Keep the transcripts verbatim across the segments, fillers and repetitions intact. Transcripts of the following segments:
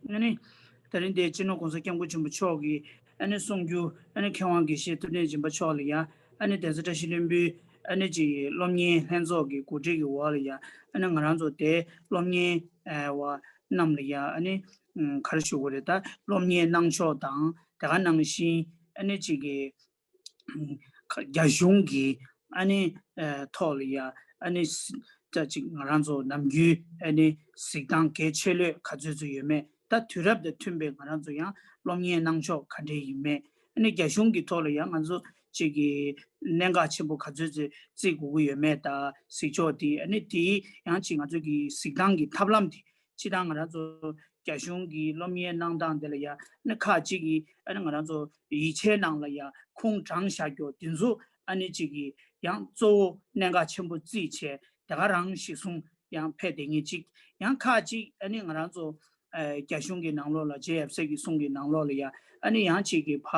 ཨ་ནི་ད་རིང་འདིར་སྤྱི་ནོར་༸གོང་ས་༸སྐྱབས་མགོན་ཆེན་པོ་མཆོག་གིས་ཨ་ནི་གསུང་རྒྱུ། ཨ་ནི་མཁས་དབང་དགེ་བཤེས་ཐུབ་བསྟན་སྦྱིན་པ་མཆོག་ལ་ཡ། ཨ་ནི་གདན་ས་བཀྲ་ཤིས་ལྷུན་པོའི་ཨ་ནི་ཅིག་སློབ་གཉེར་ལྷན་ཚོགས་ཀྱི་གོ་སྒྲིག་གི་འོག་ལ་ཡ། ཨ་ནི་ང་རང་ཚོ་དེ་སློབ་གཉེར་བ་རྣམས་ལ་ཡ། ཨ་ནི་ག་རེ་ཞུ་དགོས་རེད། ད་སློབ་གཉེར་གནང་ཕྱོགས་དང་། དེ་ག་ནང་བཞིན་ཨ་ནི་ཅིག་གི་རྒྱ་གཞུང་གི་ཨ་ནི་ཐོག་ལ་ཡ། ཨ་ནི་ཅིག་ང་རང་ཚོ་ནམ་རྒྱུན་ཨ་ནི་གཟིགས་སྟངས་གལ་ཆེ་ལོས་ག་ཚོད་ཚོད་ཡོད་མེད། ད་དུས་རབས་དང་མཐུན་པའི་ང་རང་ཚོ་ཡང་སློབ་གཉེར་གནང་ཕྱོགས་ག་འདྲས་ཡིན་མེད། ཨ་ནི་རྒྱ་གཞུང་གི་ཐོག་ལ་ཡང་ང་ཚོ་ཅིག་གི་གནད་འགག་ཆེན་པོ་ག་ཚོད་ཚོད་བརྩི་དགོས་ཀྱི་ཡོད་མེད། ད་གཟིགས་ཕྱོགས་དེ། ཨ་ནི་དེ་ཡང་ཅིག་ང་ཚོ་གི་གཟིགས་སྟངས་ཀྱི་ཐབས་ལམ་དེ། སྤྱིར་བཏང་ང་རང་ཚོ་རྒྱ་གཞུང་གི་སློབ་གཉེར་གནང་སྟངས་དེ་ལ་ཡ། ཨ་ནི་ཁག་ཅིག་གིས་ཨ་ནི་ང་རང་ཚོ་ཡིག་ཆའི་ནང་ལ་ཡ་ཁུངས་དྲངས་བཞག་རྒྱུ་དེ་ཚོ་ཨ་ནི་ཅིག་གིས་ཡང་གཙོ་བོ་གནད་འགག་ཆེན་པོ་བརྩིས་བྱས། དེ་ག་རང་གཞི་བཟུང་ཡང་ཕེབས་བསྡད་མཁན་ཅིག། ཡང་ཁག་ཅིག་ཨ་ནི་ང་རང་ཚོ་ཨ་རྒྱ་གཞུང་གི་ནང་ལོགས་ལ། རྗེ་ཡབ་སྲས་ཀྱི་གསུང་གི་ནང་ལོགས་ལ་ཡ། ཨ་ནི་ཡང་ཅིག་གི་ཕ་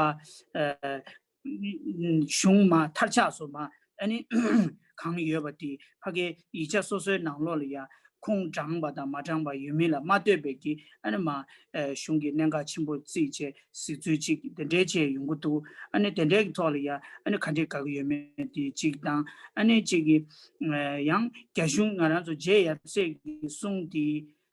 ཨ་གཞུང་མ་མཐར་ཆགས་སུ་མ་ཨ་ནི་གང་ཡོད་པ་དེ་ཕ་གའི་ཡིག་ཆ་སོ་སོའི་ནང་ལོགས་ལ་ཡ་ཁུངས་དྲངས་པ་དང་མ་དྲངས་པ་ཡོད་མེད་ལ་མ་ལྟོས་པའི་གི། ཨ་ནི་མ་ཨ་གཞུང་གི་གནད་འགག་ཆེན་པོ་བརྩིས་བྱས་གཟིགས་ཚུལ་ཅིག་དེ་འདྲའི་བྱས་ཡོང་གི་འདུག། ཨ་ནི་དེ་འདྲའི་གི་ཐོག་ལ་ཡ། ཨ་ནི་ག་འདྲས་དགའ་གི་ཡོད་མེད་དེ་གཅིག་དང་། ཨ་ནི་གཅིག་གི་ཨ་ཡང་རྒྱ་གཞུང་ང་རང་ཚོ་རྗེ་ཡབ་སྲས་ཀྱི་གསུང་དེ།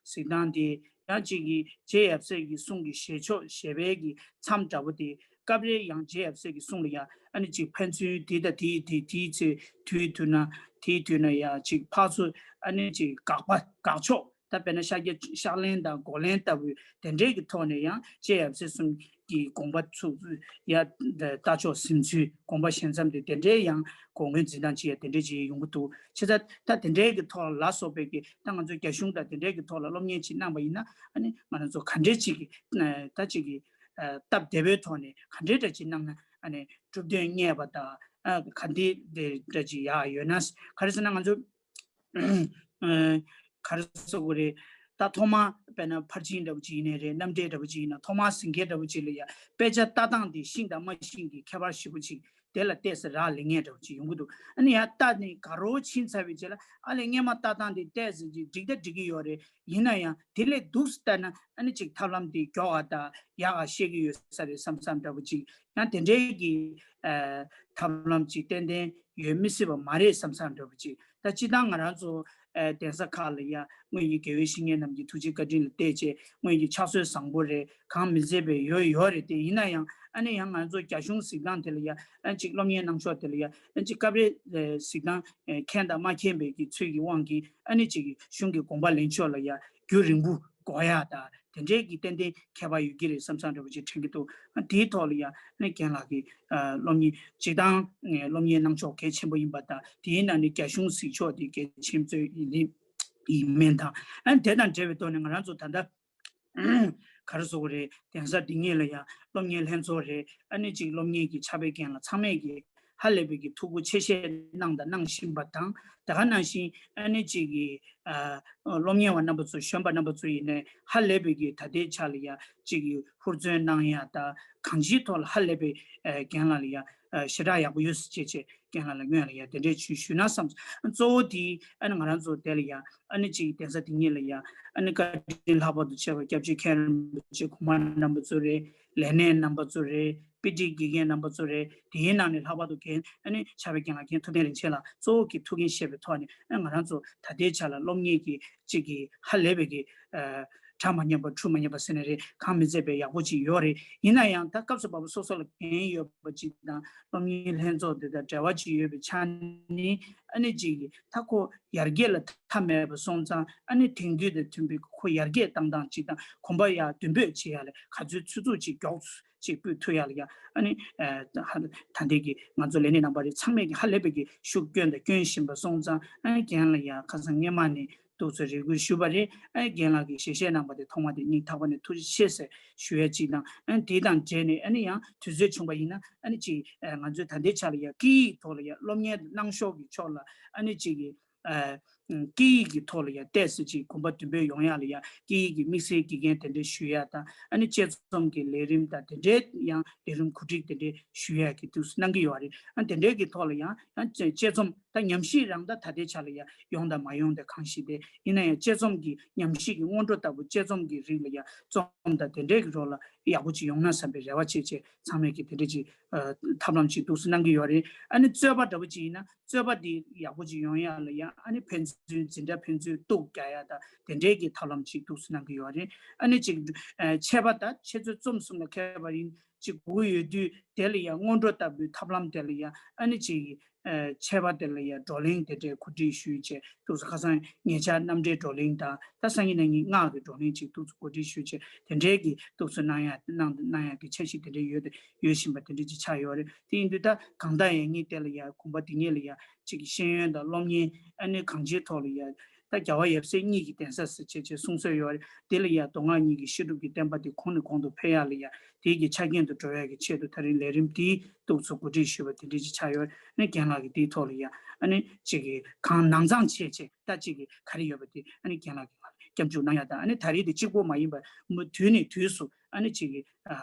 གཟིགས་སྟངས་དེ་ཡང་གཅིག་གི་རྗེ་ཡབ་སྲས་ཀྱི་གསུང་གི་བཞེས་ཕྱོགས་བཞེས་པའི་གི་མཚམས་འདྲ་པོ་དེ། སྐབས་རེ་ཡང་རྗེ་ཡབ་སྲས་ཀྱི་གསུང་ལ་ཡ་ཨ་ནི་ཅིག་ཕན་ཚུན་དེ་དང་དེའི་དེ་དེའི་ཚེ་དུས་དུས་ན་དེའི་དུས་ན་ཡ་ཅིག་ཕར་ཚུར་ཨ་ནི་ཅིག་དགག་པ་དགག་ཕྱོགས། ད་དཔེར་ན་ཤཱཀྱ་ཕྱག་ལེན་དང་མགོ་ལེན་ལྟ་བུའི་དེ་འདྲའི་གི་ཐོག་ནས་ཡང་རྗེ་ཡབ་སྲས་གསུང་གི་དགོངས་པ་ཚུགས་ཡ། ལྟ་ཕྱོགས་ཟིན་ཚུལ། དགོངས་པ་བཞེས་མཚམས་དེ་དེ་འདྲའི་ཡང་གོ་སྐོན་འཛིན་སྟངས་ཅིག་ཡ་དེ་འདྲའི་ཅིག་ཡོང་གི་འདུག། བྱས་ཙང་ད་དེ་འདྲའི་གི་ཐོག་ལ་སོགས་པའི་གི། ད་ང་ཚོ་རྒྱ་གཞུང་དང་དེ་འདྲའི་གི་ཐོག་ལ་སློབ་གཉེར་ཅིག་གནང་པ་ཡིན་ན། ཨ་ནི་ང་རང་ཚོ་ག་འདྲའི་ཅིག་གི་ད་ཅིག་གི་སྟབས་བདེ་པོའི་ཐོག་ནས་ག་འདྲའི་འདྲ་ཅིག་གནང་ན། ཨ་ནི་གྲུབ་དོན་རྙེད་པ་དང་། ཨ་ག་འདྲའི་འདྲ་ཅིག་ཡག་ཡོད་ན། ག་རེ་ཟེར་ན་ང་ཚོ་ཨ་ག་རེ་ཟེར་དགོས་རེད། ད་ཐོག་མར་དཔེར་ན་ཕར་ཕྱིན་འདྲ་པོ་ཅིག་ཡིན་ནའི་རེད། རྣམ་འགྲེལ་འདྲ་པོ་ཅིག་ཡིན་ན། ཐོག་མར་ཟིན་མཁན་འདྲ་པོ་ཅིག་ལ་ཡ་དཔེ་ཆ་ལྟ་སྟངས་དེ་ཤེས་དང་མ་ཤེས་ཀྱི་ཁྱད་པར་ཞེ་པོ་ཅིག་དེ་ལ་ཏོག་ཙམ་རག་ལས་མཁན་འདྲ་པོ་ཅིག་ཡོང་གི་འདུག། ཨ་ནི་ཡང་ལྟ་ནས་དགའ་རབ་ཕྱིན་ཚར་བའི་རྗེས་ལ། ཨ་ལས་སྔོན་མ་ལྟ་སྟངས་དེ་ཏོག་ཙམ་ཅིག་འགྲིག་ད་འགྲིག་གི་ཡོད་རེད། ཡིན་ན་ཡང་དེ་ལས་སྡུག་ཙམ་ལྟ་ན་ཨ་ནི་ཅིག་ཐབས་ལམ་དེ་མགྱོགས་པ་དང་ཡག་ག་ཤེས་ཀྱི་ཡོད་ས་རེད་བསམ་བསམ་འདྲ་པོ་ཅིག། ཡང་དེ་འདྲའི་གི་ཨ་ཐབས་ལམ་ཅིག་ཏན་ཏན་ཡོད་མི་སྲིད་པ་མ་རེད་བསམ་བསམ་འདྲ་པོ་ཅིག། ད་སྤྱིར་བཏང་ང་རང་ཚོ་ཨ་གདན་ས་ཁག་ལ་ཡ་སྔོན་གྱི་དགེ་བའི་བཤེས་གཉེན་རྣམས་ཀྱི་ཐུགས་རྗེ་བཀའ་དྲིན་ལ་བརྟེན་བྱས། སྔོན་གྱི་ཕྱག་སྲོལ་བཟང་པོ་རེད། གང་མི་མཛད་པའི་ཡོད་ཡོད་རེད། དེ་ཡིན་ན་ཡང་ཨ་ནི་ཡང་ང་ཚོ་རྒྱ་གཞུང་གཟིགས་སྟངས་དེ་ལ་ཡ། ཨ་ཅིག་སློབ་གཉེར་གནང་ཕྱོགས་དེ་ལ་ཡ། ཨ་ཅིག་སྐབས་རེ་ཨ་གཟིགས་སྟངས་ཨ་མཁྱེན་དང་མ་མཁྱེན་པའི་གི་ཚུལ་གྱི་དབང་གིས། ཨ་ནི་ཅིག་གཞུང་གི་དགོངས་པ་ལེན་ཕྱོགས་ལ་ཡ་རྒྱུན་རིང་པོ་འགོར་ཡག་དང་། དེ་འདྲའི་གི་ཏན་ཏན་ཁྱད་པར་ཡོད་ཀྱི་རེད་བསམ་བསམ་འདྲ་པོ་ཅིག་དྲན་གྱི་འདུག། ཨ་དེའི་ཐོག་ལ་ཡ་ཨ་ནི་རྒན་ལགས་ཀྱིས་ཨ་སློབ་གཉེར་སྤྱིར་བཏང་ཨ་སློབ་གཉེར་གནང་ཕྱོགས་གལ་ཆེན་པོ་ཡིན་པ་དང་། དེའི་ནང་ནས་རྒྱ་གཞུང་གཟིགས་ཕྱོགས་དེ་གལ་ཆེན་པོ་ཡིན་ཡིན་མིན་དང་། ཨ་ནི་དེ་དང་འབྲེལ་བའི་ཐོག་ནས་ང་རང་ཚོ་ད་ལྟ་ག་རེ་ཟེར་དགོས་རེད། གདན་ས་འདི་ཉིད་ལ་ཡ་སློབ་གཉེར་ལྷན་ཚོགས་རེད། ཨ་ནི་ཅིག་སློབ་གཉེར་གྱི་ཕྱག་དཔེ་མཁན་ལ་ཚང་མས་ཀྱི་ཧ་ལས་པའི་གི་ཐུགས་ཁུར་ཆེ་བཞེས་གནང་དང་གནང་བཞིན་པ་དང་། དེ་ག་ནང་བཞིན་ཨ་ནི་ཅིག་གི་ཨ་སློབ་གཉེར་བ་རྣམ་པ་ཚོ། གཞོན་པ་རྣམ་པ་ཚོ་ཡིན་ནའི་ཧ་ལས་པའི་གི་ད་ལྟའི་ཆ་ལ་ཡ་ཅིག་གི་ཧུར་བརྩོན་གནང་ཡ་དང་། གང་ཅིའི་ཐོག་ལ་ཧ་ལས་པའི་ཨ་རྒན་ལགས་ལ་ཡ་ཨ་ཞེ་དྲག་ཡག་པོ་ཡོད་ཟེར་བྱས་བྱས། རྒན་ལགས་ལ་སྔོན་ལ་ཡ་དེ་འདྲའི་ཞུ་ཞུས་ན་བསམ། གཙོ་བོ་དེ་ཨ་ནི་ང་རང་ཚོ་དེ་ལ་ཡ། ཨ་ནི་ཅིག་གདན་ས་འདི་ཉིད་ལ་ཡ་ཨ་ནི་བཀའ་དྲིན་ལྷག་པར་དུ་ཆེ་བ་སྐྱབས་རྗེ་མཁན་རིན་པོ་ཆེ་གོང་མ་རྣམ་པ་ཚོ་རེད། ལས་སྣེ་རྣམ་པ་ཚོ་རེད། དཔེ་ཁྲིད་དགེ་རྒན་རྣམ་པ་ཚོ་རེད། དེའི་ནང་ནས་ལྷག་པར་དུ་རྒན་ཨ་ནི་ཕྱག་དཔེ་རྒན་ལགས་རྒན་ཐུབ་བསྟན་རིན་ཆེན་ལགས་གཙོ་བོ་གི་ཐུགས་འགན་བཞེས་པའི་ཐོག་ནས། ཨ་ང་རང་ཚོ་ད་ལྟའི་ཆ་ལ་སློབ་གཉེར་གྱི་ཅིག་གི་ཧ་ལས་པའི་གི་ཨ་གྲ་མ་ཉམས་པ་གྲུ་མ་ཉམས་པ་ཟེར་ནའི་རེད། གང་མི་མཛད་པའི་ཡག་པོ་ཅིག་ཡོད་རེད། ཡིན་ན་ཡང་ད་སྐབས་སུ་བབས་པ་སོ་སོ་ལ་འགན་ཡོད་པ་ཅིག་དང་། སློབ་གཉེར་ལྷན་ཚོགས་འདི་དང་འབྲེལ་བ་ཅིག་ཡོད་པའི་ཆ་ནས། ཨ་ནི་ཅིག་གི་ད་ཁོ་ཡར་རྒྱས་ལ་མཐའ་མེད་པ་སོང་ཙང་། ཨ་ནི་དེང་དུས་དང་མཐུན་པའི་ཁོ་ཡར་རྒྱས་བཏང་སྟངས་ཅིག་དང་། གོམ་པ་ཡར་མདུན་སྤོས་བྱེད་ཡ་ལ་ག་ཚོད་ཚུད་ཚུད་ཅིག་མགྱོགས་ཅིག་སྤོས་ཐུབ་ཡ་ལ་ཡ། ཨ་ནི་ཨ་ད་ལྟའི་གི་ང་ཚོ་ལས་སྣེ་རྣམ་པ་རེ་ཚང་མས་ཀྱི་ཧ་ལས་པའི་གི་ཤུགས་སྐྱོན་དང་སྐྱོན་བཞིན་པ་སོང་ཙང་། ཨ་ནི་རྒན་ལ་ཡ་ཁ་སང་སྔས་མ་ནས་ཏོག་ཙམ་རེ་སྐུལ་ཞུས་པ་རེད། ཨ་ནི་རྒན་ལགས་ཀྱིས་ཞལ་བཞེས་གནང་བ་དེ་ཐོག་མ་དེ་སྙིང་ཐག་པ་ནས་ཐུགས་རྗེ་ཆེ་ཟེར་ཞུ་ཡ་གཅིག་དང་། ཨ་ནི་དེ་དང་འབྲེལ་ནས་ཨ་ནི་ཡང་དུས་ཚོད་བྱུང་བ་ཡིན་ན། ཨ་ནི་ཅིག་ཨ་ང་ཚོས་ད་ལྟའི་ཆ་ལ་ཡ་སྐད་ཡིག་ཐོག་ལ་ཡ་སློབ་གཉེར་གནང་ཕྱོགས་ཀྱི་ཕྱོགས་ལ། ཨ་ནི་ཅིག་གི་ཨ་སྐད་ཡིག་གི་ཐོག་ལ་ཡ་ཏོག་ཙམ་ཅིག་གོམ་པ་མདུན་སྤོས་ཡོང་ཡ་ལ་ཡ། སྐད་ཡིག་གི་དམིགས་བསལ་དགེ་རྒན་དེ་འདྲ་ཞུ་ཡ་དང་། ཨ་ནི་དཔྱད་རྩོམ་གྱི་ལས་རིམ་དང་དེ་འདྲའི་ཡང་ལས་རིམ་གོ་སྒྲིག་དེ་འདྲ་ཞུ་ཡ་གི་དུས་སུ་གནང་གི་ཡོད་རེད། ཨ་ནི་དེ་འདྲའི་གི་ཐོག་ལ་ཡང་ཡང་དཔྱད་རྩོམ་ ད་ཉམས་ཞིབ་རང་ད་ད་ལྟའི་ཆ་ལ་ཡ་ཡོང་དང་མ་ཡོང་དེ་གང་ཞིག་དེ་ཡིན་ན་ཡང་དཔྱད་རྩོམ་གྱི་ཉམས་ཞིབ་ཀྱི་སྔོན་འགྲོ་ལྟ་བུ་དཔྱད་རྩོམ་གྱི་རིགས་ལ་ཡ་རྩོམ་དང་དེ་འདྲའི་གི་རོགས་ལ་ཡག་པོ་ཅིག་ཡོང་ན་བསམ་པའི་རེ་བ་བྱེད་བྱེད་ཚང་མས་ཀྱི་དེ་འདྲ་ཅིག་ཐབས་ལམ་ཅིག་འདུག་སེ་གནང་གི་ཡོད་རེད། ཨ་ནི་རྩོད་པ་འདྲ་བོ་ཅིག་ཡིན་ན་རྩོད་པ་འདི་ཡག་པོ་ཅིག་ཡོང་ཡ་ལ་ཡ་ཨ་ནི་ཕན་ཚུན་འཛིན་གྲྭ་ཕན་ཚུན་གཏུག་རྒྱག་ཡ་དང་དེ་འདྲའི་གི་ཐབས་ལམ་ཅིག་འདུག་སེ་གནང་གི་ཡོད་རེད། ཨ་ནི་ཅིག་ཆད་པ་དང་ཆེད་རྩོད་རྩོམ་གསུམ་ལ་མཁས་པ་ཡིན་ཅིག་དགོས་ཡོད་དུས་དེ་ལ་ཡ་སྔོན་འགྲོ་ལྟ་བུའི་ཐབས་ལམ་དེ་ལ་ཡ་ཨ་ནི་ཅིག་ཆད་པ་དེ་ལ་ཡ་བགྲོ་གླེང་དེ་འདྲའི་གོ་སྒྲིག་ཞུས་བྱས་འདུག་སེ་ཁ་སང་ཉེ་ཆར་རྣམ་འགྲེལ་བགྲོ་གླེང་དང་ད་སང་ཉིན་གནངས་ཉིན་སྔགས་ཀྱི་བགྲོ་གླེང་ཅིག་འདུག་སེ་གོ་སྒྲིག་ཞུས་བྱས་དེ་འདྲའི་གི་འདུག་སེ་གནང་ཡ་གནང་གནང་ཡ་གི་འཆར་གཞི་དེ་འདྲ་ཡོད་ཡོད་བཞིན་པ་དེ་འདྲ་ཅིག་ཆགས་ཡོད་རེད། དེ་ཡིན་དུས་ད་གང་ལྟར་ཡང་ངས་དེ་ལ་ཡ་དགོངས་པ་དེ་ཉིད་ལ་ཡ་ཅིག་གི་ཤེས་ཡོན་དང་སློབ་གཉེར་ཨ་ནི་གང་ཅིའི་ཐོག་ལ་ཡ་ད་རྒྱལ་བ་ཡབ་སྲས་གཉིས་ཀྱི་གདན་ས་ཟེར་བྱས་བྱས་གསུང་སྲོལ་ཡོད་རེད། དེ་ལ་ཡ་མདོ་སྔགས་གཉིས་ཀྱི་བཤད་སྒྲུབ་ཀྱི་བསྟན་པ་དེ་གོང་ནས་གོང་དུ་འཕེལ་ཡག་ལ་ཡ་དེའི་གི་ཆ་རྐྱེན་དུ་འགྲོ་ཡག་གི་ཆེད་དུ་ད་རིང་ལས་རིམ་དེའི་འདུག་སེ་གོ་སྒྲིག་ཞུས་པ་དེ་འདྲ་ཅིག་ཆགས་ཡོད་རེད། ཨ་ནི་རྒན་ལགས་ཀྱིས་དེའི་ཐོག་ལ་ཡ་ཨ་ནི་ཅིག་གི་གང་ནང་ཚང་བྱས་བྱས་ད་ཅིག་གི་ག་རེ་ཡོད་པ་དེ་ཨ་ནི་རྒན་ལགས་ཀྱིས་ང་ལ་སྐྱབས་འཇུག་གནང་ཡག་དང་ཨ་ནི་ད་རེས་དེ་གཅིག་པོ་མ་ཡིན་པར་མུ་དུས་ནས་དུས་སུ་ཨ་ནི་ཅིག་གི་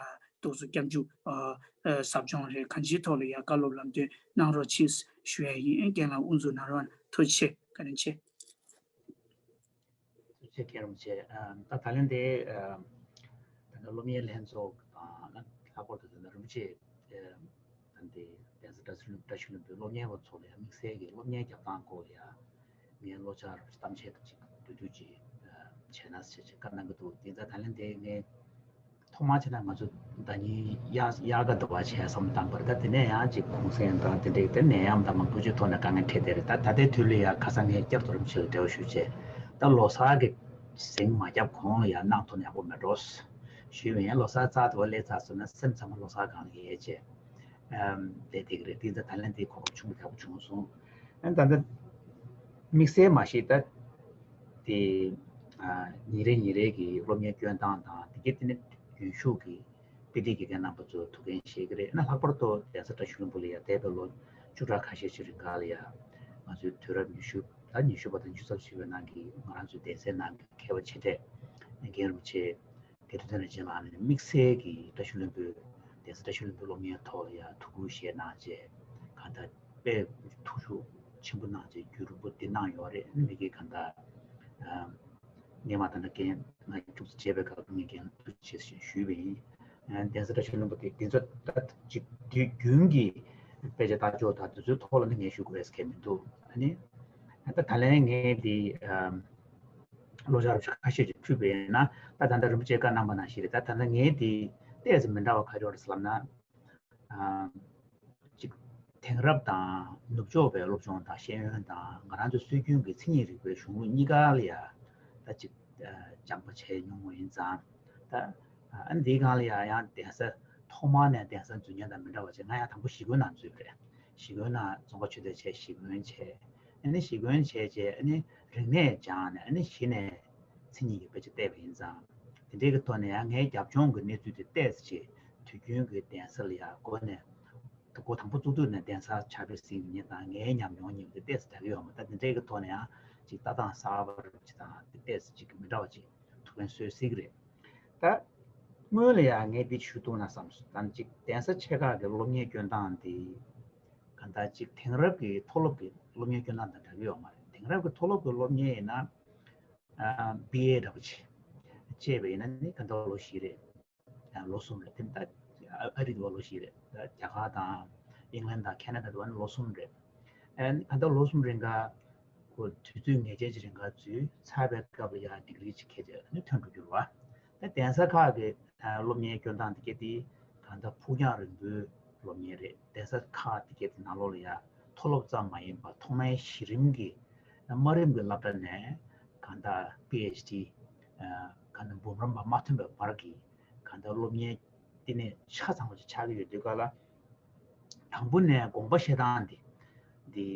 འདུག་སེ་སྐྱབས་འཇུག་ཟབ་སྦྱོང་རེད་གང་ཅིའི་ཐོག་ལ་ཡ་བཀའ་སློབ་ལམ་སྟོན་གནང་རོགས་གྱིས་ཞུ་ཡ་ཡིན། རྒན་ལགས་དབུ་འཛུགས་གནང་རོགས་ཐུགས་རྗེ་ཆེ། བཀའ་དྲིན་ཆེ། ཐུགས་རྗེ་ཆེ་མཁན་རིན་པོ་ཆེ། ཨ་ད་ད་ལན་དེ་ཨ་ད་ལྟ་སློབ་གཉེར་ལྷན་ཚོགས་དང་ལྷག་པར་དུ་ད་ལྟ་རིན་པོ་ཆེ་ཨ་ད་ལྟའི་གདན་ས་བཀྲ་ཤིས་ལྷུན་པོའི་སློབ་གཉེར་བ་ཚོ་ལ་ཡང་དམིགས་བསལ་གྱི་སློབ་གཉེར་རྒྱབ་སྟངས་སྐོར་ལ་ཡང་ངའི་བློ་འཆར་གཏམ་བཤད་དང་ཅིག་བསྡུས་བསྡུས་ཅིག་བྱས་ན་ཟེར་ཅིག་བཀའ་གནང་གི་འདུག་དེ་ཚ་ད་ལན་དེ་ངས་ཐོག་མར་བྱས་ན་ང་ཚོ་ཟླ་ཉིན་དབྱར་དབྱར་ཁ་འདུ་བ་བྱས་བསམ་བཏང་པར་ད་དེ་ནས་ཡང་ཅིག་གུང་སེང་དང་དེ་འདྲའི་དེ་ནད་ཡམས་དང་མང་པོ་ཅིག་ཐོག་ནས་དཀའ་ངལ་འཕྲད་བསྡད་རེད། ད་ད་ལྟའི་དུས་ལ་ཡང་ཁ་སང་ངས་བསྐྱར་དུ་རིན་པོ་ཆེ་ལ་འབྲེལ་བ་ཞུས་བྱས་ད་ལོ་གསར་གྱི་ཟིང་མ་བརྒྱབ་གོང་ལ་ཡང་གནང་ཐུབ་ན་ཡག་པོ་མེད་འགྲོ་ཞུས་པ་ཡིན། ལོ་གསར་རྩ་དུ་བ་སླེབས་ཚར་སོང་ན་སེམས་ཚང་མ་ལོ་གསར་སྒང་ལ་ཡལ་བྱས་བསྡད་བསྡད་ཀྱི་རེད། དེ་ཚོ་ད་ལན་དེ་གོ་སྐབས་ཆུང་ངུ་ཡག་པོ་བྱུང་སོང་། ཨ་ད་ལྟ་དམིགས་བསལ་མ་གཞི་ད་དེ་ཨ་ཉིན་རེ་ཉིན་རེ་གི་སློབ་གཉེར་སྐྱོན་སྟངས་དང་དེ་གའི་དེ་ནི་རྒྱུན་ཞུགས་ཀྱི་དཔེ་ཁྲིད་དགེ་རྒན་རྣམ་པ་ཚོ་ཐུགས་འགན་བཞེས་ཀྱི་རེད། ན་ལྷག་པར་དུ་གདན་ས་བཀྲ་ཤིས་ལྷུན་པོ་ལ་ཡང་འདས་པའི་ལོ་བཅུ་ཕྲག་ཁ་ཤས་ཤིག་རིང་ག་ལ་ཡང་ང་ཚོའི་དུས་རབས་ཉི་ཤུ་ད་ཉི་ཤུ་པ་དང་ཉི་ཤུ་རྩ་གཅིག་པའི་ནང་གི་ང་རང་ཚོའི་གདན་སའི་ནང་གི་མཁས་པ་ཆེ་གྲས་རྒན་རིན་པོ་ཆེ་དགེ་ལྡན་ཐོན་རེ་རྗེ་ལགས་ནས་དམིགས་བསལ་གྱི་བཀྲ་ཤིས་ལྷུན་པོའི་གདན་ས་བཀྲ་ཤིས་ལྷུན་པོའི་སློབ་གཉེར་ཐོག་ལ་ཡང་ཐུགས་ཁུར་བཞེས་གནང་བྱས་གང་ལྟར་དཔེ་ཐུགས་ཤུགས་ཆེན་པོ་གནང་བྱས་རྒྱུན་རིང་པོ་འདི་གནང་ཡོད་རེད། མི་གིས་གང་ལྟར་ངས་མ་ད་ལྟ་རྒན་ང་ཐུགས་རྗེ་ཆེ་བའི་སྐབས་ངས་རྒན་ལ་ཐུགས་རྗེ་ཆེ་ཞུས་པ་ཡིན། གདན་ས་བཀྲ་ཤིས་ལྷུན་པོ་དེ་འདི་ཚོ་ད་ཅིག་དུས་རྒྱུན་གྱི་དཔེ་ཆ་ལྟ་ཕྱོགས་དང་དེ་ཚོའི་ཐོག་ལ་ནི་ངས་ཞུ་དགོས་ཡས་མི་འདུག་ཨ་ནི་ད་ད་ལན་ངས་འདི་ལོ་ཆ་རབས་ཁ་ཤས་ཅིག་ཕུད་པ་ཡིན་ན་ད་ད་ལྟ་རིན་པོ་ཆེས་བཀའ་གནང་པ་ནང་བཞིན་རེད། ད་ད་ལྟ་ངས་འདི་ཏོག་ཙམ་མི་འདྲ་བ་ག་རེ་ཡོད་རེད་ཟེར་ལབ་ན། ཅིག་དེང་རབས་དང་ནུབ་ཕྱོགས་པའི་སློབ་སྦྱོང་དང་ཤེས་ཡོན་དང་ང་རང་ཚོའི་སྲོལ་རྒྱུན་གྱི་མཚན་ཉིད་རིག་པའི་གཞུང་ལུགས་གཉིས་ཀ་ལ་ཡང་ད་ཅིག་སྦྱངས་པ་བྱས་མྱོང་བ་ཡིན་ཙང་ད་ཨ་འདིའི་སྒང་ལ་ཡང་ཡང་གདན་ས་ཐོག་མར་ནས་གདན་ས་འཛུལ་མཁན་དང་མི་འདྲ་བ་བྱས་ང་ཡང་དང་པོ་གཞིས་དགོན་ནང་འཛུལ་བ་རེད། གཞིས་དགོན་ནང་རྫོང་དཀར་ཆོས་སྡེ་བྱས་གཞིས་དགོན་བྱས་ཨ་ནི་གཞིས་དགོན་བྱས་རྗེས་ཨ་ནི་རིག་གནས་སྦྱངས་ནས་ཨ་ནི་གཞི་ནས་མཚན་ཉིད་ཀྱི་དཔེ་ཆ་བལྟས་པ་ཡིན་ཙང་དེ་འདྲའི་གི་ཐོག་ནས་ཡང་ངའི་རྒྱབ་ལྗོངས་ཀྱི་གནས་ཚུལ་དེ་བལྟས་ཚེ་དུས་རྒྱུན་གྱི་གདན་ས་ལ་ཡང་སྒོ་ནས་སྒོ་དང་པོ་བཙུགས་དུས་ནས་གདན་ས་ཕྱག་དཔེ་གཟིགས་མཁན་དང་ངའི་ཉམས་མྱོང་གཉིས་དེ་བལྟས་ཚེ་འདྲ་གི་ཡོད་མ་རེད། ད་དེ་འདྲའི་གི་ཐོག་ནས་ཡང་ཅིག་ལྟ་སྟངས་གསར་པ་རེ་ཅིག་དང་དེ་བལྟས་ཚེ་ཅིག་མི་འདྲ་བ་ཅིག་ཐུགས་ཕན་གསོས་སྲིད་ཀྱི་རེད། ད་སྔོན་ལ་ཡང་ངས་འདི་ཞུ་ཐུབ་ན་བསམ་སོང་། ད་ཅིག་གདན་ས་ཆེ་ཁག་གི་སློབ་གཉེར་སྐྱོན་སྟངས་འདི་གང་ལྟར་ཅིག་དེང་རབས་ཀྱི་མཐོ་སློབ་ཀྱི་སློབ་གཉེར་སྐྱོན་སྟངས་དང་འདྲ་གི་ཡོད་མ་རེད། དེང་རབས་ཀྱི་མཐོ་སློབ་ཀྱི་སློབ་གཉེར་ཡིན་ན་ཨ་བི་ཨེ་འདྲ་པོ་ཅིག་བྱས་པ་ཡིན་ན་ནི་གང་ལྟར་ལོ་བཞི་རེད། ཡང་ལོ་གསུམ་རེད། དེ་ད་ཨ་རི་དུ་བ་ལོ་བཞི་རེད། ད་རྒྱ་གར་དང་ཨིང་ལན་དང་ཁེ་ན་ཌ་དུ་བ་ནི་ལོ་གསུམ་རེད། ཨ་ནི་གང་ལྟར་ལོ་གསུམ་རིང་ག་ཁོ་དུས་ཚོད་ངེས་ཅན་ཅིག་རིང་ག་འཛུལ་ཚར་བའི་སྐབས་ལ་ཡང་ཌིག་རི་ཅིག་ཁྱེར་བྱས་ནི་ཐོན་འགྲོ་རྒྱུ་རེད་བ། ད་གདན་ས་ཁག་གི་སློབ་གཉེར་སྐྱོན་སྟངས་དེ་གས་དེ་གང་ལྟར་ཕུགས་རྒྱང་རིང་པོའི་སློབ་གཉེར་རེད། གདན་ས་ཁག་དེ་གས་དེ་ནང་ལོགས་ལ་ཡང་མཐོ་སློབ་ཙམ་མ་ཡིན་པར་ཐོག་མའི་གཞི་རིམ་གྱི་དམའ་རིམ་གྱི་སློབ་གྲྭ་ནས་གང་ལྟར་པི་ཨེཆ་ཌི་གང་ལྟར་འབུམ་རམས་པ་མ་ཐོན་པའི་བར་གྱི་གང་ལྟར་སློབ་གཉེར་དེ་ནས་ཆ་ཚང་བ་ཞིག་ཆགས་ཀྱི་ཡོད་དུས་ག་ལ། དང་པོ་ནས་དགོངས་པ་བཞེས་སྟངས་འདི། འདི་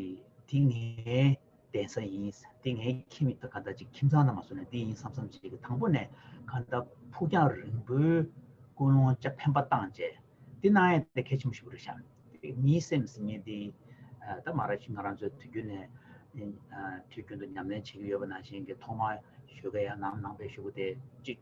འདི་ངའི་གདན་ས་ཡིན། འདི་ངའི་ཁྱིམ་ག་འདྲ་ཅིག་ཁྱིམ་ཚང་དང་མ་སོང་ནས་འདི་ཡིན་བསམ་བསམ་ཅིག་གི་དང་པོ་ནས་ག་འདྲ་ཕུགས་རྒྱང་རིང་པོའི་ཀུན་སློང་ཅིག་འཕེན་པ་བཏང་བྱས། འདི་གནང་ཡས་དེ་གལ་ཆེན་པོ་ཞིག་རེད་ཤག་མིའི་སེམས་ཟེར་མཁན་འདི་ད་མ་ར་ང་རང་ཚོའི་དུས་རྒྱུན་ནས་དུས་རྒྱུན་དུ་ཉམས་ལེན་བྱེད་ཀྱི་ཡོད་པ་ནང་བཞིན་གྱི་ཐོག་མར་ཞོགས་ཀས་ཡར་ནང་ནང་པའི་ཞུ་གུ་དེ་གཅིག་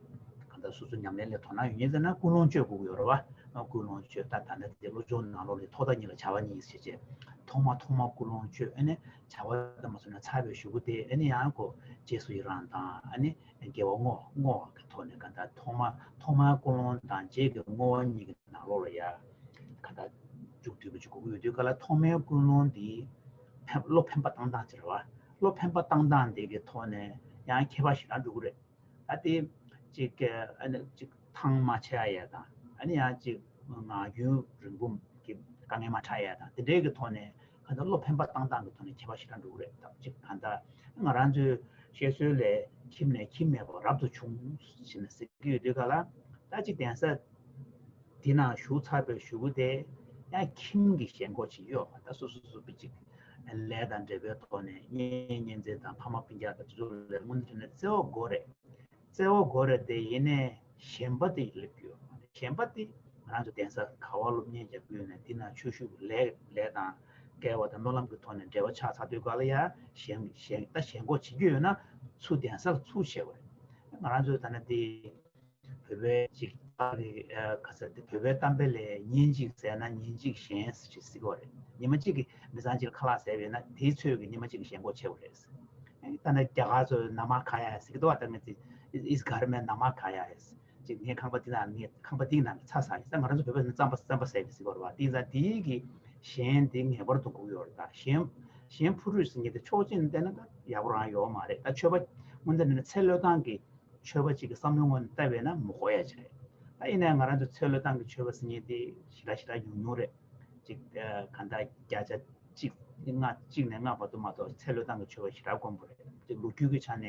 གང་ལྟར་སོ་སོ་ཉམས་ལེན་ལ་དོ་སྣང་ཡོད་མཁན་ཟེར་ན་ཀུན་སློང་བཅོས་དགོས་ཀྱི་ཡོད་རེད་བ། ཀུན་སློང་བཅོས་ད་ད་ནི་དེ་བློ་སྦྱོང་ནང་ལོགས་ལ་ཐོག་མཐའ་གཉིས་ལ་བྱ་བ་གཉིས་ཞེས་བྱས་ ཐོག་མ་ཐོག་མ་ཀུན་སློང་བཅོས། ཨ་ནི་བྱ་བ་དང་མ་སོང་ན་ཚར་བའི་གཞུག་གུ་དེ་ཨ་ནི་ཡང་ཁོ་རྗེས་སུ་ཡི་རང་དང་ཨ་ནི་དགེ་བ་བསྔོ་བསྔོ་བ་གི་ཐོག་ནས་གང་ལྟར་ཐོག་མ་ཐོག་མ་ཀུན་སློང་དང་རྗེས་ཀྱི་བསྔོ་བ་གཉིས་ཀྱི་ནང་ལོགས་ལ་ཡ་གང་ལྟར་མཇུག་བསྡུས་པ་ཅིག་དགོས་ཀྱི་ཡོད་དུས་ག་ལ་ཐོག་མའི་ཀུན་སློང་འདི་ཕན་བློ་ཕན་པ་བཏང་སྟངས་ཅིག་རེད་བ། བློ་ཕན་པ་བཏང་སྟངས་འདི་གི་ཐོག་ནས་ཡང་ཁྱད་པར་ཞེ་དྲག་འགྲོ་གི་རེད། ད་དེ་གཅིག་གི་ཨ་ནི་གཅིག་ཐང་མ་ཆད་ཡ་དང་ཨ་ནི་ཡང་གཅིག་ངག་རྒྱུན་རིང་པོ་གི་དཀའ་ངལ་མ་འཕྲད་ཡ་དང་དེ་འདྲའི་གི་ཐོག་ནས་གང་ལྟར་བློ་ཕན་པ་བཏང་སྟངས་ཀྱི་ཐོག་ནས་ཁྱད་པར་ཞེ་དྲག་འགྲོ་གི་རེད། ད་གཅིག་གང་ལྟར་ང་རང་ཚོའི་བཤད་སྲོལ་ལས་ཁྱིམ་ནས་ཁྱིམ་མེད་པར་རབ་ཏུ་བྱུང་ཞེས་ནས་ཟེར་གྱི་ཡོད་དུས་ག་ལ་ད་གཅིག་གདན་ས་དེ་ནང་བཞུགས་ཚར་བའི་གཞུག་གུ་དེ་ཡང་ཁྱིམ་གྱི་ཞེན་ཁོག་ཅིག་ཡོད་པ། ད་སོ་སོ་སོ་སོ་གཅིག་ལས་དང་འབྲེལ་བའི་ཐོག་ནས་གཉེན་གཉེན་ཚན་དང་ཕ་མ་སྤུན་ཀྱག་དང་དེ་ཚོ་ལ་དངོས་གནས་དྲང་གནས་བརྩེ་བ་དགོས་རེད། བརྩེ་བ་དགོས་རེད་དེ་ཡིན་ནའི་ཞེན་པ་དེ་སླེབས་ཀྱི་ཡོད་མ་རེད། ཞེན་པ་དེ་ང་རང་ཚོ་གདན་ས་ག་བ་སློབ་གཉེར་རྒྱག་གི་ཡོད་ན་དེ་ནང་ཆོས་ཞུགས་ལས་ལས་དང་སྐལ་བ་དང་སྨོན་ལམ་གྱི་ཐོག་ནས་འབྲེལ་བ་ཆགས་ཚར་དུས་ག་ལ་ཡ་ཞེན་ཞེན་ད་ཞེན་ཁོག་བྱེད་ཀྱི་ཡོད་ན་ཚུར་གདན་ས་ལ་ཚུར་བྱེད་དགོས་རེད། ང་རང་ཚོ་ད་ནི་དེ་བོད་པའི་ཅིག་ཨ་རི་ཨ་ག་ས་དེ་བོད་པའི་གཏམ་དཔེ་ལས་ཉིན་གཅིག་ཟས་ན་ཉིན་གཅིག་ཞེན་ཞེས་ཟེར་གྱི་ཡོད་རེད། ཉི་མ་གཅིག་གི་མི་ཚང་གཅིག་ལ་ཁ་ལག་ཟས་པ་ཡིན་ན་དེའི་ཚོད་ཀྱི་ཉི་མ་གཅིག་གི་ཞེན་ཁོག་ཆེ་བ་རེད། ད་ནི་རྒྱ་གར་ཚོས་ན་མ་ཁ་ཡ་ཟེར་གྱི་འདུག་བ། ད་ངས་ཅིག་ཨིས་གར་མེ་ན་མ་ཁ་ཡ་ཟེར་ཅིག་ངས་ཁང་པ་འདི་ནང་ངས་ཁང་པ་འདིའི་ནང་གི་ཚྭ་ཟ་ཡིན་ས། ང་རང་ཚོ་བོད་པ་ནི་རྩམ་པ་རྩམ་པ་ཟས་པ་ཟེར་གྱི་ཡོད་རེད་བ། དེ་ཡིན་ཙང་དེའི་གི་ཞེན་དེ་ངེས་པར་དུ་དགོས་ཀྱི་ཡོད་རེད། ད་ཞེན་ཞེན་ཕུ་རུས་ཟེར་མཁན་དེ་ཕྱོགས་གཅིག་ནས་བལྟས་ན་ད་ཡག་པོ་རང་ཡོད་མ་རེད། ད་ཆོས་པ་དངོས་གནས་དྲང་གནས་ཚེ་བློས་བཏང་གི་ཆོས་པ་གཅིག་གི་བསམ་བློའི་ངོས་ནས་བལྟས་པས་ན་མི་དགོས་ཡ་ཅིག་རེད། ད་ཡིན་ནའི་ང་རང་ཚོ་ཚེ་བློས་བཏང་གི་ཆོས་པ་ཟེར་མཁན་དེ་ཞེ་དྲག་ཞེ་དྲག་ཉུང་ཉུང་རེད། ཅིག་ཨ་གང་ལྟར་བརྒྱ་ཆ་གཅིག་ལྔ་གཅིག་ནས་ལྔ་བར་དུ་མ་གཏོགས་ཚེ་བློས་བཏང་གི་ཆོས་པ་ཞེ་དྲག་དཀོན་པོ་རེད། ཅིག་ལོ་རྒྱུས་ཀྱི་ཆ་ནས་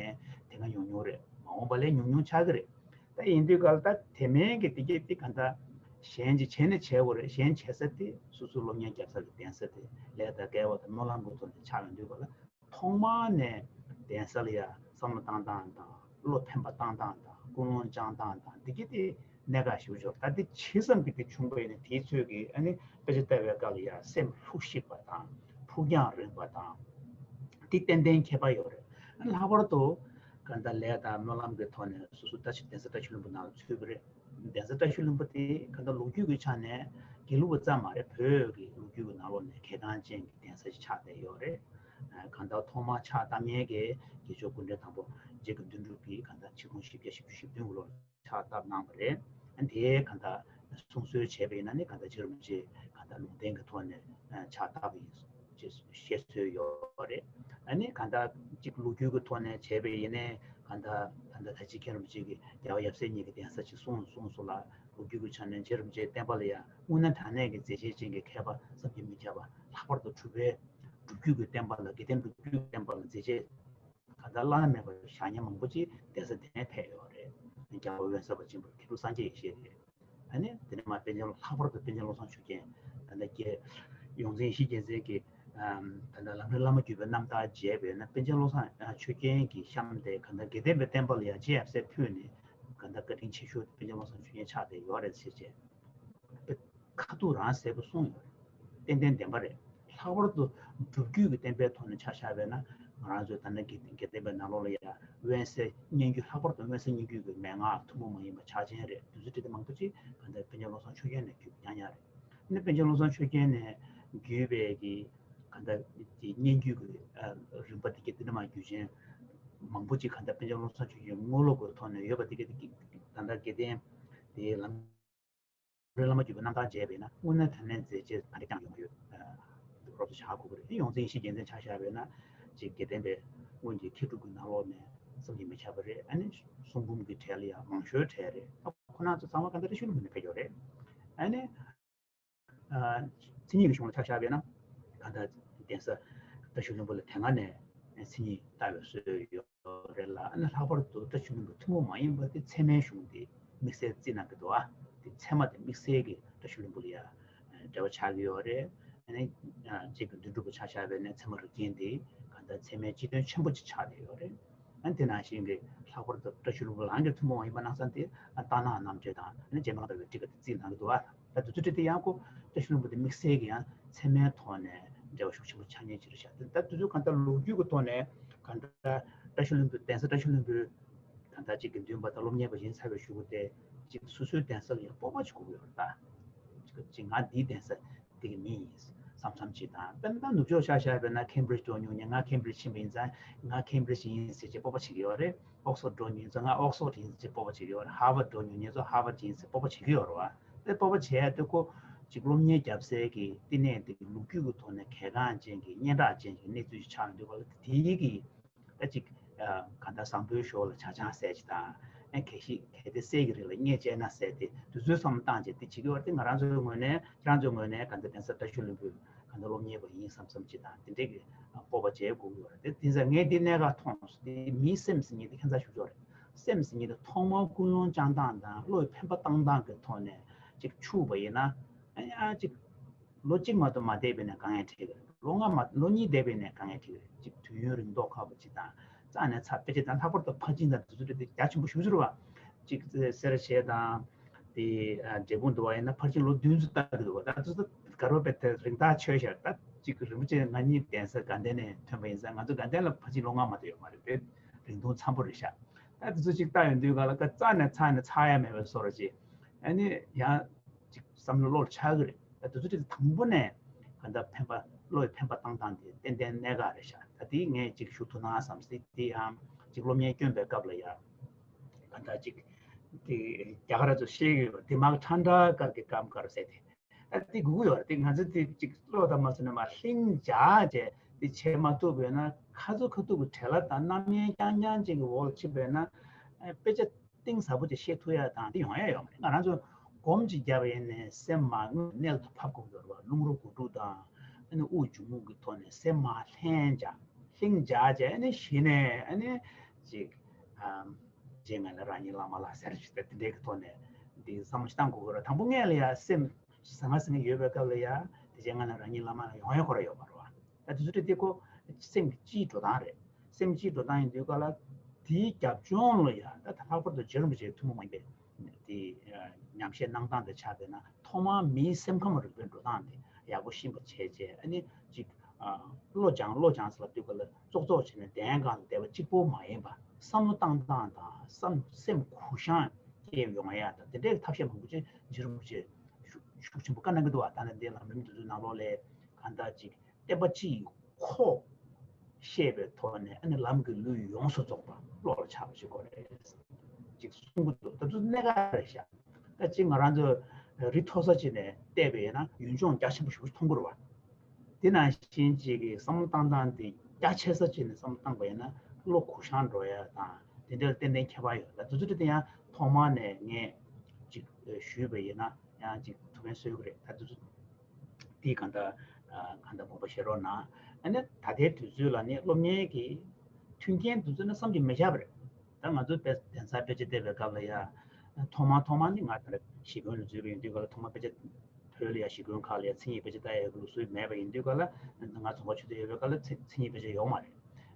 དེ་སྔ་ཉུང་ཉུང་རེད། མ་འོངས་པ་ལས་ཉུང་ཉུང་ཆགས་ཀྱི་རེད། ད་ཡིན་དུས་ག་ལ་ད་དེ་མིན་གྱི་དེ་གྱད་དེ་གང་ལྟར་ཞེན་ཅིག་བྱས་ནས་བྱས་དགོས་རེད། ཞེན་བྱེད་ས་དེ་སོ་སོ་སློབ་གཉེར་རྒྱག་ས་གི་གདན་ས་དེ་ལས་དང་སྐལ་བ་དང་སྨོན་ལམ་གྱི་ཐོག་ནས་ཆགས་ཡོང་དུས་ག་ལ། ཐོག་མར་ནས་གདན་ས་ལ་ཡ་བསམ་བློ་བཏང་སྟངས་དང་བློ་ཕན་པ་བཏང་སྟངས་དང་ཀུན་སློང་བཅངས་སྟངས་དང་འདི་གྱད་དེ་གནད་འགག་ཞེ་པོ་ཅིག་ཡོད་རེད། ད་འདི་ཇི་ཙམ་གྱིས་འདི་བྱུང་པ་ཡིན་ན་དེའི་ཚོད་ཀྱིས་ཨ་ནི་དཔེ་ཆ་ལྟ་བའི་སྐབས་ལ་ཡ་སེམས་ལྷུག་ཤིག་པ་དང་ཕུགས་རྒྱང་རིང་བ་དང་འདི་ཏན་ཏན་ཁྱད་པར་ཡོད་རེད། ཨ་ནི་ལྷག་པར་དུ་གང་ལྟར་ལས་དང་སྨོན་ལམ་གྱི་ཐོག་ནས་སོ་སོ་བཀྲ་ཤིས་གདན་ས་བཀྲ་ཤིས་ལྷུན་པོ་ནང་ལ་ཚུད་པ་རེད། གདན་ས་བཀྲ་ཤིས་ལྷུན་པོ་དེ་གང་ལྟར་ལོ་རྒྱུས་ཀྱི་ཆ་ནས་དགེ་ལུགས་པ་ཙམ་མ་རེད། བོད་ཀྱི་ལོ་རྒྱུས་ཀྱི་ནང་ལོགས་ནས་གལ་འགངས་ཅན་གྱི་གདན་ས་ཞིག་ཆགས་བསྡད་ཡོད་རེད། གང་ལྟར་ཐོག་མར་ཕྱག་བཏབ་མཁན་གྱི་དགེ་ཆོས་སྐུ་ཕྲེང་དང་པོ་རྗེ་གི་དོན་གྲུབ་ཀྱིས་གང་ལྟར་ཆིག་སྟོང་བཞི་བརྒྱ་བཞི་བཅུ་ཞེ་བདུན་གྱི་ལོར་ཕྱག་བཏབ་གནང་བ་རེད། དེའི་གང་ལྟར་གསུང་སྲོལ་བྱས་པ་ཡིན་ན་ནི་གང་ལྟར་རྗེ་རིན་པོ་ཆེ་གང་ལྟར་ལུང་བསྟན་གྱི་ཐོག་ནས་ཕྱག་བཏབ་པ་ཡིན་ཅེས་བཤད་སྲོལ་ཡོད་རེད། ཨ་ནི་གང་ལྟར་གཅིག་ལོ་རྒྱུས་ཀྱི་ཐོག་ནས་བྱས་པ་ཡིན་ནའི་གང་ལྟར་ད་ལྟ་ད་ཅི་མཁན་རིན་པོ་ཆེ་གིས་རྒྱལ་བ་ཡབ་སྲས་གཉིས་ཀྱི་གདན་ས་ཅིག་གསུངས་གསུངས་སོང་ལ། ལོ་རྒྱུས་ཀྱི་ཆ་ནས་རྗེ་རིན་པོ་ཆེའི་བསྟན་པ་ལ་ཡང་དངོས་གནས་དྲང་གནས་ཀྱི་མཛད་རྗེས་ཅན་གྱི་མཁས་པ་བསམ་གྱིས་མི་ཁྱབ་པ་ལྷག་པར་དུ་གྲུབ་པའི་སྒྲུབ་བརྒྱུད་ཀྱི་བསྟན་པ་ལ་དགེ་ལྡན་སྒྲུབ་བརྒྱུད་ཀྱི་བསྟན་པ་ལ་མཛད་རྗེས་གང་ལྟར་བླ་ན་མེད་པ་བཞག་མཁན་མང་པོ་ཅིག་གདན་ས་འདི་ནས་ཕེབས་ཡོད་རེད། རྒྱལ་བ་དབེན་ས་པ་ཆེན་པོ་མཁས་གྲུབ་སངས་རྒྱས་ཡེ་ཤེས་རེད། ཨ་ནི་དེ་ནས་མར་པཎ་ཆེན་ལྷག་པར་དུ་པཎ་ཆེན་བློ་བཟང་ཆོས་རྒྱན་ད་ལྟ་རྒྱལ་ཡོངས་འཛིན་ཡེ་ཤེས་རྒྱལ་མཚན་གྱིས་ད་ལྟ་ལམ་རིམ་བླ་མ་བརྒྱུད་པའི་རྣམ་ཐར་མཇལ་བས་ན་པཎ་ཆེན་བློ་བཟང་ཆོས་རྒྱན་གྱི་གཤམ་དེ་གང་ལྟར་དགེ་ལྡན་པའི་བསྟན་པ་ལ་ཡང་རྗེ་ཡབ་སྲས་ཕུལ་ནས་གང་ལྟར་བཀའ་དྲིན་ཆེ་ཤོས་དེ་པཎ་ཆེན་བློ་བཟང་ཆོས་རྒྱན་ཆགས་བསྡད་ཡོད་རེད་ཟེར་བྱས། ཁ་ཐུག་རང་གསལ་པོ་གསུངས་ཡོད་རེད། ཏན་ཏན་བདེན་པ་རེད། ལྷག་པར་དུ་སྒྲུབ་བརྒྱུད་ཀྱི་བསྟན་པའི་ཐོག་ནས་ཆ་བཞག་པས་ན་ང་རང་ཚོའི་ད་ལྟ་དགེ་དགེ་ལྡན་པའི་ནང་ལོགས་ལ་ཡང་དབེན་ས་སྙན་བརྒྱུད་ལྷག་པར་དུ་དབེན་ས་སྙན་བརྒྱུད་ཀྱི་མན་ངག་ཐུན་མོང་མ་ཡིན་པ་ཕྱག་ཆེན་རེད། བདུད་རྩི་བྲིས་ཏེ་མང་པོ་ཅིག་གང་ལྟར་པཎ་ཆེན་བློ་བཟང་ཆོས་རྒྱན་ནས་བརྒྱུད་ཉག་ཉག་རེད། ཨ་ནི་པཎ་ཆེན་བློ་བཟང་ཆོས་རྒྱན་ནས་བརྒྱུད་པའི་གི་གང་ལྟར་གྱི་སྙན་བརྒྱུད་ཀྱི་རིམ་པ་དེ་གའི་དེ་འདྲ་མ་བརྒྱུད་ཆེན་མང་པོ་ཅིག་གང་ལྟར་པཎ་ཆེན་བློ་བཟང་ཆོས་རྒྱན་དངོས་སློབ་ཀྱི་ཐོག་ནས་ཡོད་པ་དེ་གའི་དེ་གའི་ད་ལྟ་དགེ་ལྡན་དེའི་ལམ་རིམ་བླ་མ་བརྒྱུད་པའི་རྣམ་ཐར་མཇལ་བས་ན་དངོས་གནས་དྲང་གནས་མཛད་རྗེས་ག་འདྲ་བསྐྱངས་ཡོད་མ་ཡོད་རོབ་ཏུ་བཞག་དགོས་ཀྱི་རེད། ཡོངས་འཛིན་ཡེ་ཤེས་རྒྱལ་མཚན་ཆ་བཞག་པས་ན་ཅིག་དགེ་ལྡན་པའི་སྔོན་གྱི་མཁས་གྲུབ་ཀྱི་ནང་ལོགས་ནས་བསམ་གྱིས་མི་ཁྱབ་པ་རེད། ཨ་ནི་གསུང་འབུམ་གྱི་གྲས་ལ་ཡང་མང་ཤོས་གྲས་རེད། ད་ཁོ་རང་ཚོ་ཚང་མ་གང་ལྟར་བཀྲ་ཤིས་ལྷུན་པོ་ནས་ཕེབས་ཡོད་རེད། ཨ་ནི་མཚན་ཉིད་ཀྱི་གཞུང་ལ་ཆ་བཞག་པས་ན་གང་ལྟར་གདན་ས་བཀྲ་ཤིས་ལྷུན་པོ་ལ་དེ་སྔ་ནས་མཚན་ཉིད་བལྟ་བའི་སྲོལ་ཡོད། རེད་ལ། ཨ་ནི་ལྷག་པར་དུ་བཀྲ་ཤིས་ལྷུན་པོ་ཐུན་མོང་མ་ཡིན་པ་དེ་ཚད་མའི་གཞུང་དེ་དམིགས་བསལ་བརྩི་གནང་གི་འདུག་ཨ། དེ་ཚད་མ་དེ་དམིགས་བསལ་གྱི་བཀྲ་ཤིས་ལྷུན་པོ་ལ་ཡ་འབྲེལ་བ་ཆགས་ཀྱི་ཡོད་རེད། ཨ་ནི་རྗེ་གི་དོན་གྲུབ་པ་ཆ་བཞག་པས་ནི་ཚད་མ་རིགས་རྒྱན་དེ་གང་ལྟར་ཚད་མའི་སྤྱི་དོན་ཆེན་པོ་ཅིག་ཆགས་བསྡད་ཡོད་རེད། ཨ་ནི་དེ་ནང་བཞིན་གྱི་ལྷག་པར་དུ་བཀྲ་ཤིས་ལྷུན་པོ་རང་གི་ཐུན་མོང་མ་ཡིན་པ་གནང་ས་དེ་ཨ་རྟ་ནག་རྣམ་འགྲེལ་དང་ཨ་ནི་རྗེ་མི་ལ་དྭགས་པའི་བྲིས་ཀ་དེ་བརྩིས་གནང་གི་འདུག་ཨ། ད་དེ་ཚོ་བྲིས་དེ་ཡང་ཁོ་བཀྲ་ཤིས་ལྷུན་པོ་དེ་དམིགས་བསལ་གྱི་ཡང་ཚད་མའི་ཐོག་ནས་འབྲེལ་བ་ཤུགས་ཆེན་པོ་ཆགས་ཉེན་ཅིག་རེད་ཤག་ད་དེ་ཚོ་གང་ལྟར་ལོ་རྒྱུས་ཀྱི་ཐོག་ནས་གང་ལྟར་བཀྲ་ཤིས་ལྷུན་པོ་གདན་ས་བཀྲ་ཤིས་ལྷུན་པོའི་གང་ལྟར་ཅིག་དགེ་འདུན་པ་དང་སློབ་གཉེར་བ་ཡིན་ཚར་བའི་གཞུག་གུ་དེ་ཅིག་སོ་སོའི་གདན་ས་ལ་ཡང་སྤོབས་པ་ཅིག་དགོས་ཀྱི་ཡོད་རེད་ད། ཅིག་ང་འདིའི་གདན་ས་འདི་གི་མི་ཡིན། ས་ བསམ་བསམ་ཅིག་དང་། དཔེར་ན་ནུབ་ཕྱོགས་ཆ་བཞག་པ་ཡིན་ན་ཁེམ་བྷྲིཇ་འགྲོ་མྱོང་མཁན། ང་ཁེམ་བྷྲིཇ་ཕྱིན་པ་ཡིན་ཙང་ང་ཁེམ་བྷྲིཇ་ཡིན་ཟེར་བྱས་སྤོབས་པ་བྱེད་ཀྱི་ཡོད་རེད། ཨོག་སི་ཕོར་ཌི་འགྲོ་མྱོང་ཡིན་ཙང་ང་ཨོག་སི་ཕོར་ཌི་ཡིན་ཟེར་བྱས་སྤོབས་པ་བྱེད་ཀྱི་ཡོད་རེད། ཧར་ཝར་ཌི་འགྲོ་མྱོང་ཡིན་ཙང་ཧར་ཝར་ཌི་ཡིན་ཟེར་སྤོབས་པ་བྱེད་ཀྱི་ཡོད་རེད་བ། དེ་སྤོབས་པ་བྱས་ཏེ་ཁོ་ཅིག་སློབ་གཉེར་རྒྱབ་སའི་གི་བསྟི་གནས་དེ་ལོ་རྒྱུས་ཀྱི་ཐོག་ནས་གལ་འགངས་ཅན་གྱི་སྙན་གྲགས་ཅན་གྱི་གནས་ཚུལ་ཞིག་ཆགས་འདུག་ག་ལ། དེ་ཡི་གི་ད་ཅིག་ཨ་གང་ལྟར་བཟང་པོའི་ཞོར་ལ་ཇ་ཆང་ཟས་ཅིག་དང་། ཨ་གལ་སྲིད་གལ་ཏེ་སྲས་ཀྱི་རིགས་ལ་བརྙས་བཅད་ན་ཟས་ཏེ་དུས་ཚོད་བསམ་བློ་བཏང་བྱས་དེ་བྱེད་ཀྱི་ཡོད་རེད། དེ་ང་རང་ཚོའི་ངོས་ནས་ཁྱེད་རང་ཚོའི་ངོས་ནས་གང་ལྟར་གདན་ས་བཀྲ་ཤིས་ལྷུན་པོའི་གང་ལྟར་སློབ་གཉེར་བ་ཡིན་བསམ་བསམ་ཅིག་དང་། དེ་འདྲས་ཀྱི་སྤོབས་པ་བྱེད་དགོས་ཀྱི་ཡོད་རེད། དེ་དེ་ཚོ་ངས་འདི་གནད་འགག་མཐོང་སོང་། དེ་མིའི་སེམས་ཟེར་མཁན་དེ་ཁྱད་མཚར་ཤུགས་ཆེ་རེད། སེམས་ཟེར་མཁན་དེ་ཐོག་མར་ཀུན་སློང་བཅངས་སྟངས་དང་བློ་ཡི་འཕེན་པ་བཏང་སྟངས་ཀྱི་ཐོག་ནས་ཅིག་འཕྱུགས་པ་ཡིན་ན། ཨ་ཡ་ཅིག་ལོ་གཅིག་མ་གཏོགས་མ་བསྡད་པ་ཡིན་ན་དཀའ་ངལ་འཕྲད་ཀྱི་རེད། ལོ་ལྔ་མ་ལོ་གཉིས་བསྡད་པ་ཡིན་ན་དཀའ་ངལ་འཕྲད་ཀྱི་རེད། ཅིག་དུས་ཡུན་རིང་མདོག་ཁ་པོ་ཅིག་དང་། རྩ་ནས་ཚ། དཔེ་ཆ་དང་ལྷག་པར་དུ་ཕར་ཕྱིན་དང་དེ་ཚོ་དེ་རྒྱ་ཆེན་པོ་ཞེ་པོ་ཅིག་རེད་བ། ཅིག་སེར་བྱེས་དང་དེ་ཨ་འབྲས་སྤུངས་འདུག་བ་ཡིན་ན་ཕར་ཕྱིན་ལོ་བདུན་ཙམ་ལྟ་གི་འདུག་བ། ད་དེ་ཚོ་དགའ་རབ་པའི་དེ་རིན་ཐང་ཆོད་ཤག་ད་ཅིག་རིན་པོ་ཆེ་ང་གཉིས་གདན་ས་དགའ་ལྡན་ནས་ཐོན་པ་ཡིན་ཙང་ང་ཚོ་དགའ་ལྡན་ལ་ཕར་ཕྱིན་ལོ་ལྔ་མ་གཏོགས་ཡོད་མ་རེད། དེ་རིང་ཐུང་འཚམ་པོ་རེད་ཤག་ད་དེ་ཚོ་ཅིག་ལྟ་ཡོང་དུས་ག་ལ་ཀ་རྩ་ནས་ཚ་ནས་ཚ་ཡ་མེད་པའི་བཟོ་འདྲ་ཅིག་ཨ་ནི་ཡང་ཅིག་བསམ་བློ་བློར་འཆར་གི་རེད། ད་དེ་ཚོ་ཅིག་དང་པོ་ནས་ག་འདྲ་འཕེན་པ་བློ་ཡི་འཕེན་པ་བཏང་སྟངས་དེ་ཏན་ཏན་གནད་འགག་རེད་ཤག་ད་དེ་ངས་ཅིག་ཞུ་ཐུབ་ན་བསམ་སྲིད། དེ་ཡང་ཅིག་སློབ་གཉེར་སྐྱོན་པའི་སྐབས་ལ་ཡ་ག་འདྲ་ཅིག་དེ་རྒྱ་གར་ཚོ་ཤེས་ཀྱི་ཡོད་རེད། དེ་མ་ཁྲ་འདྲ་དཀར་གྱི་སྐམ་དཀར་ཟེར་དེ། ཨ་དེ་དགོས་ཀྱི་ཡོད་རེད། དེ་ང་ཚོ་དེ་ཅིག་བློ་དང་མ་བཟོད་ནས་མར་ལྷིང་འཇགས་བྱས་དེ་བྱེད་མ་ཐུབ་པས་ན། ཁ་ཚུགས་ཁ་ཐུག་གི་བྲེལ་བ་དང་རྣམ་གཡེང་རྐྱང་རྐྱང་ཅན་གྱི་འོག་ལ་ཕྱིན་པས་ན། ཨ་དཔེ་ཆ་གཏིང་ཟབ་པོ་ཅིག་ཤེས་ཐུབ་ཡ་དང་དེ་ཡོང་ཡ་ཡོད་མ་རེད། ང་རང་ཚོ་སྒོམ་ཅིག་བརྒྱབ་པ་ཡིན་ནའི་སེམས་མར་དངོས་གནས་ལ་ཕབ་དགོས་ཀྱི་ཡོད་རེད་བ། རླུང་རོ་དགུ་ཕྲུགས་དང་ཨ་ནི་དབུགས་འབྱུང་རྔུབ་ཀྱི་ཐོག་ནས་སེམས་མར་ལྷིང་འཇགས་ལྷིང་འཇགས་བྱས། ཨ་ནི་གཞི་ནས་ཨ་ནི་ཅིག་ཨ་རྗེས་ང་ལ་རང་ཉིད་བླ་མ་ལགས་ཟེར་ཞིག་དེ་འདྲའི་གི་ཐོག་ནས་འདི་བསམ་བློ་ཞིག་བཏང་དགོས་ཀྱི་རེད། དང་པོ་སྔོན་ལ་ཡ་སེམས་ཟང་ངེ་ཟིང་ངེ་ཡོད་པའི་སྐབས་ལ་ཡ་དེ་རྗེས་ང་ལ་རང་ཉིད་བླ་མ་ལགས་ཡོང་ཡ་ཁོ་ར་ཡོད་མ་རེད་བ། ད་དེ་ཚོ་དེ་ཁོ་སེམས་ཀྱི་སྤྱིའི་འགྲོ་སྟངས་རེད། སེམས་སྤྱིའི་འགྲོ་སྟངས་ཡིན་དུས་ག་ལ་དེའི་རྒྱབ་ལྗོངས་ལ་ཡ་ད་ད་ལྷག་པར་དུ་རྗེ་རིན་པོ་ཆེའི་ཐུན་མོང་མ་ཡིན་པའི་དེ་ཉམས་བཞེས་གནང་སྟངས་དེ་ཆ་བཞག་ན། ཐོག་མར་མིའི་སེམས་ཁམས་རིག་པའི་འགྲོ་སྟངས་དེ་ཡག་པོ་ཤེས་པ་བྱས་བྱས། ཨ་ནི་ཅིག་ཨ་བློ་སྦྱང་བློ་སྦྱང་ཟེར་ལབ་དུས་ག་ལ་ཙོག་ཙོག་བྱས་ནས་གདན་སྒང་ལ་བསྡད་པ་གཅིག་པོ་མ་ཡིན་པ། བསམ་བློ་བཏང་སྟངས་དང་བསམ་སེམས་གུ་བཤངས་སྐྱེ་ཡོང་ཡ་དང་དེ་འདྲའི་ཐབས་ཤེས་མང་པོ་ཅིག་རྗེ་རིན་པོ་ཆེ་ཤུགས་ཤུགས་ཆེན་པོ་བཀའ་གནང་གི་འདུག་བ། ད་ནི་འདི་ལམ་རིམ་དེ་ཚོའི་ནང་ལོགས་ལ་གང་ལྟར་ཅིག་བསྟན་པ་སྤྱི་ཡི་ཁོག་ཤེས་པའི་ཐོག་ནས། ཨ་ནི་ལམ་གྱི་ལུས་ཡོངས་སུ་རྫོགས་པ་བློ་ལ་འཆར་བ་ཞིག་དགོས་རེད་ཅིག་གསུང་གི་འདུག་ད་དུང་གནད་འགག་རེད་ཤག་ད་ཅིག་ང་རང་ཚོ་རི་མཐོ་ས་ཅིག་ནས་བལྟས་པ་ཡིན་ན་ཡུལ་ལྗོངས་རྒྱ་ཆེན་པོ་ཞེ་པོ་ཅིག་མཐོང་གི་རེད་བ། དེ་ནང་བཞིན་ཅིག་གི་བསམ་བློ་བཏང་སྟངས་དེ་རྒྱ་ཆེ་ས་ཅིག་ནས་བསམ་བློ་བཏང་པ་ཡིན་ན་བློ་གུ་བཤངས་འགྲོ་ཡ་དང་དེ་འདྲ་ལ་ཏན་ཏན་ཁྱད་པར་ཡོད། ད་དེ་ཚོ་དེ་ཡང་ཐོག་མ་ནས་ངས་ཅིག་ཞུས་པ་ཡིན་ན་ཡང་ཅིག་ཐུགས་ཕན་གསོས་ཀྱི་རེད། ད་དེ་ཚོ་དེ་གང་ལྟར་གང་ལྟར་དགོངས་པ་བཞེས་རོགས་གནང་། ཨ་ནི་ད་ལྟའི་དུས་ཚོད་ལ་ནི་སློབ་གཉེར་གྱི་མཐུན་རྐྱེན་དེ་ཚོ་ནི་བསམ་གྱིས་མི་ཁྱབ་པ་རེད། ད་ང་ཚོ་དཔེ་གདན་སར་དཔེ་ཆ་བལྟས་པའི་སྐབས་ལ་ཡ། ཐོག་མ་ཐོག་མ་ནི་ང་ད་གཞིས་དགོན་ལ་འཛུལ་བ་ཡིན་དུས་ག་ལ་ཐོག་མ་དཔེ་ཆ་བོད་ལ་ཡ་གཞིས་དགོན་ཁག་ལ་ཡ་མཚན་ཉིད་དཔེ་ཆ་ལྟ་ཡ་གི་ལུགས་སྲོལ་མེད་པ་ཡིན་དུས་ག་ལ། ང་རྫོང་དཔར་ཆོས་སྡེ་ཡོད་པའི་སྐབས་ལ་མཚན་མཚན་ཉིད་དཔེ་ཆ་ཡོད་མ་རེད།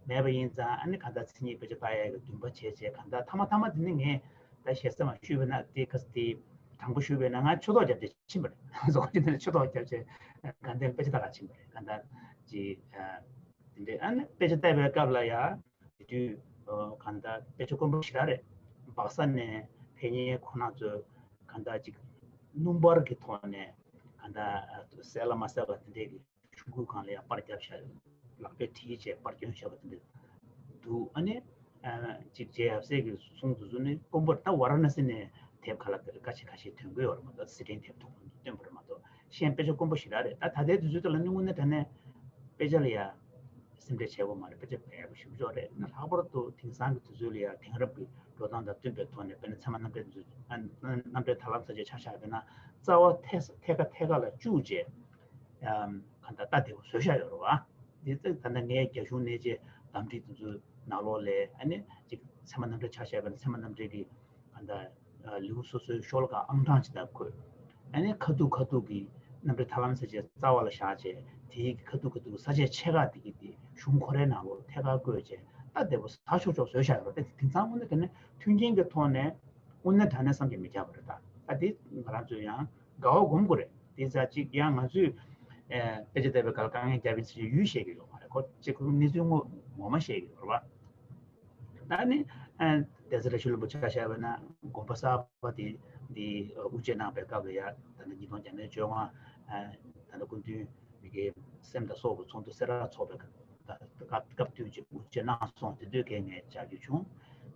མེད་པ་ཡིན་ཙང་ཨ་ནི་གང་ལྟར་མཚན་ཉིད་དཔེ་ཆ་ལྟ་ཡ་གི་འདུན་པ་བྱས་བྱས་གང་ལྟར་ཐ་མ་ཐ་མ་དེ་ནི་ངས་ད་ཞལ་གསེང་མ་ཞུས་པ་ན་དེ་ག་དེ་དྲང་པོ་ཞུས་པ་ན་ང་ཆོས་ཐོག་རྒྱབ་བྱས་ཕྱིན་པ་རེད། རྫོང་དཔར་ཆོས་སྡེ་ནས་ཆོས་ཐོག་རྒྱབ་བྱས་དགའ་ལྡན་དཔེ་ཆ་ལྟ་ག་ཕྱིན་པ་རེད། གང་ལྟར་ཅི་དེ་འདྲའི་ཨ་ནི་དཔེ་ཆ་བལྟས་པའི་སྐབས་ལ་ཡ། དེ་དུས་ཨ་གང་ལྟར་དཔེ་ཆ་དཀོན་པོ་ཞེ་དྲག་རེད། སྦག་ས་ནས་ཕེབས་མཁན་ཁོང་རྣམ་ཚོས་གང་ལྟར་ཅིག་སྣུམ་པར་གྱི་ཐོག་ནས་གང་ལྟར་གསལ་ལ་མ་གསལ་བ་དེ་འདྲའི་གི་ཆུང་ཀུའི་སྒང་ལ་ཡང་པར་བརྒྱབ་བཞག་ལག་པས་བྲིས་བྱས་པར་བསྐྱོན་བཞག་པ་དེ་འདྲ་འདུག་ཨ་ནི་ཨ་ཅིག་རྗེ་ཡབ་སྲས་ཀྱི་གསུང་དེ་ཚོ་ནི་དཀོན་པོ་རེད། ད་ཝ་ར་ཎ་སི་ནས་དེབ་ཁ་ལ་ཁ་ཤས་ཁ་ཤས་ཐོན་གྱི་ཡོད་རེད་མ་གཏོགས་སི་ཁྲོན་དེབ་ཐོག་ཏུ་བཏོན་པ་རེད་མ་གཏོགས་གཞན་དཔེ་ཆ་དཀོན་པོ་ཞེ་དྲག་རེད། ད་ད་ལྟའི་དུས་ཚོད་དེ་ལ་ནི་དངོས་གནས་དྲང་གནས་དཔེ་ཆ་ལ་ཡ་སེམས་ཁྲལ་བྱེད་དགོས་མ་རེད། དཔེ་ཆ་དཔེ་ཡག་པོ་ཞེ་པོ་ཅིག་རེད། ལྷག་པར་དུ་དེང་སང་གི་དུས་ཚོད་ལ་ཡ་དེང་རབས་ཀྱི་འགྲོ་སྟངས་དང་བསྟུན་པའི་ཐོག་ནས་དཔེར་ན་ཚད་མ་རྣམ་འགྲེལ་དེ་ཚོ་ཨ་རྣམ་འགྲེལ་ཐར་ལམ་ས་བཅད་ཆ་བཞག་པ་ཡིན་ན་རྩ་བ་ཐད་ཐད་ཀ་ཐད་ཀ་ལ་བཅུག་བྱས་ཨམ་གང་ལྟར་ལྟ་བདེ་པོ་བཟོས་བཞག་ཡོད་རེད་བ། འདི་ད་ད་ལྟ་ངས་རྒྱ་གཞུང་གནས་ཆེན་བདམས་ཁྲིད་དེ་ཚོའི་ནང་ལོགས་ལ་ཨ་ནི་ཅིག་ཚད་མ་རྣམ་འགྲེལ་ཆ་བཞག་པ་ཡིན་ན་ཚད་མ་རྣམ་འགྲེལ་གྱི་གང་ལྟར་ལེའུ་སོ་སོའི་ཤོ་ལོ་ཀ་ཨང་གྲངས་ཅིག་ལྟར་བཀོད། ཨ་ནི་ཁ་ཐུག་ཁ་ཐུག་གི་རྣམ་འགྲེལ་ཐར་ལམ་ས་བཅད་རྩ་བ་ལ་བཞག་བྱས་དེའི་ཁ་ཐུག་ཁ་ཐུག་ས་བཅད་ཆེ་ཁག་དེ་གི་དེ་གཞུང་ཁོ་རའི་ནང་ལོགས་ཐད་ཀར་བཀོད་བྱས་ལྟ་བདེ་པོ་ཟ་ཆོག་ཆོག་བཟོས་བཞག་ཡོད་རེད། དེང་སང་དངོས་གནས་དྲང་གནས་མཐུན་རྐྱེན་གྱི་ཐོག་ནས་དངོས་གནས་དྲང་གནས་བསམ་གྱིས་མི་ཁྱབ་པ་རེད། ད་ད་དེ་ང་རང་ཚོས་ཡང་དགའ་བ་སྒོམ་དགོས་རེད། དེ་ཙང་གཅིག་ཡང་ང་ཚོས་ཨེ་དཔེ་ཆ་བལྟས་པའི་སྐབས་ལ་དཀའ་ངལ་བརྒྱབ་པའི་ཚེ་ཡུལ་ཤེས་ཀྱི་ཡོད་མ་རེད། ཁོ་གཅིག་ཁོ་གནས་ཚུལ་ངོ་ངོ་མ་ཤེས་ཀྱི་ཡོད་རེད་བ། ད་ནི་ཨ་གདན་ས་བཀྲ་ཤིས་ལྷུན་པོ་ཆ་བཞག་པ་ན་དགོན་པ་གསར་པ་དེ་འདི་དབུ་འབྱེད་གནང་པའི་སྐབས་ལ་ཡ་ད་ནི་ཉིས་སྟོང་བརྒྱ་མེད་བཅོ་ལྔ་ཨ་ད་ནི་སྐུ་མདུན་ མི་དགེ་སེམས་དང་སྲོག་གི་ཚོགས་འདུ་སེ་ར་ཚོགས་པའི་སྐབས་སྐབས་སྐབས་དུས་ཀྱི་དབུ་འབྱེད་གནང་སོང་། དེ་དུས་ཀྱི་ངས་བཅར་རྒྱུ་བྱུང་།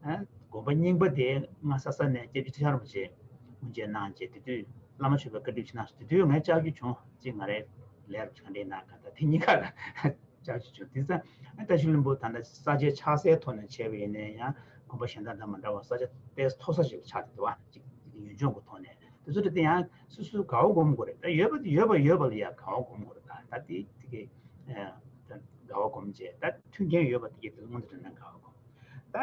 ཨ། དགོན་པ་རྙིང་པ་དེ་ང་ས་ས་ནས་སྐྱབས་རྗེ་ཁྲི་བྱང་རིན་པོ་ཆེ་དབུ་འབྱེད་གནང་རྗེས་དེ་དུས་བླ་མ་མཆོད་པའི་བཀའ་འདྲི་ཞིག་གནང་སོང་། དེ་དུས་ངས་བཅར་རྒྱུ་བྱུང་། གཅིག་ང་རའི་ལས་རབ་ཅིག་ག་འདྲས་གནང་ག་ད་དེ་གཉིས་ཀ་ལ་བཅར་རྒྱུ་བྱུང་། དེ་ཙང་ཨ་བཀྲ་ཤིས་ལྷུན་པོ་ད་ལྟ་ས་ཆའི་ཆགས་སའི་ཐོག་ནས་བྱས་པ་ཡིན་ན་ཡང་དགོན་པ་གཞན་དག་དང་མ་འདྲ་བར་ས་ཆ་དཔེ་མཐོ་ས་ཞིག་ཆགས་འདུག་བ། གཅིག་ཡུལ་ལྗོངས་ཀྱི་ཐོག་ནས། དེ་ཚོ་དེ་ཡང་སོ་སོས་དགའ་བ་སྒོམ་དགོས་རེད། ད་ཡོད་པ་དེ་ཡོད་པ་ཡོད་པ་ལ་ཡང་དགའ་བ་སྒོམ་དགོས་རེད། ད་ད་དེ་དེ་གི་ཨ་ད་དགའ་བ་སྒོམ་བྱས། ད་མཐུན་རྐྱེན་ཡོད་པ་དེ་གི་དེ་སྔོན་དུ་དྲན་ན་དགའ་བ་སྒོམ། ད་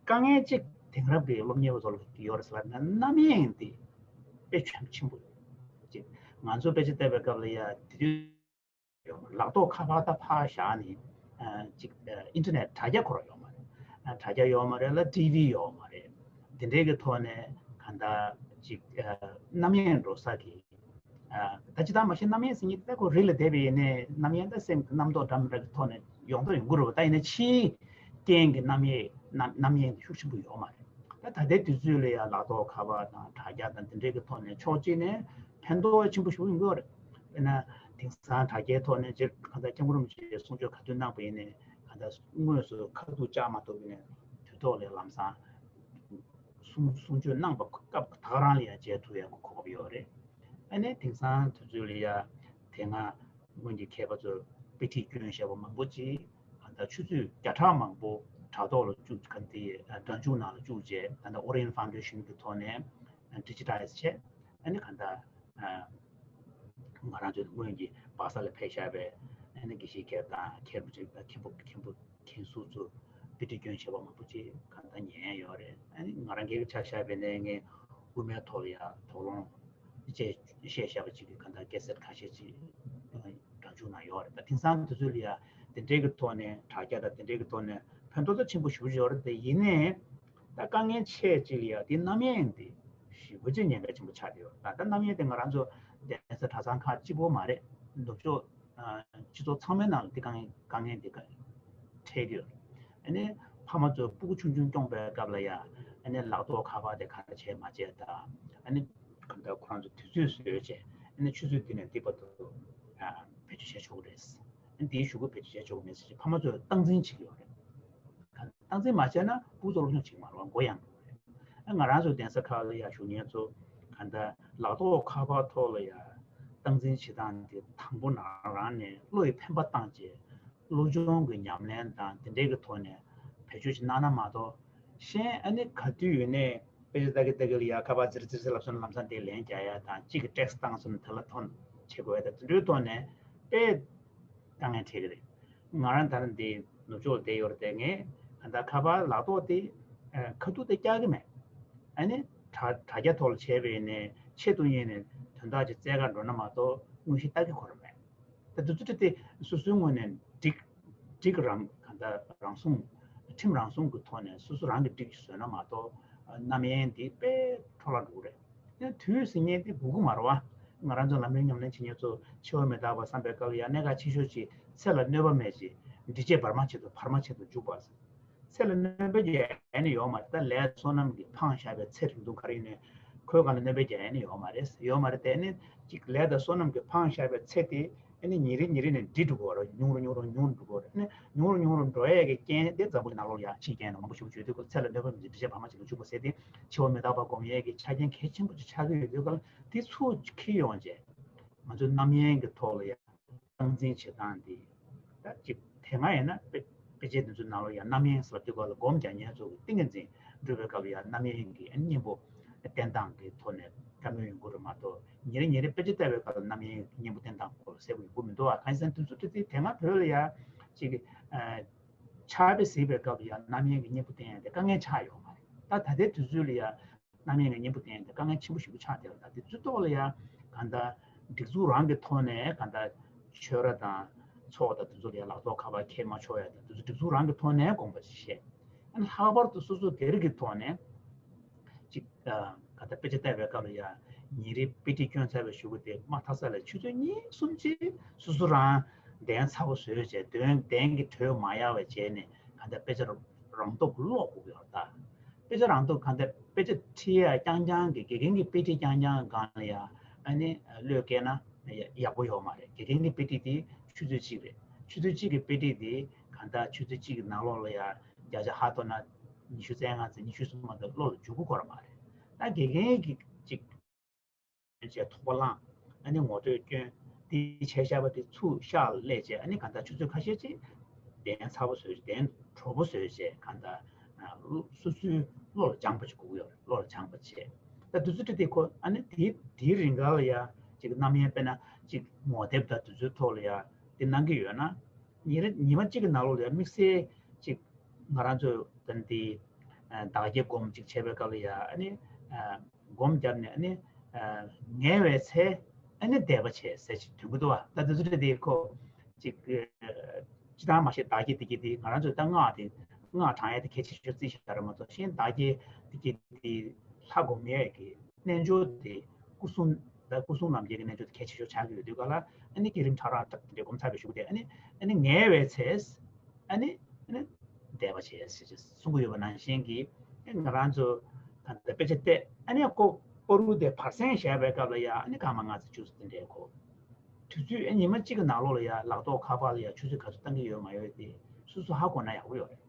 དཀའ་ངལ་གཅིག་དེང་རབས་ཀྱི་སློབ་གཉེར་བ་ཚོ་ལ་ཡོད་རེད་ཟེར་ལབ་ན། རྣམ་གཡེང་དེ་དཔེ་ཆེན་པོ་ཆེན་པོ་ཡོད། གཅིག་ང་ཚོ་དཔེ་ཆ་བལྟས་པའི་སྐབས་ལ་ཡ་དེ་དུས་ཡོད་མ་རེད། ལག་ཐོག་ཁ་པར་ད་ཕར་བཞག་ནས་ཨ་ཅིག་ཨ་ཨིན་ཊར་ནེཊ་དྲ་རྒྱ་ཁོ་རང་ཡོད་མ་རེད། ཨ་དྲ་རྒྱ་ཡོད་མ་རེད་ལ་ཊི་ཝི་ཡོད་མ་རེད། དེ་འདྲའི་གི་ཐོག་ནས་གང་ལྟར་ཅིག་ཨ་རྣམ་གཡེང་འགྲོ་ས་གི་ཨ་ད་ཅི་ད་མ་གཞི་རྣམ་གཡེང་ཟེར་མཁན་དེ་ཁོ་རི་ལ་བསྡད་པ་ཡིན་ནའི་རྣམ་གཡེང་ད་སེམས་ཀྱི་རྣམ་རྟོག་འདྲ་མི་འདྲ་གི་ཐོག་ནས་ཡོང་ད་ཡོང་གི་རེད་པ། ད་ཡིན་ན་ཕྱིའི་རྐྱེན་གྱི་རྣམ་གཡེང་རྣམ་རྣམ་གཡེང་དེ་ཤུགས་ཆེན་པོ་ཡོད་མ་རེད། ད་ད་ལྟའི་དུས་ཚོད་ལ་ཡང་ལག་ཐོག་ཁ་པར་དང་དྲ་རྒྱ་དང་དེ་འདྲའི་གི་ཐོག་ནས་ཕྱོགས་གཅིག་ནས་ཕན་ཐོགས་ཆེན་པོ་ཞིག་ཡོང་གི་ཡོད་རེད། དཔེར་ན་དེང་སང་དྲ་རྒྱའི་ཐོག་ནས་སྤྱིར་གང་ལྟར་སྐྱབས་མགོན་རིན་པོ་ཆེས་གསུང་ཆོས་ག་དུས་གནང་པ་ཡིན་ནའི་གང་ལྟར་དངོས་སུ་ཁ་ཐུག་བཅར་མ་ཐུབ་པ་ཡིན་ནའི་དུས་ཐོག་ལ་ལམ་སང་གསུང་གསུང་ཆོས་གནང་པ་སྐབས་ད་ག་རང་ལ་ཡང་མཇལ་ཐུབ་ཡག་གི་གོ་སྐབས་ཡོད་རེད། ཨ་ནི་དེང་སང་དུས་ཚོད་ལ་ཡ་དེ་སྔ་སྔོན་གྱི་མཁས་པ་ཚོས་དཔེ་ཁྲིད་བསྐྱོན་བཞག་པ་མང་པོ་ཅིག་གང་ལྟར་ཆུ་ཚོད་བརྒྱ་ཕྲག་མང་པོ་དྲ་ཐོག་ལ་བཅུག་ག་དེ་སྒྲ་འཇུག་ནང་ལ་བཅུག་རྗེས་ད་ལྟ་Orion Foundation གྱི་ཐོག་ནས་ཌི་ཇི་ཊའི་ཛི་བྱས། ཨ་ནི་གང་ལྟར་ང་རང་ཚོའི་སྔོན་གྱི་སྦག་ས་ལ་ཕེབས་བཞག་པའི་ཨ་ནི་དགེ་བཤེས་མཁས་དང་མཁས་པ་ཅིག་མཁན་པོ་མཁན་པོ་མཁན་ཟུར་ཚོ་དཔེ་ཁྲིད་བསྐྱོན་བྱས་པ་མང་པོ་ཅིག་གང་ལྟར་ཉན་ཡོད་རེད། ཨ་ནི་ང་རང་སྒེར་གྱི་ཆ་བཞག་པ་ཡིན་ནའི་ངས་དབུ་མའི་ཐོག་ལ་ཡ་དོགས་སློང་བཅས་བཤད་བཞག་པ་ཅིག་གི་གང་ལྟར་ཀེ་སེཊ་ཁ་ཤས་ཅིག་སྒྲ་འཇུག་ནང་ཡོད་རེད། ད་དེང་སང་དུས་ཚོད་ལ་ཡ་དེ་འདྲའི་གི་ཐོག་ནས་དྲ་རྒྱ་དང་དེ་འདྲའི་གི་ཐོག་ནས་ཕན་ཐོགས་ད་ཆེན་པོ་ཞེ་པོ་ཅིག་ཡོད་རེད། དེ་ཡིན་ནའི་ད་དཀའ་ངལ་ཆེ་ཅིག་ལ་ཡ་དེ་རྣམ་གཡེང་དེ་ཞེ་པོ་ཅིག་ཉེན་ཁ་ཆེན་པོ་ཆགས་བསྡད་ཡོད། ད་ལྟ་རྣམ་གཡེང་དེ་ང་རང་ཚོ་གདན་ས་གྲྭ་ཚང་ཁག་གཅིག་པོ་མ་རེད། ནུབ་ཕྱོགས་སྤྱི་ཚོགས་ཚང་མའི་ནང་ལ་དེ་དཀའ་ངལ་དཀའ་ངལ་དེ་འཕྲད་ཀྱི་ཡོད། ཨ་ནི་ཕ་མ་ཚོས་སྤུ་གུ་ཆུང་ཆུང་སྐྱོང་པའི་སྐབས་ལ་ཡ་ཨ་ནི་ལག་ཐོག་ཁ་པར་དེ་ག་རེ་བྱས་མ་བྱས་དང་། ཨ་ནི་གང་ལྟར་ཁོ་རང་ཚོ་དུས་ཚོད་བཟོས་བྱས་ཨ་ནི་ཆུ་ཚོད་འདི་ནས་འདི་བར་དུ་བེད་སྤྱོད་བྱས་ཆོག་གི་རེད། ཨ་ནི་དེའི་གཞུག་གུ་བེད་སྤྱོད་བྱས་ཆོག་གི་མེད་ཟེར་ཕ་མ་ཚོས་སྟངས་འཛིན་བྱེད་ཀྱི་ཡོད་རེད། སྟངས་འཛིན་མ་བྱས་ན་སྤུ་གུ་ཚོ་སློབ་སྦྱོང་བྱེད་ཀྱི་མ་རེད་པ། མགོ་ཡང་མ་རེད། ཨ་ང་རང་ཚོ་གདན་ས་ཁག་ལ་ཡ་བཞུགས་མཁན་ཚོ་གང་ལྟར་ལག་ཐོག་ཁ་པར་ཐོག་ལ་ཡ་སྟངས་འཛིན་བྱེད་སྟངས་དེ་དང་པོ་ནང་རང་ནས་བློ་ཡི་འཕེན་པ་བཏང་བྱས་སློབ་སྦྱོང་གི་ཉམས་ལེན་དང་དེ་འདྲའི་གི་ཐོག་ནས་བེད་སྤྱོད་ཅིག་གནང་ན་མ་གཏོགས་གཞན་ཨ་ནི་ག་དུས་ཡོད་ནས་དཔེ་ཆ་ལྟ་གི་ལྟ་གི་ལ་ཡ་ཁ་པར་ཙིར་ཙིར་ཙིར་ལབ་སོང་ན་ལམ་སང་དེ་ལན་རྒྱག་ཡ་དང་གཅིག་གི་ཊེག་སི་བཏང་སོང་ན་དེ་ལ་ཐོན་བྱེད་དགོས་ཡ་དང་དེ་འདྲའི་ཐོག་ནས་དཔེ་དཀའ་ངལ་འཕྲད་ཀྱི་རེད། ང་རང་ད་ནི་འདི་ནུབ་ཕྱོགས་ལ་བསྡད་ཡོད་རེད་དེ་ངས་གང་ལྟར་ཁ་པར་ལག་ཐོག་དེ་ཁ་ཐུག་དེ་བཀྱག་གི་མེད། ཨ་ནི་དྲ་དྲ་རྒྱ་ཐོག་ལ་བྱས་པ་ཡིན་ནའི་ཆེད་དུ་གཉེར་ནས་དོན་དག་ཅིག་བཙལ་གར་འགྲོ་ན་མ་གཏོགས་དངོས་གཞི་ལྟ་གི་ཁོ་རང་མེད། ད་དུས་ཚོད་དེ་སོ་སོའི་ངོས་ནས་འགྲིག་འགྲིག་རང་གང་ལྟར་རང་སྲུང་ཁྲིམས་རང་སྲུང་གི་ཐོག་ནས་སོ་སོ་རང་གིས་འགྲིག་བཟོས་ན་མ་གཏོགས་རྣམ་གཡེང་འདི་དཔེ་འཕྲོ་བརླག་འགྲོ་གི་རེད། ཡང་དུས་ཟེར་མཁན་དེ་འགོར་གི་མ་རེད་པ། ང་རང་ཚོ་ལམ་རིམ་ཉམས་ལེན་བྱེད་མཁན་ཚོ་འཆི་བ་མི་རྟག་པ་བསམ་པའི་སྐབས་ལ་ཡང་གནད་འགག་ཆེ་ཤོས་ཅིག་ཚེ་ལ་གནོད་པ་མེད་ཅིག་འདི་བྱས་བར་མ་ཆེད་དུ་བར་མ་ཆེད་དུ་འཇུག་པ། ཚེ་ལ་གནོད་པ་རྒྱག་ཡ་ནི་ཡོད་མ་རེད། ད་ལས་བསོད་ནམས་ཀྱི་འཕངས་བཞག་པའི་ཚེ་རིང་ཐུང་ག་རེ་ཡིན་ནའི་ཁོའི་སྒང་ལ་གནོད་པ་རྒྱག་ཡ་ནི་ཡོད་མ་རེད། ཡོད་མ་རེད་དེ་ནི་ཅིག་ལས་དང་བསོད་ནམས་ཀྱི་འཕངས་བཞག་པའི་ཚེ་དེ་ཨ་ནི་ཉིན་རེ་ཉིན་རེ་ནས་འགྲིབ་འགྲོ་གི་རེད། ཉུང་རུ་ཉུང་རུ་ཉུང་རུ་འགྲོ་གི་རེད། ཨ་ནི་ཉུང་རུ་ཉུང་རུ་འགྲོ་ཡས་ཀྱི་རྐྱེན་དེ་འཛམ་བུ་གླིང་ནང་ལོགས་ལ་ཡང་ཕྱི་རྐྱེན་ནང་མང་པོ་ཞིག་བརྗོད་དུས་ཚེ་ལ་གནོད་པ་མི་བྱེད་འདི་བྱས་བར་མ་ཆེད་དུ་འཇུག་པ་ཟེར་ཏེ་འཆི་བ་མི་རྟག་པ་སྒོམ་ཡས་ཀྱི་ཆ་རྐྱེན་གལ་ཆེན་པོ་ཅིག་ཆགས་ཀྱི་ཡོད་དུས་ག་ལ་དེ་ཚུར་འཁྱེར་ཡོང་བྱས་ང་ཚོའི་རྣམ་གཡེང་གི་ཐོག་ལ་ཡང་སྟངས་འཛིན་བྱེད་སྟངས་འདི་ད་ཅིག་དེ་སྔ་ཡིན་ན་དཔེ་དཔེ་ཆའི་དེ་ཚོའི་ནང་ལ་ཡང་རྣམ་གཡེང་ཟེར་བ་དེ་སྐོར་ལ་སྒོམ་རྒྱག་མཁན་ཚོ་གི་ཏིང་ངེ་འཛིན་སྒྲུབ་པའི་སྐབས་ལ་ཡང་རྣམ་གཡེང་གི་གཉེན་པོ་བསྟེན་སྟངས་ཀྱི་ཐོག་ནས་བཀའ་མོལ་ཡོང་གི་རེད་མ་གཏོགས་ཉིན་རེ་ཉིན་རེ་དཔེ་ཆ་ལྟ་བའི་སྐབས་ལ་རྣམ་གཡེང་གི་གཉེན་པོ་བསྟེན་སྟངས་སྐོར་ལ་གསལ་པོ་ཡོང་གི་མི་འདུག་ཨ་གང་ཡིན་ཟེར་ན་དེ་ཚོ་དེ་དེ་སྔ་བོད་ལ་ཡང་ཅིག་ཕྱག་དཔེ་གཟིགས་པའི་སྐབས་ལ་ཡང་རྣམ་གཡེང་གི་གཉེན་པོ་བསྟེན་ཡ་དེ་དཀའ་ངལ་ཆགས་ཡོད་མ་རེད། ད་ད་ལྟའི་དུས་ཚོད་ལ་ཡང་རྣམ་གཡེང་གི་གཉེན་པོ་བསྟེན་ཡ་དེ་དཀའ་ངལ་ཆེན་པོ་ཞིག་ཏུ་ཆགས་བསྡད་པ་དང་དེ་ཚོའི་ཐོག་ལ་ཡང་གང་ལྟར་སྒྲིག་འཛུགས་རང་གི་ཐོག་ནས་གང་ལྟར་ཆོས་ར་དང་ཚོགས་དང་དེ་ཚོ་ལ་ཡང་ལག་ཐོག་ཁ་པར་འཁྱེར་མ་ཆོག་ཡ་དང་དེ་ཚོ་སྒྲིག་འཛུགས་རང་གི་ཐོག་ནས་དགོངས་པ་ཞིག་བཞེས། ཨ་ནི་ལྷག་པར་དུ་སོ་སོ་སྒེར་གྱི་ཐོག་ནས་ཅིག་གང་ལྟར་དཔེ་ཆ་ལྟ་བའི་སྐབས་ལ་ཡང་ཉིན་རེའི་དཔེ་ཁྲིད་བསྐྱོན་ཚར་བའི་གཞུག་གུ་དེ་མ་མཐའ་ས་ལ་ཆུ་ཚོད་གཉིས་གསུམ་ཅིག་སོ་སོ་རང་གདན་ཚ་པོ་བཟོས་བྱས་གདན་གདན་གྱི་དྲོད་མ་ཡལ་བ་བྱས་ནས་གང་ལྟར་དཔེ་ཆ་རང་སྟོབས་ཀློག་དགོས་ཀྱི་ཡོད་རེད་ད། དཔེ་ཆ་རང་སྟོབས་གང་ལྟར་དཔེ་ཆ་ཁྲིད་ཡ་རྐྱང་རྐྱང་གི་དགེ་རྒན་གྱི་དཔེ་ཁྲིད་རྐྱང་རྐྱང་སྒང་ལ་ཡང་ཨ་ནི་བློས་བཀལ་ན་ ཡག་པོ་ཡོད་མ་རེད། དགེ་རྒན་གྱི་དཔེ་ཁྲིད་དེ་ཆུ་ཚོད་གཅིག་རེད། ཆུ་ཚོད་གཅིག་གི་དཔེ་ཁྲིད་དེ་གང་ལྟར་ཆུ་ཚོད་གཅིག་གི་ནང་ལོགས་ལ་ཡ་བརྒྱ་ཆ་ཧ་ཐོ་ན་ཉི་ཤུ་རྩ་ལྔ་ཙམ་ཉི་ཤུ་སུམ་མ་གཏོགས་བློ་ལ་འཇུག་གི་ཁོ་ར་མ་རེད། ད་དགེ་རྒན་གྱི་ཅིག་བྱས་ཐོག་པ་བླངས། ཨ་ནི་ངོ་སྤྲོད་སྐྱོན། དེ་བྱས་བཞག་པ་དེ་ཚུར་ཤག་ལ་སླེབས་བྱས། ཨ་ནི་གང་ལྟར་ཆུ་ཚོད་ཁ་ཤས་ཅིག་གདན་ཚ་པོ་བཟོས། གདན་དྲོ་པོ་བཟོས་བྱས། གང་ལྟར་སོ་སོའི་བློ་ལ་སྦྱངས་པ་ཅིག་དགོས་ཀྱི་ཡོད་རེད། བློ་ལ་སྦྱངས་པ་བྱས། ད་དུས་ཚོད་དེ་ཁོ་ཨ་ནི་དེའི་དེའི་རིང་ག་ལ་ཡ་ཅིག་རྣམ་གཡེང་དཔེར་ན་ཅིག་ངོ་དེབ་དང་དུས་ཚོད་ཐོག་ལ་ཡ་དེ་གནང་གི་ཡོད་ན། ཉིན་རེ་ཉི་མ་གཅིག་གི་ནང་ལོགས་ལ་ཡ་དམིགས་བསལ་ཅིག་ང་རང་ཚོས་ད་འདི་བདག་གིས་སྒོམ་ཅིག་བྱས་པའི་སྐབས་ལ་ཡ་ཨ་ནི་སྒོམ་བརྒྱབ་ནས། ཨ་ནི་ངལ་བའི་ཚེ་ཨ་ནི་བཟླས་པ་བྱས་ཟེར་ཅིག་འདོན་གྱི་འདུག་བ། ད་དུས་ཚོད་དེ་ཁོ་ཅིག་ཅི་ལྟར་མ་ཤེས། བདག་གིས་དེ་གི་དེ་ང་རང་ཚོས་ད་སྔགས་དེ་སྔགས་བགྲང་ཡས་དེ་གལ་ཆེ་ཤོས་རྩིས་བཞག་ར་མ་གཏོགས། གཞན་བདག་གིས་དེ་གི་དེ་ལྷ་སྒོམ་ཡས་ཀྱི་རྣལ་འབྱོར་དེ་སྐུ་གསུང་ད་སྐུ་གསུང་རྣམ་རྒྱལ་གྱི་རྣལ་འབྱོར་དེ་གལ་ཆེ་ཤོས་ཆགས་ཀྱི་ཡོད་དུས་ག་ལ། ཨ་ནི་བསྐྱེད་རིམ་ཕྲ་རགས་དེ་འདྲ་སྒོམ་ཚར་བའི་གཞུག་དེ་ཨ་ནི་ཨ་ནི་ངལ་བའི་ཚེ་ཨ་ནི་ཨ་ནི་བཟླས་པ་བྱས་ཞེས་གསུང་གི་ཡོད་པ་ནང་བཞིན་གྱི། ཨ་ནི་ང་རང་ཚོ་གང་ལྟར་དཔེ་ཆ་བལྟས། ཨ་ནི་ཁོ་པ་རུ་དེ་བར་གསེང་བཞག་པའི་སྐབས་ལ་ཡ་ཨ་ནི་སྐར་མ་ལྔ་ཙམ་བཅུ་ཙམ་དེ་འདྲའི་ཁོ། དུས་ཚོད་ཨ་ཉི་མ་གཅིག་གི་ནང་ལོགས་ལ་ཡ་ལག་ཐོགས་ཁ་པར་ལ་ཡ་ཆུ་ཚོད་ག་ཚོད་བཏང་གི་ཡོད་མ་ཡོད་དེ་སོ་སོ་ཧ་གོ་ན་ཡག་པོ་ཡོད་རེད།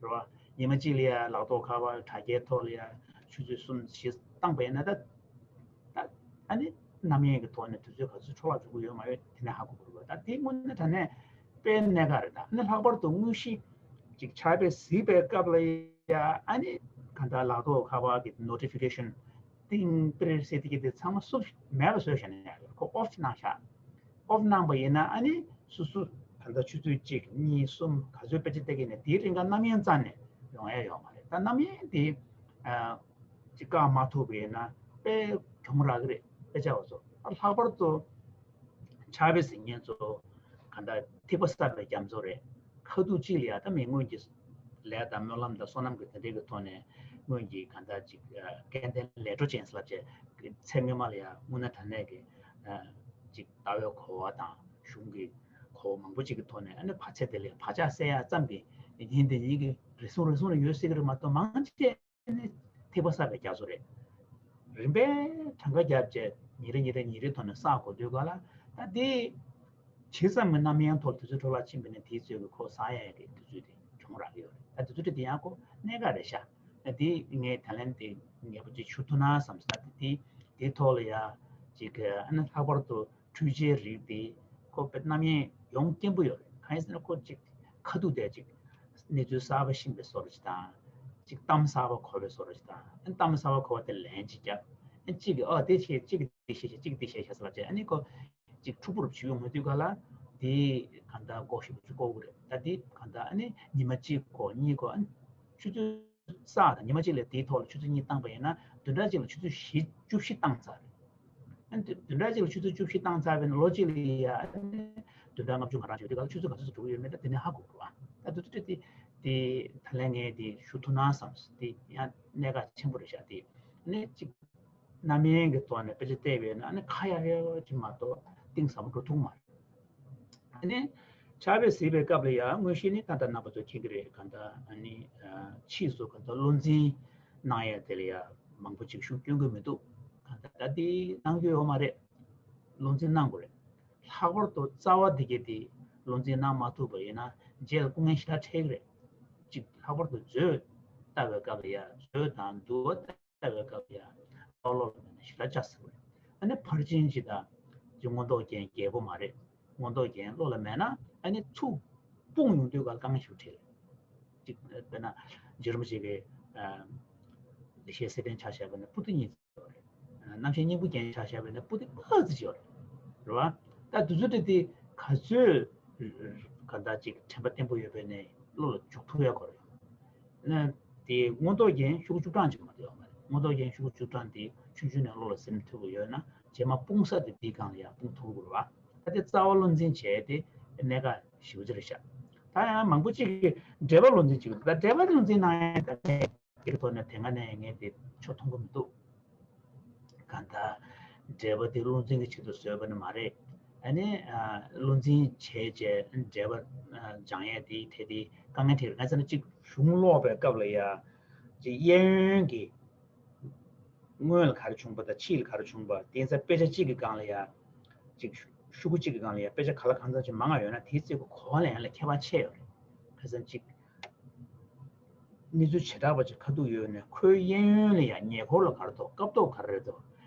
རེད་བ། ཉི་མ་གཅིག་ལ་ཡ་ལག་ཐོགས་ཁ་པར་དྲ་རྒྱའི་ཐོག་ལ་ཡ་ཆུ་ཚོད་གསུམ་བཞི་བཏང་པ་ཡིན་ན། ད་ད་ཨ་ནི་རྣམ་གཡེང་གི་ཐོག་ནས་དུས་ཚོད་ག་ཚོད་འཕྲོ་བརླག་འགྲོ་གི་ཡོད་མ་ཡོད་དེ་ནས་ཧ་གོ་དགོས་རེད་བ། ད་དེ་དངོས་གནས་དྲང་གནས་དཔེ་གནད་འགག་རེད། ད་ཨ་ནི་ལྷག་པར་དུ་དངོས་གཞི་ཅིག་ཆར་པ་གཟིགས་པའི་སྐབས་ལ་ཡ་ཨ་ནི་གང་ལྟར་ལག་ཐོགས་ཁ་པར་གྱི་ནོ་ཊི་ཕི་ཀེ་ཤན་ཏིང་ཏིར་ཟེར་དེ་གི་དེ་ཚང་མ་བསུབ་མེད་པ་བཟོས་བཞག་ན་ཡག་གི་རེད། ཁོ་ཨོཕ་གནང་ཤག་ཨོཕ་གནང་པ་ཡིན་ན་ཨ་ནི་སོ་སོ་ད་ལྟ་ཆུ་ཚོད་གཅིག་གཉིས་གསུམ་ག་ཚོད་དཔེ་ཆ་བལྟ་གི་ཡིན་ན་དེའི་རིང་ག་རྣམ་གཡེང་རྩ་ནས་ཡོང་ཡ་ཡོད་མ་རེད། ད་རྣམ་གཡེང་དེ་ཨ་ཅིག་བཀག་མ་ཐུབ་པ་ཡིན་ན་དཔེ་གྱོང་རག་གི་རེད། དཔེ་ཆ་བ་ཚོ། ད་ལྷག་པར་དུ་ཆར་པ་གཟིགས་མཁན་ཚོ་ག་འདྲ་ཐིགས་པ་བསགས་པའི་རྒྱ་མཚོ་རེད། ཁ་ཐུག་གཅིག་ལ་ཡ་ད་མི་སྔོན་གྱི་ལས་དང་སྨོན་ལམ་དང་བསོད་ནམས་ཀྱི་དེ་འདྲའི་གི་ཐོག་ནས་སྔོན་གྱི་གང་ལྟར་ཅིག་ཨ་སྐལ་ལྡན་ལས་འཕྲོ་ཅན་ལབ་བྱས་ཚེ་སྔོན་མ་ལ་ཡ་དངོས་གནས་དྲང་གནས་ཀྱི་ཨ་ཅིག་ལྟ་བའི་གོ་བ་དང་གཞུང་གི་གོ་བ་མང་པོ་ཅིག་གི་ཐོག་ནས་ཨ་ནི་བར་ཆད་དེ་ལས་བག་ཆགས་སད་ཡ་ཙམ་གྱི་ཉིན་དེ་ཉིན་གྱི་རེ་ཟུང་རེ་ཟུང་ལ་ཡོད་སྲིད་ཀྱི་རེད་མ་གཏོགས། མང་ཆེ་ནི་ཐིགས་པ་བསགས་པའི་རྒྱ་མཚོ་རེད། རིམ་པས་གྲངས་ཀ་བརྒྱབ་བྱས་ཉིན་རེ་ཉིན་རེ་ཉིན་རེའི་ཐོག་ནས་བསགས་དགོས་དུས་ག་ལ། ད་དེ་ཇི་ཙམ་གྱི་རྣམ་གཡེང་ཐོག་དུས་ཚོད་འཕྲོ་བརླག་ཕྱིན་པ་ནས་དེའི་ཚོད་ཀྱི་ཁོ་བསགས་ཡས་ཀྱི་དུས་ཚོད་དེ་གྱོང་རག་གི་ཡོད་རེད། ད་དུས་ཚོད་དེ་ཡང་ཁོ་གནད་འགག་རེད་ཤག་ད་དེ་ངས་ད་ལན་དེ་ངས་པོ་ཅིག་ཞུ་ཐུབ་ན་བསམ་སོང་། ད་དེ་དེའི་ཐོག་ལ་ཡ་ཅིག་ཨ་ནི་ལྷག་པར་དུ་འཕྲུལ་ཆས་རིགས་དེ་ཁོ་དཔེ་རྣམ་གཡེང་ཡོང་རྐྱེན་པོ་ཡོད་རེད། གང་ཡིན་ཟེར་ན་ཁོ་ཅིག་ཁ་ཐུག་དེ་ཅིག་གནས་ཚུལ་གསར་པ་ཤེས་པའི་བཟོ་འདྲ་ཅིག་དང་། ཅིག་གཏམ་གསར་པ་གོ་བའི་བཟོ་འདྲ་ཅིག་དང་། ཨ་ནི་གཏམ་གསར་པ་གོ་བ་དེ་ལན་ཅིག་བརྒྱབ། ཨ་ནི་གཅིག་གིས་ཨོ་དེ་བྱས། གཅིག་གིས་དེ་བྱས་བྱས། གཅིག་གིས་དེ་བྱས་བྱས་ཟེར་ལབ་བྱས། ཨ་ནི་ཁོ་ཅིག་འཁྲུག་པོ་རུ་བྱེད་ཡོང་མི་དུས་ག་ལ་དེ་གང་ལྟར་མགོ་ཞིག་ཅིག་སྐོར་གི་རེད། ད་དེ་གང་ལྟར་ཨ་ནི་ཉི་མ་གཅིག་གོ་གཉིས་གོ། ཨ་ནི་ཆུ་ཚོད་བསགས་དང་ཉི་མ་གཅིག་ལ་དེའི་ཐོག་ལ་ཆུ་ཚོད་གཉིས་བཏང་པ་ཡིན་ན་བདུན་ཕྲག་གཅིག་ལ་ཆུ་ཚོད་བཞི་བཅུ་བཞི་བཏང་ཚར་རེད། ཨ་ནི་བདུན་ཕྲག་གཅིག་ལ་ཆུ་ཚོད་བཅུ་བཞི་བཏང་ཚར་བས་ན་ལོ་གཅིག་ལ་ཡ་ཨ་ནི་བདུན་ཕྲག་ལྔ་བཅུ་ང་རང་བྱེད་དུས་ག་ལ་ཆུ་ཚོད་ག་ཚོད་ཙམ་འགྲོ་གི་ཡོད་མེད་ད་དེ་ནས་ཧ་གོ་དགོས་རེད་བ། ད་དུས་ཚོད་དེ་དེ་ད་ལན་ངས་དེ་ཞུ་ཐུབ་ན་བསམ། དེ་ཡང་གནད་འགག་ཆེན་པོ་རེད་ཤག་དེ་ཨ་ནི་གཅིག་རྣམ་གཡེང་གི་ཐོག་ནས་དཔེ་ཆ་བལྟས་པས་ན་ཨ་ནི་ཁ་ཡག་ཡག་ཅིག་མ་གཏོགས་གཏིང་ཟབ་པོ་འགྲོ་ཐུབ་མ་རེད། ཨ་ནི་ཆར་པ་གཟིགས་པའི་སྐབས་ལ་ཡང་དངོས་གཞི་ནི་ད་ལྟ་རྣམ་པ་ཚོ་མཁྱེན་གྱི་རེད། གང་ལྟར་ཨ་ནི་ཕྱིས་སུ་གང་ལྟར་བློ་འཛིན་གནང་ཡས་དེ་ལ་ཡང་མང་པོ་ཅིག་ཤུགས་སྐྱོན་གྱི་མི་འདུག་གང་ལྟར་ད་དེ་གནང་རྒྱུ་ཡོད་མ་རེད། བློ་འཛིན་གནང་དགོས་རེད། ལྷག་པར་དུ་རྩ་བ་འདི་གས་དེ་བློ་འཛིན་གནང་མ་ཐུབ་པ་ཡིན་ན་རྗེས་ལ་སྐུ་ངལ་ཞེ་དྲག་འཕྲད་ཀྱི་རེད། གཅིག་ལྷག་པར་དུ་མཛོད་ལྟ་བའི་སྐབས་ལ་ཡང་མཛོད་དང་འདུལ་བ་ལྟ་བའི་སྐབས་ལ་ཡང་ལྟ་བ་བློ་ལ་མེད་ན་ཞེ་དྲག་ལྕགས་ཟེར་བ་རེད། ཨ་ནི་ཕར་ཕྱིན་གཅིག་དང་གཅིག་མངོན་རྟོགས་རྒྱན་རྒྱས་པོ་མ་རེད། མངོན་རྟོགས་རྒྱན་བློ་ལ་མེད་ན་ཨ་ནི་ཚུར་སྤུངས་ཡོང་དུས་ག་ལ་དཀའ་ངལ་ཞིག་འཕྲད་རེད། གཅིག་དཔེར་ན་རྗེ་རིན་པོ་ཆེ་གི་ཨ་ཡེ་ཤེས་གསེར་ཕྲེང་ཕྱག་བཞག་པ་ན་པོ་ཏི་གཉིས་ཡོད་རེད། རྣམ་ཤེས་སྙིང་པོ་རྒྱན་ཆ་བཞག་པ་ཡིན་ན་པོ་ཏི་ཕར་ཙམ་ཡོད་རེད། རེད་བ། ད་དུས་ཚོད་དེ་དེ་ག་ཚོད་ག་འདྲ་ཅིག་དྲན་པ་བརྟན་པོ་ཡོད་པའི་ནས་བློ་ལ་འཇུག་ཐུབ་ཡ་གོ་རེད། ན་དེ་མངོན་རྟོགས་རྒྱན་ཤོག་བུ་བཅུ་གྲངས་ཅིག་མ་གཏོགས་ཡོད་མ་རེད། མངོན་རྟོགས་རྒྱན་ཤོག་བུ་བཅུ་གྲངས་དེ་ཆུང་ཆུང་ནས་བློ་ལ་ཟིན་ཐུབ་པ་ཡོད་ན་རྗེས་མ་སྤུངས་ས་དེ་དེའི་སྒང་ལ་ཡང་སྤུངས་ཐུབ་ཀྱི་རེད་བ། ད་དེ་རྩ་བ་བློ་འཛིན་བྱས་ཏེ་གནད་འགག་ཞེ་པོ་ཅིག་རེད་ཤག་ད་ཡང་མང་པོ་ཅིག་གིས་འགྲེལ་པ་བློ་འཛིན་བྱེད་ཀྱི་འདུག་ད་འགྲེལ་པ་བློ་འཛིན་གནང་ཡ་ད་དེ་གི་ཐོག་ནས་དེ་སྔ་ནས་ངས་དེ་ཆོ་མཐོང་གི་མི་འདུག་གང་ལྟར་འགྲེལ་པ་དེ་བློ་འཛིན་གྱི་ཆེད་དུ་བཟོས་པ་ནི་མ་རེད། ཨ་ནི་ཨ་བློ་འཛིན་བྱས་བྱས་འགྲེལ་པ་ཨ་སྦྱང་ཡས་དེའི་ཐད་དེ་དཀའ་ངལ་འཕྲད་ཀྱི་རེད། གང་ཟེར་ན་གཅིག་གཞུང་ཀློག་པའི་སྐབས་ལ་ཡ་གཅིག་གཡས་གཡོན་གྱི་སྔོན་ལ་ག་རེ་བྱུང་བ་དང་ཕྱིས་ལ་ག་རེ་བྱུང་བ། དེ་ཚེ་དཔེ་ཆ་གཅིག་གི་སྒང་ལ་ཡ་ ཅིག་ཤོག་གུ་གཅིག་གི་སྒང་ལ་ཡང་དཔེ་ཆ་ག་ལ་གང་འཚམ་ཅིག་མང་བ་ཡོད་ན་དེའི་རྩིས་ཀྱི་གོ་བ་ལ་ཡང་ལ་ཁྱད་པར་ཕྱེ་ཡོད་རེད། ཁ་སང་ཅིག་གནས་ཚུལ་བྱེ་བྲག་པ་ཅིག་ཁ་ཐུག་ཡོད་ནས་ཁོའི་གཡས་གཡོན་ལ་ཡང་ཉེ་འཁོར་ལ་ག་རེ་འདུག་སྐབས་ཐོག་ག་རེ་འདུག་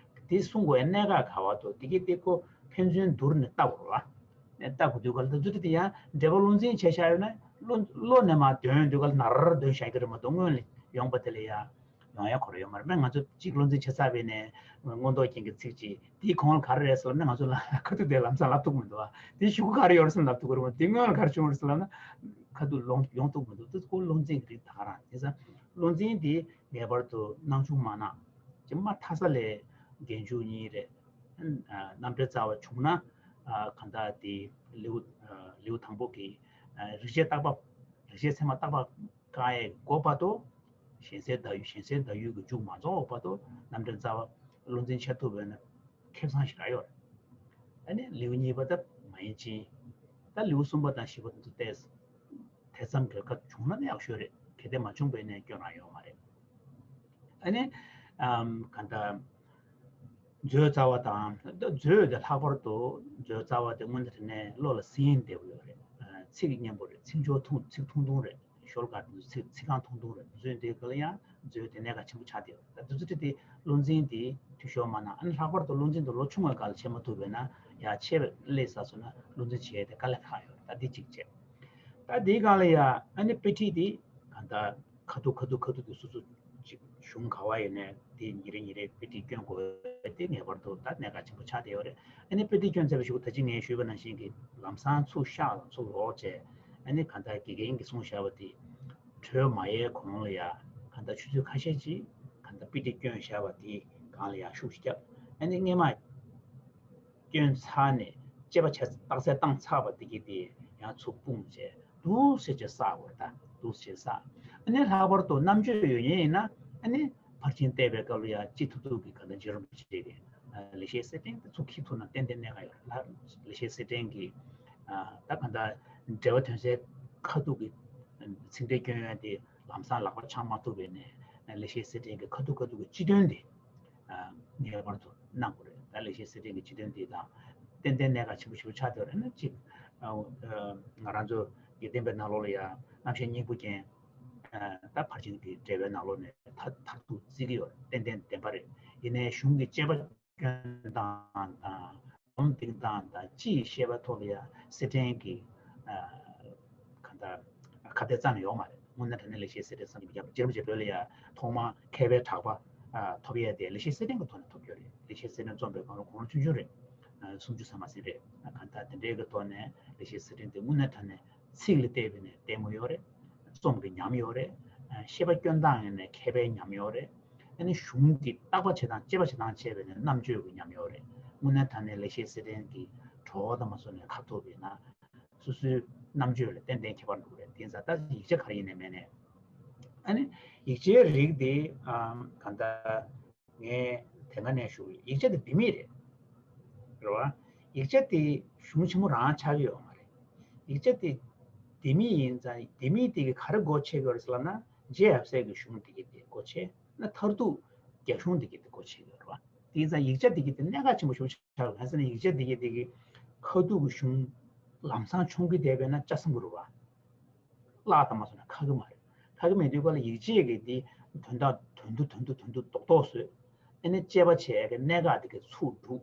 དེ་གསུང་དགོས་ཡ་གནད་འགག་ག་བ་འདུག་དེ་གི་དེ་ཁོ་ཕན་ཚུན་བསྡུར་ནས་ལྟ་དགོས་རེད་བ། གནས་ལྟ་དགོས་དུས་ག་ལ་ད་དུ་དེ་ཡང་འབྲེལ་བ་བློ་འཛིན་བྱས་བཞག་ཡོད་ན་བློ་བློ་ནས་མར་འདོན་དུས་ག་ལ་ནར་འདོན་བཞག་གི་རེད་མ་གཏོགས་སྔོན་ལ་ཡོང་པ་དེ་ལ་ཡང་ཡོང་ཡ་ཁོ་རང་ཡོད་མ་རེད། མེད་ང་ཚོ་གཅིག་བློ་འཛིན་བྱེད་ཚར་བས་ནས་མངོན་རྟོགས་རྒྱན་གྱི་ཚིག་ཅིག་དེའི་གོང་ལ་ག་རེ་རེད་ཟེར་ལབ་ན་ང་ཚོ་ལ་ཁ་ཐུག་དེ་ལམ་སང་ལབ་ཐུབ་མི་འདུག་ཨ། དེའི་ཤོག་གུ་ག་རེ་ཡོད་རེད་ཟེར་ལབ་ཐུབ་ཀྱི་རེད་མ་གཏོགས་དེ་སྔོན་ལ་ག་རེ་བྱུང་རེད་ཟེར་ལབ་ན་ཁ་ཐུག་ལོང་ཡོང་ཐུབ་མི་འདུག་དེ་ཁོ་བློ་འཛིན་གྱི་རིགས་ད་ག་རང་དེ་ཙང་བློ་འཛིན་དེ་ངེས་པར་དུ་སྣང་ཆུང་མ་གནང་། ཅེས་མ་མཐའ་ས་ལས་རྒན་ཆུང་གཉིས་རེད། རྣམ་འགྲེལ་རྩ་བ་བྱུང་ན་གང་ལྟར་དེ་ལེའུ་ལེའུ་དང་པོ་གི་རིག་བྱེད་བརྟག་པ་རིག་བྱེད་ཚད་མ་བརྟག་པ་བཀག་ཡས་འགོ་བར་དུ་གཞན་སེལ་བརྡ་ཡུལ་གཞན་སེལ་བརྡ་ཡུལ་གྱི་མཇུག་མ་རྫོགས་བར་དུ་རྣམ་འགྲེལ་རྩ་བ་བློ་འཛིན་བྱེད་ཐུབ་པས་ན་ཁེ་བཟང་ཞིག་རག་ཡོད་རེད། ཨ་ནི་ལེའུ་གཉིས་པ་ད་མ་ཡིན་ཅིང་ད་ལེའུ་གསུམ་པ་དང་བཞི་པ་དེ་ཚོ་ཏོག་ཙམ་གྱི་ཁ་བྱུང་ན་ཡག་ཤོས་རེད། གལ་ཏེ་མ་བྱུང་བས་ན་སྐྱོན་རང་ཡོད་མ་རེད། ཨ་ནི་ཨམ་ག་འདྲ་མཛོད་རྩ་བ་དང་མཛོད་དེ་ལྷག་པར་དུ་མཛོད་རྩ་བ་དེ་དངོས་གནས་དྲང་གནས་བློ་ལ་སིང་བསྡད་པ་ཡོད་རེད། ཚིག་སྙན་པོ་རེད། ཚིག་སྦྱོར་ཐུང་ཚིག་ཐུང་ཐུང་རེད། ཤོ་ལོ་ཀ་དེ་ཚོ་ཚིག་ཚིག་རྐང་ཐུང་ཐུང་རེད། མཛོད་དེ་ག་ལ་ཡང་མཛོད་དེ་གནད་འགག་ཆེན་པོ་ཆགས་བསྡད་ཡོད་རེད། ད་དེ་ཚོ་དེ་བློ་འཛིན་དེ་འཐུས་ཤོར་མ་གནང་། ཨ་ནི་ལྷག་པར་དུ་བློ་འཛིན་དེ་ལོ་ཆུང་བའི་སྐབས་ལ་བྱེད་མ་ཐུབ་པས་ན་ཡང་ཆེ་བའི་སླེབས་ཚར་སོང་ན་བློ་འཛིན་བྱེད་ཡས་དེ་དཀའ་ལས་ཁག་ཡོད་རེད། ད་འདི་གཅིག་བྱས། ད་དེའི་སྒང་ལ་ཡ་ཨ་ནི་དཔེ་ཁྲིད་དེ་གང་ལྟར་ཁ་ཐུག་ཁ་ཐུག་ཁ་ཐུག་ཏུ་སོ་སོ་ཅིག་གཞུང་ག་བ་ཡིན་ནའི་དེ་ཉིན་རེ་ཉིན་རེ་དཔེ་ཁྲིད་སྐྱོན་དགོས་དེ་ངེས་པར་དུ་ད་གནད་འགག་ཆེན་པོ་ཆགས་བསྡད་ཡོད་རེད། ཨ་ནི་དཔེ་ཁྲིད་སྐྱོན་ཚར་བའི་གཞུག་ད་ཅི་ངས་ཞུས་པ་ནང་བཞིན་གྱི་ལམ་སང་ཚུར་བཞག་ལ་ཚུར་ལོག་བྱས། ཨ་ནི་གང་ལྟར་དགེ་རྒན་གྱིས་གསུངས་བཞག་པ་དེ་གྲོལ་མ་ཡལ་གོང་ལ་ཡ་གང་ལྟར་ཆུ་ཚོད་ཁ་ཤས་ཅིག་གང་ལྟར་དཔེ་ཁྲིད་སྐྱོན་བཞག་པ་དེ་སྒང་ལ་ཡ་ཤུགས་ཤིག་བརྒྱབ། ཨ་ནི་སྔས་མ་སྐྱོན་ཚར་ནས་དཔྱད་པ་བྱས་རྟགས་གསལ་བཏང་ཚར་བ་དེ་གི་དེ་ཡང་ཚུར་སྤུངས་བྱས་འདུག་སེ་བྱས་བསགས་དགོས་རེད། ད་འདུག་སེ་བྱས་བསགས། ཨ་ནི་ལྷག་པར་དུ་རྣམ་དཔྱོད་ཡོད་མཁན་ཡིན་ན་ཨ་ནི་ཕར་ཕྱིན་བལྟས་པའི་སྐབས་ལ་ཡང་ཅི་ཐུབ་ཐུབ་ཀྱིས་ག་འདྲ་རྗེ་རིན་པོ་ཆེ་གི་ལེགས་བཤད་གསེར་ཕྲེང་དེ་ཚུར་འཁྱེར་ཐུབ་ན་ཏན་ཏན་གནད་འགག་ཡོད་རེད། ལེགས་བཤད་གསེར་ཕྲེང་གི་ད་ག་འདྲ་འགྲེལ་པ་དོན་གསལ་ཁ་ཐུག་གི་ཚིག་འགྲེལ་སྐྱོན་ཡོན་དེ་ལམ་སང་ལག་པ་འཆང་མ་ཐུབ་པས་ནས་ལེགས་བཤད་གསེར་ཕྲེང་གི་ཁ་ཐུག་ཁ་ཐུག་གི་སྤྱི་དོན་དེ་ངེས་པར་དུ་གནང་དགོས་རེད། ད་ལེགས་བཤད་གསེར་ཕྲེང་གི་སྤྱི་དོན་དེ་དང་ཏན་ཏན་གནད་འགག་ཆེན་པོ་ཞེ་པོ་ཆགས་བསྡད་ཡོད་རེད། ན་གཅིག་ང་རང་ཚོ་དགེ་ལྡན་པའི་ནང་ལོགས་ལ་ཡང་རྣམ་བཤད་སྙིང་པོ་ཅན་ད་ཕར་ཕྱིན་གྱི་འགྲེལ་པའི་ནང་ལོགས་ནས་མཐར་མཐར་ཐུག་བརྩི་གི་ཡོད་རེད། ཏན་ཏན་བདེན་པ་རེད། ཡིན་ནའི་གཞུང་གི་དཔྱད་པ་སྐྱོན་སྟངས་དང་སྒོམ་སྟེགས་སྟངས་དང་སྤྱི་ཡི་བཤད་པ་ཐོག་ལ་ཡང་གསེར་ཕྲེང་གི་གང་ལྟར་ཁ་གཏད་རྩ་ནས་ཡོད་མ་རེད། དངོས་གནས་དྲང་གནས་ལེགས་བཤད་གསེར་ཕྲེང་བསམ་གྱིས་མི་ཁྱབ་པ། རྗེ་རིན་པོ་ཆེ་བོད་ལ་ཡང་ཐོག་མར་མཁས་པའི་གྲགས་པ་ཐོབ་ཡས་དེ་ལེགས་བཤད་གསེར་ཕྲེང་གི་ཐོག་ནས་ཐོབ་ཡོད་རེད། ལེགས་བཤད་གསེར་ཕྲེང་རྩོམ་པའི་སྒང་ལ་དགུང་ལོ་ཆུང་ཆུང་རེད། སུམ་ཅུ་ཙམ་མ་ཟིན་རེད། གང་ལྟར་དེ་འདྲའི་གི་ཐོག་ནས་ལེགས་བཤད་གསེར་ཕྲེང་དེ་དངོས་གནས་དྲང་གནས་ཚིག་ལ་བལྟས་པས་ནས་ལྟད་མོ་ཡོད་རེད། རྩོམ་གྱི་ཉམས་ཡོད་རེད། བཤད་པ་སྐྱོན་སྟངས་ཡིན་ནའི་མཁས་པའི་ཉམས་ཡོད་རེད། ཨ་ནི་གཞུང་གི་བརྟག་པ་བྱེད་སྟངས་དཔྱད་པ་བྱེད་སྟངས་བྱས་པས་ནས་རྣམ་དཔྱོད་ཀྱི་ཉམས་ཡོད་རེད། དངོས་གནས་དྲང་གནས་ལེགས་བཤད་གསེར་ཕྲེང་གི་བྲོ་བ་དང་མ་སོ་ནས་ཁ་ཐུག་པས་ན་སོ་སོའི་རྣམ་དཔྱོད་ལ་ཏན་ཏན་ཁྱད་པར་འདུག་རེད། དེ་ཙང་ད་ཡིག་ཆ་ག་རེ་ཡིན་ནའི་མེད་ནའི་ཨ་ནི་ཡིག་ཆའི་རིགས་དེ་གང་ལྟར་ངས་དེ་སྔ་ནས་ཞུ་ཡིག་ཆ་དེ་ལྡེ་མིག་རེད། རེད་བ། ཡིག་ཆ་དེ་གཞུང་ཆེན་མོ་རང་ཆགས་ཀྱི་ཡོད་མ་རེད། ཡིག་ཆ་དེ་ལྡེ་མིག་ཡིན་ཙང་ལྡེ་མིག་དེ་གི་ག་རེ་སྒོ་ཕྱེ་གི་ཡོད་རེད་ཟེར་ལབ་ན་རྗེ་ཡབ་སྲས་ཀྱི་གཞུང་དེ་གི་དེ་སྒོ་ཕྱེ་ན་མཐར་ཐུག་རྒྱ་གཞུང་དེ་གི་དེ་སྒོ་ཕྱེ་གི་ཡོད་རེད་བ། དེ་ཡིན་ཙང་ཡིག་ཆ་དེ་གི་དེ་གནད་འགག་ཆེན་པོ་ཞེ་པོ་ཆགས་ཡོད། གང་ཟེར་ན་ཡིག་ཆ་དེ་གི་དེ་གི་ཁ་ཐུག་གི་གཞུང་ལམ་སང་མཆོང་གི་བསྡད་པས་ན་ལྕགས་ཟམ་གི་རེད་བ། བརླག་དང་མ་སོང་ན་ཁག་གི་མ་རེད། ཁག་གི་མེད་དུས་ག་ལ་ཡིག་ཆའི་གི་དེ་དོན་དག་དོན་དུ་དོན་དུ་དོན་དུ་རྡོག་རྡོག་བཟོས། ཨ་ནི་དཔྱད་པ་བྱས་གི་གནད་འགག་དེ་གི་ཚུར་སྒྲུག་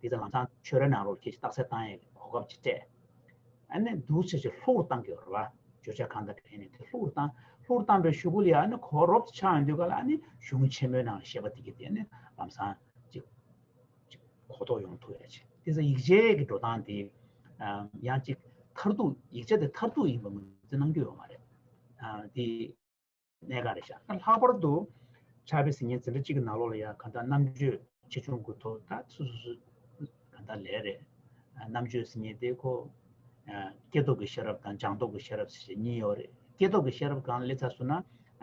དེ་ཚོ་ལམ་སང་ཆོས་རའི་ནང་ལོགས་ཁྱེད་ཀྱིས་རྟགས་གསལ་བཏང་ཡས་གོ་སྐབས་ཅིག་སྤྲད། ཨ་ནི་འདུག་བྱས་བྱས་ལྷུག་བཏང་གི་ཡོད་རེད་བ། བརྗོད་བྱ་གང་དང་གང་ནས་དེ་ལྷུག་བཏང་། ལྷུག་བཏང་པའི་གཞུག་གུ་ལ་ཡ་ཨ་ནི་གོ་རོབ་ཅིག་ཆགས་ཡོང་དུས་ག་ལ་ཨ་ནི་གཞུང་ཆེན་མོའི་ནང་ལ་བཤད་པ་དེ་གི་དེ་ཨ་ནི་ལམ་སང་ཅིག་ཅིག་གོ་རྟོགས་ཡོང་ཐུབ་ཡ་ཆེ། དེ་ཚོ་ཡིག་ཆའི་གི་འགྲོ་སྟངས་དེ་ཡང་ཅིག་མཐར་ཐུག་ཡིག་ཆ་དེ་མཐར་ཐུག་ཡིན་པ་ངོས་འཛིན་གནང་རྒྱུ་ཡོད་མ་རེད། དེ་གནད་འགག་རེད་ཤག་ལྷག་པར་དུ་ཕྱག་དཔེ་ཟེར་མཁན་འཛིན་གྲྭ་གཅིག་གི་ནང་ལོགས་ལ་ཡང་གང་ལྟར་རྣམ་དཔྱོད་ཆེ་ཆུང་གི་ཐོག་ད་སོ་སོ་སོ་གང་ལྟར་ལས་རེད། རྣམ་དཔྱོད་ཟེར་མཁན་དེ་ཁོ་སྐྱེས་ཐོབ་ཀྱི་ཤེས་རབ་དང་སྦྱངས་ཐོབ་ཀྱི་ཤེས་རབ་ཟེར་བྱས་གཉིས་ཡོད་རེད། སྐྱེས་ཐོབ་ཀྱི་ཤེས་རབ་སྒང་ལ་སླེབས་ཚར་སོང་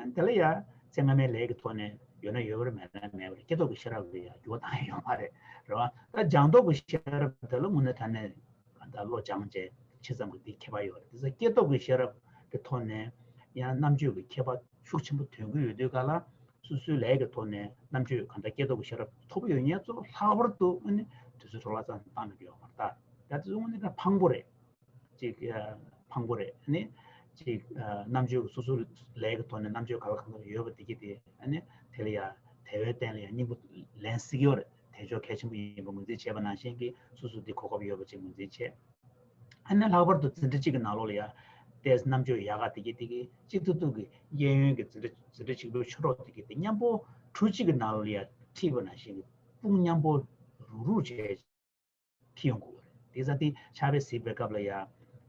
ན་དེ་ལ་ཡང་ཚེ་སྔ་མའི་ལས་ཀྱི་ཐོག་ནས་ཡོད་ན་ཡོད་པ་རེད། མེད་ན་མེད་པ་རེད། སྐྱེས་ཐོབ་ཀྱི་ཤེས་རབ་ལ་ཡང་འགྱུར་བ་བཏང་ཡ་ཡོད་མ་རེད། རེད་བ། ད་སྦྱངས་ཐོབ་ཀྱི་ཤེས་རབ་དེ་ལ་དངོས་གནས་དྲང་གནས་གང་ལྟར་བློ་སྦྱངས་བྱས་ཆེ་ཙམ་གྱི་འདི་ཁྱད་པར་ཡོད་རེད། དེ་ཚོ་སྐྱེས་ཐོབ་ཀྱི་ཤེས་རབ་ཀྱི་ཐོག་ནས་ཡང་རྣམ་དཔྱོད་ཀྱི་ཁྱད་པར་ཤུགས་ཆེན་པོ་ཐོན་གྱི་ཡོད་དུས་ག་ལ་ སོ་སོའི་ལས་ཀྱི་ཐོག་ནས་རྣམ་དཔྱོད་གང་འདྲ་སྐྱེ་ཐུབ་ཀྱི་ཤེས་རབ་ཐོབ་ཡོད་མཁན་ཚོ་ལྷག་པར་དུ་ཨ་ནི་དུས་ཚོད་འཕྲོ་བརླག་ཙམ་བཏང་ནས་ཡོད་མ་རེད་ད། ད་དེ་ཚོ་དངོས་གནས་ཕངས་པོ་རེད། ཅིག་ཨ། ཕངས་པོ་རེད། ཨ་ནི་ཅིག་ཨ། རྣམ་དཔྱོད་སོ་སོའི་ལས་ཀྱི་ཐོག་ནས་རྣམ་དཔྱོད་ག་ལ་གང་འདྲ་ཡོད་པ་དེ་གྱིས་དེ་ཨ་ནི་དེ་ལ་ཡ་དེ་བས་བརྟེན་ལ་ཡ་སྙིང་པོ་ལན་སྲིད་ཀྱི་ཡོད་རེད། དེ་ཕྱོགས་གལ་ཆེན་པོ་ཡིན་པ་ངོས་འཛིན་བྱས་པ་ནང་བཞིན་གྱི་སོ་སོ་འདི་གོ་སྐབས་ཡོད་པ་ཅིག་ངོས་འཛིན་བྱས། ཨ་ནི་ལྷག་པར་དུ་འཛིན་གྲྭ་གཅིག་གི་ནང་ལོགས་ལ་ཡ་ཏོག་ཙམ་རྣམ་དཔྱོད་ཡག་ག་དེ་གྱིས་དེ་གྱིས་གཅིག་ཏུ་ཏུ་གི་གཡས་གཡོན་གྱི་འཛིན་གྲྭ་འཛིན་གྲྭ་གཅིག་པུའི་ཆོས་གྲོགས་དེ་གྱིས་དེ་མཉམ་པོ་གྲུ་གཅིག་གི་ནང་ལོགས་ལ་ཡ་ཁྲིད་པ་ནང་བཞིན་གྱི་དཔུང་མཉམ་པོ་རུག་རུག་བྱས། ཁྲིད་ཡོང་དགོས་པ་རེད། དེ་ཙང་དེ་ཕྱག་དཔེ་གཟིགས་པའི་སྐབས་ལ་ཡ་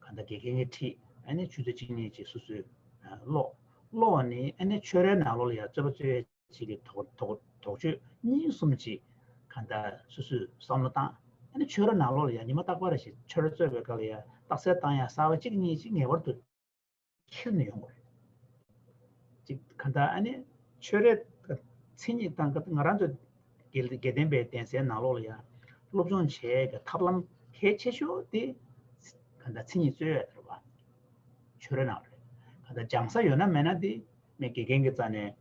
གང་ལྟར་དགེ་རྒན་གྱིས་ཁྲིད། ཨ་ནི་ཆུ་ཚོད་གཅིག་གཉིས་ཅིག་སོ་སོས་ཀློག་ཀློག་ནས་ཨ་ནི་ཆོས་རའི་ནང་ལོགས་ལ་ཡ་རྩོད་པ་རྩོད་ཡས་ཅིག་གི་དོགས་དོགས་དོགས་གཅོད་གཉིས་གསུམ་ཅིག་གང་ལྟར་སོ་སོས་བསམ་བློ་བཏང་། ཨ་ནི་ཆོས་ར་ནང་ལོགས་ལ་ཡ་ཉི་མ་རྟག་པར་ཞིག་ཆོས་ར་རྩོད་པའི་སྐབས་ལ་ཡ་རྟགས་གསལ་བཏང་ཡ་གསར་བ་གཅིག་གཉིས་ཅིག་ངེས་པར་དུ་ཁྱེར་ནས་ཡོང་དགོས་རེད། ཅིག་གང་ལྟར་ཨ་ནི་ཆོས་རའི་མཚན་ཉིད་དང་ང་རང་ཚོ་དགེ་དགེ་ལྡན་པའི་གདན་སའི་ནང་ལོགས་ལ་ཡ་སློབ་སྦྱོང་བྱེད་ཀྱི་ཐབས་ལམ་གལ་ཆེ་ཤོས་དེ་གང་ལྟར་མཚན་ཉིད་རྩོད་ཡ་དེ་རེད་བ། ཆོས་རའི་ནང་རེད། གང་ལྟར་སྦྱང་ས་ཡོད་ན་མེད་ན་དེ། མི་དགེ་རྒན་གྱི་རྩ་ནས་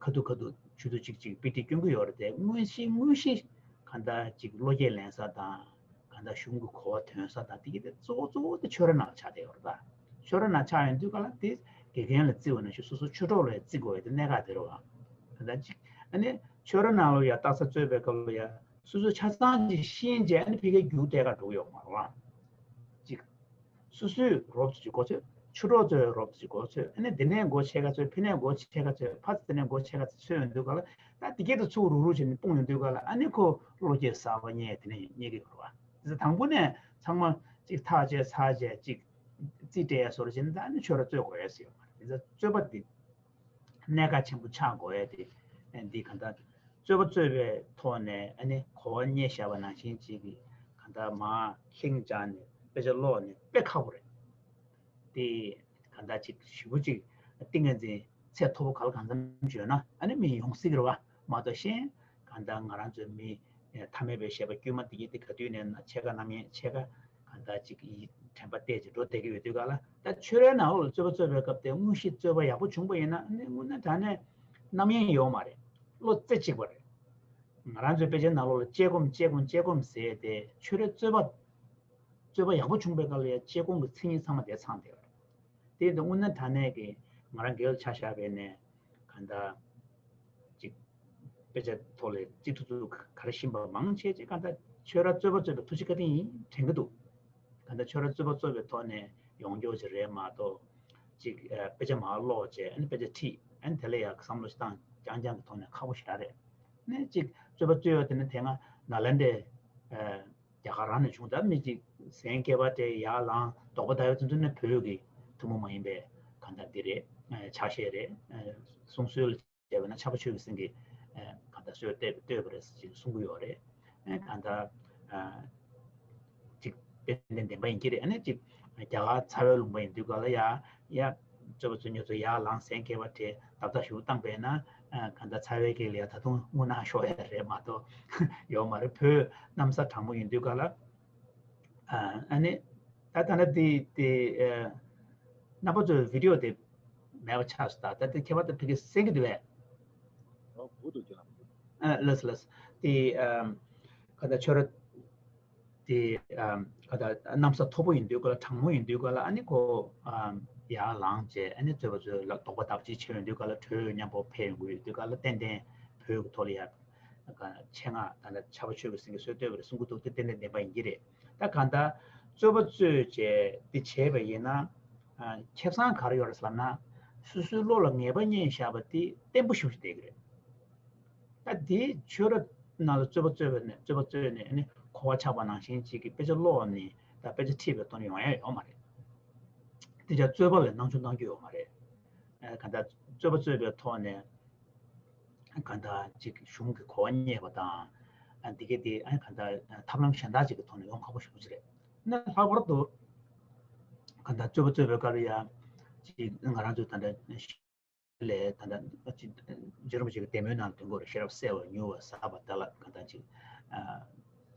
ཁ་ཐུག་ཁ་ཐུག་ཆུ་ཚོད་གཅིག་གཅིག་དཔེ་ཁྲིད་སྐྱོན་གྱི་ཡོད་རེད་དེ། དངོས་གཞི་དངོས་གཞི་གང་ལྟར་ཅིག་བློ་སྐྱེད་ལེན་ས་དང་། གང་ལྟར་གཞུང་གི་གོ་བ་ཐོན་ས་དང་དེ་གི་དེ་གཙོ་བོ་གཙོ་བོ་དེ་ཆོས་ར་ནང་ཆགས་བསྡད་ཡོད་རེད་ད། ཆོས་ར་ནང་ཆགས་ཡོང་དུས་ག་ལ་དེ་དགེ་རྒན་ལ་བརྩི་བ་ནང་བཞིན་སོ་སོ་ཆོས་གྲོགས་ལ་བརྩི་དགོས་ཡ་དེ་གནད་འགག་དེ་རེད་བ། གང་ལྟར་ཅིག་ཨ་ནི་ཆོས་ར་ནང་ལ་ཡ་རྟགས་གསལ་རྩོད་པའི་སྐབས་ལ་ཡ་སོ་སོ་ཆ་ཚང་ཅིག་ཤེས་བྱས་ཨ་ནི་ཕ་གིར་རྒྱུགས་སྤྲད་ག་འགྲོ་གི་ཡོད་མ་རེད་བ། ཅིག་སོ་སོས་རོབ་ཙམ་ཅིག་མགོ་ཚོས། ཆུ་གྲོགས་ཚོས་རོབ་ཙམ་ཅིག་མགོ་ཚོས། ཨ་ནི་དེ་ནས་མགོ་ཆེ་ཁ་ཚོས། ཕི་ནས་མགོ་ཆེ་ཁ་ཚོས། ཕ་ཚོ་དེ་ནས་མགོ་ཆེ་ཁ་ཚོས་ཡོང་དུས་ག་ལ། ད་དེ་སྐད་དུ་ཚུགས་རུག་རུག་བྱས་ནས་སྤུངས་ཡོང་དུས་ག་ལ། ཨ་ནི་ཁོ་བློ་སྐྱེད་གསར་པ་རྙེད་དེ་ནས་རྙེད་ཀྱི་ཡོད་རེད་བ། དེ་ཚོ་དང་པོ་ནས་ཚང་མ་ཅིག་ཐག་བཅད་ཚར་བྱས་ཅིག་རྩིས་སྤྲད་ཡ་བཟོ་འདྲ་བྱས་ནས་ད་ཨ་ནི་ཆོས་ར་རྩོད་དགོས་ཡ་ཟེར་ཡོད་མ་རེད། དེ་ཚོ་རྩོད་པ་འདི། གནད་འགག་ཆེན་པོ་ཆགས་དགོས་ཡ་དེ། འདི་གང་ལྟར་རྩོད་པ་རྩོད་པའི་ཐོག་ནས་ཨ་ནི་གོ་བ་རྙེད་བཞག་པ་ནང་བཞིན་ཅིག་གི་གང་ལྟར་མར་ལྷིང་འཇགས་ནས་དཔེ་ཆ་ཀློག་ནས་དཔེ་ཁག་པོ་རེད། དེ་གང་ལྟར་ཅིག་ཞེ་པོ་ཅིག་ཏིང་ངེ་འཛིན་ཚད་མཐོ་པོ་ག་ལ་གང་འཚམ་བྱོས་ན་ཨ་ནི་མི་ཡོང་སྲིད་ཀྱི་རེད་བ། མ་གཏོགས་གཞན་གང་ལྟར་ང་རང་ཚོའི་མི་ཐ་མལ་པའི་བཤད་པ་དཀྱུས་མ་དེ་གྱད་དེ་ག་དུས་ནས་ན་ཕྱེད་ཀ་རྣམ་གཡེང་ཕྱེད་ཀ་གང་ལྟར་ཅིག་ཡིད་དྲན་པ་གཏད་ཅིག་འགྲོ་བསྡད་ཀྱི་ཡོད་དུས་ག་ལ། ད་ཆོས་རའི་ནང་ལོགས་ལ་རྩོད་པ་རྩོད་པའི་སྐབས་དེ་དངོས་གཞི་རྩོད་པ་ཡག་པོ་བྱུང་པ་ཡིན་ན་ཨ་ནི་དངོས་གནས་དྲང་གནས་རྣམ་གཡེང་ཡོད་མ་རེད། བློ་རྩེ་གཅིག་པ་རེད། ང་རང་ཚོའི་དཔེ་ཆའི་ནང་ལོགས་ལ་དཔྱད་སྒོམ་དཔྱད་སྒོམ་དཔྱད་སྒོམ་ཟེར་ཏེ་ཆོས་རའི་རྩོད་པ། རྩོད་པ་ཡག་པོ་བྱུང་པའི་སྐབས་ལ་ཡང་དཔྱད་སྒོམ་གྱི་མཚན་ཉིད་ཚང་མ་དེ་ཚང་བསྡད་པ་རེད། དེ་ཡིན་དུས་དངོས་གནས་དྲང་གནས་ཀྱི་ང་རང་སྒེར་ལ་ཆ་བཞག་པ་ཡིན་ན་གང་ལྟར་ཅིག་དཔེ་ཆ་ཐོག་ལ་ཅིག་ཐུག་ཐུག་ག་རེ་ཤེས་པ་མང་ཆེ་ཆེ་གང་ལྟར་ཆོས་ར་རྩོད་པ་རྩོད་པའི་ཐུགས་རྗེ་བཀའ་དྲིན་ཡིན་དྲན་གྱི་འདུག་གང་ལྟར་ཆོས་ར་རྩོད་པ་རྩོད་པའི་ཐོག་ནས་ཡོང་རྒྱུ་ཅིག་རེད་མ་གཏོགས་ཅིག་ཨ། དཔེ་ཆ་མར་ཀློག་བྱས་ཨ་ནི་དཔེ་ཆ་ཁྲིད་ཨ་ནི་དེ་ལ་ཡང་བསམ་བློ་ཞིག་བཏང་རྐྱང་རྐྱང་གི་ཐོག་ནས་ཁག་པོ་ཞེ་དྲག་རེད། ནས་ཅིག་རྩོད་པ་རྩོད་ཡོད་དེ་ནི་དེ་སྔ་ནཱ་ལེནྡྲའི་ཨ། རྒྱ་གར་རང་ནས་བྱུང་། ད་མི་གཅིག་གཟན་སྐེད་པ་སྤྲད་ཡར་ལངས་དོགས་པ་བཏབ་ཡོད་ཚུལ་དུ་ནས་བོད་ཀྱི་ཐུན་མོང་མ་ཡིན་པའི་གང་ལྟར་འདི་རེད། ཨ། ཕྱག་བཞེས་རེད། ཨ། གསུང་སྲོལ་བྱས་པ་ན་ཕྱྭ་པ་ཆོས་ཀྱི་སེང་གེ་ཨ། གང་ལྟར་སྲོལ་གཏོད་གཏོད་པ་རེད་ཅེས་གསུང་གི་ཡོད་རེད། ཨ། གང་ལྟར་ཨ། ཅིག་དཔལ་ལྡན་འདན་མ་ཡིན་གྱི་རེད། ཨ་ནི་ཅིག་རྒྱ་གར་ཚ་བའི་ལུང་པ་ཡིན་དུས་ག་ལ་ཡ་ཡ། རྩོད་པ་རྩོད་མཁན་ཚོ་ཡར་ལངས་གཟན་སྐེད་པ་བྲེས་ཏག་ཏག་ཞུ་བཏང་པས་ན། ཨ། གང་ལྟར་ཚ་བའི་གེགས་ལ་ཡ་ད་དུང་རྔུལ་ནག་ཤོར་ཡ་རེད་མ་གཏོགས་ཡོད་མ་རེད། བོད་གནམ་ས་གྲང་མོ་ཡིན་དུས་ག་ལ། ཨ། ཨ་ནི་ད་ད་ན་དེ་དེ་ཨ། རྣམ་པ་ཚོས་བི་ཌི་ཡོ་དེ་མེད་པ་ཆགས་སོང་། ད་ད་དེ་ཁྱད་པར་དུ་ཕ་གི་གསན་གྱི་འདུག་བས། ཨོ། གོ་འདུག་ཁྱེད་རང་། ཨ། ལགས་སོ་ལགས་སོ། དེ་ཨ། གང་ལྟར་ཆོས་ར། དེ་ཨ། ག་ད་གནམ་ས་མཐོ་པོ་ཡིན་དུས་ག་ལ་གྲང་མོ་ཡིན་དུས་ག་ལ་ཨ་ནི་ཁོ་ཨ། ཡར་ལངས་བྱས་ཨ་ནི་རྩོད་པ་ཚོའི་ལ་དོགས་པ་དག་ཅིག་ཆེ་ཡོང་དུས་ག་ལ་དྲོད་མཉམ་པོ་འཕེལ་ཡོང་གི་ཡོད་དུས་ག་ལ་ཏན་ཏན་བོད་ཀྱི་ཐོག་ལ་ཡ་ཆེད་མངགས་ད་ལྟ་ཕྱྭ་པ་ཆོས་ཀྱི་སེང་གེ་སྲོལ་གཏོད་པ་རེད་གསུང་གི་འདུག་དེ་ཏན་ཏན་བདེན་པ་ཡིན་གྱི་རེད། ད་གང་ལྟར་རྩོད་པ་རྩོད་བྱས་འདི་བྱས་པ་ཡིན་ན་ཨ། ཁེ་བཟང་ག་རེ་ཡོད་རེད་ཟེར་ན་སོ་སོའི་བློ་ལ་ངེས་པ་རྙེད་བཞག་པ་དེ་བརྟན་པོ་ཞེ་པོ་ཞིག་བསྡད་ཀྱི་རེད། ད་དེའི་ཆོས་ར་ནང་ལ་རྩོད་པ་རྩོད་པ་ནས་རྩོད་པ་རྩོད་ནས་ཨ་ནི་གོ་བ་ཆགས་པ་ནང་བཞིན་ཅིག་གི་དཔེ་ཆ་ཀློག་ནས་ད་དཔེ་ཆ་ཁྲིད་པའི་ཐོག་ནས་ཡོང་ཡ་ཡོད་མ་རེད། དེ་ཆ་རྩོད་པ་ལ་སྣང་ཆུང་གཏོང་རྒྱུ་ཡོད་མ་རེད། ཨ། གང་ལྟར་རྩོད་པ་རྩོད་པའི་ཐོག་ནས་གང་ལྟར་ཅིག་གཞུང་གི་གོ་བ་རྙེད་པ་དང་། ཨ། འདི་གའི་དེ་ཨ་གང་ལྟར་ཐབས་ལམ་གཞན་དག་ཅིག་གི་ཐོག་ནས་ཡོང་ཁག་པོ་ཞེ་པོ་ཅིག་རེད། ན་ལྷག་པར་དུ་གང་ལྟར་རྩོད་པ་རྩོད་པའི་སྐབས་ལ་ཡང་ཅིག་ང་རང་ཚོའི་ད་ལྟ་ལས་ད་ལྟ་ཅིག་རྗེ་རིན་པོ་ཆེ་གི་བདེ་སྨོན་ནང་ལ་དོན་གོ་རེ་ཤེས་རབ་གསལ་བ་མྱུར་བ་ཟབ་པ་ད་ལ་གང་ལྟར་ཅིག་ཨ།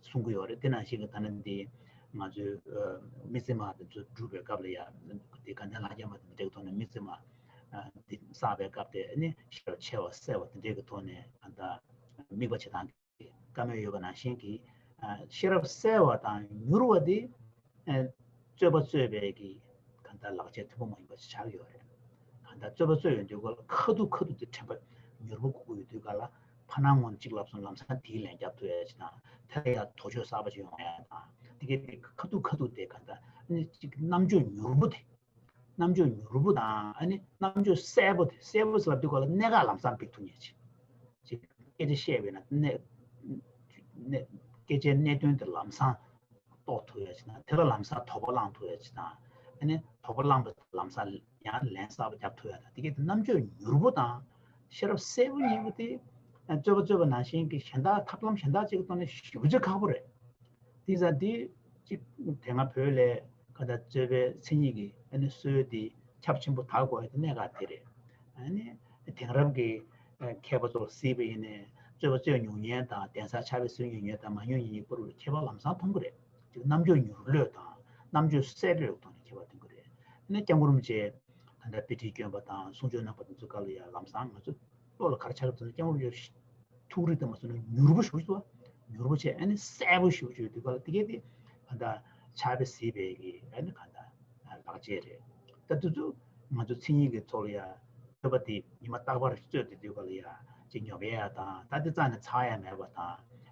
གསུང་གི་ཡོད་རེད། དེ་ནང་བཞིན་གྱི་ད་ནི་འདི་ང་ཚོའི་ཨ། དམིགས་བརྩེ་མ་དེ་ཚོ་སྒྲུབ་པའི་སྐབས་ལ་ཡང་དེ་དགའ་ལྡན་ལྷ་བརྒྱ་མ་དེ་འདྲའི་ཐོག་ནས་དམིགས་བརྩེ་མ་ ཨ་འདི་བསགས་པའི་སྐབས་དེ་ནི་ཤེས་རབ་ཆེ་བ་གསལ་བ་དེ་འདྲའི་གི་ཐོག་ནས་གང་ལྟར་དམིགས་པ་བྱེད་སྟངས་ཀྱི་བཀའ་མོལ་ཡོད་པ་ནང་བཞིན་གྱི། ཨ་ཤེས་རབ་གསལ་བ་དང་མྱུར་བ་དེ་ཨ་རྩོད་པ་རྩོད་པའི་གི་གང་ལྟར་ལག་ཆ་མཐུན་པོ་མ་ཡིན་པ་ཞིག་ཆགས་ཡོད་རེད། གང་ལྟར་རྩོད་པ་རྩོད་ཡོང་དུས་སྐབས་ལ་ཁ་ཐུག་ཁ་ཐུག་དེ་དྲན་པ་མྱུར་པོ་དགོས་ཀྱི་ཡོད་དུས་སྐབས་ལ། ཕར་ནང་ངོ་གཅིག་ལབ་སོང་ལམ་སང་དེའི་ལན་རྒྱབ་ཐུབ་ཡ་ཅིག་དང་། དེ་ལ་ཡང་དོགས་གཅོད་གསར་པ་ཅིག་ཡོང་ཡ་དང་། དེ་གའི་དེ་ཁ་ཐུག་ཁ་ཐུག་དེ་གང་ལྟར་ཨ་ནི་ཅིག་རྣམ་དཔྱོད་མྱུར་པོ་དེ། རྣམ་དཔྱོད་མྱུར་པོ་དང་ཨ་ནི་རྣམ་དཔྱོད་གསལ་པོ་དེ། གསལ་པོ་ཟེར་ལབ་དུས་སྐབས་ལ་གནད་འགག་ལམ་སང་འབིགས་ཐུབ་མཁན་ཅིག་ཅིག་སྐད་ཆ་བཤད་པས་ན་གནད་གནད་སྐད་ཆའི་གནད་དོན་དེ་ལམ་སང་རྟོགས་ཐུབ་ཡ་ཅིག་དང་། དེ་ལ་ལམ་སང་དོགས་པ་བསླང་ཐུབ་ཡ་ཅིག་དང་། ཨ་ནི་དོགས་པ་བསླངས་པ་ལམ་སང་ཡང་ལན་གསར་པ་རྒྱབ་ཐུབ་ཡ་དང་། དེ་གའི་དེ་རྣམ་དཔྱོད་མྱུར་པོ་དང་ཤེས་རབ་གསལ་པོ་གཉིས་པོ་དེ་རྩོད་པ་རྩོད་པ་ནང་བཞིན་གྱི་གཞན་དག་ཐབས་ལམ་གཞན་དག་ཅིག་གི་ཐོག་ནས་ཞེ་པོ་ཅིག་ཁག་པོ་རེད། དེ་ཙང་དེ་གཅིག་དེ་སྔ་བོད་ལ་ག་ད་རྩོད་པའི་མཚན་ཉིད་ཀྱི་ཨ་ནི་སྲོལ་དེ་ཁྱབ་ཆེན་པོ་དར་དགོས་ཡ་དེ་གནད་འགག་དེ་རེད། ཨ་ནི་དེང་རབས་ཀྱི་མཁས་པ་ཚོ་ལ་གཟིགས་པ་ཡིན་ནའི་རྩོད་པ་རྩོད་མྱོང་མཁན་དང་། གདན་ས་ཕྱག་དཔེ་གསོལ་མྱོང་མཁན་དང་མ་མྱོང་མཁན་གཉིས་བར་ལ་ཁྱད་པར་ལམ་སང་མཐོང་གི་རེད། ཅིག་རྣམ་དཔྱོད་མྱུར་ལོས་དང་རྣམ་དཔྱོད་གསལ་ལོས་ཐོག་ནས་ཁྱད་པར་ཐོན་གི་རེད། ཨ་ནི་སྐྱབས་མགོན་རིན་པོ་ཆེ་ད་ལྟ་དཔེ་ཁྲིད་བསྐྱོན་པ་དང་གསུང་ཆོས་གནང་པ་དེ་ཚོ་སྐབས་ལ་ཡང་ལམ་སང་ང་ཚོ་བློ་ལ་ག་རེ་འཆར་གི་འདུག་ཟེར་ན། སྐྱབས་མགོན་རིན་པོ་ཆེ་ཐུགས་རིག་དང་མ་སོང་ན་མྱུར་པོ་ཞེ་པོ་ཅིག་འདུག་མྱུར་པོ་བྱས་ཨ་ནི་གསལ་པོ་ཞེ་པོ་ཅིག་ཡོད་དུས་སྐབས་ལ། དེ་གས་དེ་གང་ལྟར་ཕྱག་དཔེ་གཟིགས་པའི་གི་ཨ་ནི་གང་ལྟར་ལག་རྗེས་རེད། ད་དུས་ཚོད་ང་ཚོ་མཚན་ཉིད་ཀྱི་ཐོག་ལ་ཡ་རྩོད་པ་དེ་ཉི་མ་རྟག་པར་རྩོད་དེ་དུས་སྐབས་ལ་ཡ་ཅིག་ཉོབ་ཡ་དང་། ད་དེ་རྩ་ནས་ཚར་ཡ་མེད་པ་དང་།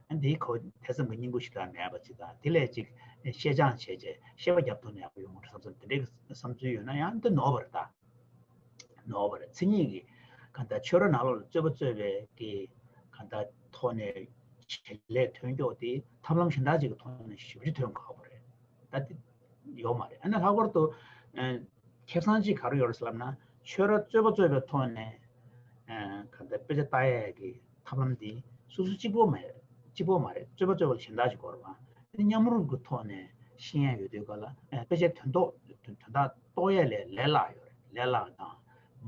ཨ་ནི་དེའི་ཁོ་ཐེ་ཚོམ་གྱི་སྙིང་པོ་ཞིག་ད་མེད་པ་ཅིག་དང་། དེ་ལས་ཅིག་ཤེས་སྦྱང་བྱས་བྱས་ཤེས་པ་རྒྱབ་ཐོག་ནས་ཡག་པོ་ཡོང་གི་རེད་བསམ་བསམ་དེ་འདྲའི་བསམ་ཚུལ་ཡོད་ན་ཡང་དེ་ནོར་བ་རེད་ད། ནོར་བ་རེད། མཚན་ཉིད་ཀྱི་གང་ལྟར་ཆོས་ར་ནང་ལོགས་ལ་རྩོད་པ་རྩོད་པའི་གི་གང་ལྟར་ཐོག་ནས་བྱེད་ལས་ཐོན་ཀྱོག་དེ་ཐབས་ལམ་གཞན་དག་ཅིག་གི་ཐོག་ནས་ཞེ་པོ་ཅིག་ཐོན་ཁག་པོ་རེད། ད་དེ་ཡོད་མ་རེད། ཨ་ནི་ལྷག་པར་དུ་ཨ་ཁེ་བཟང་ཅིག་ག་རེ་ཡོད་རེད་ཟེར་ལབ་ན། ཆོས་ར་རྩོད་པ་རྩོད་པའི་ཐོག་ནས་ཨ་གང་ལྟར་དཔེ་ཆ་ལྟ་ཡས་ཀྱི་ཐབས་ལམ་འདི་སོ་སོ་གཅིག་པོ་མ་རེད། གཅིག་པོ་མ་རེད། རྩོད་པ་རྩོད་པ་ལ་གཞན་དག་ཅིག་དགོས་རེད་བ། ཨ་ནི་མཉམ་རུབ་ཀྱི་ཐོག་ནས་ཤེས་ཡ་ཡོད་དུས་སྐབས་ལ་ཨ་དཔེ་ཆའི་དོན་རྟོགས་དོན་དོན་དག་རྟོགས་ཡས་ལས་ལས་སླ་ཡོད་རེད། ལས་སླ་དང་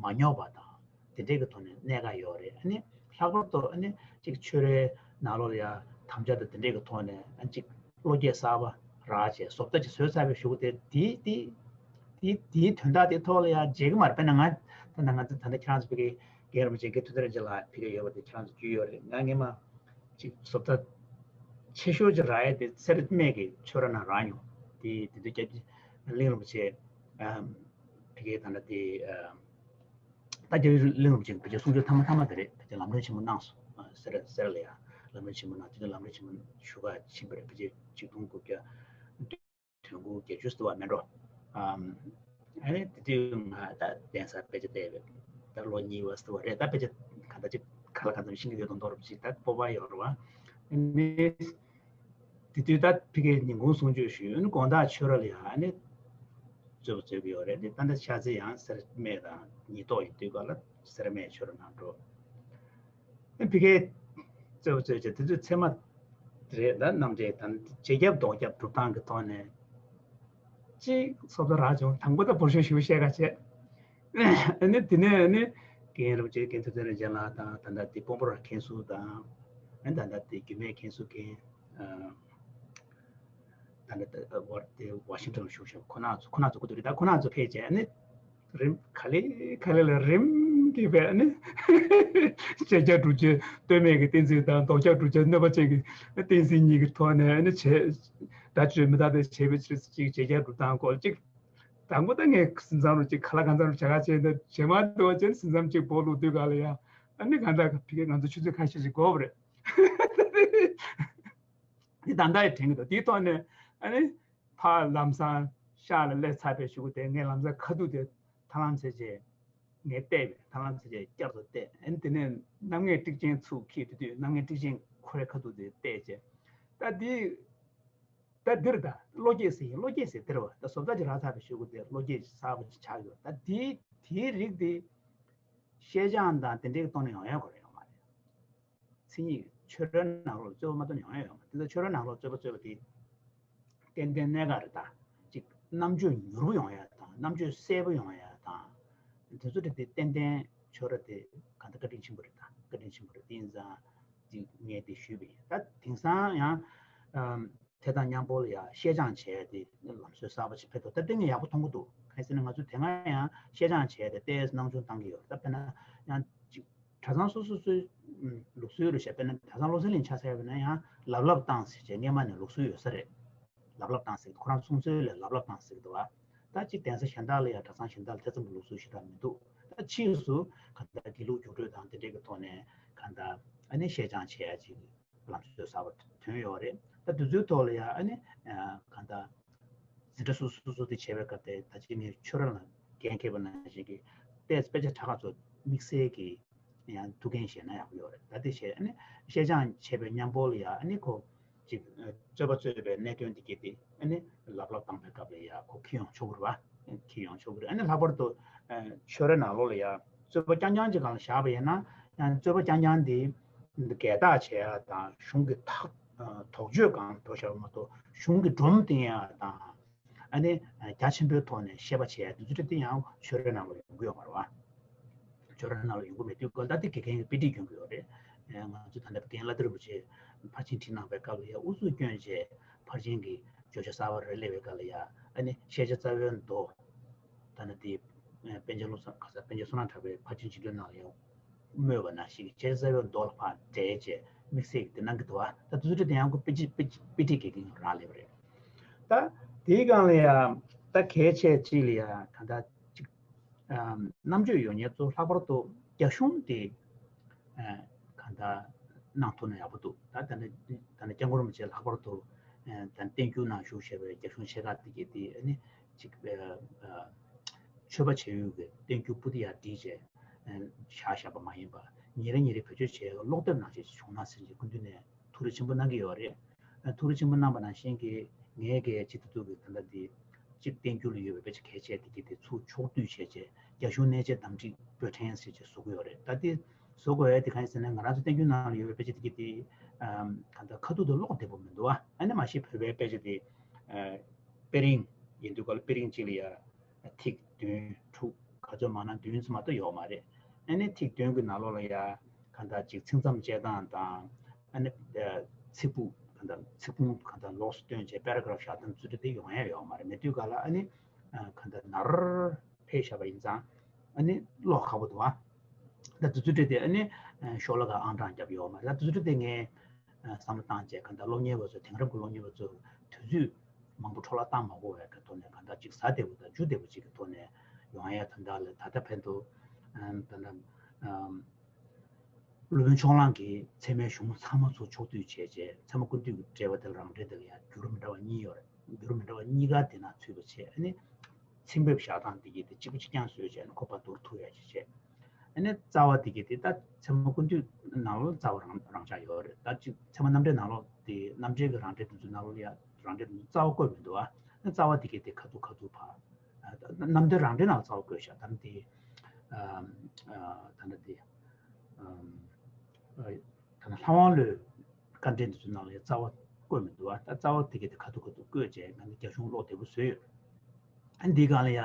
མ་ཉོབ་པ་དང་དེ་འདྲས་ཀྱི་ཐོག་ནས་གནད་འགག་ཡོད་རེད། ཨ་ནི་ལྷག་པར་དུ་ཨ་ནི་ཅིག་ཆོས་རའི་ནང་ལོགས་ལ་ཡ་དམ་བཅའ་དང་དེ་འདྲས་ཀྱི་ཐོག་ནས་ཨ་ཅིག་བློ་སྐྱེད་གསར་པ་རག་བྱས་བཟོ་ལྟ་ཅིག་བཟོས་ཚར་བའི་གཞུག་དེ་དེའི་དེའི་དེའི་དེའི་དོན་དག་དེ་ཐོག་ལ་ཡ་བརྗེད་ཀྱི་མ་རེད། དཔེར་ན་ང་ད་ལྟ་ང་ཚོ་ད་ལྟ་ཁྱེད་རང་ཚོ་ཕ་གི་རྒན་རིན་པོ་ཆེ་རྒན་ཐུབ་བསྟན་རིན་ཆེན་ལགས་ཕ་གི་ཡོད་པ་དེ་ཁྱེད་རང་ཚོ་རྒྱུས་ཡོད་རེད། ང་སྔས་མ་ཅིག་བཟོ་ལྟ་ཆེ་ཤོས་ཅིག་རག་ཡས་དེ་སེ་ར་སྨད་ཀྱི་ཆོས་ར་ནང་རག་མྱོང་། དེ་དེ་དུས་སྐྱབས་རྗེ་གླིང་རིན་པོ་ཆེ་ཨམ་ཕ་གི་ད་ལྟ་དེ་ཨམ་ད་སྐྱབས་རྗེ་གླིང་རིན་པོ་ཆེ་གི་ཕལ་ཆེར་གསུང་ཆོས་མཐའ་མ་མཐའ་མ་དེ་རེད། ཕལ་ཆེར་ལམ་རིམ་ཆེན་མོ་གནང་སོང་། ཨ་སེ་ར་སེ་ར་ལ་ཡ་ལམ་རིམ་ཆེན་མོ་གནང་། དེ་དུས་ལམ་རིམ་ཆེན་མོ་ཞུ་ག་ཕྱིན་པ་རེད། ཕལ་ཆེར་ཆིག་སྟོང་དགུ་བརྒྱ་དོན་དགུ་བརྒྱད་ཅུ་ཟེར་བ་མེད་འགྲོ། ཨམ་ཨ་ནི་དེ་དུས་ང་ད་གདན་ས་དཔེ་ཆ་བལྟས་པས་ད་ལོ་གཉིས་པ་ཟེར་བ་རེད། ད་དཔེ་ཆ་ག་ད་ཅིག་ག་ལ་གང་འཚམ་ཤེས་ཀྱི་ཡོད་དང་མདོར་ཅིག་ད་སྤོབས་པ་ཡོད་རེད་བ། ཨ་ནི་དེ་དུས་ད་ཕ་གིའི་ཉིན་གུང་གསུང་ཆོས་ཞུས། ཨ་ནི་དགོང་དག་ཆོས་ར་ལ་ཡ་ཨ་ནི་རྩོད་པ་རྩོད་ཀྱི་ཡོད་རེད། ཨ་ནི་ད་ལྟ་ཆ་ཚེ་ཡང་སེ་ར་སྨད་དང་ཉིས་ཐོག་ཡིན་དུས་སྐབས་ལ་སེ་ར་སྨད་ཆོས་ར་ནང་འགྲོ། ཨ་ནི་ཕ་གིའི་རྩོད་པ་རྩོད་བྱས་དེ་ཚོའི་ཚད་མ་རེད། ད་རྣམ་འགྲེལ་དང་རྗེས་ཁྱབ་ལྡོག་ཁྱབ་སྒྲུབ་སྟངས་ཀྱི་ཐོག་ནས་ཅིག་བཟོ་ལྟ་རག་བྱུང་། དང་པོ་ད་འབོར་ཤོག་ཞེ་པོ་བཤད་ག་བྱས། ཨ་ནི་དེ་ནས་ཨ་ནི་རྒན་རིན་པོ་ཆེ་རྒན་ཐུབ་བསྟན་རིན་ཆེན་ལགས་དང་། ད་ལྟ་དེ་དཔོན་པོ་ར་མཁན་ཟུར་དང་། ཨ་ནི་ད་ལྟ་དེ་རྒྱུད་སྨད་མཁན་ཟུར་མཁན། ཨ་ད་ལྟ་དེ་ཝ་དེ་ཝ་ཤིང་ཊོན་ལ་བཞུགས་བཞག་ཁོ་ན་ཚོ་ཁོ་ན་ཚོ་སྐུ་དུས་རེད། ད་ཁོ་ན་ཚོ་ཕེབས་བྱས་ཨ་ནི། རིམ་ག་ལེ་ག་ལེ་ལ་རིམ་གྱིས་བས་ནི། རྗེས་ཁྱབ་སྒྲུབ་བྱེད་ལྟོས་མེད་ཀྱི་གཏན་ཚིགས་དང་ལྡོག་ཁྱབ་སྒྲུབ་བྱེད་གནོད་པ་ཅན་གྱི་གཏན་ཚིགས་གཉིས་ཀྱི་ཐོག་ནས་ནི་བྱས། སྒྲ་བརྗོད་མི་རྟག་སྟེ་བྱས་པའི་ཕྱིར་ཅིག་རྗེས་ཁྱབ་སྒྲུབ་སྟངས་སྐོར་ཅིག་དང་པོ་ད་ངས་སེམས་ཙམ་རུ་ཅིག་ག་ལ་གང་འཚམ་རུ་བྱ་ག་བྱས་ནས་བྱེ་མ་འདུག་བ་བྱས་ནས་སེམས་ཙམ་ཅིག་སྦོ་ལུག་དུས་ག་ལ་ཡ། ཨ་ནི་གང་འདྲ་ཕ་གི་ང་ཚོ་ཆུ་ཚོད་ཁ་ཤས་ཤིག་འགོར་བ་རེད། འདི་ད་ལྟ་ཡི་དྲན་གྱི་འདུག་དེའི་ཐོག་ནས་ཨ་ནི་ཕར་ལམ་སང་ཤག་ལ་སླེབས་ཚར་བའི་གཞུག་གུ་དེ་ངས་ལམ་སང་ཁ་ཐུག་དེ་ཐར་ལམ་ཚེ་རྗེས་ངས་བལྟས་པས། ཐར་ལམ་ཚེ་རྗེས་བསྐྱར་དུ་བལྟས། ཨ་ནི་དེ་ནས་རྣམ་ངེས་ཀྲིག་ཅན་ཚུར་འཁྱེར་དུས་དུས་རྣམ་ངེས་ཀྲིག་ཅན་ཁོ་རའི་ཁ་ཐུག་དེ་བལྟས་བྱས། ད་འདི་ད་འདིར་ད་བློ་སྐྱེད་ཟེར་ཡིན། བློ་སྐྱེད་ཟེར་འདིར་བ་ད་བཟོ་ལྟ་ཅིག་རག་ཚར་བའི་གཞུག་གུ་དེ་བློ་སྐྱེད་ཅིག་གསར་པ་ཅིག་ཆགས་ཡོད། ད་དེའི་དེའི་རིགས་དེ་ཤེས་སྦྱང་དང་དེ་འདྲའི་གི་ཐོག་ནས་ཡོང་ཡ་གོ་རེ་ཡོད་མ་རེད། མཚན་ཉིད་ཆོས་རའི་ནང་ལོགས་རྩོད་པ་མ་གཏོགས་ཡོང་ཡ་ཡོད་མ་རེད། དེ་ཚོ་ཆོས་རའི་ནང་ལོགས་རྩོད་པ་རྩོད་པ་དེ་ཏན་ཏན་གནད་འགག་རེད། ད་ཅིག་རྣམ་དཔྱོད་མྱུར་པོ་ཡོང་ཡ་དང་རྣམ་དཔྱོད་གསལ་པོ་ཡོང་ཡ་དང་། དེ་ཚོ་དེ་དེ་ཏན་ཏན་ཆོས་ར་དེ་གང་ལྟར་བཀའ་དྲིན་ཆེན་པོ་རེད། ད་བཀའ་དྲིན་ཆེན་པོ་རེད། དེ་ཡིན་ཙང་ཅིག་ངས་དེ་ཞུས་པ་ཡིན། ད་དེང་སང་ཡང་ཨམ་དེ་དང་མཉམ་པོ་ལ་ཡ་ཤེས་སྦྱང་བྱས་ཏེ་ལམ་སྲོལ་གསར་པ་ཞིག་ཕེབས་འདུག་ད་དེ་ངས་ཡག་པོ་མཐོང་གི་འདུག་གང་ཡིན་ཟེར་ན་ང་ཚོ་དེ་སྔ་ཡང་བཤད་སྦྱང་བྱས་ཏེ་ཏོག་ཙམ་སྣང་ཆུང་བཏང་གི་ཡོད་རེད། ད་དཔེར་ན་ཡང་ཅིག་གྲྭ་ཚང་སོ་སོ་སོའི་ལུགས་སྲོལ་རུ་བཤད་པས་ན། གྲྭ་ཚང་བློ་གསལ་གླིང་ཆ་བཞག་པ་ཡིན་ན་ཡང་ལབ་ལབ་བཏང་ཟེར་བྱས་སྔས་མ་ནས་ལུགས་སྲོལ་ཡོད་ས་རེད། ལབ་ལབ་བཏང་ཟེར། ཁོ་རང་གསུང་སྲོལ་ལས་ལབ་ལབ་བཏང་ཟེར་གི་འདུག་བ། ད་ཅིག་གདན་ས་གཞན་དག་ལ་ཡང་གྲྭ་ཚང་གཞན་དག་ལ་དེ་ཙམ་གྱི་ལུགས་སྲོལ་ཞེ་དྲག་མི་འདུག་ད་ཕྱིས་སུ་གང་ལྟར་དགེ་ལུགས་རྒྱུགས་སྤྲོད་དང་དེ་འདྲའི་གི་ཐོག་ནས་གང་ལྟར་ཨ་ནི་བཤད་སྦྱང་བྱེད་ཡ་ཅིག་ལམ་སྲོལ་གསར་པ་ཐོན་ཡོད་རེད། ད་དེ་ཚོའི་ཐོག་ལ་ཡང་ཨ་ནི་གང་ལྟར་འཛིན་གྲྭ་སོ་སོ་སོ་སོ་དེ་བྱས་པའི་སྐབས་དེ་ད་ཅི་ངས་ཁྱོད་རང་ལ་འགན་འཁྱེར་པ་ནང་བཞིན་གྱི་ཏོག་ཙམ་དཔེ་ཆ་ཕྲ་ཁ་ཚོ་དམིགས་བསལ་གྱི་ཡང་ཐུགས་འགན་བཞེས་ན་ཡག་པོ་ཡོད་རེད། ད་དེ་བྱས་ཨ་ནི་བཤད་སྦྱང་བྱས་པའི་མཉམ་པོ་ལ་ཡང་ཨ་ནི་ཁོ་ཅིག་རྩོད་པ་རྩོད་པའི་གནད་དོན་དེ་གྱད་དེ་ཨ་ནི་ལབ་ལབ་བཏང་པའི་སྐབས་ལ་ཡང་ཁོ་འཁྱེར་ཡོང་ཆོག་གི་རེད་བ། འཁྱེར་ཡོང་ཆོག་གི་རེད། ཨ་ནི་ལྷག་པར་དུ་ཨ་ཆོས་རའི་ནང་ལོགས་ལ་ཡང་རྩོད་པ་རྐྱང་རྐྱང་ཅིག་སྒང་ལ་བཞག་པ་ཡིན་ན་ཡང་རྩོད་པ་རྐྱང་རྐྱང་དེ་འགལ་རྟགས་བྱེད་ཡ་དང་གཞུང་གི་ཐག་ཨ་དོགས་གཅོད་སྒང་འགྲོ་བཞག་པ་མ་གཏོགས་གཞུང་གི་སྒྲོམ་བཏིང་ཡ་དང་ཨ་ནི་རྒྱ་ཆེན་པོའི་ཐོག་ནས་བཤད་པ་བྱེད་ཡ་དེ་ཚོ་དེ་ཡང་ཆོས་རའི་ནང་ལ་ཡོང་གི་ཡོད་མ་རེད་བ། ཆོས་ར་ནང་ལ་ཡོང་གི་མེད་དུས་སྐབས་ད་ལྟ་དགེ་རྒན་གྱི་དཔེ་ཁྲིད་སྐྱོན་གྱི་ཡོད་རེད། ཨེ་ང་ཚོ་ད་ལྟ་དགེ་རྒན་བླ་དར་རིན་པོ་ཆེ་ཕར་ཕྱིན་ཁྲིད་གནང་པའི་སྐབས་ལ་ཡ་ཨུ་ཚུགས་སྐྱོན་བྱས་ཕར་ཕྱིན་གྱི་བརྗོད་བྱ་གསར་པ་རེ་སླེབས་པའི་སྐབས་ལ་ཡ་ཨ་ནི་ཤེས་བྱ་རྩ་བའི་མདོ་ད་ནི་དེ་ཨེ་པཎ་ཆེན་བློ་བཟང་ག་ས་པཎ་ཆེན་བསོད་ནམས་གྲགས་པའི་ཕར་ཕྱིན་བྱིས་གྲོས་ནང་ལ་ཡ་སྨོས་པ་ནང་བཞིན་གྱི་ཤེས་བྱ་རྩ་བའི་མདོ་ལ་ཕར་འགྲེལ་བྱས་དམིགས་བསལ་གྱི་དེ་གནང་གི་འདུག་བ། ད་དེ་ཚོ་དེ་ཡང་ཁོ་དཔེ་ཁྲིད་དཔེ་དཔེ་ཁྲིད་དགེ་རྒན་རང་སླེབས་པ་རེད། ད་དེའི་སྒང་ལ་ཡ་ད་གལ་ཆེ་ཅིག་ལ་ཡ་གང་ལྟར་ཅིག་ཨམ་རྣམ་དཔྱོད་ཡོད་མཁན་ཚོ་ལྷག་པར་དུ་རྒྱ་གཞུང་དེ་ཨ་གང་ལྟར་གནང་ཐུབ་ན་ཡག་པོ་འདུག་ད་ད་ནི་ད་ནི་སྐྱབས་མགོན་རིན་པོ་ཆེ་ལྷག་པར་དུ་ཨ་ད་བསྟན་འགྱུར་ནང་བཞུགས་བཞག་པའི་རྒྱ་གཞུང་ཆེ་ཁག་དེ་གྱད་དེ་ཨ་ནི་ཅིག་ཨ་ཨ་ཆོས་པ་བྱ་ཡུལ་གྱི་བསྟན་འགྱུར་པོ་ཏི་ཡར་བསྒྲིགས་བྱས་ཨ་བཞག་བཞག་པ་མ་ཡིན་པ་ཉིན་རེ་ཉིན་རེ་བེད་སྤྱོད་བྱས་ཀློག་དེབ་ནང་བཞིན་ཞིག་བྱུང་ན་ཟེར་གྱི་སྐུ་མདུན་ནས་ཐུགས་རེ་ཆེན་པོ་གནང་གི་ཡོད་རེད། ཐུགས་རེ་ཆེན་པོ་གནང་པ་ནང་བཞིན་གྱི་ངའི་གི་སྤྱི་ཚོགས་ཀྱི་ད་ལྟ་འདི་གཅིག་བསྟན་འགྱུར་ལ་ཡོད་པའི་དཔེ་ཆ་གལ་ཆེ་དེ་གྱད་དེ་ཚུར་ཕྱོགས་བསྡུས་བྱས་བྱས་རྒྱ་གཞུང་གནས་བྱེད་དམ་བསྒྲིགས་པོད་ཕྲན་ཟེར་བྱས་བཟོ་གི་ཡོད་རེད། ད་དེ་བཟོ་དགོས་ཡ་དེ་གང་ཡིན་ཟེར་ན་ང་རང་ཚོ་བསྟན་འགྱུར་ནང་ལ་ཡོད་པའི་དཔེ་ཆ་དེ་གྱད་དེ་ཨམ་གང་ལྟར་ཁ་ཐུག་ཏུ་ཀློག་བདེ་པོ་མི་འདུག་ཨ། ཨ་ནི་མ་གཞི་བོད་པའི་དཔེ་ཆ་དེ་ཨ་དཔེ་རིང་ཡིན་དུས་ག་ལ་དཔེ་རིང་གཅིག་ལ་ཡ་ཐིག་བདུན་དྲུག་ག་ཚོད་མང་ན་བདུན་ཙམ་མ་གཏོགས་ཡོད་མ་རེད། ཨ་ནི་ཐིག་བདུན་གྱི་ནང་ལོགས་ལ་ཡ་གང་ལྟར་ཅིག་ཚིག་མཚམས་བཅད་སྟངས་དང་ཨ་ནི་ཚིག་ཕུགས་གང་ལྟར་ཚིག་ཕུང་གང་ལྟར་ལོགས་སུ་བཏོན་བྱས་པེ་ར་གྷ་རབ་བཞག་སྟངས་ཚུལ་དེ་ཡོང་ཡ་ཡོད་མ་རེད། མེད་དུས་ག་ལ་ཨ་ནི་གང་ལྟར་ནར་ཕེབས་བཞག་པ་ཡིན་ཙང་ཨ་ནི་ཀློག་ཁག་པོ་འདུག་ཨ། ད་དེ་ཚོ་དེ་ཨ་ནི་ཤོ་ལོ་ཀ་ཨང་གྲངས་བརྒྱབ་ཡོད་མ་རེད། ད་དེ་ཚོ་དེ་ངས་བསམ་བློ་བཏང་བྱས་གང་ལྟར་སློབ་གཉེར་བ་ཚོ་དེང་རབས་ཀྱི་སློབ་གཉེར་བ་ཚོ་དུས་ཚོད་མང་པོ་འཕྲོ་བརླག་བཏང་མ་དགོས་པའི་གི་ཐོག་ནས་གང་ལྟར་ཅིག་ཟ་བདེ་པོ་དང་འཇུ་བདེ་པོ་ཅིག་གི་ཐོག་ནས་ཡོང་ཡ་ད་ལྟ་ལ་ད་ལྟ་ཕན་ཐོགས་ད་ལྟ་སློབ་དཔོན་ཕྱོགས་གླང་གིས་ཚད་མའི་གཞུང་ཚང་མ་ཚུར་ཕྱོགས་བསྡུས་བྱས་རྗེས་ཚད་མ་ཀུན་བཏུས་ཀྱི་འགྲེལ་པ་དེ་ལ་རང་འགྲེལ་དེ་ལ་ཡང་འགྱུར་མི་འདྲ་བ་གཉིས་ཡོད་རེད། འགྱུར་མི་འདྲ་བ་གཉིས་ཀ་དེ་ན་ཚུད་པ་བྱས་ཨ་ནི་ཚིག་ཕེབས་བཞག་སྟངས་དེ་གྱད་དེ་གཅིག་པ་གཅིག་རྐྱང་བཟོས་བྱས་ནས་ཁོ་པ་མདོར་ཐུག་ཡ་ཅིག་བྱས། ཨ་ནི་རྩ་བ་དེ་གྱད་དེ་ད་ཚད་མ་ཀུན་བཏུས་ནང་ལོགས་རྩ་བ་རང་རང་འཇགས་ཡོད་རེད། ད་ཅིག་ཚད་མ་རྣམ་འགྲེལ་ནང་ལོགས་དེ་རྣམ་འགྲེལ་གྱི་རང་འགྲེལ་དེ་ཚོ་ནང་ལོགས་ལ་ཡ་རང་འགྲེལ་དེ་ཚོ་རྩ་བ་བཀོད་མི་འདུག་ཨ། ཨ་ནི་རྩ་བ་དེ་གྱད་དེ་ཁ་ཐུག་ཁ་ཐུག་ཕར་ཨ་ད་རྣམ་འགྲེལ་རང་འགྲེལ་ནང་ལ་རྩ་བ་བཀོད་བཞག་ད་ནི་དེ་ཨ་ཨ་ད་ནི་དེ་ཨ་ཨ། ད་ནི་ལྷ་དབང་བློའི་དཀའ་འགྲེལ་འདི་ཚོའི་ནང་ལ་ཡང་རྩ་བ་བཀོད་མི་འདུག་བ། ད་རྩ་བ་དེ་ག་དེ་ཁ་ཐུག་ཁ་ཐུག་བཀོད་བྱས་ང་ནི་རྒྱ་གཞུང་ཀློག་བདེ་པོ་བཟོས་ཡོད། ཨ་འདིའི་སྒང་ལ་ཡང་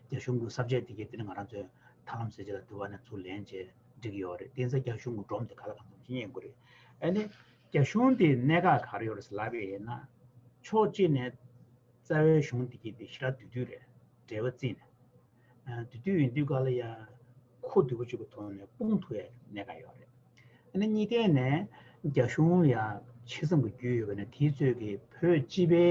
རྒྱ་གཞུང་གི་ས་བཅད་དེ་ག་དེ་ནི་ང་རང་ཚོའི་ཐར་ལམ་ཟེར་བྱ་ལ་འདུལ་བ་ནས་ཚུར་ལེན་བྱས་འབྲི་གི་ཡོད་རེད། དེ་ཚོ་རྒྱ་གཞུང་གི་སྒྲོམ་དེ་ག་ལ་གང་འཚམ་ཅིག་རྙེད་དགོས་རེད། ཨ་ནི་རྒྱ་གཞུང་དེ་གནད་འགག་ག་རེ་ཡོད་རེད་ཟེར་ལབ་པ་ཡིན་ན་ཕྱོགས་གཅིག་ནས་རྩ་བའི་གཞུང་དེ་ག་དེ་ཞེ་དྲག་བསྡུས་བསྡུས་རེད། འགྲེལ་པ་བརྩིས་ནས། དེ་དུས་ཡིན་དུས་ག་ལ་ཡ་ཁོ་བསྡུས་པ་གཅིག་གི་ཐོག་ནས་སྤུངས་ཐུབ་ཡ་གནད་འགག་ཡོད་རེད། ཨ་ནི་གཉིས་ཐད་ནས་རྒྱ་གཞུང་ལ་ཡ་ཆེ་ཙམ་གྱི་རྒྱུས་ཡོད་པ་ནས་དེའི་ཚོད་ཀྱི་བོད་སྤྱི་པའི་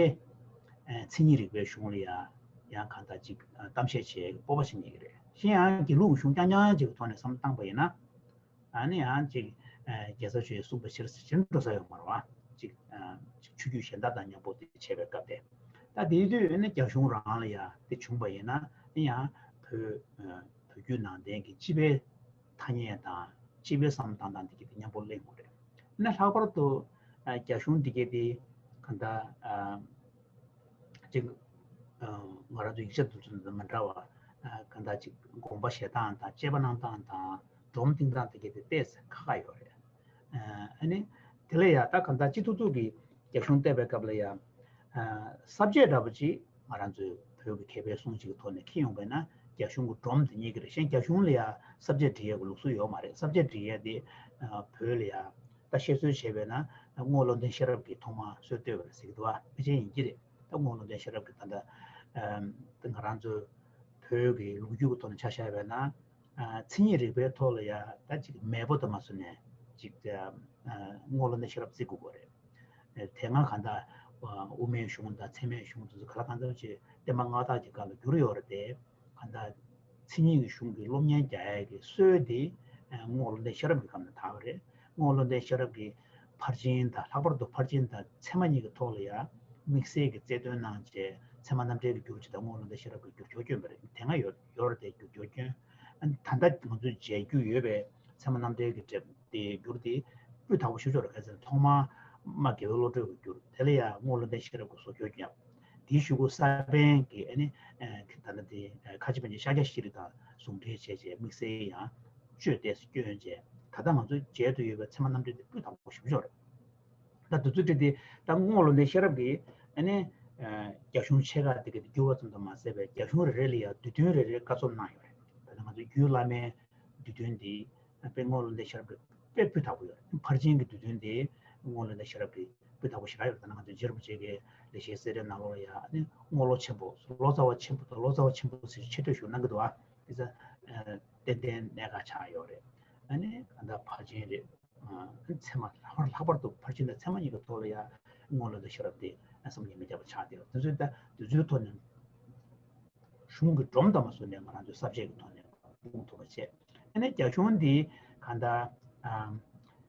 མཚན་ཉིད་རིག་པའི་གཞུང་ལ་ཡ་ཡང་གང་ལྟར་ཅིག་གཏམ་བཤད་བྱེད་སྤོབས་པ་ཞིག་རྙེད་ཀྱི་རེད། གཞན་ཡང་དགེ་ལུགས་གཞུང་རྐྱང་རྐྱང་ཅིག་གི་ཐོག་ནས་བསམ་བློ་བཏང་པ་ཡིན་ན། ཨ་ནི་ཡང་ཅིག་རྒྱལ་ཚབ་ཆོས་གསུངས་པ་ཕྱིར་ཕྱིར་འགྲོ་ས་ཡོད་མ་རེད་བ། ཅིག་ཅིག་ཆོས་བརྒྱུད་གཞན་དག་དང་མཉམ་པོ་དེ་བྱས་པའི་སྐབས་དེ། ད་དེའི་དུས་ཨ་ནི་རྒྱ་གཞུང་རང་ལ་ཡང་དེ་བྱུང་པ་ཡིན་ན་ཨ་ནི་ཡང་བོད་བོད་བརྒྱུད་ནང་བསྟན་གྱི་སྤྱི་པའི་ཐ་སྙད་དང་སྤྱི་པའི་བསམ་བློ་བཏང་སྟངས་དེ་གྱད་དེ་མཉམ་པོ་གླེང་དགོས་རེད། ཨ་ནི་ལྷག་པར་དུ་རྒྱ་གཞུང་དེ་གྱད་དེ་གང་ལྟར། ཅིག་ང་རང་ཚོ་ཡིག་ཆ་དེ་ཚོ་དང་མི་འདྲ་བ། གང་ལྟར་ཅིག་དགོངས་པ་བཞེས་སྟངས་དང་དཔྱད་པ་གནང་སྟངས་དང་སྒྲོམ་བཏིང་སྟངས་དེ་གྱད་དེ་ཏོག་ཙམ་ཁག་ཁག་ཡོད་རེད། ཨ་ནི་དེ་ལ་ཡ་ད་གང་ལྟར་སྤྱི་ཐུབ་ཐུབ་ཀྱིས་རྒྱ་གཞུང་བལྟས་པའི་སྐབས་ལ་ཡ། ས་བཅད་འདྲ་པོ་ཅིག་ང་རང་ཚོའི་བོད་ཀྱི་མཁས་པའི་གསུང་ཅིག་གི་ཐོག་ནས་འཁྱེར་ཡོང་པས་ན་རྒྱ་གཞུང་གི་སྒྲོམ་དེ་རྙེད་ཀྱི་རེད། གཞན་རྒྱ་གཞུང་ལ་ཡ་ས་བཅད་འབྲི་ཡས་ཀྱི་ལུགས་སྲོལ་ཡོད་མ་རེད། ས་བཅད་འབྲི་ཡས་དེ་བོད་ལ་ཡ། ད་བཤད་སྲོལ་བྱས་པས་ན་རྔོག་བློ་ལྡན་ཤེས་རབ་ཀྱིས་ཐོག་མར་སྲོལ་བཏོད་པ་རེད་ཟེར་གྱི་འདུག་བ། ཕལ་ཆེར་ཡིན་གྱི་རེད། ད་རྔོག་བློ་ལྡན་ཤེས་རབ་ཀྱིས་ད་ལྟ་ང་རང་ཚོའི་ བོད་ཀྱི་ལོ་རྒྱུས་ཀྱི་ཐོག་ནས་ཆ་བཞག་པ་ཡིན་ན། ཨ། མཚན་ཉིད་རིག་པའི་ཐོག་ལ་ཡ་ད་ཅིག་མེས་པོ་དང་མ་སུ་ནས་ཅིག་ཨ། རྔོག་བློ་ལྡན་ཤེས་རབ་བརྩི་དགོས་ཀྱི་རེད། དེ་སྔ་གང་ལྟར་དབུ་མའི་གཞུང་དང་ཚད་མའི་གཞུང་དེ་ཚོ་ག་ལ་གང་འཚམ་ཅིག་བསྟན་པ་སྔགས་བདག་གི་སྒང་ལ་བསྒྱུར་ཡོད་རེད་དེ། གང་ལྟར་མཚན་ཉིད་ཀྱི་གཞུང་གི་སློབ་གཉེར་རྒྱག་ཡ་གི་སྲོལ་དེ་རྔོག་བློ་ལྡན་ཤེས་རབ་ཀྱི་སྒང་ལ་དར་བ་རེད། རྔོག་བློ་ལྡན་ཤེས་རབ་ཀྱིས་ཕར་ཕྱིན་དང་ལྷག་པར་དུ་ཕར་ཕྱིན་དང་ཚད་མ་གཉིས་ཀྱི་ཐོག་ལ་ཡང་དམིགས་བསལ་གྱི་རྩལ་འདོན་གནང་བྱས། ཚད་མ་རྣམ་འགྲེལ་གྱི་བསྒྱུར་བྱེད་དང་རྔོག་བློ་ལྡན་ཤེས་རབ་ཀྱིས་བསྒྱུར་བཅོས་བསྐྱོན་པ་རེད། དེ་སྔ་ཡོད་ཡོད་རེད་དེ་བསྒྱུར་བཅོས་བསྐྱོན། ཨ་ནི་ད་ལྟ་ང་ཚོས་མཇལ་རྒྱུ་ཡོད་པའི་ཚད་མ་རྣམ་འགྲེལ་གྱི་འགྲེལ་དེ་བསྒྱུར་དེ་སྤུས་དག་པོ་ཞེ་པོ་ཅིག་རེད། ག་ཚོད་ཐོག་མར་རྨ་དགེ་བའི་བློ་གྲོས་ཀྱིས་བསྒྱུར། དེ་ལ་ཡང་རྔོག་བློ་ལྡན་ཤེས་རབ་ཀྱིས་བཟོ་བཅོས་བརྒྱབ། དེའི་གཞུག་གུ་ས་པཎ་གྱིས་ཨ་ནི་ཨ་ད་ལྟ་དེ་ཨ་ཁ་ཆེ་པཎ་ཆེན་ཤཱཀྱ་ཤྲཱི་དང་ཟུང་འབྲེལ་བྱས་བྱས་དམིགས་བསལ་ཡང་བཅོས་ཏོག་ཙམ་བསྐྱོན་བྱས། ད་ལྟ་ང་ཚོའི་མཇལ་དུ་ཡོད་པའི་ཚད་མ་རྣམ་འགྲེལ་དེ་སྤུས་དག་པོ་ཞེ་པོ་ཅིག་རེད། ད་དུས་ཚོད་བྲིས་ཏེ་ད་རྔོག་བློ་ལྡན་ཤེས་རབ་ཀྱིས་ཨ་ནི་ཨ་རྒྱ་གཞུང་ཕྱེད་ཀ་དེ་ག་དེ་བསྒྱུར་བ་ཙམ་དུ་མ་ཟད་པའི་རྒྱ་གཞུང་རེ་རེ་ལ་ཡང་བསྡུས་དོན་རེ་རེ་བཀའ་སྩལ་གནང་ཡོད་རེད། ད་ལྟ་ང་ཚོའི་རྒྱུད་བླ་མའི་བསྡུས་དོན་འདི་དཔེ་རྔོག་བློ་ལྡན་ཤེས་རབ་ཀྱིས་དཔེ་སྤུས་དག་པོ་ཡོད་རེད། ཕར་ཕྱིན་གྱི་བསྡུས་དོན་འདི་རྔོག་བློ་ལྡན་ཤེས་རབ་ཀྱིས་སྤུས་དག་པོ་ཞེ་དྲག་ཡོད་རེད། ད་ནི་ང་ཚོའི་རྗེ་རིན་པོ་ཆེ་གི་ལེགས་བཤད་གསེར་བྲིས་ནང་ལོགས་ལ་ཡང་ཨ་ནི་རྔོག་ལོ་ཆེན་པོ་ལོ་ཙཱ་བ་ཆེན་པོ་དང་ལོ་ཙཱ་བ་ཆེན་པོ་ཟེར་ཆེ་བསྟོད་ཞུ་གནང་གི་འདུག་ཨ། དེ་ཚོ་ཏན་ཏན་གནད་འགག་ཆགས་ཡོད་རེད། ཨ་ནི་གང་ལྟར་ཕར་ཕྱིན་རེད། ཚད་མ་ལྷག་པར་ལྷག་པར་དུ་ཕར་ཕྱིན་དང་ཚད་མ་གཉིས་ཀྱི་ཐོག་ལ་ཡང་རྔོག་བློ་ལྡན་ཤེས་རབ་དེ་བསམ་གྱིས་མི་ཁྱབ་པ་ཆགས་བསྡད་ཡོད། དེ་ཚོའི་ད་དེ་ཚོའི་ཐོག་ནས་གཞུང་གི་སྒྲོམ་དང་མ་བཟུང་ནས་ང་རང་ཚོའི་ས་བཅད་ཀྱི་ཐོག་ནས་སྤུངས་ཐུབ་པ་བྱས། ཨ་ནི་རྒྱ་གཞུང་འདི་གང་ལྟར་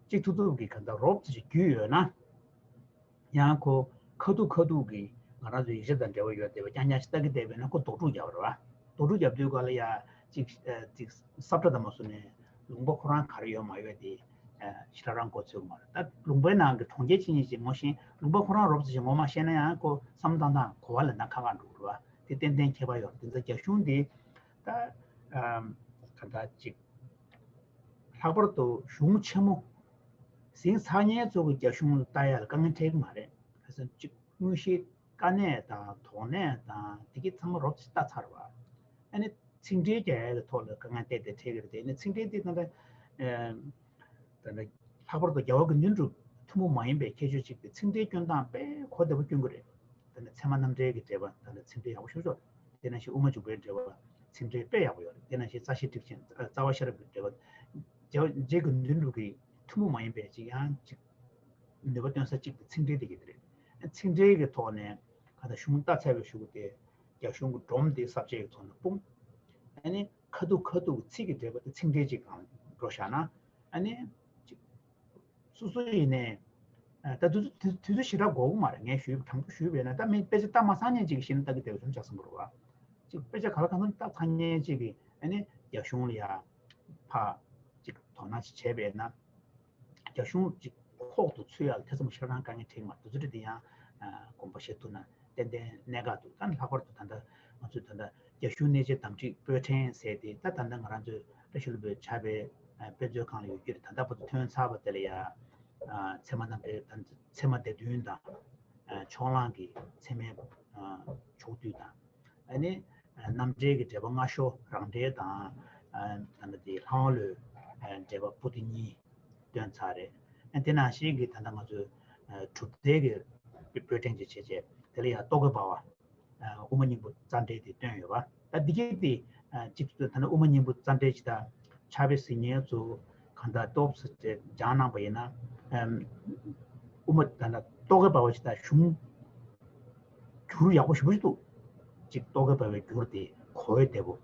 གཅིག་ཐུབ་ཐུབ་ཀྱིས་གང་ལྟར་རོབ་ཙམ་ཞིག་བརྒྱུད་ཡོད་ན། ཡང་ཁོ་ཁ་ཐུག་ཁ་ཐུག་གིས་ང་རང་ཚོའི་ཡིག་ཆ་དང་འབྲེལ་བ་ཡོད་བསྡད་པ་རྐྱང་རྐྱང་ཞིག་ལྟ་གི་བསྡད་པས་ན་ཁོ་དོགས་སྒྲུག་རྒྱག་པ་རེད་བ། དོགས་སྒྲུག་རྒྱབ་དུས་ག་ལ་ཡ་གཅིག་གཅིག་ས་བཀྲ་དང་མ་བཟུང་ནས་ལུང་པ་ཁོ་རང་ག་རེ་ཡོད་མ་ཡོད་དེ་ཞེ་དྲག་རང་མགོ་ཚོད་ཀྱི་མ་རེད། ད་ལུང་པའི་ནང་གི་གྲོང་ཁྱེར་ཆེན་ཆེན་ཞིག་ངོ་ཤེས། ལུང་པ་ཁོ་རང་རོབ་ཙམ་ཞིག་ངོ་མ་ཤེས་ན་ཡང་ཁོ་བསམ་བློ་བཏང་སྟངས་གོ་བ་ལེན་སྟངས་ཁག་ཁག་འགྲོ་གི་རེད་བ། དེ་ཏན་ཏན་ཁྱད་པར་ཡོད་རེད། དེ་ཚོ་རྒྱ་གཞུང་འདི་ད་ག་འདྲ་ཅིག་ལྷག་པར་དུ་གཞུང་ཆེན་མོ་ཟིན་ཚར་མཁན་ཚོ་གི་རྒྱ་གཞུང་ལ་ལྟ་ཡ་ལ་དཀའ་ངལ་འཕྲད་ཀྱི་མ་རེད། ག་ཚོད་ཅིག་དངོས་གཞིའི་དཀའ་གནད་དང་དོགས་གནད་དང་དེ་གི་ཚང་མ་རོབ་ཙམ་ལྟ་ཚར་བ། ཨ་ནི་ཚིག་འགྲེལ་རྒྱག་ཡ་གི་ཐོག་ལ་དཀའ་ངལ་ཏོག་ཙམ་འཕྲད་ཀྱི་རེད་དེ། ཨ་ནི་ཚིག་འགྲེལ་དེ་ད་ལྟ་ད་ལྟ་ལྷག་པར་དུ་རྒྱལ་བ་དགེ་འདུན་གྲུབ་ཐུན་མོང་མ་ཡིན་པའི་ཁྱད་ཆོས་གཅིག་དེ་ཚིག་འགྲེལ་སྐྱོན་སྟངས་དཔེ་གོ་བདེ་པོ་སྐྱོན་གྱི་རེད། ད་ལྟ་ཚད་མ་རྣམ་འགྲེལ་གྱི་འགྲེལ་པ་ད་ལྟ་ཚིག་འགྲེལ་ཡག་པོ་ཞེ་པོ་ཅིག་ཡོད་རེད། དེ་ནང་བཞིན་དབུ་མ་འཇུག་པའི་འགྲེལ་པ་ཚིག་འགྲེལ་དཔེ་ཡག་པོ་ཡོད་རེད། དེ་ནང་བཞིན་རྩ་ཤེ་ཊཱིཀ་ཆེན་རྩ་བ་ཤེས་རབ་ཀྱི་འགྲེལ་པ་རྗེ་རྗེ་དགེ་འདུན་གྲུབ་ཀྱི་ཐུན་མོང་མ་ཡིན་པའི་གཅིག་ཡང་གཅིག་ནུས་པ་སྟོན་ས་གཅིག་དེ་ཚིག་འགྲེལ་དེ་གཅིག་དེ་རེད། ཚིག་འགྲེལ་གྱི་ཐོག་ནས་ག་ད་གཞུང་ལྟ་ཚར་བའི་གཞུག་གུ་དེ་རྒྱ་གཞུང་གི་སྒྲོམ་དེ་ས་བཅད་ཀྱི་ཐོག་ནས་སྤུངས། ཨ་ནི་ཁ་ཐུག་ཁ་ཐུག་གི་ཚིག་གི་འགྲེལ་པ་དེ་ཚིག་འགྲེལ་གཅིག་གང་འགྲོ་བཞག་ན། ཨ་ནི་གཅིག་སོ་སོ་ཡིན་ནའི་ད་དུས་ཚོད་དུས་ཚོད་ཞེ་དྲག་འགོར་གི་མ་རེད། ངས་ཞུས་དྲང་པོ་ཞུས་པ་ཡིན་ན། ད་མི་དཔེ་ཆ་ལྟ་མ་ཚར་མཁན་གཅིག་གིས་གཞི་ནས་ལྟ་གི་བསྡད་པ་བྱུང་ཆགས་སོང་གི་རེད་བ། གཅིག་དཔེ་ཆ་ག་ལ་གང་འཚམ་ལྟ་ཚར་མཁན་གཅིག་གིས་ཨ་ནི་རྒྱ་གཞུང་ལ་ཡ་ཕར་གཅིག་དོ་སྣང་ཅིག་བྱས་པ་ཡིན་ན། རྒྱ་གཞུང་གཅིག་ཁོག་ཏུ་ཚུད་ཡ་ལ་ཐེ་ཚོམ་ཞེ་དྲག་དཀའ་ངལ་འཕྲད་ཀྱི་མ་རེད། དེ་ཚོ་དེ་ཡང་དགོངས་པ་བཞེས་ཐུབ་ན་ཏན་ཏན་གནད་འགག་འདུག་ད་ལྷག་པར་དུ་ད་ལྟ་ང་ཚོས་ད་ལྟ་རྒྱ་གཞུང་གནས་མཇལ་དམ་ཁྲིད་པོད་ཕྲེང་ཟེར་དེ་ད་ད་ལྟ་ང་རང་ཚོའི་བཀྲ་ཤིས་ལྷུན་པོའི་ཕྱག་དཔེ་དཔེ་མཛོད་ཁང་ལ་ཡོད་ཀྱི་རེད། ད་ལྟ་བར་དུ་ཐོན་ཚར་བ་དེ་ལ་ཡ་ཚད་མ་རྣམ་འགྲེལ་དང་ཚད་མ་སྡེ་བདུན་དང་ཕྱོགས་གླང་གི་ཚད་མའི་ཕྱོགས་བསྡུས་དང་། ཨ་ནི་རྣམ་འགྲེལ་གྱི་འགྲེལ་པ་སྔ་ཤོས་རང་འགྲེལ་དང་། ཨ་ད་ལྟ་དེ་ལྷ་དབང་བློའི་འགྲེལ་པ་པོ་ཏི་གཉིས་བཏོན་ཚར་རེད། ཨ་དེ་ནང་བཞིན་གྱི་ད་ལྟ་ང་ཚོས་གྲུབ་མཐའ་གྱི་པོད་ཕྲེང་ཅིག་བྱས་རྗེས་དེ་ལ་ཡང་རྟོག་གེ་འབར་བ་དབུ་མ་སྙིང་པོ་རྩ་འགྲེལ་དེ་བཏོན་ཡོད་པ། ད་འདི་གའི་དེ་གཅིག་ཏུ་ད་ལྟ་དབུ་མ་སྙིང་པོ་རྩ་འགྲེལ་ཅིག་དང་ཕྱག་དཔེ་གཟིགས་མཁན་ཚོ་གང་ལྟར་ཏོག་ཙམ་སྦྱངས་གནང་པ་ཡིན་ན། དབུ་མ་ད་ལྟ་རྟོག་གེ་འབར་བ་ཅིག་དང་གཞུང་འགྱུར་ཡག་པོ་ཞེ་པོ་ཅིག་འདུག་གཅིག་རྟོག་གེ་འབར་བའི་འགྱུར་དེ་གོ་བདེ་པོ།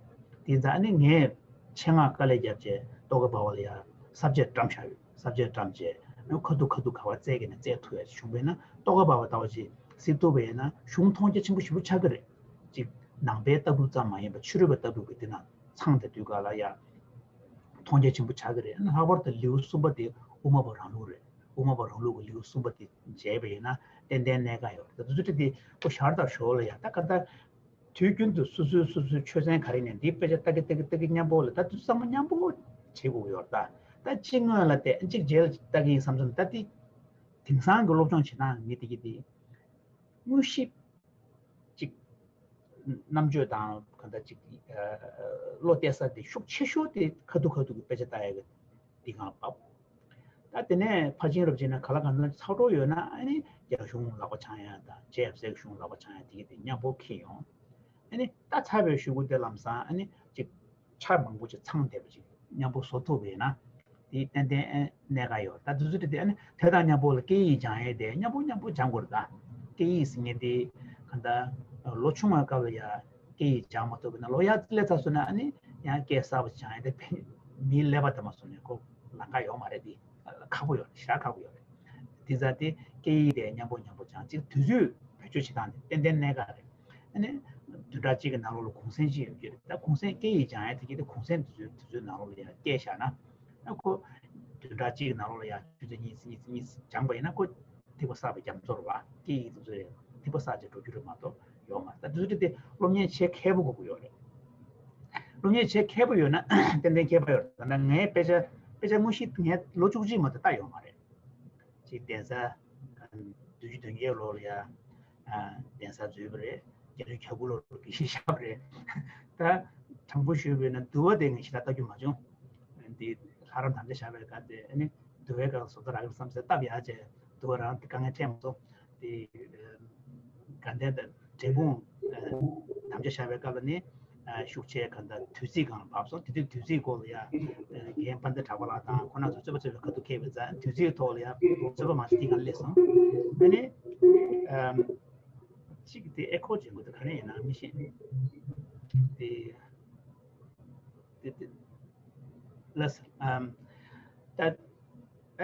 དེ་ཙང་ཨ་ནི་ངས་ཆེད་མངགས་དཀའ་ལས་བརྒྱབ་བྱས་རྟོག་གེ་འབར་བ་ལ་ཡང་ས་བཅད་བཀྲམ་བཞག་ཡོད། ས་བཅད་བཀྲམ་བྱས་ཨ་ཁ་ཐུག་ཁ་ཐུག་ག་པར་བཙལ་གི་ནས་བཙལ་ཐུབ་ཡ་ཅིག་བྱུང་བས་ན། རྟོག་གེ་འབར་བ་ལྟ་བུ་ཅིག་གཟིགས་ཐུབ་པ་ཡིན་ན་གཞུང་མཐོང་རྒྱ་ཆེན་པོ་ཞེ་པོ་ཆགས་ཀྱི་རེད། གཅིག་ནང་པའི་ལྟ་གྲུབ་ཙམ་མ་ཡིན་པར་ཕྱི་རོལ་པའི་ལྟ་གྲུབ་ཀྱི་དེ་ན་ཚང་བསྡད་དུས་ག་ལ་ཡང་མཐོང་རྒྱ་ཆེན་པོ་ཆགས་ཀྱི་རེད། ལྷག་པར་དུ་ལེའུ་གསུམ་པ་དེ་དབུ་མ་པ་རང་ལུགས་རེད། དབུ་མ་པ་རང་ལུགས་ཀྱི་ལེའུ་གསུམ་པ་དེ་མཇལ་བ་ཡིན་ན་ཏན་ཏན་གནད་འགག་ཡོད་རེད། ད་དུས་ཚོད་དེ་ཁོ་ཞར་དང་ཞོར་ལ་ཡང་ད་ག་ད་དུས་རྒྱུན་དུ་སོ་སོའི་སོ་སོའི་ཆོས་ཚན་ག་རེ་ནས་འདི་དཔེ་ཆ་ལྟ་གི་ལྟ་གི་ལྟ་གི་མཉམ་པོ་ལ་ད་དུས་ཚང་མ་མཉམ་པོ་བྱེད་དགོས་ཀྱི་ཡོད་རེད། ད་ད་གཅིག་སྔོན་ལ་བལྟས་གཅིག་རྗེས་ལ་ལྟ་གི་ཡིན་བསམ་བསམ། ད་དེ་དེང་སང་གི་སློབ་སྦྱོང་བྱེད་སྟངས་མི་དེ་གི་དེ་དངོས་གཞི་གཅིག་རྣམ་དཔྱོད་དང་གང་ལྟར་གཅིག་བློ་གཏད་ས་དེ་ཤུགས་ཆེ་ཤོས་དེ་ཁ་ཐུག་ཁ་ཐུག་གི་དཔེ་ཆ་ལྟ་ཡ་གི་དེ་གང་བབས། ད་དེ་ནས་ཕར་ཕྱིན་རབ་བྱས་ན་ག་ལ་གང་འཚམ་ཚགས་གྲོགས་ཡོད་ན་ཨ་ནི་རྒྱ་གཞུང་ལག་པ་འཆང་ཡ་དང་རྗེ་ཡབ་སྲས་ཀྱི་གཞུང་ལག་པ་འཆང་ཡ་དེ་གི་དེ་མཉམ་པོ་འཁྱེར་ཡོང་། ཨ་ནི་ད་ཚར་བའི་གཞུག་གུ་དེ་ལམ་སང་ཨ་ནི་ཅིག་ཆ་མང་པོ་ཅིག་ཚང་བསྡད་པ་ཅིག་མཉམ་པོ་བཟོ་ཐུབ་པ་ཡིན་ན། དེ་ཏན་ཏན་ཨེ་གནད་འགག་ཡོད། ད་དུས་ཚོད་དེ་ཨ་ནི་དེ་དང་མཉམ་པོ་ལ་སྐད་ཡིག་སྦྱང་ཡས་དེ་མཉམ་པོ་མཉམ་པོ་སྦྱང་དགོས་རེད། ད་སྐད་ཡིག་ཟེར་མཁན་དེ་གང་ལྟར་ལོ་ཆུང་བའི་སྐབས་ལ་ཡ་སྐད་ཡིག་སྦྱང་མ་ཐུབ་པ་ན་ལོ་ཡར་སླེབས་ཚར་སོང་ན་ཨ་ནི་ཡང་སྐད་གསར་པ་སྦྱང་ཡས་དེ་ཕན་མིའི་ཀླད་པ་དེ་མ་སོང་ནས་ཁོ་ལམ་ཁ་ཡོད་མ་རེད། དེ་ཁག་པོ་ཡོད་རེད། ཞེ་དྲག་ཁག་པོ་ཡོད་རེད། དེ་ཙང་དེ་སྐད་ཡིག་དེ་མཉམ་པོ་མཉམ་པོ་སྦྱང་ཅིག་དུས་ཚོད་བེད་སྤྱོད་བྱེད་སྟངས་དེ་ཏན་ཏན་གནད་འགག་རེད། ཨ་ནི་བདུན་ཕྲག་གཅིག་གི་ནང་ལོགས་ལ་གུང་སེང་གཅིག་ཡོད་ཀྱི་རེད། ད་གུང་སེང་སྐད་ཡིག་སྦྱང་ཡས་དེ་གི་དེ་གུང་སེང་དུས་ཚོད་དུས་ཚོད་ནང་ལོགས་ལ་ཡང་བསྐྱལ་བཞག་ན། ཨ་ཁོ་བདུན་ཕྲག་གཅིག་གི་ནང་ལོགས་ལ་ཡང་ཆུ་ཚོད་གཉིས་ཚེ་གཉིས་ཚེ་གཉིས་སྦྱངས་པ་ཡིན་ན་ཁོ་ཐིགས་པ་བསགས་པའི་རྒྱ་མཚོ་རེད་བ། སྐད་ཡིག་དེ་ཚོ་ཐིགས་པ་བསགས་བྱས་འགྲོ་རྒྱུ་རེད་མ་གཏོགས་ཡོད་མ་རེད། ད་དུས་ཚོད་དེ་སློབ་གཉེར་བྱེད་མཁས་པོ་དགོས་ཀྱི་ཡོད་རེད། སློབ་གཉེར་བྱེད་མཁས་པོ་ཡོད་ན་ཏན་ཏན་མཁས་པ་ཡོད་རེད། ད་ལྟ་ངའི་དཔེ་ཆ་དཔེ་ཆ་དངོས་གཞི་ངས་ལོ་བཅུ་གཅིག་མ་གཏོགས་ལྟ་ཡོད་མ་རེད། ཅིག་གདན་ས་བདུན་ཅུ་དོན་བརྒྱད་ལོ་ལ་ཡ་གདན་ས་འཛུལ་བ་རེད། བརྒྱད་ཅུ་གྱ་དགུ་ལོ་ལ་དགེ་བཤེས་བཞག་པ་རེད། ད་དྲང་པོ་ཞུས་པ་ཡིན་ན་འདུལ་བ་དེ་ངས་ཞེ་དྲག་ལྟ་རྒྱུ་མ་བྱུང་། འདི་ལྷ་རམས་དམ་བཅའ་བཞག་པའི་སྐབས་དེ་ཨ་ནི་འདུལ་བའི་སྐབས་བཟོ་ལྟ་རག་གི་བསམ་ཟེར་བཏབ་ཡག་བྱས་འདུལ་བ་རང་དེ་དཀའ་ངལ་འཕྲད་མ་སོང་། དེ་དགའ་ལྡན་དང་འབྲས་སྤུངས་དམ་བཅའ་བཞག་པའི་སྐབས་ལ་ནི་ཤུགས་ཆེ་གང་ལྟར་དུས་ཚིགས་སྒང་ལ་བབས་སོང་། དེ་དུས་དུས་ཚིགས་སྐོར་ལ་ཡ་རྒན་དཔལ་ལྡན་གྲགས་པ་ལགས་དང་ཁོང་རྣམ་ཚོ་རྩོད་པ་རྩོད་པའི་ཁ་ཐུག་ཁེལ་བའི་ཙང་དུས་ཚིགས་ཐོག་ལ་ཡ་རྩོད་པ་མང་ཆེ་དེ་ག་ལ་སླེབས་སོང་། ཨ་ནི་གཅིག་དེ་ཨེ་ཁོ་བྱེད་དགོས་དེ་ག་ནས་ཡིན་ན་མི་ཤེས། དེ་དེ་དེ་ལ་ཨམ་ད་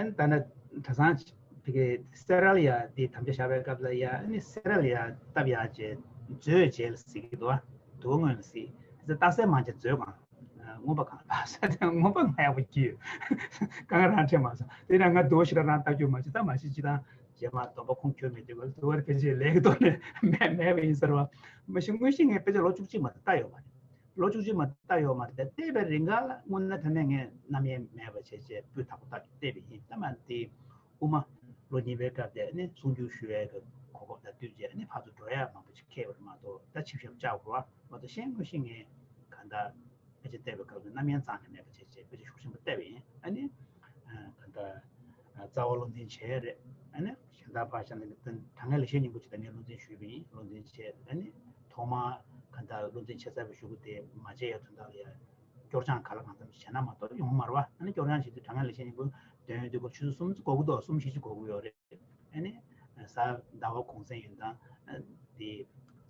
ཨན་ད་ན་གྲྭ་ཚང་དེ་གའི་སེ་ར་ལ་ཡ་དེ་དམ་བཅའ་བཞག་པའི་སྐབས་ལ་ཡ་ཨ་ནི་སེ་ར་ལ་ཡ་བཏབ་ཡག་བྱས་མཛོད་བྱས་ལ་ཟེར་གི་འདུག་ཨ། འདུག་སྔོན་ལ་ཟེར་དེ་རྟགས་གསལ་མ་བྱས་མཛོད་གང་མངོན་པ་གང་ལ་བབས་ས་དེ་མངོན་པ་ང་ཡག་པོ་སྐྱིད་ཡོད། གང་རང་འཕྲད་མ་སོང་། དེ་ཡང་ང་འདུག་ཞེ་དྲག་རང་ལྟ་རྒྱུ་མ་བྱེད་ད་མ་གཞི་སྤྱི་བཏང་རྗེས་མ་སྡོམ་པ་ཁུངས་འཁྱོལ་མེད་དུས་ག་ལ་འདུག་བར་ཕལ་ཆེར་ལས་ཀྱི་ཐོག་ནས་མེད་མེད་པ་ཡིན་ཟེར་བ། མ་གཞི་དངོས་གཞི་ངས་དཔེ་ཆ་ལོ་བཅུ་གཅིག་མ་གཏོགས་ལྟ་ཡོད་མ་རེད། ལོ་བཅུ་གཅིག་མ་ལྟ་ཡོད་མ་རེད། བལྟས་པའི་རིང་ག་ལ་དངོས་གནས་དྲང་གནས་ངས་རྣམ་གཡེང་མེད་པ་བྱས་བྱས་སྤུས་དག་པོ་ལྟ་བལྟས་པ་ཡིན། ད་མ་དེ་དབུ་མ་ལོ་གཉིས་པའི་སྐབས་དེ་ནི་གསུང་སྒྱུར་ཞུ་ཡས་ཀྱི་གོ་སྐབས་དང་བསྟུན་བྱས་ནི་ཕར་ཚུར་འགྲོ་ཡ་མང་པོ་ཞིག་འཁེལ་བ་རེད་མ་གཏོགས་ད་ཆིབས་ཞབས་བཅར་དགོས་པ་མ་གཏོགས་གཞན་དངོས་གཞི་ངས་གང་ལྟར་དཔེ་ཆ་བལྟས་པའི་སྐབས་སུ་རྣམ་གཡེང་རྩ་ནས་མེད་པ་བྱས་བྱས་དཔེ་ཆ་ཤུགས་ཆེན་པོ་བལྟས་པ་ཡིན། ཨ་ནི་གང་ལྟར་རྩ་བ་བློ་འཛིན་བྱས་རེད། ཨ་ནི་གཞན་དག་ཕར་བཞག་ནས་དྲང་ངེས་ལེགས་བཤད་སྙིང་པོ་ཅིག་དང་ངས་བློ་འཛིན་ཞུས་པ་ཡིན། བློ་འཛིན་བྱས་ཨ་ནི་ཐོག་མར་གང་ལྟར་བློ་འཛིན་བྱས་ཚར་བའི་གཞུག་གུ་དེ་མ་བྱས་ཡ་དོན་དག་ལ་ཡ་སྐྱོར་སྦྱང་ག་ལ་གང་འཚམ་ཞིག་བྱས་ན་མ་གཏོགས་ཡོང་མ་རེད་བ། ཨ་ནི་སྐྱོར་སྦྱང་བྱེད་དུས་དྲང་ངེས་ལེགས་བཤད་སྙིང་པོ་འདོན་ཡོང་དུས་སྐོར་ཆུ་ཚོད་གསུམ་ཙམ་འགོར་གི་འདུག་གསུམ་བཞི་ཅིག་འགོར་གི་ཡོད་རེད། ཨ་ནི་གཟའ་ཟླ་བ་གུང་སེང་ཡིན་ཙང་དེ་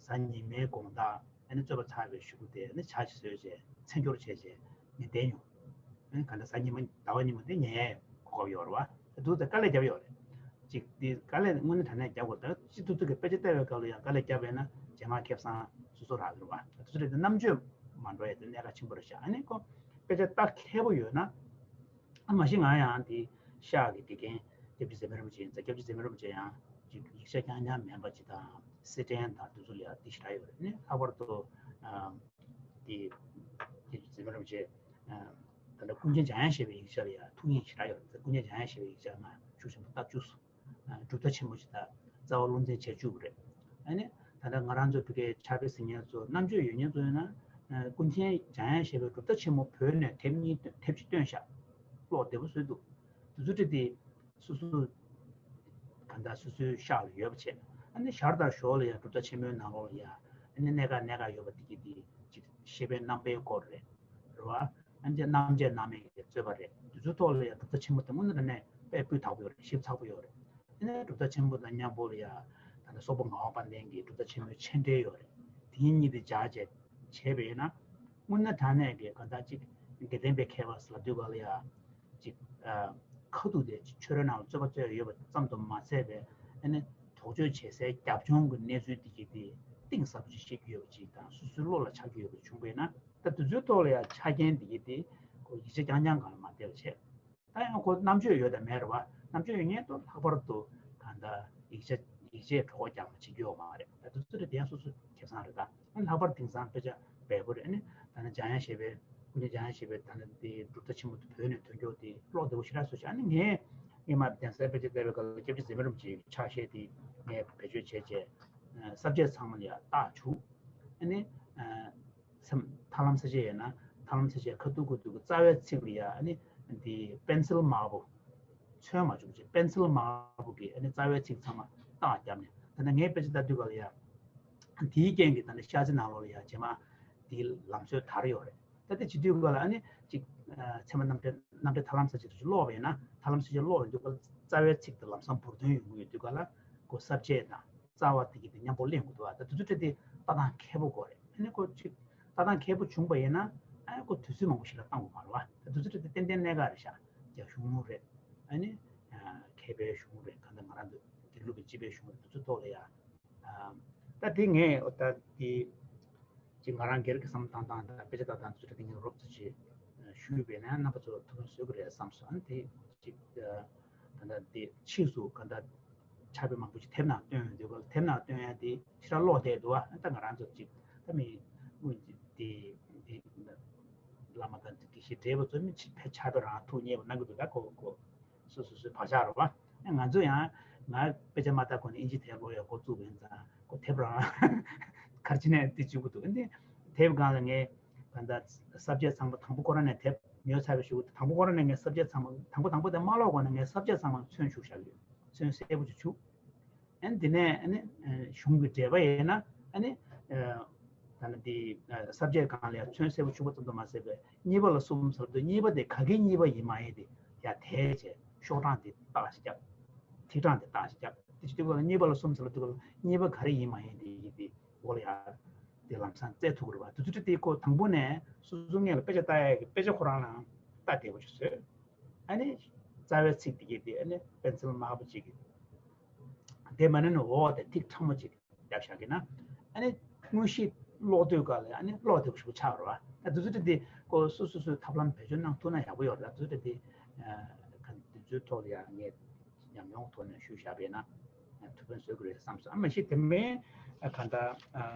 གཟའ་ཉི་མའི་དགོང་དག་ཨ་ནི་རྩོད་པ་ཚར་བའི་གཞུག་གུ་དེ་ཨ་ནི་ཇ་ཞིག་བཟོས་བྱས་མཚན་སྐྱོར་བྱས་བྱས་ངས་བསྡད་མྱོང་། ཨ་ནི་ག་འདྲ་གཟའ་ཉི་མ་ཟླ་བ་ཉི་མ་དེ་ཉལ་ཡས་གོ་སྐབས་ཡོད་རེད་བ། དེ་འདུག་ཙང་དཀའ་ལས་བརྒྱབ་ཡོད་རེད། ཅིག་དེ་དཀའ་ལས་དངོས་གནས་དྲང་གནས་བརྒྱབ་དགོས། ད་སྤྱི་ཐུབ་ཐུབ་ཀྱི་དཔེ་ཆ་བལྟ་བའི་སྐབས་ལ་ཡང་དཀའ་ལས་བརྒྱབ་པས་ན་རྗེས་མ་ཁེ་བཟང་སོ་སོ་རག་གི་རེད་བ། དེ་ཚོ་རེད་དེ་རྣམ་དཔྱོད་མ་འགྲོ་ཡས་དེ་གནད་འགག་ཆེན་པོ་རེད་ཤག་ཨ་ནི་ཁོ་དཔེ་ཆ་ལྟ་མཁས་པོ་ཡོད་ན། ཨ་མ་གཞི་ང་ཡང་དེ་ཤག་གི་དགེ་རྒན་སྐྱབས་རྗེ་ཟེར་མི་རིན་པོ་ཆེ་ཡིན་ཙང་། སྐྱབས་རྗེ་ཟེར་མི་རིན་པོ་ཆེ་ཡང་ཅིག་ཡིག་ཆ་རྐྱང་རྐྱང་མིན་པ་ཅིག་དང་། སི་ཏན་དང་དེ་ཚོ་ལ་ཡང་དེ་ཞེ་དྲག་ཡོད་རེད། ནི་ལྷག་པར་དུ་ཨ་དེ་སྐྱབས་རྗེ་ཟེར་མི་རིན་པོ་ཆེ་ཨ་ད་ལྟ་ཀུན་མཁྱེན་འཇམ་དབྱངས་བཞད་པའི་ཡིག་ཆ་ལ་ཡང་ཐུགས་མཉེས་ཞེ་དྲག་ཡོད་རེད། ཀུན་མཁྱེན་འཇམ་དབྱངས་བཞད་པའི་ཡིག་ཆ་ང་ཤུགས་ཆེན་པོ་ལྟ་བཅུག་སོང་། གྲུབ་མཐའ་ཆེན་པོ་ཞིག་དང་རྩ་བ་བློ་འཛིན་བྱེད་བཅུག་པ་རེད། ཨ་ནི་ད་ལྟ་ང་རང་ཚོ་བོད་སྐད་ཕྱག་དཔེ་གཟིགས་མཁན་ཚོ་རྣམ་དཔྱོད་ཡོད་མཁན་ཚོ་ཡིན་ན་ཀུན་མཁྱེན་འཇམ་དབྱངས་བཞད་པའི་གྲུབ་མཐའ་ཆེན་མོ་བོད་ནས་དེབ་གཉིས་བཏོན། དེབ་གཅིག་བཏོན་ཤག་ཀློག་བདེ་པོ་བཟོས་འདུག་དེ་ཚོ་བྲིས་ཏེ་སོ་སོ་ག་འདྲ་སོ་སོའི་ཤག་ལ་ཡོད་པ་བྱས། ཨ་ནི་ཞར་དང་ཞོར་ལ་ཡང་གྲུབ་མཐའ་ཆེན་མོའི་ནང་ལོགས་ལ་ཡང་ཨ་ནི་གནད་འགག་གནད་འགག་ཡོད་པ་དེ་གི་དེ་ཅིག་ཤེས་པའི་རྣམ་པའི་སྐོར་རེད། རེད་བ། ཨ་ནི་རྣམ་དཔྱོད་སྣང་མེད་ཀྱི་རྩོད་པ་རེད། དེ་ཚོའི་ཐོག་ལ་ཡང་གྲུབ་མཐའ་ཆེན་མོ་དེ་དངོས་གནས་དྲང་གནས་དཔེ་སྤུས་དག་པོ་ཡོད་རེད། ཞིབ་ཚགས་པོ་ཡོད་རེད། དེ་ནས་གྲུབ་མཐའ་ཆེན་པོ་དང་མཉམ་པོ་ལ་ཡང་ད་ལྟ་སོག་པོ་ངག་དབང་དཔལ་ལྡན་གྱི་གྲུབ་མཐའ་ཆེན་མོའི་མཆན་འགྲེལ་ཡོད་རེད། དེ་གཉིས་དེ་སྦྱར་བྱས་བྱས་པ་ཡིན་ན། དངོས་གནས་དྲང་གནས་ཀྱི་གང་ལྟར་ཅིག་དགེ་ལྡན་པའི་མཁས་པ་ཟེར་ལབ་དུས་ག་ལ་ཡང་ཅིག་ཨ་ཁ་ཐུག་དེ་ཆོས་རའི་ནང་ལ་རྩོད་པ་རྩོད་ཡོད་པ་ཙམ་དུ་མ་ཟད་པའི་ཨ་ནི་དོགས་གཅོད་བྱེད་སའི་རྒྱབ་ལྗོངས་ཀྱི་གནས་ཚུལ་དེ་གྱད་དེ་གཏིང་ཟབ་པོ་ཅིག་ཤེས་ཀྱི་ཡོད་པ་ཅིག་དང་། སོ་སོའི་བློ་ལ་འཆར་གྱི་ཡོད་པ་ཅིག་བྱུང་བ་ཡིན་ན། ད་དེ་ཚོའི་ཐོག་ལ་ཡང་ཆ་རྐྱེན་དེ་གྱད་དེ་ཁོ་ཡིག་ཆ་རྐྱང་རྐྱང་སྒང་ལ་མ་བལྟས་པ་བྱས། ད་ཡང་ཁོ་རྣམ་དཔྱོད་ཡོད་དང་མེད་རེད་བ། རྣམ་དཔྱོད་ཡོད་མཁན་དེ་ལྷག་པར་དུ་གང་ལྟར་ཡིག་ཆ་ཡིག་ཆའི་གྲོགས་པོ་རྒྱག་མ་བྱེད་རྒྱུ་ཡོད་མ་རེད། ད་དེ་ཚོ་རེད་དེ་ཡང་སོ་སོ་ཁེ་བཟང་རེད། ད་ལྷག་པར་དེང་སང་དཔེ་ཆ་འབེལ་པོ་རེད། ཨ་ནི་ད་ནི་འཇམ་དབྱངས་བཞད་པའི་ཀུན་མཁྱེན་འཇམ་དབྱངས་བཞད་པའི་ད་ནི་དེ་གྲུབ་མཐའ་ཆེན་པོ་དེ་བོད་ནས་ཐོན་རྒྱུ་དེ་ཀློག་བདེ་པོ་ཞེ་དྲག་བཟོས་ཤག་ཨ་ནི་ངས་སྔོན་མ་གདན་སའི་དཔེ་ཆ་བལྟས་པའི་སྐབས་ལ་སྐྱབས་རྗེ་ཟེར་མི་རིན་པོ་ཆེའི་ཕྱག་བཞེས་དེ་ངས་བེད་སྤྱོད་བྱས་བྱས་ས་བཅད་ཚང་མ་ལ་ཡང་བརྟག་བཅུག་ཨ་ནི། མཚམས་ཐར་ལམ་ས་བཅད་ཡིན་ན་ཐར་ལམ་ས་བཅད་ཁ་ཐུག་ཁ་ཐུག་གི་རྩ་བའི་ཚིག་ལ་ཡ་ཨ་ནི་འདི་པེན་སིལ་དམར་པོ། ཚོན་མ་བྱུག་ཅིག་པེན་སིལ་དམར་པོ་གིས་ཨ་ནི་རྩ་བའི་ཚིག་ཚང་མ་རྟགས་བརྒྱབ་ནས། ད་ནི་ངའི་དཔེ་ཆ་ལྟ་དུས་ག་ལ་ཡ་ དེའི་རྐྱེན་གྱིས་ད་ནི་ཤར་རྩེ་ནང་ལོགས་ལ་ཡང་རྗེས་མ་དེའི་ལམ་སྲོལ་དར་ཡོད་རེད། ད་ལྟ་བྱེད་དུས་སྐབས་ལ་ཨ་ནི་ཅིག་ཚད་མ་རྣམ་འགྲེལ་རྣམ་འགྲེལ་ཐར་ལམ་ཟེར་ཅིག་ཏུ་ཀློག་པ་ཡིན་ན། ཐར་ལམ་ཟེར་ཅིག་ཀློག་པའི་དུས་སྐབས་རྩ་བའི་ཚིག་དེ་ལམ་སང་འབུར་དོན་ཡོང་གི་ཡོད་དུས་སྐབས་ལ་ཁོ་ས་བཅད་དང་རྩ་བ་དེ་གི་དེ་མཉམ་པོ་གླེང་དགོས་འདུག་བ། ད་དུས་ཚོད་དེ་ལྟ་སྟངས་མཁས་པོ་དགོས་རེད། ཨ་ནི་ཁོ་ཅིག་ལྟ་སྟངས་མཁས་པོ་བྱུང་པ་ཡིན་ན་ཨ་ནི་ཁོ་དུས་ཚོད་མང་པོ་ཞིག་ལ་བཏང་དགོས་མ་རེད་བ། ད་དུས་ཚོད་དེ་ཏན་ཏན་གནད་འགག་རེད་ཤག་རྒྱ་གཞུང་རེད། ཨ་ནི་མཁས་པའི་གཞུང་རེད། གང་ལྟར་ང་རང་ཚོ་དགེ་ལུགས་པའི་སྤྱི་པའི་གཞུང་རེད། དུས་ཚོད་ཐོག་ལ་ཡ། ད་དེ་ངས་ད་དེ་ཅིག་ང་རང་སྒེར་གྱི་བསམ་བློ་བཏང་སྟངས་དང་དཔེ་ཆ་ལྟ་སྟངས་ཚོ་དེ་ངས་རོབ་ཙམ་ཅིག་ཞུས་པས་ན་རྣམ་པ་ཚོ་ལ་ཐུགས་ཕན་གསོས་ཀྱི་རེད་བསམ་སོང་། ཨ་ནི་དེ་ཅིག་ད་ལྟ་དེ་ཕྱིས་སུ་ག་ད་ཕྱག་དཔེ་མང་པོ་ཅིག་དེབ་ནང་བཏོན་ཡོང་དུས་སྐབས་དེབ་ནང་བཏོན་ཡ་དེ་ཕྱི་ར་ཀློག་བསྡད་འདུག་ཨ། ད་ང་རང་ཚོ་ཅིག་ད་མི་དངོས་ཀྱི་དེ་དེ་བླ་མ་དང་དགེ་བཤེས་བགྲེས་པ་ཚོ་མི་ཕྱག་དཔེ་རང་ཐུགས་མཉེས་པ་གནང་གི་འདུག་ད་ཁོ་ཁོ། སོ་སོ་སོའི་བག་ཆགས་རེད་བ། ང་ཚོ་ཡང་ང་དཔེ་ཆ་མ་ལྟ་གོང་ནས་ཨིན་ཇི་དེབ་ཀློག་ཡག་འགོ་བཙུགས་པ་ཡིན་ཙང་ཁོ་དེབ་རང་གར་ཅི་ནས་དེ་བཅུག་གི་འདུག་འདི་དེབ་སྒང་ལ་ངས་ད་ལྟ་ས་བཅད་ཚང་མ་དང་པོ་ཁོ་རང་ནས་དེབ་ཉོས་ཚར་བའི་གཞུག་དང་པོ་ཁོ་རང་ནས་ངས་ས་བཅད་ཚང་མ་དང་པོ་དང་པོ་དེ་མ་ཀློག་གོང་ནས་ངས་ས་བཅད་ཚང་མ་ཚོན་བྱུག་བཞག་ཡོད། ཚོན་གསལ་པོ་ཅིག་བྱུག་ཨ་ནི་དེ་ནས་ཨ་ནི་གཞུང་གི་འགྲེལ་པ་ཡིན་ན་ཨ་ནི་ད་ནི་དེ་ས་བཅད་སྒང་ལ་ཡང་ཚོན་གསལ་པོ་བྱུག་པ་ཙམ་དུ་མ་ཟད་པའི་གཉིས་པ་ལ་གསུམ་ཟེར་དུས་གཉིས་པ་དེ་ག་གེ་གཉིས་པ་ཡིན་མ་ཡིན་དེ་ཡང་དེའི་རྗེས་ཤོག་གྲངས་དེ་རྟགས་ཤིག་བརྒྱབ། ཐིག་གྲངས་དེ་རྟགས་ཤིག་བརྒྱབ། དེ་བྱེད་དུས་སྒང་ལ་གཉིས་པ་ལ་གསུམ་ཟེར་དུས་སྒང་ལ་གཉིས་པ་ག་རེ་ཡིན་མ་ཡིན་དེ་ཡིན་དེ་འོག་ལ་ཡང་དེ་ལམ་སང་བཙལ་ཐུབ་ཀྱི་རེད་བ། དེ་ཚོ་དེ་ཁོ་དང་པོ་ནས་སོ་སོ་སྔོན་ལ་དཔེ་ཆ་ལྟ་ཡག་གི་དཔེ་ཆ་ཁོ་རང་ལའང་ལྟ་བདེ་པོ་ཅིག་བཟོས། ཨ་ནི་རྩ་བའི་ཚིག་དེ་གས་དེ་ཨ་ནི་པེན་སིལ་དམར་པོ་ཅིག་གིས་དེ་མ་ནི་ནི་འོག་དེ་ཐིག་ཕྲ་མོ་ཅིག་བརྒྱབ་བཞག་གི་ན། ཨ་ནི་དངོས་གཞི་ཀློག་དུས་སྐབས་ལ་ཨ་ནི་ཀློག་བདེ་པོ་ཞིག་ཆགས་རེད་བ། ཨ་དེ་ཚོ་དེ་དེ་ཁོ་སོ་སོ་སོའི་ཐབས་ལམ་བེད་སྤྱོད་གནང་ཐུབ་ན་ཡག་པོ་ཡོད་རེད། ཨ་དེ་ཚོ་དེ་དེ་ག་དེ་ཚོའི་ཐོག་ལ་ཡང་ངས་ཉམས་མྱོང་ཐོག་ནས་ཞུས་བཞག་པས་ན་ཐུགས་ཕན་གསོས་ཀྱི་རེད་བསམ་སོང་། ཨ་མ་གཞི་དེ་མིན་ག་ད།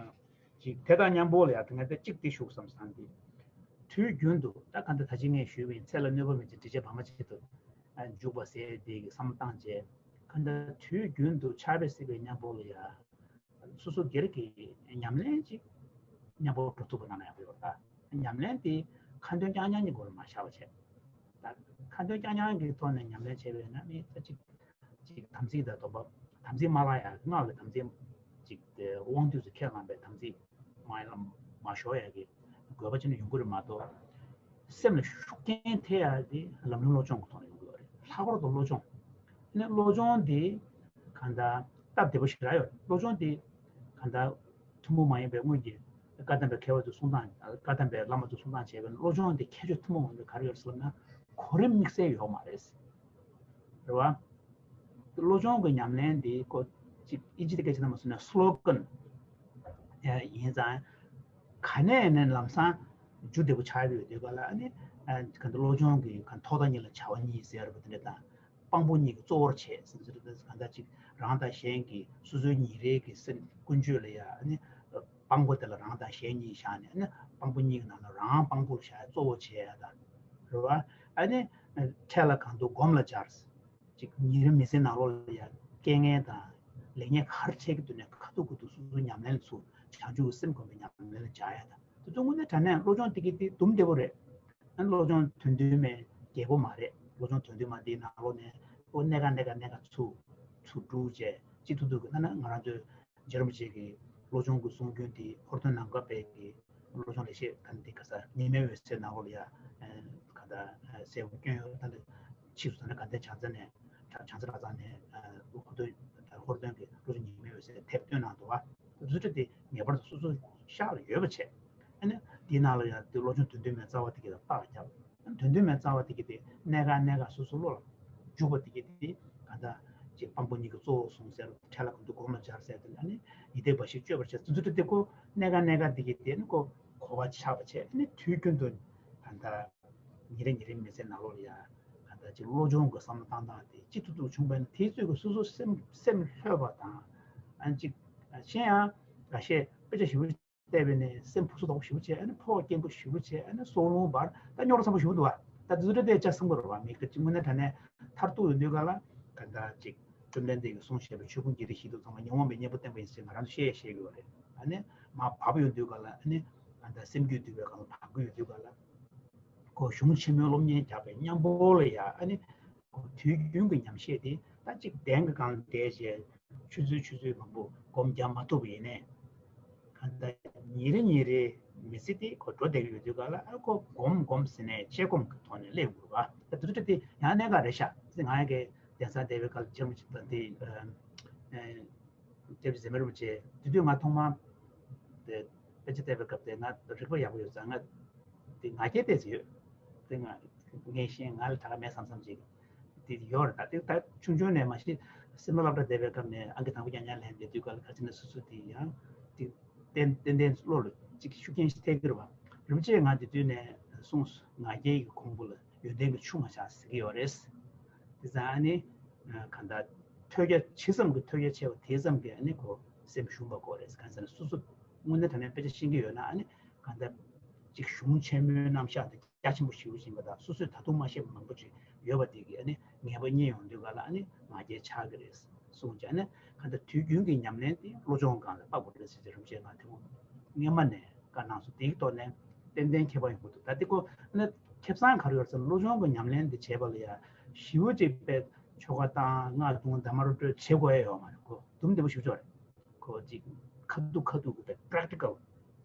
ཅིག་དེ་དང་མཉམ་པོ་ལ་ཡང་དེ་ང་ཚོས་གཅིག་དེ་ཞུ་བསམ་སོང་། དེ་དུས་རྒྱུན་དུ་ད་ག་འདྲ་ད་ཅི་ངས་ཞུས་པའི་ཚེ་ལ་གནོད་པ་མེད་ཅིང་འགྲིག་བྱེད་བར་མ་ཆད་དུ་འཇུག་པ་ཟེར་དེ་གི་བསམ་བློ་བཏང་རྗེས་ག་འདྲ་དུས་རྒྱུན་དུ་ཕྱག་དཔེ་གཟིགས་པའི་མཉམ་པོ་ལ་ཡང་སོ་སོ་སྒེར་གྱི་ཉམས་ལེན་ཅིག་མཉམ་པོ་འགྲོ་ཐུབ་པ་གནང་ན་ཡག་པོ་ཡོད་རེད། ད་ཉམས་ལེན་དེ་ཁ་འདོན་རྐྱང་རྐྱང་གི་སྒོ་ལ་མ་བཞག་པ་བྱས། ད་ཁ་འདོན་རྐྱང་རྐྱང་གི་ཐོག་ནས་ཉམས་ལེན་བྱས་པས་ན་མི་ད་ཅིག་ཅིག་དམ་ཚིག་དང་སྡོམ་པ། དམ་ཚིག་མ་བརླག་ཡག་སྔགས་ལ་དམ་ཚིག་ཅིག་དབང་དུས་སུ་ཁས་བླངས་པའི་དམ་ཚིག་མ་ཡིན་ལ་མ་ཤོར་ཡག་གི་དགོས་པ་ཅིག་ནི་ཡོང་གི་རེད་མ་གཏོགས། སེམས་ལ་ཤུགས་རྐྱེན་ཐེབས་ཡག་དེ་ལམ་རིམ་བློ་སྦྱོང་གི་ཐོག་ནས་ཡོང་གི་ཡོད་རེད། ལྷག་པར་དུ་བློ་སྦྱོང་། ནི་བློ་སྦྱོང་དེ་གང་ལྟར་སྟབས་བདེ་པོ་ཞེ་དྲག་ཡོད་རེད། བློ་སྦྱོང་དེ་གང་ལྟར་ཐུན་མོང་མ་ཡིན་པའི་སྔོན་གྱི་བཀའ་གདམས་པའི་མཁས་པ་ཚོས་གསུང་སྟངས། བཀའ་གདམས་པའི་བླ་མ་ཚོས་གསུང་སྟངས་བྱས་པའི་བློ་སྦྱོང་དེ་ཁྱད་ཆོས་ཐུན་མོང་མ་ཡིན་པའི་ག་རེ་ཡོད་རེད་ཟེར་ན་གོ་རིམ་དམིགས་བསལ་ཡོད་མ་རེད། རེད་བ། བློ་སྦྱོང་གི་ཉམས་ལེན་འདི་ཁོ་ཅིག་ཨིན་ཇི་སྐད་ཆ་ནང་མ་སོང་ན་སི་ལོ་གན་ཡིན་ཙང་། ག་ནས་ནས་ལམ་སང་རྒྱུ་བདེ་པོ་ཆགས་ཡོད་དུས་ག་ལ་ཨ་ནི་ག་འདི་བློ་སྦྱོང་གི་ག་ཐོག་མཐའ་གཉིས་ལ་བྱ་བ་གཉིས་ཟེར་བ་དེ་འདྲ་དང་། དཔང་པོ་གཉིས་ཀྱི་གཙོ་བོར་བྱས་ཟེར་ཟེར་ག་འདྲ་ཅིག་རང་དང་གཞན་གྱི་སོ་སོའི་ཉིན་རེའི་གི་སེམས་ཀུན་སྤྱོད་ལ་ཡ་ཨ་ནི་དཔང་པོ་དེ་ལ་རང་དང་གཞན་གཉིས་བཞག་ནས་ཨ་ནི་དཔང་པོ་གཉིས་ཀྱི་ནང་ལ་རང་དཔང་པོ་ལ་བཞག་གཙོ་བོ་བྱས་ཡ་དང་། རེད་བ། ཨ་ནི་འཕྲལ་ལ་གང་ཐུབ་སྒོམ་ལ་སྦྱར། ཅིག་ཉིན་རེ་མི་ཚེའི་ནང་ལོགས་ལ་ཡང་དཀའ་ངལ་དང་ལེགས་ཉེས་ག་རེ་འཕྲད་ཀྱི་འདུག་ནས་ཁ་ཐུག་ཁུ་ཐུག་སོ་སོའི་ཉམས་ལེན་ལ་ཚུར་བྱང་ཆུབ་ཀྱི་སེམས་སྒོམ་པའི་ཉམས་ལེན་ལ་སྦྱར་ཡ་དང་། དེ་ཚོ་དངོས་གནས་དྲང་གནས་བློ་སྦྱོང་དེ་གི་དེ་སྡོམ་བདེ་པོ་རེད། ཨ་ནི་བློ་སྦྱོང་དོན་བདུན་མའི་རྒྱལ་པོ་མ་རེད། བློ་སྦྱོང་དོན་བདུན་མ་དེའི་ནང་ལོགས་ནས་ཨོ་གནས་ག་གནས་ག་གནས་ག་ཚུར་ཚུར་དཀྲུགས་བྱས་ཅི་ཐུབ་ཐུབ་ཀྱི་ན་ན་ང་རང་ཚོའི་རྗེ་རིན་པོ་ཆེ་གི་བློ་སྦྱོང་གི་གསུང་རྒྱུན་དེ་ཧོར་སྟོན་ནམ་མཁའ་དཔལ་གྱི་བློ་སྦྱོང་ལེགས་བཤད་ད་ནི་དེ་ག་ས་ཉི་མའི་འོད་ཟེར་ནང་ལོགས་ལ་ཡ་ག་ད་གསལ་པོ་སྐྱོན་ཡོད། ད་ནི་ཕྱིས་སུ་ད་ནི་དགའ་ལྡན་བྱང་རྩེ་ནས་བྱང་རྩེ་གྲྭ་ཚང་ནས་ཧོར་སྟོན་ཧོར་སྟོན་གྱི་བློ་སྦྱོང་ཉི་མའི་འོད་ཟེར་དེབ་བཏོན་གནང་འདུག་བ། རྫུ་འཕྲུལ་དེ་ངེས་པར་དུ་སོ་སོའི་ཤག་ལ་ཡོད་པ་བྱས། ཨ་ནི་དེའི་ནང་ལ་ཡང་དེ་བློ་སྦྱོང་དོན་བདུན་མའི་རྩ་བ་དེ་གི་ལ་རྟགས་བརྒྱབ། དོན་བདུན་མའི་རྩ་བ་དེ་གི་དེ་གནད་འགག་གནད་འགག་སོ་སོ་བློ་ལ་འཇུག་པ་དེ་གི་དེ་ག་འདྲ་ཅིག་དཔང་པོ་གཉིས་ཀྱི་གཙོ་བོ་བཟུང་ཟེར་འཕྲལ་ལ་གང་དུ་སྒོམ་ལ་སྦྱར་ཟེར་དེ་ཨ་ནི་ཡིད་བདེ་བ་ཞིག་སྤྱོད་པར་བྱེད། རྫུ་འཕྲུལ་དེ་ཁོ་གནད་འགག་གནད་འགག་དེ་གི་དེ་ནི་ཁོ་གོ་བ་ཆགས་པ་བྱས། ཨ་ནི་དུས་རྒྱུན་དུ་ག་འདྲ་ཉིན་རེ་ཉིན་རེ་མི་ཚེ་ནང་ལོགས་ལ་ཡ་ག་འདྲ་ཅིག་བློ་སྦྱོང་གི་བསམ་བློ་བཏང་སྟངས་དེ་ཅི་ཐུབ་ཐུབ་བྱུང་བས་ན་དེའི་ཚོད་ཀྱི་སོ་སོ་སེམས་སེམས་ལྷོད་པ་དང་། ཨ་ནི་ཅིག་གཞན་ཡང་འགའ་ཤས་དཔེ་ཆ་ཞིབ་པོ་བལྟས་པས་ནས་སེམས་ཕུགས་སུ་དོག་པོ་ཞེ་པོ་བྱས། ཨ་ནི་ཕོ་བ་སྐྱེན་པོ་ཞེ་པོ་བྱས། ཨ་ནི་སྲོག་རླུང་འབར། ད་རྙོག་དྲ་ཚ་པོ་ཞེ་པོ་འདུག་བ། ད་དེ་ཚོ་འདྲ་དེ་ཆ་ཚང་པོ་རེད་བ། མི་སྐད་ཅིག་དངོས་གནས་དྲང་གནས་མཐར་ཐུག་ཡོང་དུས་ག་ལ་ག་འདྲ་ཅིག་བཅོམ་ལྡན་འདས་ཀྱིས་གསུངས་བཞག་པའི་ཆོས་ཀུན་རྒྱལ་སྲས་བཞི་དང་ཚང་མ་ཉོན་མོངས་པའི་གཉེན་པོ་བསྟེན་པ་ཡིན་ཟེར་ང་རང་ཚོ་བཤད་བཤད་ཀྱི་ཡོད་རེད། ཨ་ནི་མར་བབས་ཡོང་དུས་ག་ལ་ཨ་ནི་ག་འདྲ་སེམས་རྒྱུད་འདུལ་བའི་སྒང་ལ་བབས་ཀྱི་ཡོད་དུས་ག་ལ་ཁོ་གཞུང་ཆེན་མོའི་སློབ་གཉེར་རྒྱག་པའི་མཉམ་པོ་ལ་ཡ་ཨ་ནི་ཁོ་དུས་རྒྱུན་གྱི་ཉམས་བཞེས་དེ་ད་ཅིག་གདན་གྱི་སྒང་ལ་བསྡད་བྱས་ཆུ་ཚོད་ཆུ་ཚོད་མང་པོ་སྒོམ་རྒྱག་མ་ཐུབ་པ་ཡིན་ནའི། ད་ཉིན་རེ་ཉིན་རེ་མི་ཚེ་དེ་ཁོ་འགྲོ་བསྡད་ཀྱི་ཡོད་དུས་ག་ལ་ཨ་ཁོ་སྒོམ་སྒོམ་ཟེར་ནས་དཔྱད་སྒོམ་གྱི་ཐོག་ནས་སླེབས་དགོས་པ། ད་དུས་ཚོད་དེ་ཡང་གནད་འགག་རེད་ཤག་ང་ཡང་གི་གདན་ས་བསྡད་པའི་སྐབས་ལ་ཅེར་མོ་ཅིག་དང་དེ་ཅེར་ཟེར་མི་རུ་ཅེ་དེ་དུས་ང་ཐོག་མ་དེ་དཔེ་ཆ་བལྟས་པའི་སྐབས་དེ་ང་རིག་པ་ཡག་པོ་ཡོད་ཙང་ང་དེ་ང་རྒྱལ་ཏོག་ཙམ་ཡོད། དེ་ང་ངས་ཤེས་ང་ལ་ད་ག་མེད་བསམ་བསམ་ཅིག་དེ་ཡོད་རེད། ད་དེ་ད་ཆུང་ཆུང་ནས་མ་གཞི་སེམས་ལ་སློབ་གྲྭ་བསྡད་པའི་སྐབས་ནས་ཨང་ཀི་དང་པོ་རྐྱང་རྐྱང་ལེན་བསྡད་དུས་ག་ལ་ག་ཅི་ན་སོ་སོ་དེ་ཡང་དེ་ཏན་ཏན་ཏན་བློ་ལ་ཅིག་ཤུགས་རྐྱེན་ཞིག་ཐེབས་ཀྱི་རེད་བ། རིན་པོ་ཆེས་ང་དེ་དུས་ནས་གསུངས་སོང་། ང་རྒྱལ་གྱི་གོང་བུ་ལ་ཡོན་ཏན་གྱི་ཆུ་མ་ཆག་ཟེར་གྱི་ཡོད་རེད། དེ་ཙང་ཨ་ནི་གང་ལྟར་ཐོས་རྒྱ་ཇི་ཙམ་གྱི་ཐོས་རྒྱ་ཆེ་བ་དེ་ཙམ་གྱིས་ཨ་ནི་ཁོ་སེམས་ཞུམ་པ་དགོས་རེད། གང་ཟེར་ན་སོ་སོ་དངོས་གནས་དྲང་གནས་དཔེ་ཆ་ཤེས་ཀྱི་ཡོད་ན་ཨ་ནི་གང་ལྟར་ཅིག་གཞུང་ཆེན་མོའི་རྣམ་གཞག་དེ་རྒྱ་ཆེན་པོ་ཞེ་པོ་ཅིག་ཡིན་པ་དང་སོ་སོས་ད་དུང་མ་ཤེས་པ་མང་པོ་ཅིག་ཡོད་པ་དེ་གིས་ཨ་ནི་ངེས་པ་རྙེད་ཡོང་དུས་ག་ལ་ཨ་ནི་ང་རྒྱལ་ཆགས་ཀྱི་རེད་གསུངས་ཀྱང་ཨ་ནི་གང་ལྟར་དུས་རྒྱུན་གྱི་ཉམས་ལེན་དེ་བློ་སྦྱོང་སྒང་ལ་དཔག་པ་རེད་ཟེར་ཏེ་རིན་པོ་ཆེས་ང་དེ་སྔོན་མ་ནས་བཀའ་གནང་སོང་། དེའི་ཐོག་ནས་ཏན་ཏན་ཁྱད་པར་ཡོང་གི་འདུག་ད་དེ་ཁོ་ཨ་ནི་ཁེ་བཟང་ག་རེ་ཡོད་ཟེར་ན་བློ་སྦྱོང་གི་ཉམས་ལེན་དེ་བྱས་པ་ལ་ཡ་ཞེ་པོ་ཅིག་དཔེ་ཆོ་ག་བཏང་སྔགས་བཏང་གདམས་ངག་སྤྲོད་བྱེད་དགོས་ཡ་ཡོད་མ་རེད། ཁོ་དུམ་བདེ་པོ་ཞིག་ཅོག་རེད། ཁོ་ཅིག་ཁ་ཐུག་ཁ་ཐུག་གི་པེ་པེ་རེག་ཊི་ཀལ་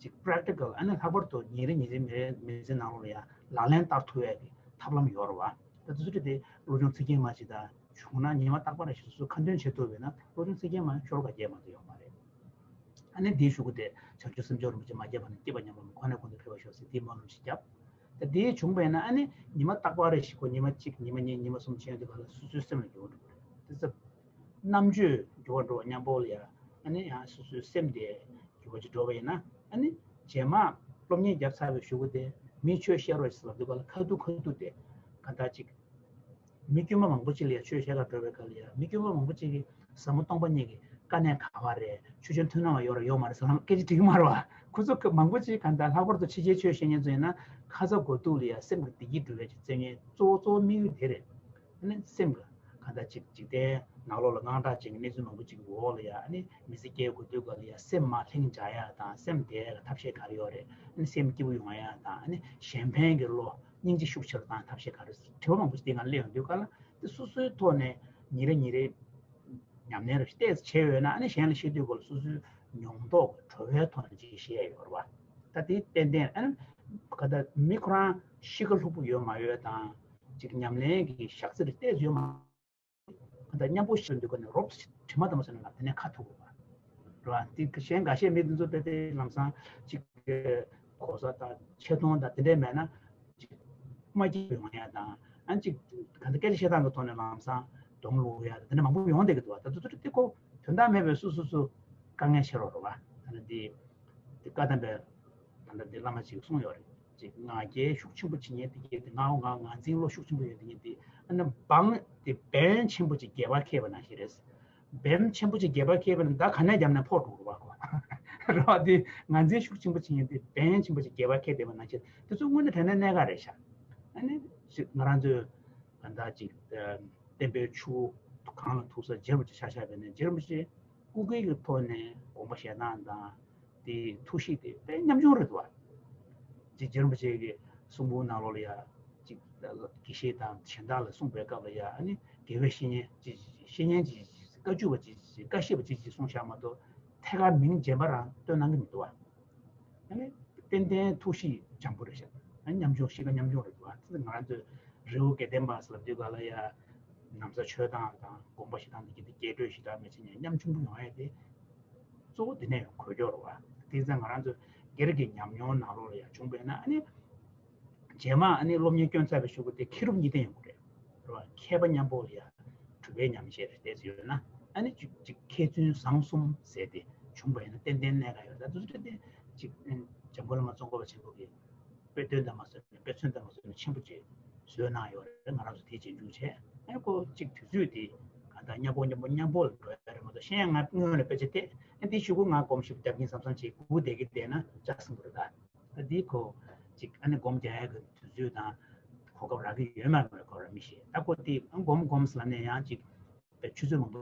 ཅིག་པེ་རེག་ཊི་ཀལ་ཨ་ནི་ལྷག་པར་དུ་ཉིན་རེ་ཉིན་རེ་མི་རེ་མི་ཚེ་ནང་ལོགས་ལ་ཡང་ལག་ལེན་བསྟར་ཐུབ་ཡ་གི་ཐབས་ལམ་ཡོད་རེད་བ། ད་དུས་ཚོད་དེ་བློ་སྦྱོང་ཚིག་རྒྱན་མ་ཅིག་དང་བྱུང་ན་ཉི་མ་རྟག་པར་རེ་ཞིག་སོ་སོ་ཁ་འདོན་བྱེད་ཐུབ་པས་ན་བློ་སྦྱོང་ཚིག་རྒྱན་མ་ཤོར་བ་རྒྱས་མ་གཏོགས་ཡོད་མ་རེད། ཨ་ནི་འདིའི་གཞུག་གུ་དེ་བྱང་ཆུབ་སེམས་མཆོག་རིན་པོ་ཆེ་མ་སྐྱེས་པ་ནས་སྐྱེས་པ་ཉམས་པ་མི་ཁོ་ནས་ཁོ་ནས་འཕེལ་བར་ཤོག་ཟེར་དེའི་སྨོན་ལམ་ཞིག་བརྒྱབ། ད་དེ་བྱུང་བས་ན་ཨ་ནི་ཉི་མ་རྟག་པར་རེ་ཞིག་གོ་ཉི་མ་གཅིག་ཉི་མ་གཉིས་ཉི་མ་གསུམ་ཕྱིན་དུས་ག་ལ་སོ་སོའི་སེམས་ལ་འགྱུར་བ་འགྲོ་གི་རེད། དེ་ཚོ་རྣམ་དཔྱོད་འགྱུར་བ་འགྲོ་བ་མཉམ་པོ་ལ་ཡ་ཨ་ནི་ཡང་སོ་སོའི་སེམས་དེ་འགྱུར་བ་ཅིག་འགྲོ་བ་ཡིན་ན་ཨ་ནི་རྗེས་མ་སློབ་གཉེར་བརྒྱབ་ཚར་བའི་གཞུག་གུ་དེ་མིས་ཆོས་བཤད་རོགས་ཞེས་ལབ་དུས་ག་ལ་ཁ་ཐུག་ཁ་ཐུག་དེ་ག་འདྲ་ཅིག་མི་དཀྱུས་མ་མང་པོ་ཅིག་ལ་ཡང་ཆོས་བཤད་གར་འགྲོ་བའི་སྐབས་ལ་ཡང་མི་དཀྱུས་མ་མང་པོ་ཅིག་གིས་ཟབ་མོ་སྟོང་པ་ཉིད་ཀྱི་དཀའ་གནད་ག་བ་རེད། ཆོས་ཅན་མཐུན་སྣང་བ་ཡོད་རེད་ཡོད་མ་རེད་ཟེར་ལམ་སྐད་ཆ་དྲི་གི་མ་རེད་བ། ཁོ་ཚོ་གི་མང་པོ་ཅིག་གང་ལྟར་ལྷག་པར་དུ་ཕྱི་རྒྱལ་ཆོས་བཤད་མཁན་ཚོ་ཡིན་ན་ཁ་ཚ་དགོས་གཏུགས་ལ་ཡང་སེམས་ཀྱི་བདེ་སྐྱིད་སྒྲུབ་ཡ་ཅིག་བཙལ་མཁན་གཙོ་བོ་གཙོ་བོ་དམིགས་ཡུལ་དེ་རེད། ཨ་ནི་སེམས་ཀྱི་གང་ལྟར་ཅིག་འཇིག་རྟེན་ནང་ལོགས་ལ་དངངས་སྐྲག་ཅན་གྱི་གནས་ཚུལ་མང་པོ་ཅིག་གི་འོག་ལ་ཡང་ཨ་ནི་མི་ཚེ་སྐྱེལ་དགོས་དུས་སྐབས་ལ་ཡང་སེམས་མར་ལྷིང་འཇགས་ཡ་དང་སེམས་བདེ་ཡ་ལ་ཐབས་ཤེས་ག་རེ་ཡོད་རེད། ཨ་ནི་སེམས་སྐྱིད་པོ་ཡོང་ཡ་དང་ཨ་ནི་གཞན་ཕན་གྱི་བློ་སྙིང་རྗེ་ཤུགས་ཆེ་རུ་བཏང་ཐབས་ཤེས་ག་རེ་དྲི་བ་མང་པོ་ཞིག་དེ་ང་སླེབས་ཡོང་དུས་སྐབས་ལ་དེ་སོ་སོའི་ཐོག་ནས་ཉིན་རེ་ཉིན་རེ་ཉམས་ལེན་རེ་ཞིག་ཏོག་ཙམ་བྱས་ཡོད་ན་ཨ་ནི་གཞན་ལ་བཤད་དུས་སྐབས་ལ་སོ་སོའི་མྱོང་རྟོགས་གྲོལ་བའི་ཐོག་ནས་ཅིག་བཤད་ཡ་ཡོད་རེད་བ། ད་དེ་ཏན་ཏན་ཨ་ནི་ག་ད་མི་ཁོ་རང་གཤིས་ཀ་ལྷུག་པོ་ཡོད་མ་ཡོད་དང་ཅིག་ཉམས་ལེན་གྱི་ཞག་རྩི་རེ་ཏོག་ཙམ་ཡོད་མ་ག་ད་མཉམ་པོ་ཞིག་འདུག་ག་ནས་རོབ་དྲི་མ་དམ་པ་ཟེར་ན་ལ་དེ་ནས་ཁ་ཐུག་དགོས་པ་རེད་བ། དེ་གཞན་འགའ་ཤས་མི་དེ་ཚོ་དཔེ་དེ་ལམ་སང་ཅིག་གོ་ས་དང་ཆེ་མཐོང་དང་དེ་འདྲས་མེད་ན་ཅིག་མ་སྐྱིད་ཡོང་ཡ་དང་ཨ་ཅིག་ག་ད་སྐད་ཆ་བཤད་སྟངས་ཀྱི་ཐོག་ནས་ལམ་སང་གདོང་ལོག་ཡ་དང་དེ་འདྲ་མང་པོ་ཡོང་བསྡད་ཀྱི་འདུག་བ། ད་དུ་དུ་དེ་ཁོ་དོན་དག་མེད་པའི་སུ་སུ་སུ་དཀའ་ངལ་ཆེ་རོགས་རེད་བ། ད་ནི་དེ་དེ་བཀའ་གདམས་པའི་ད་ལྟ་དེ་བླ་མ་ཅིག་གསུངས་ཡོད་རེད། ཅིག་ང་རྒྱལ་ཤུགས་ཆེན་པོ་བྱེད་མཁན་དེ་གྱད་དེ་ངའོ་ང་ང་འཛིན་བློ་ཤུགས་ཆེན་པོ་ཡོད་དེ་ངེད་དེ་ཨ་ནི་བང་དེ་བན་ཆེན་པོ་ཅིག་རྒྱལ་བ་ཁེལ་བ་ནང་བཞིན་རེད། བན་ཆེན་པོ་ཅིག་རྒྱལ་བ་ཁེལ་བ་ནི་ད་ག་ནས་བརྒྱབ་ནས་ཕོག་འགྲོ་རུ་བ་གོ་རོ་དེ་ང་འཛིན་ཤུགས་ཆེན་པོ་བྱེད་མཁན་དེ་བན་ཆེན་པོ་ཅིག་རྒྱལ་བ་ཁེལ་བསྡད་པ་ནང་བཞིན་དེ་ཚོ་དངོས་གནས་དྲང་གནས་གནད་འགག་རེད་ཤག་ཨ་ནི་ཅིག་ང་རང་ཚོས་ག་འདྲ་ཅིག་བསྟན་པའི་ཆུ་གངས་ལ་ཐུག་ས་རྗེ་རིན་པོ་ཆེ་ཆ་བཞག་པ་ཡིན་ན་རྗེ་རིན་པོ་ཆེ་སྐུ་སྒེར་གྱི་ཐོག་ནས་དགོངས་པ་བཞེས་སྟངས་དང་དེའི་ཐུགས་གཤིས་དེ་དཔེ་ཉམ་ཆུང་རེད་འདུག་བ། ཅིག་རྗེ་རིན་པོ་ཆེ་གི་གསུང་འབུམ་ནང་ལོགས་ལ་ཡ་ཅིག་དགེ་བཤེས་དང་གཞན་དག་ལ་གསུངས་པའི་སྐབས་ལ་ཡ་ཨ་ནི་དགེ་བའི་བཤེས་གཉེན་ཅིག་བཤེས་གཉེན་ཅིག་བཀའ་བརྒྱུད་པ་ཅིག་བཀའ་བཤད་པ་ཅིག་ཅིག་གསུངས་བཞག་མ་གཏོགས་ཐད་ཀར་མིང་རྗེན་པ་རང་བཏོན་གནང་གི་མི་འདུག་བ། ཨ་ནི་ཏན་ཏན་ཐུགས་གཤིས་འཇམ་པོ་རེད་ཤག་ཨ་ནི་ཉམ་ཆུང་གཤིས་ཀ་ཉམ་ཆུང་རེད་འདུག་བ། ང་རང་ཚོས་རི་བོ་དགེ་ལྡན་པ་ཟེར་ལབ་དུས་ག་ལ་ཡ་ནམ་ཟླ་མཆོད་སྟངས་དང་དགོངས་པ་བཞེས་སྟངས་དེ་གི་དེ་སྐྱེ་འགྲོས་ཞེ་དྲག་མི་བྱེད་ཉམ་ཆུང་པོ་ཡོང་ཡ་དེ། གཙོ་བོ་འདི་ནས་ཡང་གོ་རྒྱུ་རེད་བ། དེ་ཙང་ང་རང་ཚོ་སྒེར་གྱི་ཉམས་མྱོང་ནང་ལོགས་ལ་ཡང་བྱུང་བས་ན་ཨ་ནི། རྗེས་མ་ཨ་ནི་སློབ་གཉེར་སྐྱོན་ཚར་བའི་གཞུག་གུ་དེ་མཁས་གྲུབ་གཉིས་ལྡན་ཡོང་གི་རེད། རེད་བ། མཁས་པ་མཉམ་པོ་ལ་ཡང་གྲུབ་པའི་ཉམས་བཞེས་རེ་བལྟས་ཡོད་ན་ཨ་ནི་ཅིག་ཅིག་མཁས་བཙུན་བཟང་གསུམ་ཟེར་ཏེ་བྱུང་བ་ཡིན་ན་ཏན་ཏན་གནད་འགག་ཡོད་ད་དུ་དེ་ཅིག་འཇམ་མགོན་བླ་མ་ཙོང་ཁ་པ་ཆེན་པོ་གིས། དཔེ་སྟོན་དང་མ་ཟད་ནས་དཔེ་མཚོན་དང་མ་ཟད་ནས་ཆེན་པོ་ཅིག་བཟོས་གནང་ཡོད་རེད། ང་རང་ཚོ་དེ་རྗེས་འཇུག་བྱས་ཨེ་ཁོ་གཅིག་དུས་ཚོད་དེ་གང་ལྟར་མཉམ་པོ་མཉམ་པོ་མཉམ་པོ་ལ་འགྲོ་ཡ་རེད་མ་གཏོགས་གཞན་ཡང་ང་སྔོན་ལ་དཔེ་ཆ་བལྟས་ཨེ་དེ་གཞུག་གུ་ང་སྒོམ་ཞིག་རྒྱབ་ཀྱིན་བསམ་བསམ་ཅིག་སྒུག་བསྡད་ཀྱི་བསྡད་ན་ཅག་སྲིད་པ་རེད་ད། ད་དེ་ཁོ་གཅིག་ཨ་ནི་སྒོམ་རྒྱག་ཡ་གི་དུས་ཚོད་དང་གོ་སྐབས་རག་གི་ཡོད་མ་རེད་ཁོ་རང་མི་ཤེས། ད་ཁོ་དེ་སྒོམ་སྒོམ་ཟེར་ལབ་ནས་ཡང་གཅིག་པའི་ཆུ་ཚོད་མང་པོ་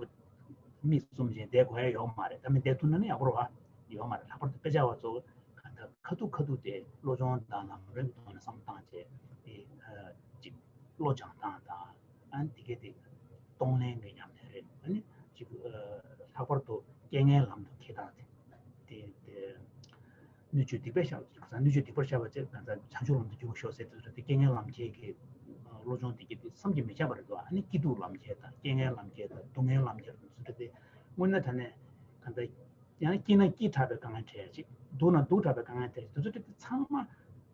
མིག་བཙུམ་བྱས་བསྡད་དགོས་ཡ་ཡོད་མ་རེད། ད་མི་བསྡད་ཐུབ་ན་ནི་ཡག་པོ་རེད་བ། ཡོད་མ་རེད། ལྷག་པར་དུ་དཔེ་ཆ་བ་ཚོ་གང་ལྟར་ཁ་ཐུག་ཁ་ཐུག་དེ་བློ་སྦྱོང་དང་ལམ་རིམ་གྱི་ཐོག་ནས་བསམ་བློ་བཏང་བྱས་དེ་ཅིག་བློ་སྦྱང་སྟངས་དང་ཨ་ནི་དེ་གས་དེ་གཏོང་ལེན་གྱི་ཉམས་ལེན་རེད། ཨ་ནི་ཅིག་ལྷག་པར་དུ་རྐྱེན་ངན་ལམ་དུ་འཁྱེར་སྟངས་དེ་དེ་དེ། སྣོད་བཅུད་སྡིག་པས་བཤགས་པ་ཟེར། གང་ཟག་སྣོད་བཅུད་སྡིག་པར་བཤགས་པ་བྱས། གང་ཟག་བྱང་ཆུབ་ལམ་དུ་འཇུག་པར་ཤོག་ཟེར་དུས་དེ་རྐྱེན་ངན་ལམ་བརྒྱད་ཀྱི་བློ་སྦྱོང་དེ་གྱིས་བསམ་གྱིས་མི་ཁྱབ་པ་རེད་འདུག་ཨ་ནི་སྐྱིད་སྡུག་ལམ་བརྒྱད་དང་རྐྱེན་ངན་ལམ་བརྒྱད་དང་སྡུག་བསྔལ་ལམ་བརྒྱད་དང་ཚུལ་ཁྲིམས་དེ་དངོས་གནས་དྲང་གནས་གང་ལྟར་ཡང་སྐྱིད་ན་སྐྱིད་དྲགས་པའི་དཀའ་ངལ་འཕྲད་ཡ་ཅིག་སྡུག་ན་སྡུག་དྲགས་པའི་དཀའ་ངལ་འཕྲད་ཡ་ཅིག་དེ་ཚོ་དེ་ཚང་མ་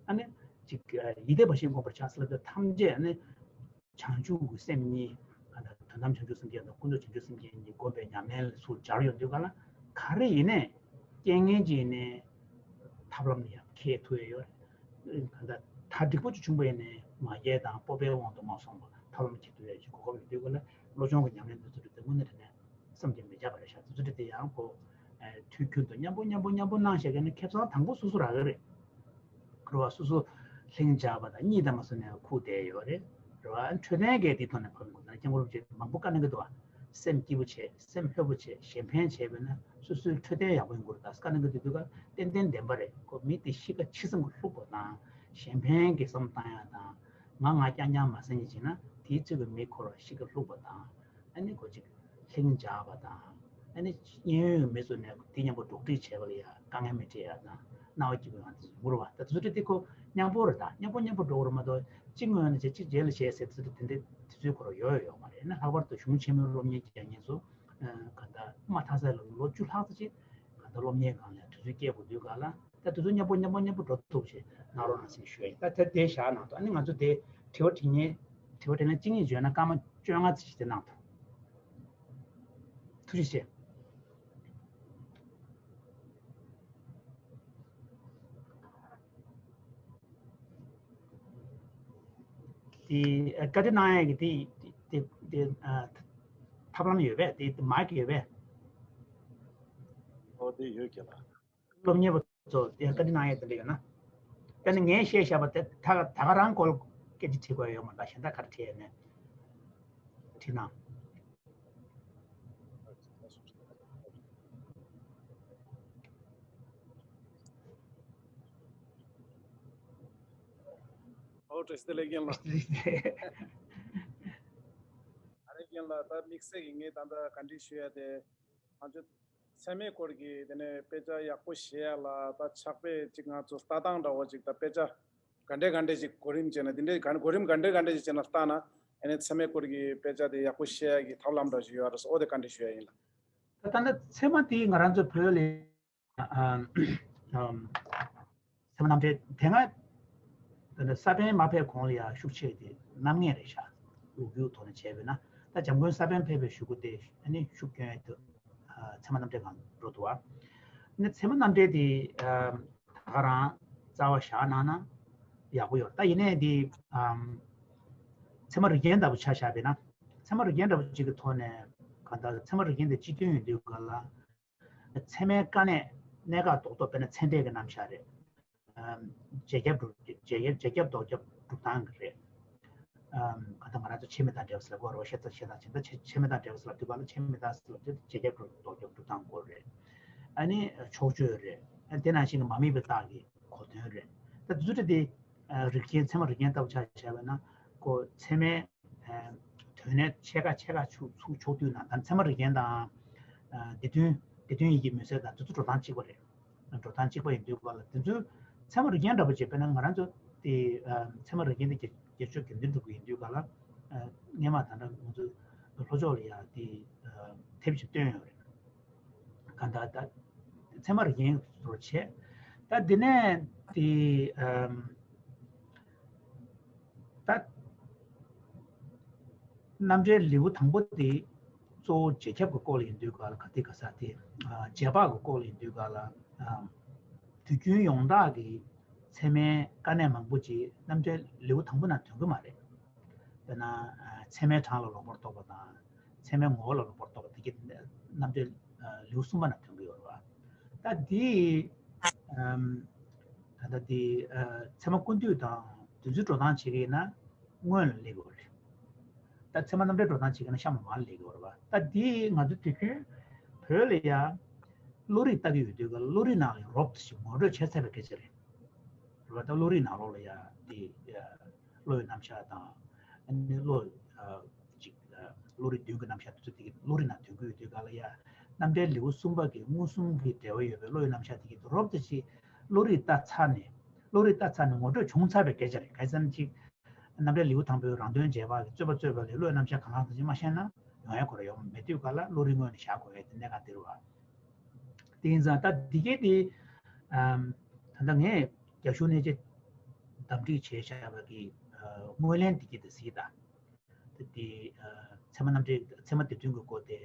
ཨ་ནི་ཅིག་ཡིད་བདེ་བ་བཞིན་བསྒོམ་པར་བྱ་ཟེར་ལབ་དུས་ཐམས་ཅད་ཨ་ནི། བྱང་ཆུབ་ཀྱི་སེམས་གཉིས། གང་ལྟར་དོན་དམ་བྱང་ཆུབ་སེམས་བསྐྱེད་དང་ཀུན་རྫོབ་བྱང་ཆུབ་སེམས་བསྐྱེད་གཉིས་བསྒོམས་པའི་ཉམས་ལེན་ལ་ཚུར་སྦྱར་ཡོང་དུས་ག་ལ་ག་རེ་ཡིན་ནའི་རྐྱེན་ངན་ཅིག་ཡིན་ནའི་ཐབས་ལམ་ལ་ཡང་འཁེལ་ཐུབ་ཡ་ཡོད་རེད། གང་ལྟར་ད་འགྲིག་པོ་ཅིག་བྱུང་པ་ཡིན་ནའི་མ་རྒྱལ་དང་སྤོབས་པའི་དབང་དུ་མ་སོང་བ་ཐབས་ལམ་འཁེལ་ཐུབ་ཡ་ཅིག་གོ་སྐབས་ཡོད་དུས་ག་ལ་བློ་སྦྱོང་གི་ཉམས་ལེན་དུ་ཚུར་དེ་དངོས་གནས་དྲང་གནས། བསམ་གྱིས་མི་ཁྱབ་པ་རེད་ཤག་དེ་ཚོ་དེ་ཡང་ཁོ། ཨ། དུས་རྒྱུན་དུ་མཉམ་པོ་མཉམ་པོ་མཉམ་པོ་གནང་བཞག་མཁན་ནི་ཁེ་བཟང་དང་པོ་སོ་སོ་རག་གི་རེད། རེད་བ། སོ་སོ་ལྷིང་འཇགས་པ་དང་གཉིད་དང་མ་སོང་ནས་ཁུག་བསྡད་ཡོད་རེད། རེད་བ། འཕྲོད་བསྟེན་གྱི་དེ་ཐོག་ནས་ཕབ་ཡོང་དགོས་ན་སྐྱབས་མགོན་རིན་པོ་ཆེ་མང་པོ་བཀའ་གནང་གི་འདུག་བ། སེམས་སྐྱིད་པོ་བྱེད། སེམས་ལྷོད་པོ་བྱེད། གཞན་ཕན་བྱས་པས་ན་སོ་སོའི་འཕྲོད་བསྟེན་ཡག་པོ་ཡོང་གི་རེད། ད་བཀའ་གནང་གི་འདུག་དུས་ཀ་ཏན་ཏན་བདེན་པ་རེད། ཁོ་མི་དེ་གཤིས་ཀ་ཕྱི་བསམ་གྱིས་ལྷུག་པ་དང་གཞན་ཕན་གྱི་བསམ་བཏང་ཡ་དང་ང་ང་རྐྱང་རྐྱང་མ་བསམ་ཡ་བྱས་ན་དེའི་ཚོད་ཀྱི་མི་འཁོར་བ་གཤིས་ཀ་ལྷུག་པ་དང་། ཨ་ནི་ཁོ་ཅིག་ལྷིང་འཇགས་པ་དང་། ཨ་ནི་གཡས་གཡོན་གྱི་མི་ཚོ་ནས་དེ་མཉམ་པོ་འགྲོགས་འདྲིས་བྱས་པ་ལ་ཡང་དཀའ་ངལ་མི་འཕྲད་ཡ་དང་སྣང་བ་སྐྱིད་པོ་ཡོང་དུས་ངུ་རུ་བ། ད་དེ་ཚོ་འདྲ་དེ་ཁོ་མཉམ་པོ་རེད། ད་མཉམ་པོ་མཉམ་པོ་འགྲོ་གི་རེད་མ་གཏོགས་གཅིག་སྔོན་ནས་བྱས་གཅིག་རྗེས་ལ་བྱས་ཟེར་དུས་དེ་འདྲ་དུས་ཚོད་ཁོ་རང་ཡོད་ཡོད་མ་རེད། ན་ལྷག་པར་དུ་གཞུང་ཆེན་མོའི་སློབ་གཉེར་རྒྱག་མཁན་ཚོ་གང་ལྟར་མ་མཐའ་ས་ལ་ལོ་བཅུ་ལྷག་ཙམ་ཅིག་གང་ལྟར་སློབ་གཉེར་སྒང་ལ་དུས་ཚོད་སྐྱེལ་དགོས་དུས་ག་ལ། ད་དུས་ཚོད་མཉམ་པོ་མཉམ་པོ་མཉམ་པོ་འགྲོ་ཐུབ་ཞེས་གནང་རོགས་གནང་ཞེས་ཞུ་ཡ་ཡིན། ད་ད་དེ་བཞག་གནང་དང་། ཨ་ནི་ང་ཚོ་དེ་དྲི་བ་དྲི་མཁན་དྲི་བ་དྲིས་ལན་གཅིག་གཉིས་བརྗོད་ན་སྐར་མ་བཅོ་ལྔ་ཙམ་ཞིག་དེ་གནང་དང་། ཐུགས་རྗེ་ཆེ། དེ་ཨ་བཀའ་འདྲི་གནང་ཡ་གི་དེ་དེ་དེ་ཨ་ཐབས་ལམ་ཡོད་པས། དེ་མཱའིཀ་ཡོད་པས། ཨོ་དེ་ཡོད་ཀྱི་ལ། སློབ་གཉེར་བ་ཚོ་དེ་བཀའ་འདྲི་གནང་ཡས་དེ་འདྲ་ཡོད་ན། དཔེར་ན་ངས་བཤད་བཞག་པ་དེ་ད་ད་ག་རང་སྐོར་སྐད་ཆ་དྲིས་དགོས་ཡོད་མ་རེད། གཞན་དག་ག་རེ་དྲིས་ཡས་ནས་དྲིས་གནང་། ཨོ་བཀྲ་ཤིས་བདེ་ལེགས་རྒན་ལགས། ཨ་རེ་རྒན་ལགས། ད་དམིགས་བསལ་གྱི་ངས་ད་ལྟ་བཀའ་འདྲི་ཞུ་ཡ་དེ། ང་ཚོ་ཚད་མའི་སྐོར་གྱི་དེ་ནས་དཔེ་ཆ་ཡག་པོ་བཤད་ཡ་ལ་ད་ཕྱག་དཔེ་ཅིག་ང་ཚོ་ལྟ་སྟངས་འདྲ་བོ་ཅིག་ད་དཔེ་ཆ་ག་འདྲས་ག་འདྲས་ཅིག་གོ་རིམ་བྱས་ན་དེ་འདྲས་ག་གོ་རིམ་ག་འདྲས་ག་འདྲས་ཅིག་བྱས་ན་ལྟ་ན་ཨ་ནི་ཚད་མའི་སྐོར་གྱི་དཔེ་ཆ་དེ་ཡག་པོ་བཤད་ཡ་གི་ཐབས་ལམ་འདྲ་ཞིག་ཡོད་རེད་ཟེར། ཨོ་དེ་བཀའ་འདྲི་ཞུ་ཡ་ཡིན་ལ། ད་ལྟ་ན་ཚད་མ་དེ་ང་རང་ཚོ་བོད་ལ། ཨ་ཨ་ཚད་མ་རྣམ་འགྲེལ་དེ་སྔ་ད་ལྟ་ས་པཎ་མ་ཕེབས་གོང་ལ་ཡང་ཤུགས་ཆེ་དེ་རྣམ་ངེས་རེད་ཤག་དབུ་བརྙེས་ཐོག་ནས་བྱས་པས་ན་ད་འཇམ་མགོན་ས་པཎ་ཕེབས་པའི་གཞུག་གུ་དེ་ཨ་ནི་ཤུགས་སྐྱོན་ཡ་དེ་ཨ་ཚད་མ་རྣམ་འགྲེལ་སྒང་འགྲོ་འདུག་བ། ཨ་ནི་ཚད་མ་རྣམ་འགྲེལ་དེ་ཨ་ད་ག་རང་རྩ་བ་བཞག་གནང་ན་ཡག་པོ་ཡོད། ད་ཡིན་ནའི་དེ་ཨ་ཚད་མ་རིགས་རྒྱན་ལྟ་བུ་ཆ་བཞག་པས་ན་ཚད་མ་རིགས་རྒྱན་འདྲ་བོ་ཅིག་གི་ཐོག་ནས་གང་ལྟར་ཚད་མ་རིགས་རྒྱན་དེ་སྤྱི་དོན་ཡིན་དུས་ག་ལ། ཚད་མའི་དཀའ་གནད་གནད་འགག་རྡོག་རྡོག་དཔེར་ན་ཚད་འབྲས་ཀྱི་རྣམ་གཞག་རེད། ཨམ། རྗེས་ཁྱབ་སྒྲུབ། རྗེས་ཁྱབ་རྗེས་ཁྱབ་ལྡོག་ཁྱབ་སྒྲུབ་སྟངས་ཀྱི་རེད། ཨམ། གང་ལྟར་ང་རང་ཚོ་ཕྱེད་མའི་དང་འབྲེལ་བ་ཟེར་ལབ་ཀྱི་ཡོད་རེད་བ། ཕྱེད་ཕྱེད་དང་ཕྱེད་དང་ཕྱེད་ཕྱེད་མའི་དང་འབྲེལ་བ་ཟེར་ལབ་དུས་ག་ལ་ཕྱེད་མའི་དང་ཟེར་ལབ་དུས་རྗེས་ཁྱབ་སྒྲུབ་ལྡོག་ཁྱབ་སྒྲུབ་སྟངས་སྐོར་རེད། ཨ་ནི་ཕྱོགས་ཆོས་རེད། ཨ་དེ་ནང་བཞིན་གྱི་མ་དམིགས་པའི་རྟགས་ཀྱི་གོ་དོན་རེད། ད་དེ་ཚོ་རེད་དེ། ཨ་རིགས་རྒྱན་ཚད་མ་རིགས་རྒྱན་ལྟ་བུ་ཆ་བཞག་པ་ན་ཁོ་ཚད་མའི་ཨ་དོན་གནད་ཕྱེད་ཀ་ཕྱེད་ཀ་ཚུགས་ཚུགས་ཆོག་དུས་ན་ད་ཚད་མ་རིགས་རྒྱན་དང་ཨ་སྡེ་བདུན་སྡེ་བདུན་ཡི་གེ་མུན་སེལ་དང་དེ་ཚོ་འགྲོ་སྟངས་གཅིག་པ་རེད། འགྲོ་སྟངས་གཅིག་པ་ཡིན་དུས་ག་ལ་དེ་ཚོའི་ཚད་མ་རིགས་རྒྱན་འདྲ་པོ་བྱས་པས་ན་ང་རང་ཚོ་དེ་ཨ་ཚད་མ་རིགས་རྒྱན་དེ་རྒྱལ་རྒྱལ་མཆོག་དགེ་འདུན་གྲུབ་ཀྱི་ཡིན་དུས་ག་ལ་ཨ་སྔས་མ་ད་ལྟ་ང་ཚོ་ལྷོ་ཕྱོགས་ལ་ཡ་དེ་ཨ་དེབ་ཅིག་བཏོན་ཡོད་རེད། གང་ལྟར་ད་ཚད་མ་རིགས་རྒྱན་ཚོར་བྱས། ད་འདི་ནས་དེ་ཨམ་ད་རྣམ་འགྲེལ་ལེའུ་དང་པོ་དེ་གཙོ་བོ་རྗེས་ཁྱབ་ཀྱི་སྐོར་ལ་ཡིན་དུས་ག་ལ་ག་དེ་ག་ས་དེ་ཨ་རྗེས་དཔག་གི་སྐོར་ལ་ཡིན་དུས་ག་ལ་ཨམ་དུས་རྒྱུན་ཡོངས་གྲགས་ཀྱི་ཚད་མའི་དཀའ་གནད་མང་པོ་ཅིག་རྣམ་འགྲེལ་ལེའུ་དང་པོ་ནང་ཐོན་གི་མ་རེད། དཔེར་ན་ཨ་ཚད་མའི་གྲངས་ལ་ལོག་པར་རྟོག་པ་དང་། ཚད་མའི་ངོ་བོ་ལ་ལོག་པར་རྟོག་པ་དེ་གི་རྣམ་འགྲེལ་ཨ་ལེའུ་གསུམ་པ་ན་ཐོན་གི་ཡོད་རེད་བ། ད་འདི་ཨམ་ད་ལྟ་འདི་ཨ་ཚད་མ་ཀུན་བཏུས་དང་དེ་ཚོའི་འགྲོ་སྟངས་བྱེད་ཀྱི་ཡིན་ན་སྔོན་ལ་སླེབས་ཡོད་རེད། ད་ཚད་མ་རྣམ་འགྲེལ་འགྲོ་སྟངས་བྱེད་ཀྱི་ཡིན་ན་གཤམ་ལ་མར་སླེབས་ཡོད་རེད་བ། ད་འདི་ང་ཚོ་དུས་རྒྱུན་བོད་ལ་ཡ་བློ་རིག་ལྟ་གི་ཡོད་དུས་ག་ལ་བློ་རིག་ནང་ལ་རོབ་ཙམ་ཞིག་ངོ་སྤྲོད་བྱས་ཚར་བའི་སྐད་ཆ་རེད། རེད་བ། ད་བློ་རིག་ནང་ལོགས་ལ་ཡ་འདི་ཡ་བློ་ཡི་རྣམ་གཞག་དང་། ཨ་ནི་བློ་ཨ་ཅིག་ཨ་བློ་རིག་བདུན་གྱི་རྣམ་གཞག་དེ་ཚོ་དེ་གི་བློ་རིག་ནང་ཐོན་གྱི་ཡོད་དུས་ག་ལ་ཡ། རྣམ་འགྲེལ་ལེའུ་གསུམ་པ་གི་མངོན་སུམ་གྱི་འབྲེལ་བ་ཡོད་པའི་བློ་ཡི་རྣམ་གཞག་དེ་གི་རོབ་ཙམ་ཞིག་ བློ་རིག་ལྟ་ཚར་ནས་བློ་རིག་ལྟ་ཚར་ནས་ངོ་སྤྲོད་བྱུང་ཚར་བའི་སྐད་ཆ་རེད། ག་རེ་ཟེར་ན་ཅིག་རྣམ་འགྲེལ་ལེའུ་དང་པོའི་རང་དོན་རྗེས་དཔག་གི་རྩོད་པ་རྩོད་པ་ལས་བློའི་རྣམ་གཞག་གང་ལ་ཐམས་ཅད་མ་ཤེས་ན་ཡོང་ཡ་ཁོ་ར་ཡོང་མེད་དུས་ག་ལ་བློ་རིག་ངོས་ནས་བཞག་དགོས་ཡ་དེ་གནད་འགག་འདི་རེད་བ། དེ་ཡིན་ཙང་ད་འདི་གའི་དེ་ཨམ། ད་ལྟ་ངས་རྒྱ་གཞུང་གནད་བཅད་བདམས་བསྒྲིགས་བྱས་བཞག་པ་གི་ཨ། དངོས་ལན་འདི་གའི་དེ་གཟིགས་དང་། དེ་དེ་ཨ། ཚད་མ་རྣམ་འགྲེལ་ཚད་མ་སྡེ་བདུན་གྱི་སྐོར་དེ་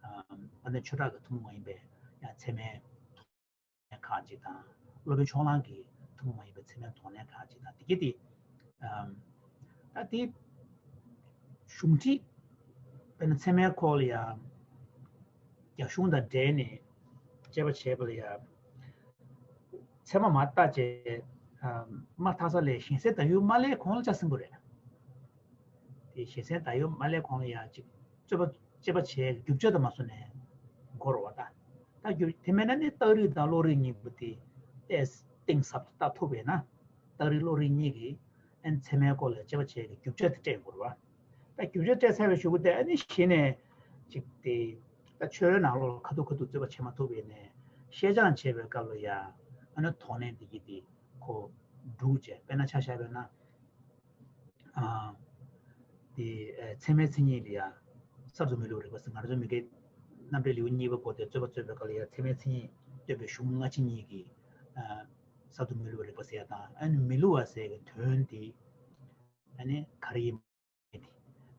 ཨ། དཔལ་ལྡན་ཆོས་གྲགས་ཀྱི་ཐུན་མོང་མ་ཡིན་པའི་ཡང་ཚད་མའི་ཁག་ཅིག་དང་། སློབ་དཔོན་ཕྱོགས་གླང་གི་ཐུན་མོང་མ་ཡིན་པའི་ཚད་མའི་དོགས་གནས་ཁག་ཅིག་དང་། དེ་གི་དེ་ཨམ། ད་དེ་གཞུང་ཁྲིད་དཔེར་ན་ཚད་མའི་སྐོར་ལ་ཡང་རྒྱ་གཞུང་དང་འབྲེལ་ནས་དཔྱད་པ་བྱས་པ་ལ་ཡང་ཚད་མ་མར་བལྟ་བྱས་ཨམ། མ་ཐག་ས་ལས་གཞན་སེལ་བདག་ཡུལ་མ་སླེབས་གོང་ལ་བཅའ་ཟིན་པོ་རེད། དེ་གཞན་སེལ་བདག་ཡུལ་མ་སླེབས་གོང་ལ་ཡང་ཅིག་རྩོད་པ་དཔྱད་པ་བྱས་རྒྱུ་ཆ་དུ་མ་སོང་ནས་འགོར་བ་ད། ད་རྒྱུ་དེ་མེད་ན་ནི་རྟགས་རིགས་དང་བློ་རིག་གཉིས་པོ་དེ་ཏོག་ཙམ་གཏིང་ཟབ་ཏུ་བལྟ་ཐུབ་པས་ན་རྟགས་རིགས་བློ་རིག་གཉིས་ཀྱིས་ཨན་ཚད་མའི་སྐོར་ལ་དཔྱད་པ་བྱས་ཀྱི་རྒྱུ་ཆ་དེ་སྤྲད་དགོས་རེད་བ། ད་རྒྱུ་ཆ་སྤྲད་ཚར་བའི་གཞུག་གུ་དེ་ཨ་ནི་གཞི་ནས་ཅིག་དེ་ད་ཆོས་ནང་ལོགས་ཁ་ཐུག་ཁ་ཐུག་རྩོད་པ་བྱེད་མ་ཐུབ་པས་ནས་བཤད་སྦྱང་བྱེད་པའི་སྐབས་ལ་ཡང་ཨ་ནི་དོགས་གནས་འདི་གི་དེ་ཁོ་འདུག་ཅེས་དཔེར་ན་ཆ་བཞག་པས་ན། ཨ། དེ་ཨ། ཚད་མའི་མཚན་ཉིད་ལ་ཡང་གསར་དུ་མི་བསླུ་བའི་རིགས་པ་ཟེར། ང་རང་ཚོ་མི་དགེ་རྣམ་འགྲེལ་ལེའུ་གཉིས་པ་སྐོར་དེ་རྩོད་པ་རྩོད་པའི་སྐབས་ལ་ཡང་ཚད་མའི་མཚན་ཉིད་སྟོན་པའི་གཞུང་སྔ་ཕྱི་གཉིས་ཀྱིས་ཨ། གསར་དུ་མི་བསླུ་བའི་རིགས་པ་ཟེར་ཡ་དང་། ཨ་ནི་མི་བསླུ་བ་ཟེར་གྱི་དོན་དེ་ཨ་ནི་ག་རེ་ཡིན་མིན་དེ་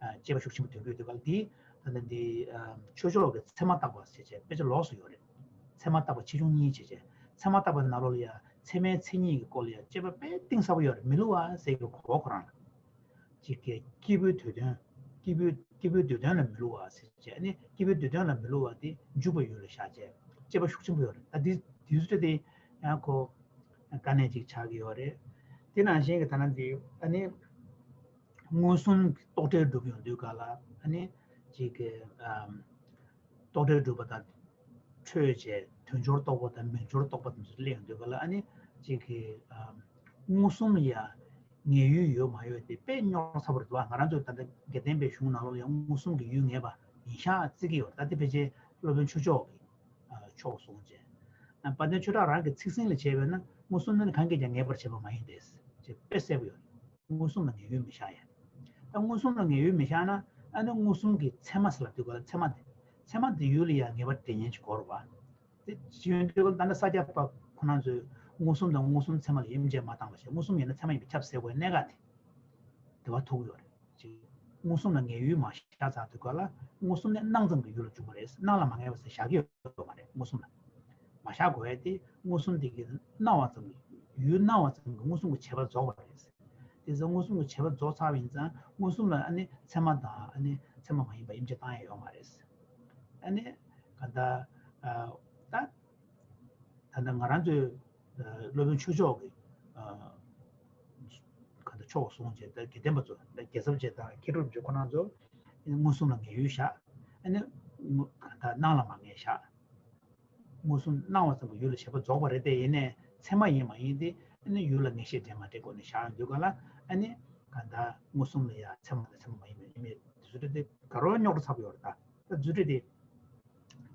ཨ། དཔྱད་པ་ཤུགས་ཆེན་པོ་འདོན་དགོས་འདུག་ག་ལ། དེ་ད་ལྟ་འདི་ཨ། ཆོས་ཕྱོགས་ཀྱི་ཚད་མ་བརྟག་པ་ཞེས་བྱས་དཔེ་ཆ་ལོགས་སུ་ཡོད་རེད། ཚད་མ་བརྟག་པ་ཆེ་ཆུང་གཉིས་བྱས་བྱས། ཚད་མ་བརྟག་པའི་ནང་ལོགས་ལ་ཡང་ཚད་མའི་མཚན་ཉིད་ཀྱི་སྐོར་ལ་ཡང་དཔྱད་པ་དཔེ་གཏིང་ཟབ་པོ་ཡོད་རེད། མི་བསླུ་བ་ཟེར་གྱི་གོ་བ་ཁོ་རང་ལ་ཅིག་གི་སྐྱེས་བུའི་དུས་གདོན། སྐྱེས་བུའི་སྐྱེས་བུའི་དུས་གདོན་ལ་མི་བསླུ་བ་ཟེར་བྱས་ནི། སྐྱེས་བུའི་དུས་གདོན་ལ་མི་བསླུ་བ་དེ་འཇུག་པའི་ཡུལ་ལ་བཞག་བྱས་དཔྱད་པ་ཤུགས་ཆེན་པོ་ཡོད་རེད། ད་འདི་དུས་ཚོད་དེ་ཡང་ཁོ་དཀའ་གནད་ཅིག་ཆགས་ཀྱི་ཡོད་རེད། དེ་ནང་བཞིན་གྱི་ཐ་ན་འདི་ཨ་ནི་མངོན་སུམ་རྟོག་བྲལ་སྒྲུབ་ཡོང་དུས་ག་ལ་ཨ་ནི་ཅིག་གི་ཨམ། རྟོག་བྲལ་སྒྲུབ་པ་དང་འཕྲོས་བྱས་དོན་སྦྱོར་རྟོག་པ་དང་མིང་སྦྱོར་རྟོག་པ་དེ་ཚོ་སླེབས་ཡོང་དུས་ག་ལ་ཨ་ནི་ཅིག་གི་ཨམ། མངོན་སུམ་ལ་ཡ་ངེས་ཡུལ་ཡོད་མ་ཡོད་དེ་དཔེ་རྙོག་དྲ་ཚ་པོ་རེད་འདུག་ང་རང་ཚོའི་ད་ལྟ་དགེ་ལྡན་པའི་གཞུང་ནང་ལོགས་ལ་ཡང་མངོན་སུམ་གྱི་ཡུལ་ངེས་པ་ཡིན་ཤག་བརྩི་གི་ཡོད། ད་ལྟ་ཕལ་ཆེར་སློབ་དཔོན་ཆོས་མཆོག་གི་ཕྱོགས་སོང་བྱས། དཔལ་ལྡན་ཆོས་གྲགས་རང་གི་ཚིག་ཟིན་ལ་བྱས་པས་ན་མངོན་སུམ་ནི་གང་གིས་ཀྱང་ངེས་པར་བྱེད་པ་མ་ཡིན་ཏེ། ཅེས་དཔེ་གསལ་པོ་ཡོད། མངོན་སུམ་ལ་ངེས་ཡུལ་མི་བཞག་ཡ། ད་མངོན་སུམ་ལ་ངེས་ཡུལ་མི་བཞག་ན་ཨ་ནི་མངོན་སུམ་གྱི་ཚད་མ་ཟེར་ལབ་དུས་ག་ལ་ཚད་མ་དེ། ཚད་མ་དེ་ཡུལ་ལ་ཡང་ངེས་པར་དེ་ཉིད་ཀྱི་གོ་རུ་བ། དེ་ཡོང་དུས་ག་ལ་ད་ལྟ་ས་སྐྱ་པ་ཁོ་རང་ཚོས་མངོན་སུམ་དང་མངོན་སུམ་ཚད་མ་ལ་དབྱེ་འབྱེད་མ་བཏང་བ་བྱས། མངོན་སུམ་ཡིན་ན་ཚད་མ་ཡིན་པས་ཁྱབ་ཟེར་བའི་གནད་འགག་དེ། དེ་བ་ཐུག་ཡོད་རེད། ཅིག་མངོན་སུམ་ལ་ངེས་ཡུལ་མ་བཞག་ཚར་དུས་ག་ལ་མངོན་སུམ་ནི་སྣང་ཙམ་གྱི་ཡུལ་ལ་འཇུག་པ་རེད། སྣང་ལ་མ་ངེས་པ་ཟེར་བཞག་གི་ཡོད་མ་རེད། མངོན་སུམ་ལ་མ་བཞག་དགོས་ཡ་དེ་མངོན་སུམ་དེ་གི་སྣང་བ་ཙམ་གྱི་ཡུལ་སྣང་བ་ཙམ་གྱི་མངོན་སུམ་གྱི་བྱེད་པ་རྫོགས་པ་རེད། དེ་ཚོ་མངོན་སུམ་གྱི་བྱེད་པ་རྫོགས་ཚར་བ་ཡིན་ཙང་མངོན་སུམ་ལ་ཨ་ནི་ཚད་མ་དང་ཨ་ནི་ཚད་མ་མ་ཡིན་པ་དབྱེ་འབྱེད་བཏང་ཡ་ཡོད་མ་རེད། ཨ་ནི་ག་ད་ད་ད་ལྟ་ང་རང་ཚོའི་སློབ་དཔོན་ཆོས་མཆོག་གི་ག་ད་ཕྱོགས་སོང་བྱས་ད་དགེ་ལྡན་པ་ཚོ་ད་རྒྱལ་ཚབ་བྱས་དང་མཁས་གྲུབ་བྱས་ཁོ་རང་ཚོ་མངོན་སུམ་ལ་ངེས་ཡུལ་བཞག་ཨ་ནི་ག་ད་སྣང་ལ་མ་ངེས་བཞག་མངོན་སུམ་སྣང་བ་ཙམ་གྱི་ཡུལ་ལ་བྱེད་པ་རྫོགས་པ་རེད་དེ། ཡིན་ནའི་ཚད་མ་ཡིན་མ་ཡིན་དེ་ཨ་ནི་ཡུལ་ལ་ངེས་ཤེས་འདྲེས་མ་འདྲེས་སྒོ་ནས་བཞག་ཡོང་དུས་ག་ལ་ཨ་ནི་ག་ད་མངོན་སུམ་ལ་ཡ་ཚད་མ་དང་ཚད་མ་མ་ཡིན་པའི་ཡིན་མེད་དེ་ཚོ་དེ་ག་རེ་རྙོག་དྲ་ཚ་པོ་ཡོད་རེད། ད་ད་རྫུ་འཕྲུལ་དེ་དེ་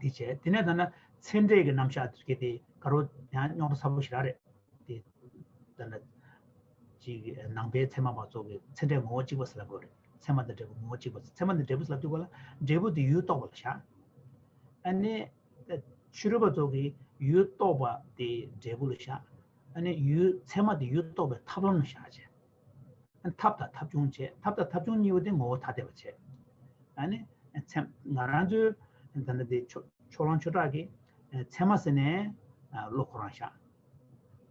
བྱས། དེ་ནས་ད་ན་ཚད་འབྲས་ཀྱི་རྣམ་གཞག་དེ་ག་དེ་ག་རེ་ཡང་རྙོག་དྲ་ཚ་པོ་ཞིག་ར་རེད། དེ་ད་ན་ཅིག་ནང་པའི་ཚད་མ་མ་རྫོགས་པའི་ཚད་འབྲས་ངོ་བོ་གཅིག་པ་ཟེར་ལབ་དགོས་རེད། ཚད་མ་དང་འབྲས་བུ་ངོ་བོ་གཅིག་པ་ཟེར། ཚད་མ་དང་འབྲས་བུ་ཟེར་ལབ་དུས་ག་ལ་འབྲས་བུ་དེ་ཡུལ་རྟོགས་པ་ལ་བཞག་ཨ་ནི་ཕྱི་རོལ་པ་ཚོ་གིས་ཡུལ་རྟོགས་པ་དེ་འབྲས་བུ་ལ་བཞག་ཨ་ནི་ཡུལ་ཚད་མ་དེ་ཡུལ་རྟོགས་པའི་ཐབས་ལམ་ལ་བཞག་བྱས། ཨ་ནི་ཐབས་དང་ཐབས་བྱུང་བྱས། ཐབས་དང་ཐབས་བྱུང་གཉིས་པོ་དེ་ངོ་བོ་ཐ་དད་པ་བྱས། ཨ་ནི་ཚད་ང་རང་ཚོའི་ད་ལྟ་དེ་ཕྱོགས་ཕྱོགས་གླང་ཆོས་གྲགས་ཀྱིས་ཚད་མ་ཟེར་ནས་བློ་ཁོ་རང་བཞག་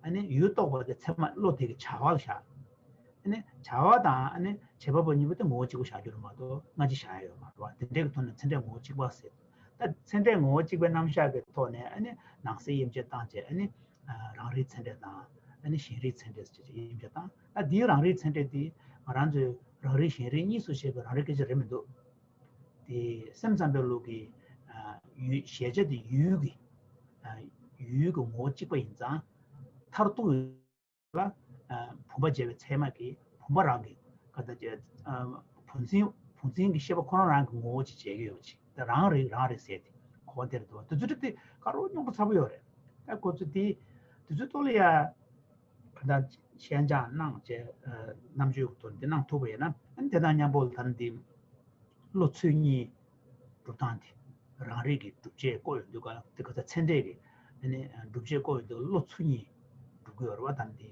ཨ་ནི་ཡུལ་རྟོགས་པ་དེ་ཚད་མ་བློ་དེ་གི་བྱ་བ་ལ་བཞག་ཨ་ནི་བྱ་བ་དང་ཨ་ནི་བྱེད་པ་པོ་གཉིས་པོ་དེ་ངོ་བོ་གཅིག་པ་བཞག་རྒྱུ་རེད་མ་གཏོགས་སྔ་ཕྱི་བཞག་ཡ་ཡོད་མ་རེད་བ། དེ་འདྲའི་གི་ཐོག་ནས་ཚད་འབྲས་ངོ་བོ་གཅིག་པ་ཟེར། ད་ཚད་འབྲས་ངོ་བོ་གཅིག་པའི་རྣམ་གཞག་གི་ཐོག་ནས་ཨ་ནི་ནང་གསེས་དབྱེ་འབྱེད་བཏང་བྱས་ཨ་ནི་རང་རིག་ཚད་འབྲས་དང་ཨ་ནི་གཞན་རིག་ཚད་འབྲས་ཟེར་བྱས་དབྱེ་འབྱེད་བཏང་། ད་འདིའི་རང་རིག་ཚད་འབྲས་དེ་ང་རང་ཚོའི་རང་རིག་གཞན་རིག་གཉིས་སུ་ཕྱེ་བའི་རང་རིག་སྐད་ཆ་རེད་མི་འདུག་དེ་སེམས་ཙམ་པའི་ལུགས་ཀྱི་ཡུལ་གཞལ་བྱ་དེ་ཡུལ་གྱི་ཡུལ་གྱི་ངོ་བོ་གཅིག་པ་ཡིན་ཙང་མཐར་ཐུག་ལ་བུམ་པ་འཇལ་བའི་ཚད་མ་གིས་བུམ་པ་རང་གི་ག་ད་ཅེ་བུམ་འཛིན་བུམ་འཛིན་གྱི་ཤེས་པ་ཁོ་རང་རང་གི་ངོ་བོ་ཅིག་འཇལ་གྱི་ཡོད་ཅིག་ད་རང་རིག་རང་རིག་ཟེར་ཏེ་གོ་བ་དེར་འདུག་དེ་ཚོ་དེ་ག་རེ་རྙོག་དྲ་ཚ་པོ་ཡོད་རེད། ད་ཁོ་ཚོ་དེ་ དེ་ཚོའི་ཐོག་ལ་ཡ་ག་ད་ཤན་སྦྱངས་གནང་བྱས་རྣམ་དཔྱོད་ཐོག་འདི་གནང་ཐུབ་པ་ཡིན་ན། ཨ་ནི་དེ་དང་མཉམ་པོ་ལ་ད་ནི་འདི་བློ་ཚུལ་གཉིས་སྒྲུབ་སྟངས་དེ་རང་རིག་གི་སྒྲུབ་བྱེད་བཀོད་ཡོང་དུས་ག་ལ་དེ་ག་ཚ་ཚད་འབྲས་ཀྱི་ཨ་ནི་སྒྲུབ་བྱེད་བཀོད་ཡོང་དུས་བློ་ཚུལ་གཉིས་སྒྲུབ་ཀྱི་ཡོད་རེད་བ། ད་ནི་འདི་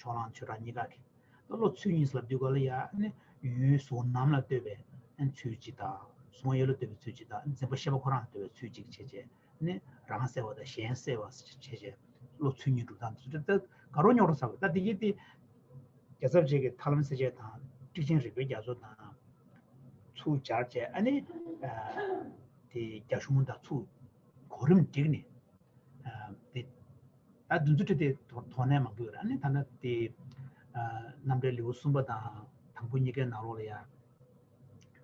ཕྱོགས་གླང་ཆོས་གྲགས་གཉིས་ཀ་གི། ད་བློ་ཚུལ་གཉིས་ལབ་དུས་ག་ལ་ཡ་ཨ་ནི་ཡུལ་གཟུགས་རྣམས་ལ་ལྟོས་པའི་ཨ་ནི་ཚུལ་གཅིག་དང་། གཟུགས་དབང་ཡུལ་ལ་ལྟོས་པའི་ཚུལ་གཅིག་དང་། འཛིན་པ་ཤེས་པ་ཁོ་རང་ལ་ལྟོས་པའི་ཚུལ་གཅིག་བྱས་བྱས། ནི་རང་གསལ་བ་དང་གཞན་གསལ་བ་བྱས་བྱས་བློ་ཚུལ་གཉིས་སྒྲུབ་སྟངས་དེ་ཚོ་ད་ག་རུ་རྙོག་དྲ་ཚ་བ་རེད། ད་དེ་གི་དེ་རྒྱལ་ཚབ་རྗེ་གི་ཐར་ལམ་གསལ་བྱེད་དང་ཊཱིཀ་ཆེན་རིག་པའི་རྒྱ་མཚོ་དང་ཚུར་སྦྱར་བྱས། ཨ་ནི་དེ་རྒྱ་གཞུང་དང་ཚུར་གོ་རིམ་བསྒྲིགས་ནས་དེ་ད་འདི་ཚོ་ཁྲིད་དེ་དོ་དོ་ནས་མང་པོ་ཡོད་རེད། ཨ་ནི་ད་ལྟ་དེ་རྣམ་འགྲེལ་ལེའུ་གསུམ་པ་དང་དང་པོ་གཉིས་ཀའི་ནང་ལོགས་ལ་ཡ།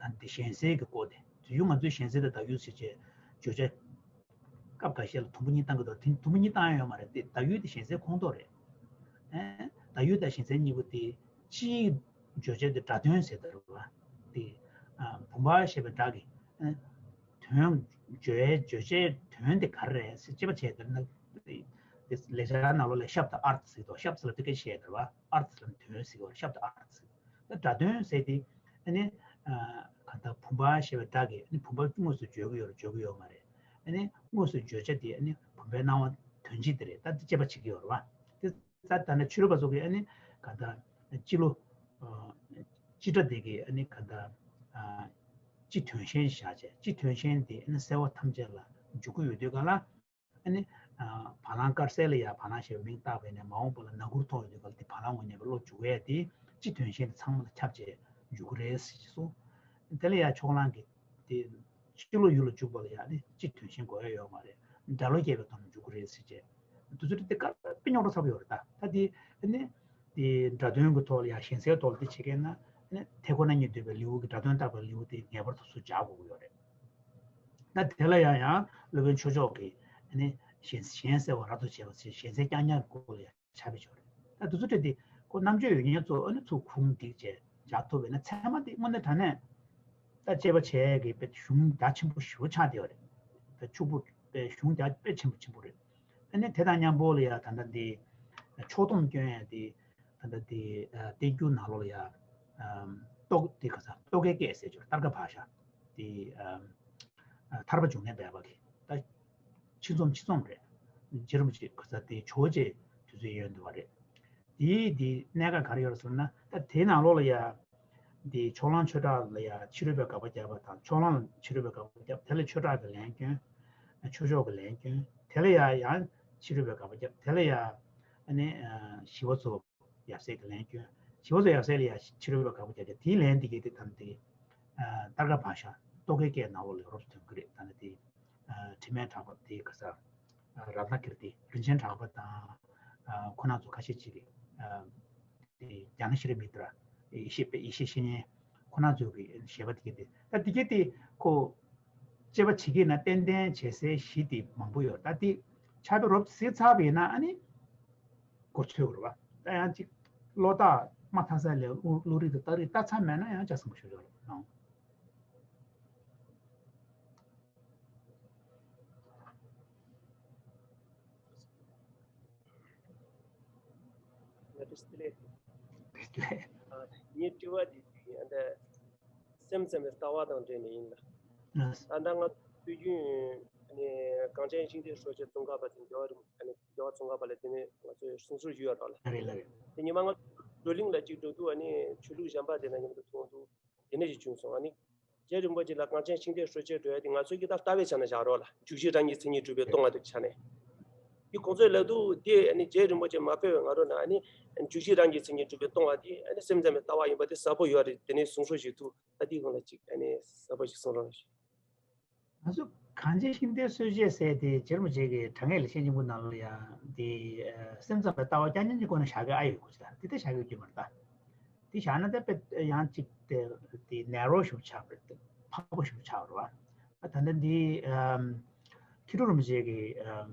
ད་དེ་གཞན་སེལ་གྱི་སྐོར་དེ། དུས་རྒྱུན་ང་ཚོས་གཞན་སེལ་དང་བདག་ཡུལ་ཟེར་བྱས་བརྗོད་བྱ་སྐབས་འགའ་ཤས་ལ་དུམ་བུ་གཉིས་བཏང་གི་འདུག་དེ་དུམ་བུ་གཉིས་བཏང་ཡ་ཡོད་མ་རེད། དེ་བདག་ཡུལ་དེ་གཞན་སེལ་ཁོངས་གཏོགས་རེད། ཨེ། བདག་ཡུལ་དང་གཞན་སེལ་གཉིས་པོ་དེ་སྤྱིའི་བརྗོད་བྱ་དེ་སྒྲ་དོན་ཟེར་དེ་རེད་བ། དེ་ཨ་བུམ་པ་ཞེས་པའི་སྒྲ་གི་ཨེ་དོན། བརྗོད་བྱའི་བརྗོད་བྱའི་དོན་དེ་ག་རེ་རེད་ཟེར་དཔྱད་པ་བྱས་དེ་ན། དེ་ལེགས་སྦྱར་ནང་ལོགས་ལ་ཤབ་དང་ཨར་ཐ་ཟེར་གྱི་འདུག་ཤབ་ཟེར་ལ་དེ་སྐད་བཤད་དེ་རེད་བ། ཨར་ཐ་ཟེར་ལ་དོན་ཟེར་གྱི་རེད། ཤབ་དང་ཨར་ཐ་ཟེར། ད་སྒྲ་དོན་ཟེར་དེ་ཨ་ནི་ཨ་ག་ད་བུམ་པ་ཞེས་པའི་སྒྲ་གིས་ཨ་ནི་བུམ་པ་དངོས་སུ་བརྗོད་ཀྱི་ཡོད་རེད་བརྗོད་ཀྱི་ཡོད་མ་རེད། ཨ་ནི་དངོས་སུ་བརྗོད་བྱ་དེ་ཨ་ནི་བུམ་པའི་སྣང་བ་དོན་སྤྱི་དེ་རེད། ད་དེ་དཔྱད་པ་བྱེད་ཀྱི་ཡོད་རེད་བ། དེ་ད་ད་ནི་ཕྱི་རོལ་པ་ཚོ་གིས་ཨ་ནི་ག་ད་སྤྱི་བློ་ཨ་སྤྱི་སྒྲ་དེ་གིས་ཨ་ནི་ག་ད་ཨ་སྤྱི་དོན་གཞན་བཞག་བྱས། སྤྱི་དོན་གཞན་དེ་ཨ་ནི་གསལ་བ་ཐམས་ཅད་ལ་འཇུག་གི་ཡོད་དུས་ག་ལ། ཨ་ནི་ཨ་བ་ལང་དཀར་གསལ་ལ་ཡ་བ་ལང་ཞེས་པའི་མིང་བཏགས་པས་ནས་མ་འོངས་པ་ལ་ན་གུར་ཐོགས་ཡོད་དུས་ག་ལ་དེ་བ་ལང་ངོ་ཉེ་བའི་བློ་འཇུག་པས། དེ་སྤྱི་དོན་གཞན་དེ་ཚང་མ་ལ་ཁྱབ་བྱས་འཇུག་གི་རེད་ཟེར་གྱི་གསུངས། དེ་ལ་ཡ་ཕྱོགས་གླང་གིས་དེ་སྤྱི་བློ་ཡུལ་ལ་འཇུག་པ་ལ་ཡ་ནི་སྤྱི་དོན་གཞན་དགོས་ཡ་ཡོད་མ་རེད། སྒྲ་བློ་སྐྱེས་པའི་ཐོག་ནས་འཇུག་གི་རེད་ཟེར་བྱས། དེ་ཚོ་དེ་དཀར་པོའི་རྙོག་དྲ་ཚ་པོ་ཡོད་རེད་ད། ད་དེ་ཨ་ནི་དེ་སྒྲ་དོན་གྱི་ཐོག་ལ་ཡ་གཞན་སེལ་ཐོག་ལ་དེ་བྱེད་མཁན་ན་ཨ་ནི་དེ་ཁོ་ན་ཉིད་འདོད་པའི་ལེའུ་གི་སྒྲ་དོན་བརྟག་པའི་ལེའུ་དེ་ངེས་པར་དུ་ཚུར་སྦྱར་དགོས་ཀྱི་ཡོད་རེད། ད་དེ་ལ་ཡང་ཡང་སློབ་དཔོན་ཆོས་མཆོག་གིས་ཨ་ནི་གཞན་གཞན་སེལ་བ་རབ་ཏུ་བྱེད་པ་ཞེས་གཞན་སེལ་རྐྱང་རྐྱང་གི་སྐོར་ལ་ཡང་ཕྱག་དཔེ་ཅིག་ཡོད་རེད། ད་དེ་ཚོ་ཁྲིད་དེ་ཁོ་རྣམ་དཔྱོད་ཡོད་མཁན་ཚོ་ཨ་ནི་ཚུར་ཁུངས་འདེགས་བྱས་སྦྱར་ཐུབ་པ་ཡིན་ན་ཚད་མ་དེ་དངོས་གནས་དྲང་གནས་ད་དཔྱད་པ་བྱས་ཀྱི་དཔེ་གཞུང་རྒྱ་ཆེན་པོ་ཞེ་པོ་ཆགས་བསྡད་པ་རེད། ད་ཕྱུག་པོ་དཔེ་གཞུང་རྒྱ་དཔེ་ཆེན་པོ་ཆེན་པོ་རེད། ཨ་ནི་དེ་དང་མཉམ་པོ་ལ་ཡ་ད་ལྟ་འདི་ཕྱོགས་བསྡོམས་སྐྱོན་ཡ་དེ། ད་ལྟ་དེ་ཨ་གཏེར་གྱུར་ནང་ལོགས་ལ་ཡ་ཨམ་རྟོག་དེ་ག་ས་རྟོག་གེའི་སྐད་ཟེར་ཅིག་ཡོད་རེད། ཏརྐ་བྷ་ཤ་དེ་ཨམ་ཨ་ཐར་པ་འབྱུང་གནས་སྦས་པ་གི་ད་ཕྱི་རྩོམ་ཕྱི་རྩོམ་རེད། རྗེ་རིན་པོ་ཆེ་ག་ས་དེ་ཇོ་བོ་རྗེ་དུས་ཚོད་ཡོད་འདུག་བ་རེད། དེའི་དེ་གནད་འགག་ག་རེ་ཡོད་རེད་ཟེར་ན། ད་དེའི་ནང་ལོགས་ལ་ཡ་དེ་ཕྱོགས་གླང་ཆོས་གྲགས་ལ་ཡ་ཕྱི་རོལ་པའི་དགག་པ་བརྒྱབ་པ་དང་། ཕྱོགས་གླང་ལ་ཕྱི་རོལ་པའི་དགག་པ་བརྒྱབ། དེ་ལ་ཆོས་གྲགས་ཀྱི་ལན་སྐྱོན། ཆོས་མཆོག་གི་ལན་སྐྱོན། དེ་ལ་ཡ་ཡང་ཕྱི་རོལ་པའི་དགག་པ་བརྒྱབ། དེ་ལ་ཡ་ཨ་ནི་ཨ་ཞི་བ་འཚོ་ཡབ་སྲས་ཀྱི་ལན་སྐྱོན། ཞི་བ་འཚོ་ཡབ་སྲས་ལ་ཡ་ཕྱི་རོལ་པའི་དགག་པ་བརྒྱབ་ཀྱང་དེའི་ལན་འདི་གས་དེ་ད་ལྟ་དེ་ཨ་ཏརྐ་བྷ་ཤ་རྟོག་གེའི་སྐད་ནང་ལོགས་ལ་རོབ་ཙམ་ཐོན་གྱི་རེད། ད་ལྟ་དེ་ཨ་དྲི་མེད་གྲགས་པ་དེ་ག་ས་ཨ་རཏྣ་ཀིརྟི་རིན་ཆེན་གྲགས་པ་དང་ཨ་ཁོ་རང་ཚོ་ཁ་ཤས་ཅིག་གིས་ཨ་དེ་ཛྙཱ་ན་ཤྲཱི་མི་ཏྲ་ཡེ་ཤེས་དཔལ་ཡེ་ཤེས་བཤེས་གཉེན་ཁོ་རང་ཚོ་གི་བཞེད་པ་དེ་གས་དེ། ད་དེ་གས་དེ་ཁོ་དཔྱད་པ་བྱེད་ཀྱི་ན་ཏན་ཏན་བྱེད་སའི་གཞི་དེ་མང་པོ་ཡོད། ད་དེ་ཕྱག་དཔེ་རོབ་ཙམ་གཟིགས་ཚར་བ་ཡིན་ན་ཨ་ནི་གོ་ཆོད་དགོས་རེད་བ། ད་ཡང་ཅིག་བློ་ཐག་མ་ཐག་ས་ལས་བློ་བློ་རིག་དང་རྟགས་རིགས་ལྟ་ཚར་མེད་ན་ཡང་ལྕགས་ཟམ་པ་ཤོར་ཆོག་རེད་ཨང་། ལགས་སོ། བདེ་ལེགས། བདེ་ལེགས། ཨ་ངའི་དྲི་བ་འདི་ཨ་ད་སེམས་ཙམ་པའི་ལྟ་བ་དང་འབྲེལ་ནས་ཡིན་ལ། ལགས་སོ། ད་ལྟ་ང་དུས་རྒྱུན་ཨ་ནི་གངས་ཅན་ཤིང་རྟའི་སྲོལ་འབྱེད་ཙོང་ཁ་པ་དང་རྒྱལ་བ་རིན་ཨ་ནི་རྒྱལ་བ་ཙོང་ཁ་པ་ལ་དེ་ནས་ང་ཚོས་གསུང་སྲོལ་ཞུ་ཡ་རོགས་ལ། ལགས་རེད་ལགས་རེད། དེ་ཉི་མ་ང་བགྲོ་གླེང་ལ་གཅིག་འགྲོ་དུས་ཨ་ནི་ཆོས་ལུགས་གཞན་པ་དེ་ན་མཉམ་དུ་མཐོང་དུས། དེ་ནས་ཅིག་བྱུང་སོང་། ཨ་ནི་རྗེ་རིན་པོ་ཆེ་ལ་གངས་ཅན་ཤིང་རྟའི་སྲོལ་འབྱེད་འགྲོ་ཡ་དེ་ང་ཚོའི་གི་ད་ལྟ་བའི་ཆ་ནས་བཞག་རོགས་ལ། འཇུག་གཞི་རང་གི་མཚན་ཉིད་གྲུབ་པས་སྟོང་བ་དེ་ཆ་ནས། དེ་ཁོང་ཚོས་ལབ་དུས་དེ་ཨ་ནི་རྗེ་རིན་པོ་ཆེ་མ་ཕེབས་པའི་སྔ་རོལ་ན་ཨ་ནི་འཇུག་གཞི་རང་གི་མཚན་ཉིད་གྲུབ་པས་སྟོང་བ་དེ་ཨ་ནི་སེམས་ཙམ་པའི་ལྟ་བ་ཡིན་པ་དེ་གསལ་པོ་ཡོད་རེད། དེ་ནས་གསུང་སྲོལ་ཞིག་འདུག་ད་དེའི་སྒང་ལ་ཅིག་ཨ་ནི་གསལ་པོ་ཞིག་གསུང་རོགས་ཞུ། ང་ཚོ་གངས་ཅན་ཤིང་རྟའི་སྲོལ་འབྱེད་ཟེར་དེ་རྗེ་རིན་པོ་ཆེ་གིས་དྲང་ངེས་ལེགས་བཤད་སྙིང་པོ་ནང་ལ་ཡང་དེ་ཨ་སེམས་ཙམ་པའི་ལྟ་བ་རྐྱང་རྐྱང་གི་སྒོ་ནས་བཞག་གི་ཨ་ཡོད་གོ་ཅི་ད་དེ་ལྟ་བཞག་གི་རྒྱུ་མ་རེད་ད། དེ་བཞག་ན་ད་དཔེ་ཡང་ཅིག་དེ་དེ་ནེ་རོ་ཞིག་ཆགས་པ་རེད། དེ་ཕག་པོ་ཞིག་ཆགས་རེད་བ། ད་ལྟ་འདི་ཨམ་མཁས་གྲུབ་རིན་པོ་ཆེ་གིས་ཨམ་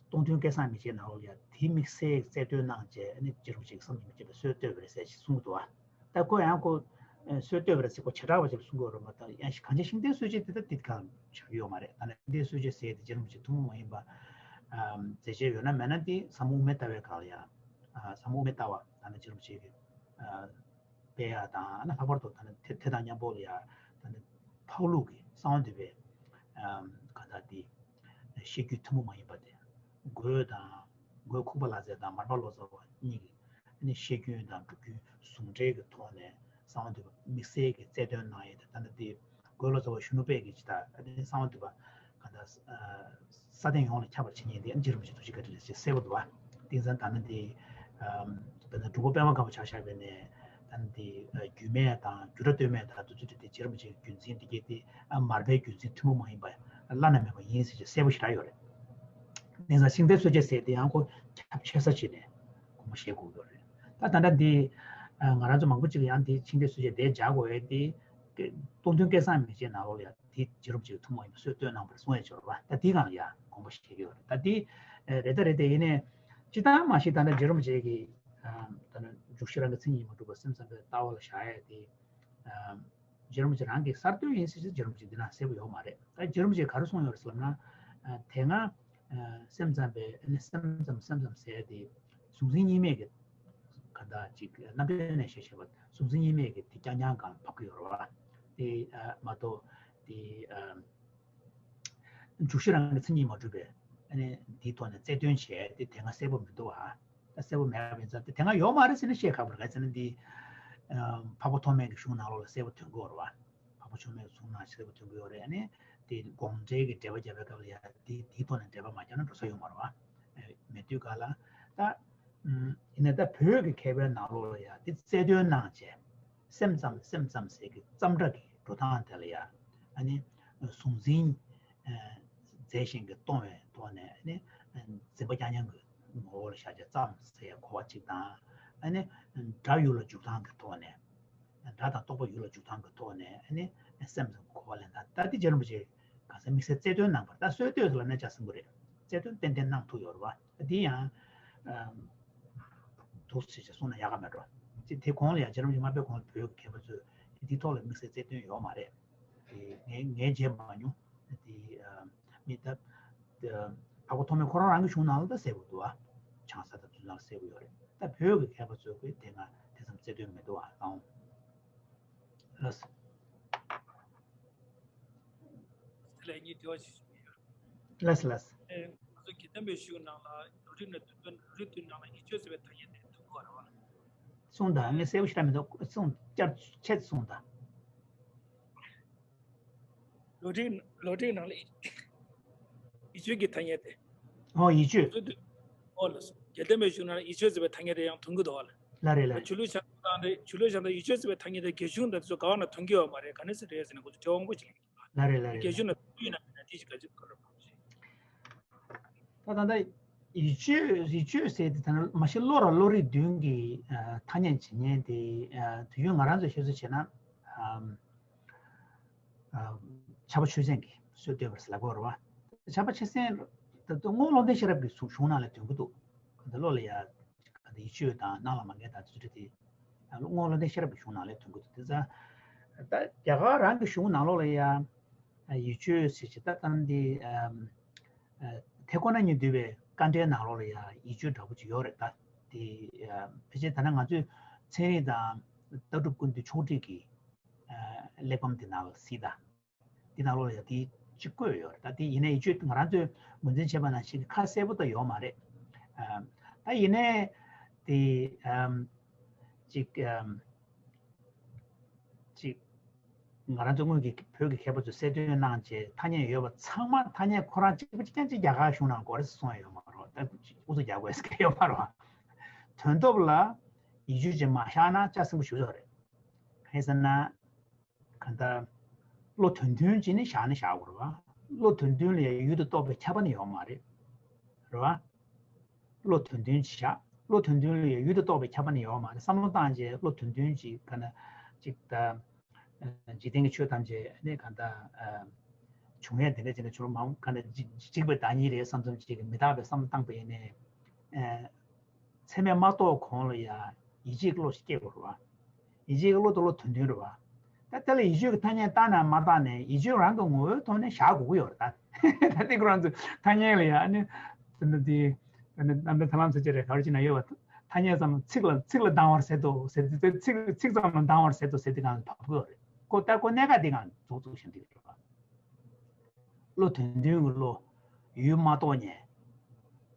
སྟོང་ཐུན་སྐལ་བཟང་མིག་འབྱེད་ནང་ལོགས་ལ་ཡང་དེ་དམིགས་བསལ་རྩལ་འདོན་གནང་བྱས་ཨ་ནི་རྗེ་རིན་པོ་ཆེ་གིས་བསམ་གྱིས་མི་ཁྱབ་པའི་སྲོལ་བཏོད་པ་རེད་ཟེར་ཞིག་གསུངས་འདུག་བ། ད་ཁོ་ཡང་ཁོ་ཨ་སྲོལ་བཏོད་པ་རེད་ཟེར་ཁོ་བྱེ་བྲག་པ་ཅིག་གསུང་གི་ཡོད་རེད་མ་གཏོགས་ཡང་གངས་ཅན་ཤིང་རྟའི་སྲོལ་འབྱེད་དེ་ད་དེ་གང་ཆགས་ཡོད་མ་རེད། ད་ནི་ཤིང་རྟའི་སྲོལ་འབྱེད་ཟེར་དེ་རྗེ་རིན་པོ་ཆེ་ཐུན་མོང་མ་ཡིན་པ་ ཨམ་མཛད་བྱ་ཡོད་ན་མེད་ན་དེ་ཟབ་མོ་དབུ་མའི་ལྟ་བའི་སྒང་ལ་ཡ། ཨ་ཟབ་མོ་དབུ་མའི་ལྟ་བ་ད་ནི་རྗེ་རིན་པོ་ཆེ་གི་ཨ་སྤེལ་ཡ་དང་ཨ་ནི་ལྷག་པར་དུ་ད་ནི་དེ་དེ་དང་མཉམ་པོ་ལ་ཡ་ད་ནི་འཕགས་ལུགས་ཀྱི་གསང་བ་འདུས་པའི་ཨམ་ག་ད་དེ་བཤད་རྒྱུད་ཐུན་མོང་མ་ཡིན་པ་དེ་རྒོད་དང་རྒོད་ཁུག་པ་ལྷ་རྫས་དང་མར་པ་ལོ་ཙཱ་བ་གཉིས་ཀྱི་ཨ་ནི་བཤད་རྒྱུན་དང་སྒྲུབ་རྒྱུན་ཟུང་འབྲེལ་གྱི་ཐོག་ནས་གསང་བ་འདུས་པ་དམིགས་བསལ་གྱི་རྩལ་འདོན་གནང་ཡས་དེ་ད་ལྟ་དེ་རྒོད་ལོ་ཙཱ་བ་གཞོན་ནུ་དཔལ་གྱིས་ཇི་ལྟར་ཨ་ནི་གསང་བ་འདུས་པ་ག་ད་ས་སྟེང་ཡོངས་ལ་ཁྱབ་པར་བྱེད་མཁན་དེ་ཨ་ནི་རྗེ་རིན་པོ་ཆེ་ཐུགས་རྗེ་བཀའ་དྲིན་ལས་ཅེས་གསལ་པོ་འདུག་བ། དེང་སང་ད་ནི་དེ་དཔེར་ན་འབྲུག་པ་པད་མ་དཀར་པོ་ཆ་བཞག་པ་ཡིན་ན་ད་ནི་དེ་རྒྱུད་སྨད་དང་རྒྱུད་གྲྭ་སྟོད་སྨད་དང་དེ་ཚོ་དེ་རྗེ་རིན་པོ་ཆེའི་བརྒྱུད་འཛིན་དེ་གས་དེ་ཨ་མར་པའི་བརྒྱུད་འཛིན་ཐུན་མོང་མ་ཡིན་པ་བླ་ན་མེད་པ་ཡིན་ཟེར་ཅིག་གསལ་པོ་ཞེ་དྲག་ཡོད་རེད། དེང་སང་ཤིང་རྟའི་སྲོལ་འབྱེད་ཟེར་དེ་ཡང་ཁོ་ཁྱབ་ཆེ་ས་ཅིག་ནས་དགོངས་པ་བཞེས་དགོས་ཀྱི་ཡོད་རེད། ད་ད་ལྟ་འདི་ང་རང་ཚོ་མང་པོ་ཅིག་ཡང་འདི་ཤིང་རྟའི་སྲོལ་འབྱེད་དེ་སྦྱར་དགོས་ཡས་དེ་སྟོང་ཐུན་སྐལ་བཟང་མེ་ལྕེ་ནང་ལོགས་ལ་ཡང་དེ་རྗེ་རིན་པོ་ཆེ་གི་ཐུན་མོང་ཡིན་པ་སྲོལ་བཏོད་གནང་བར་གསུང་ཡས་ཅིག་ཡོད་རེད་བ། ད་དེའི་སྒང་ལ་ཡང་དགོངས་པ་བཞེས་ཀྱི་ཡོད་རེད། ད་དེ་རེད་ད་རེད་དེ་ཡིན་ནའི་སྤྱིར་བཏང་མ་གཞི་ད་ལྟ་རྗེ་རིན་པོ་ཆེ་གི་ད་ནི་འཇུག་གཞི་རང་གི་མཚན་ཉིད་མ་གྲུབ་པ་སེམས་ཙམ་པའི་ལྟ་བ་ལ་བཞག་ཡས་དེ། རྗེ་རིན་པོ་ཆེ་རང་གི་གསར་གཏོད་ཡིན་ཟེར་ཅིག་རྗེ་རིན་པོ་ཆེ་འདི་ན་གསལ་པོ་ཡོད་མ་རེད། ད་རྗེ་རིན་པོ་ཆེས་ག་རེ་གསུངས་ཡོད་རེད་ཟེར་ལབ་ན། དེ་སྔ་སེམས་ཙམ་པའི་ཨ་ནི་སེམས་ཙམ་སེམས་ཙམ་ཟེར་ཡ་དེ་གཟུང་འཛིན་གཉིས་མེད་ཀྱི་ག་ད་ཅིག་རྣམ་འགྲེལ་ནས་བཤད་བཤད་པ་གཟུང་འཛིན་གཉིས་མེད་ཀྱི་དེ་རྐྱང་རྐྱང་སྒང་ལ་བབས་ཀྱི་ཡོད་རེད་བ། དེ་མ་གཏོགས་དེ་འཇུག་གཞི་རང་གི་མཚན་ཉིད་མ་གྲུབ་པའི་ཨ་ནི་འདིའི་ཐོག་ནས་རྩལ་འདོན་བྱས་ཏེ་དེ་སྔ་གསལ་པོ་མི་འདུག་བ། ད་གསལ་པོ་མེད་པ་ཡིན་ཙང་དེ་དེ་སྔ་ཡོད་མ་རེད་ཟེར་ན་བཤད་ཁག་པོ་རེད། ག་རེ་ཟེར་ན་འདི་འཕགས་པ་ཐོགས་མེད་ཀྱི་གཞུང་ནང་ལོགས་ལ་གསལ་པོ་ཐོན་གྱི་ཡོད་རེད་བ། འཕགས་པ་ཐོགས་མེད་ཀྱི་གཞུང་ནང་གསལ་པོ་ཐོན་གྱི་ཡོད་རེད། ཨ་ནི་དེ་དགོངས་འགྲེལ་གྱི་འགྲེལ་པ་རྒྱབ་པའི་སྐབས་ལ་ཡང་དེ་དེའི་ཐོག་ནས་འགྲེལ་པ་མ་རྒྱབ་ན་འགྲོ་ས་ཡོད་མ་རེད་བ། མེད་དུས་ག་ལ་ད་ཡིན་ན་ད་བོད་ཀྱི་མཁས་པའི་ནང་ལོགས་ལ་ཡང་དེ་རྩལ་འདོན་གནང་བྱས། སེམས་ཙམ་སེམས་ཙམ་ཟེར་གྱི་ཙམ་སྒྲ་གི་འགྲོ་སྟངས་དེ་ལ་ཡང་ཨ་ནི་གཟུང་འཛིན་རྫས་གཞན་གྱིས་སྟོང་བའི་ཐོག་ནས་ཨ་ནི་འཛིན་པ་རྐྱང་རྐྱང་གི་ངོ་བོ་ལ་བཞག་བྱས་ཙམ་ཟེར་གོ་བ་གཅིག་དང་། ཨ་ནི་སྒྲ་ཡུལ་ལ་འཇུག་སྟངས་ཀྱི་ཐོག་ནས་སྒྲ་དང་རྟོག་པ་ཡུལ་ལ་འཇུག་སྟངས་ཀྱི་ཐོག་ནས་ཨ་ནི་སེམས་ཙམ་གྱི་གོ་བ་ལེན་སྟངས། ད་དེ་རྗེ་རིན་པོ་ཆེ་གང་ཟག་དམིགས་བསལ་རྩལ་འདོན་གནང་བར་ད་སྲོལ་གཏོད་ལ་ནི་ལྕགས་སྲིན་པོ་རེད། རྩལ་འདོན་ཏན་ཏན་གནང་ཐུབ་ཡོད་རེད་བ། འདི་ཡང་འདུག་ཟེར་བྱས་གསུངས་ན་ཡག་ག་མེད་འགྲོ། ཅི་དེ་གོང་ལ་ཡང་རྗེ་རིན་པོ་ཆེ་མ་ཕེབས་གོང་ལ་བོད་ཀྱི་མཁས་པ་ཚོས་འདིའི་ཐོག་ལ་དམིགས་བསལ་རྩལ་འདོན་ཡོད་མ་རེད། དེ་ངས་ངས་མཇལ་མ་མྱོང་། དེ་མི་ད་འཕགས་པ་ཐོགས་མེད་ཁོ་རང་རང་གི་གཞུང་ནང་ལ་ད་གསལ་པོ་འདུག་ཨ། བྱང་ས་དང་ཚུལ་ནང་ལ་གསལ་པོ་ཡོད་རེད། ད་བོད་ཀྱི་མཁས་པ་ཚོས་ཀྱི་དེ་སྔ་དེ་ཙམ་རྩལ་འདོན་མི་འདུག་ཨ། ཨང་། ལགས་སོ། དེ་ལས་ངས་དྲི་བ་ཞིག་ཞུ་གི་ཡོད། ལགས་སོ་ལགས་སོ། ཨེ། ང་ཚོ་དགེ་ལྡན་པའི་གཞུང་ནང་ལ་ལོ་རིམ་ནས་དོན་ཚན་ལོ་རིམ་བདུན་ནང་ལ་ཡིད་དཔྱོད་ཟེར་བའི་ཐ་སྙད་དེ་ཐོན་གྱི་ཡོད་རེད་བ། གསུངས་དང་། ངས་གསལ་པོ་ཞེ་དྲག་མི་འདུག་གསུངས། བསྐྱར་ཆེད་གསུངས་དང་། ལོ་རིམ་ལོ་རིམ་ནང་ལ་ཡིད་དཔྱོད་ཀྱི་ཐ་སྙད་དེ། ཨོ་ཡིད་དཔྱོད། ཨོ་ལགས་སོ། དགེ་ལྡན་པའི་གཞུང་ནང་ལ་ཡིད་དཔྱོད་ཟེར་བའི་ཐ་སྙད་དེ་ཡང་ཐོན་གྱི་འདུག་བ་ལ། ལགས་རེད་ལགས་རེད། ཆོས་ལུགས་གཞན་དང་རེད། ཆོས་ལུགས་གཞན་དང་ཡིད་དཔྱོད་ཟེར་བའི་ཐ་སྙད་དེ་རྒྱ་གཞུང་དང་དེ་ཚོ་ག་བ་ན་ཐོན་གྱི་ཡོད་མ་རེད། ག་ནས་སུ་རེད་ཟེར་ན་ཁོ་ཚོ་དྲི་བ་མང་པོ་ཞིག་སླེབས་ཀྱི་འདུག་བ། ལགས་རེད་ལགས་རེད། རྒྱ་གཞུང་ནང་ཐོན་ཡོད་ན་མེད་ན་དེ་ཞིག་ག་ཅིག་ག་རེ་མང་པོ་ཞིག་ད་ད་ལྟ་ཡིད་དཔྱོད་ཡིད་དཔྱོད་ཟེར་དེ་ད་ནི་མ་གཞི་བློ་ར་བློ་རིག་བདུན་གྱི་ཐ་སྙད་བྱེད་མཁན་དེ་དུས་རྒྱུན་ང་རང་ཚོས་ཤེས་ཚོད་བྱས་ན། ཕྱྭ་པ་ཆོས་སེང་གིས་སྲོལ་བཏོད་པ་རེད་ཟེར་ལབ་ཀྱི་ཡོད་རེད་བ། ཕྱྭ་པ་ཆོས་སེང་ད་དུང་རྔོག་བློ་ལྡན་ཤེས་རབ་ཀྱི་གཞུང་ནང་ལ་ཐོན་གྱི་འདུག་ག་ད་བློ་ལ་ཡ་ག་ད་ཡིད་དཔྱོད་དང་སྣང་ལ་མ་ངེས་དང་དེ་ཚོ་དེ་རྔོག་བློ་ལྡན་ཤེས་རབ་ཀྱི་གཞུང་ནང་ལ་ཐོན་གྱི་འདུག་དེ་ཙང་ད་རྒྱ་གར་རང་གི་གཞུང་ནང་ལོགས་ལ་ཡ་ཡིད་དཔྱོད་ཟེར་ཅིག་ད་ད་འདི་ཐེ་ཀོ་ན་ཉི་འདུས་པའི་དཀའ་འགྲེལ་ནང་ལོགས་ལ་ཡ་ཡིད་དཔྱོད་འདྲ་པོ་ཅིག་ཡོད་རེད། ད་དེ་ཕལ་ཆེར་ད་ནི་ང་ཚོས་ཚན་རིག་དང་ལྟ་གྲུབ་ཀུན་བཏུས་ཕྱོགས་སྒྲིག་གི་གླེགས་བམ་དེ་ནང་ལ་གཟིགས་དང་། དེ་ནང་ལོགས་ལ་ཡང་དེ་གཅིག་བཀོད་ཡོད་རེད། ད་དེ་ཡིན་ནའི་ཡིད་དཔྱོད་ང་རང་ཚོས་ངོས་འཛིན་བྱས་པ་ནང་བཞིན་གྱི་ཁ་གསལ་པོ་ད་ཡོད་མ་རེད། ཨ་ད་ཡིན་ནའི་དེ་ཨམ་ཅིག་ཨམ་ཅིག་ང་རང་ཚོ་སྔོན་གྱི་བོད་ཀྱི་མཁས་པ་ཚོས་གསལ་སྟོན་གནང་བྱས་ཐ་སྙད་ཡོད་པ་ཚང་མ་ཐ་སྙད་ཁོ་རང་གཅིག་པ་གཅིག་རྐྱང་གཅིག་རྒྱ་གར་གཞུང་ནང་དགོས་རེད་ཟེར་གསུངས་ཡ་ཡོད་མ་རེད། ད་ཨུ་ཚུགས་རྒྱག་དགོས་ཟེར་མཁན་ཡོད་མ་རེད། དོན་ཐོག་ལ་ཡིད་དཔྱོད་ཅིག་མ་བཞག་ན་ལྕགས་སྲིན་པོ་ཞེ་པོ་ཅིག་རེད། གང་ཡིན་ཟེར་ན། གང་ལྟར། བློ་དོན་མཐུན་བྱས་ནས་བཞག་ནས་བཞག་དགོས་རེད་བ། བློ་དོན་མཐུན་ལ་ཡང་ཡུལ་དུ་གཏོགས་པའི་ཁྱབ་པ་ནི་ཡོད་མ་རེད། རེད་བ། བློ་དོན་མཐུན་གྱིས་བཞག་བློ་དོན་མཐུན་ལ་ཡང་ཡུལ་དུ་གཏོགས་པའི་ཁྱབ་པ་ནི་ཡོད་མ་རེད། བསམ་བློ་བཏང་རྗེས་བློ་དོན་མཐུན་གྱིས་ག་ན་ཅིག་ད། འཇིག་རྟེན་གྱི་ཆོས་ཐམས་ཅད་ནི་གང་ལྟར། བྱུང་ཡས་དེ་འདྲ་ཅིག་ནི་བྱུང་མང་ག་ན་འཇིག་པའི་བདག་ཉིད་རེད་བསམ་ཙམ་ཅིག་མི་རྟག་པའི་བསམ་བློ་བཏང་པ་ཡིན་ནའི། ཚད་མས་མ་རྟོགས་གོང་ལ་ཡང་ཡིད་ཆེས་ཀྱི་བློ་ཞིག་སྐྱེ་དགོས་རེད་བ། ཡིད་ཆེས་ཀྱི་བློ་དེ་བློ་དོན་མཐུན་རེད་བ། ད་དེ་ལ་ཡིད་དཔྱོད་ཀྱི་ཐ་སྙད་བཏགས་ན་མ་བཏགས་ནས་ཡིད་དཔྱོད་རང་གི་ངོ་བོའི་ཐོག་ནས་བཞག་དགོས་ཀྱི་ཡོད་རེད་ད། ད་དེ་ཁོ་རང་ཚོའི་ཐ་སྙད་ལ་ཡང་ཨ་ནི་ ཟེར་ན་དེ་ཨ་ནི་རྣམ་འགྲེལ་ཐར་ལམ་ཟེར་གྱི་རེད། ག་རེ་བྱས་ན་ཡོད་པ། ཐ་སྙད་ཙམ་ཚིག་ལ་ཚིག་ལ་སྡང་བར་ཟད་དོ་ཟེར་དུས་ཚིག་ཚིག་ཙམ་ལ་སྡང་བར་ཟད་དོ་ཟེར་དུས་སྒང་ལ་བབ་དགོས་རེད། ཁོ་ལྟ་ཁོ་གནད་འགག་དེ་སྒང་འཛུགས་འཛུགས་བཞིན་དུ་ཡོད་རེད། བློ་དོན་མཐུན་གྱི་བློ། ཡུལ་མ་རྟོགས་ཉེན།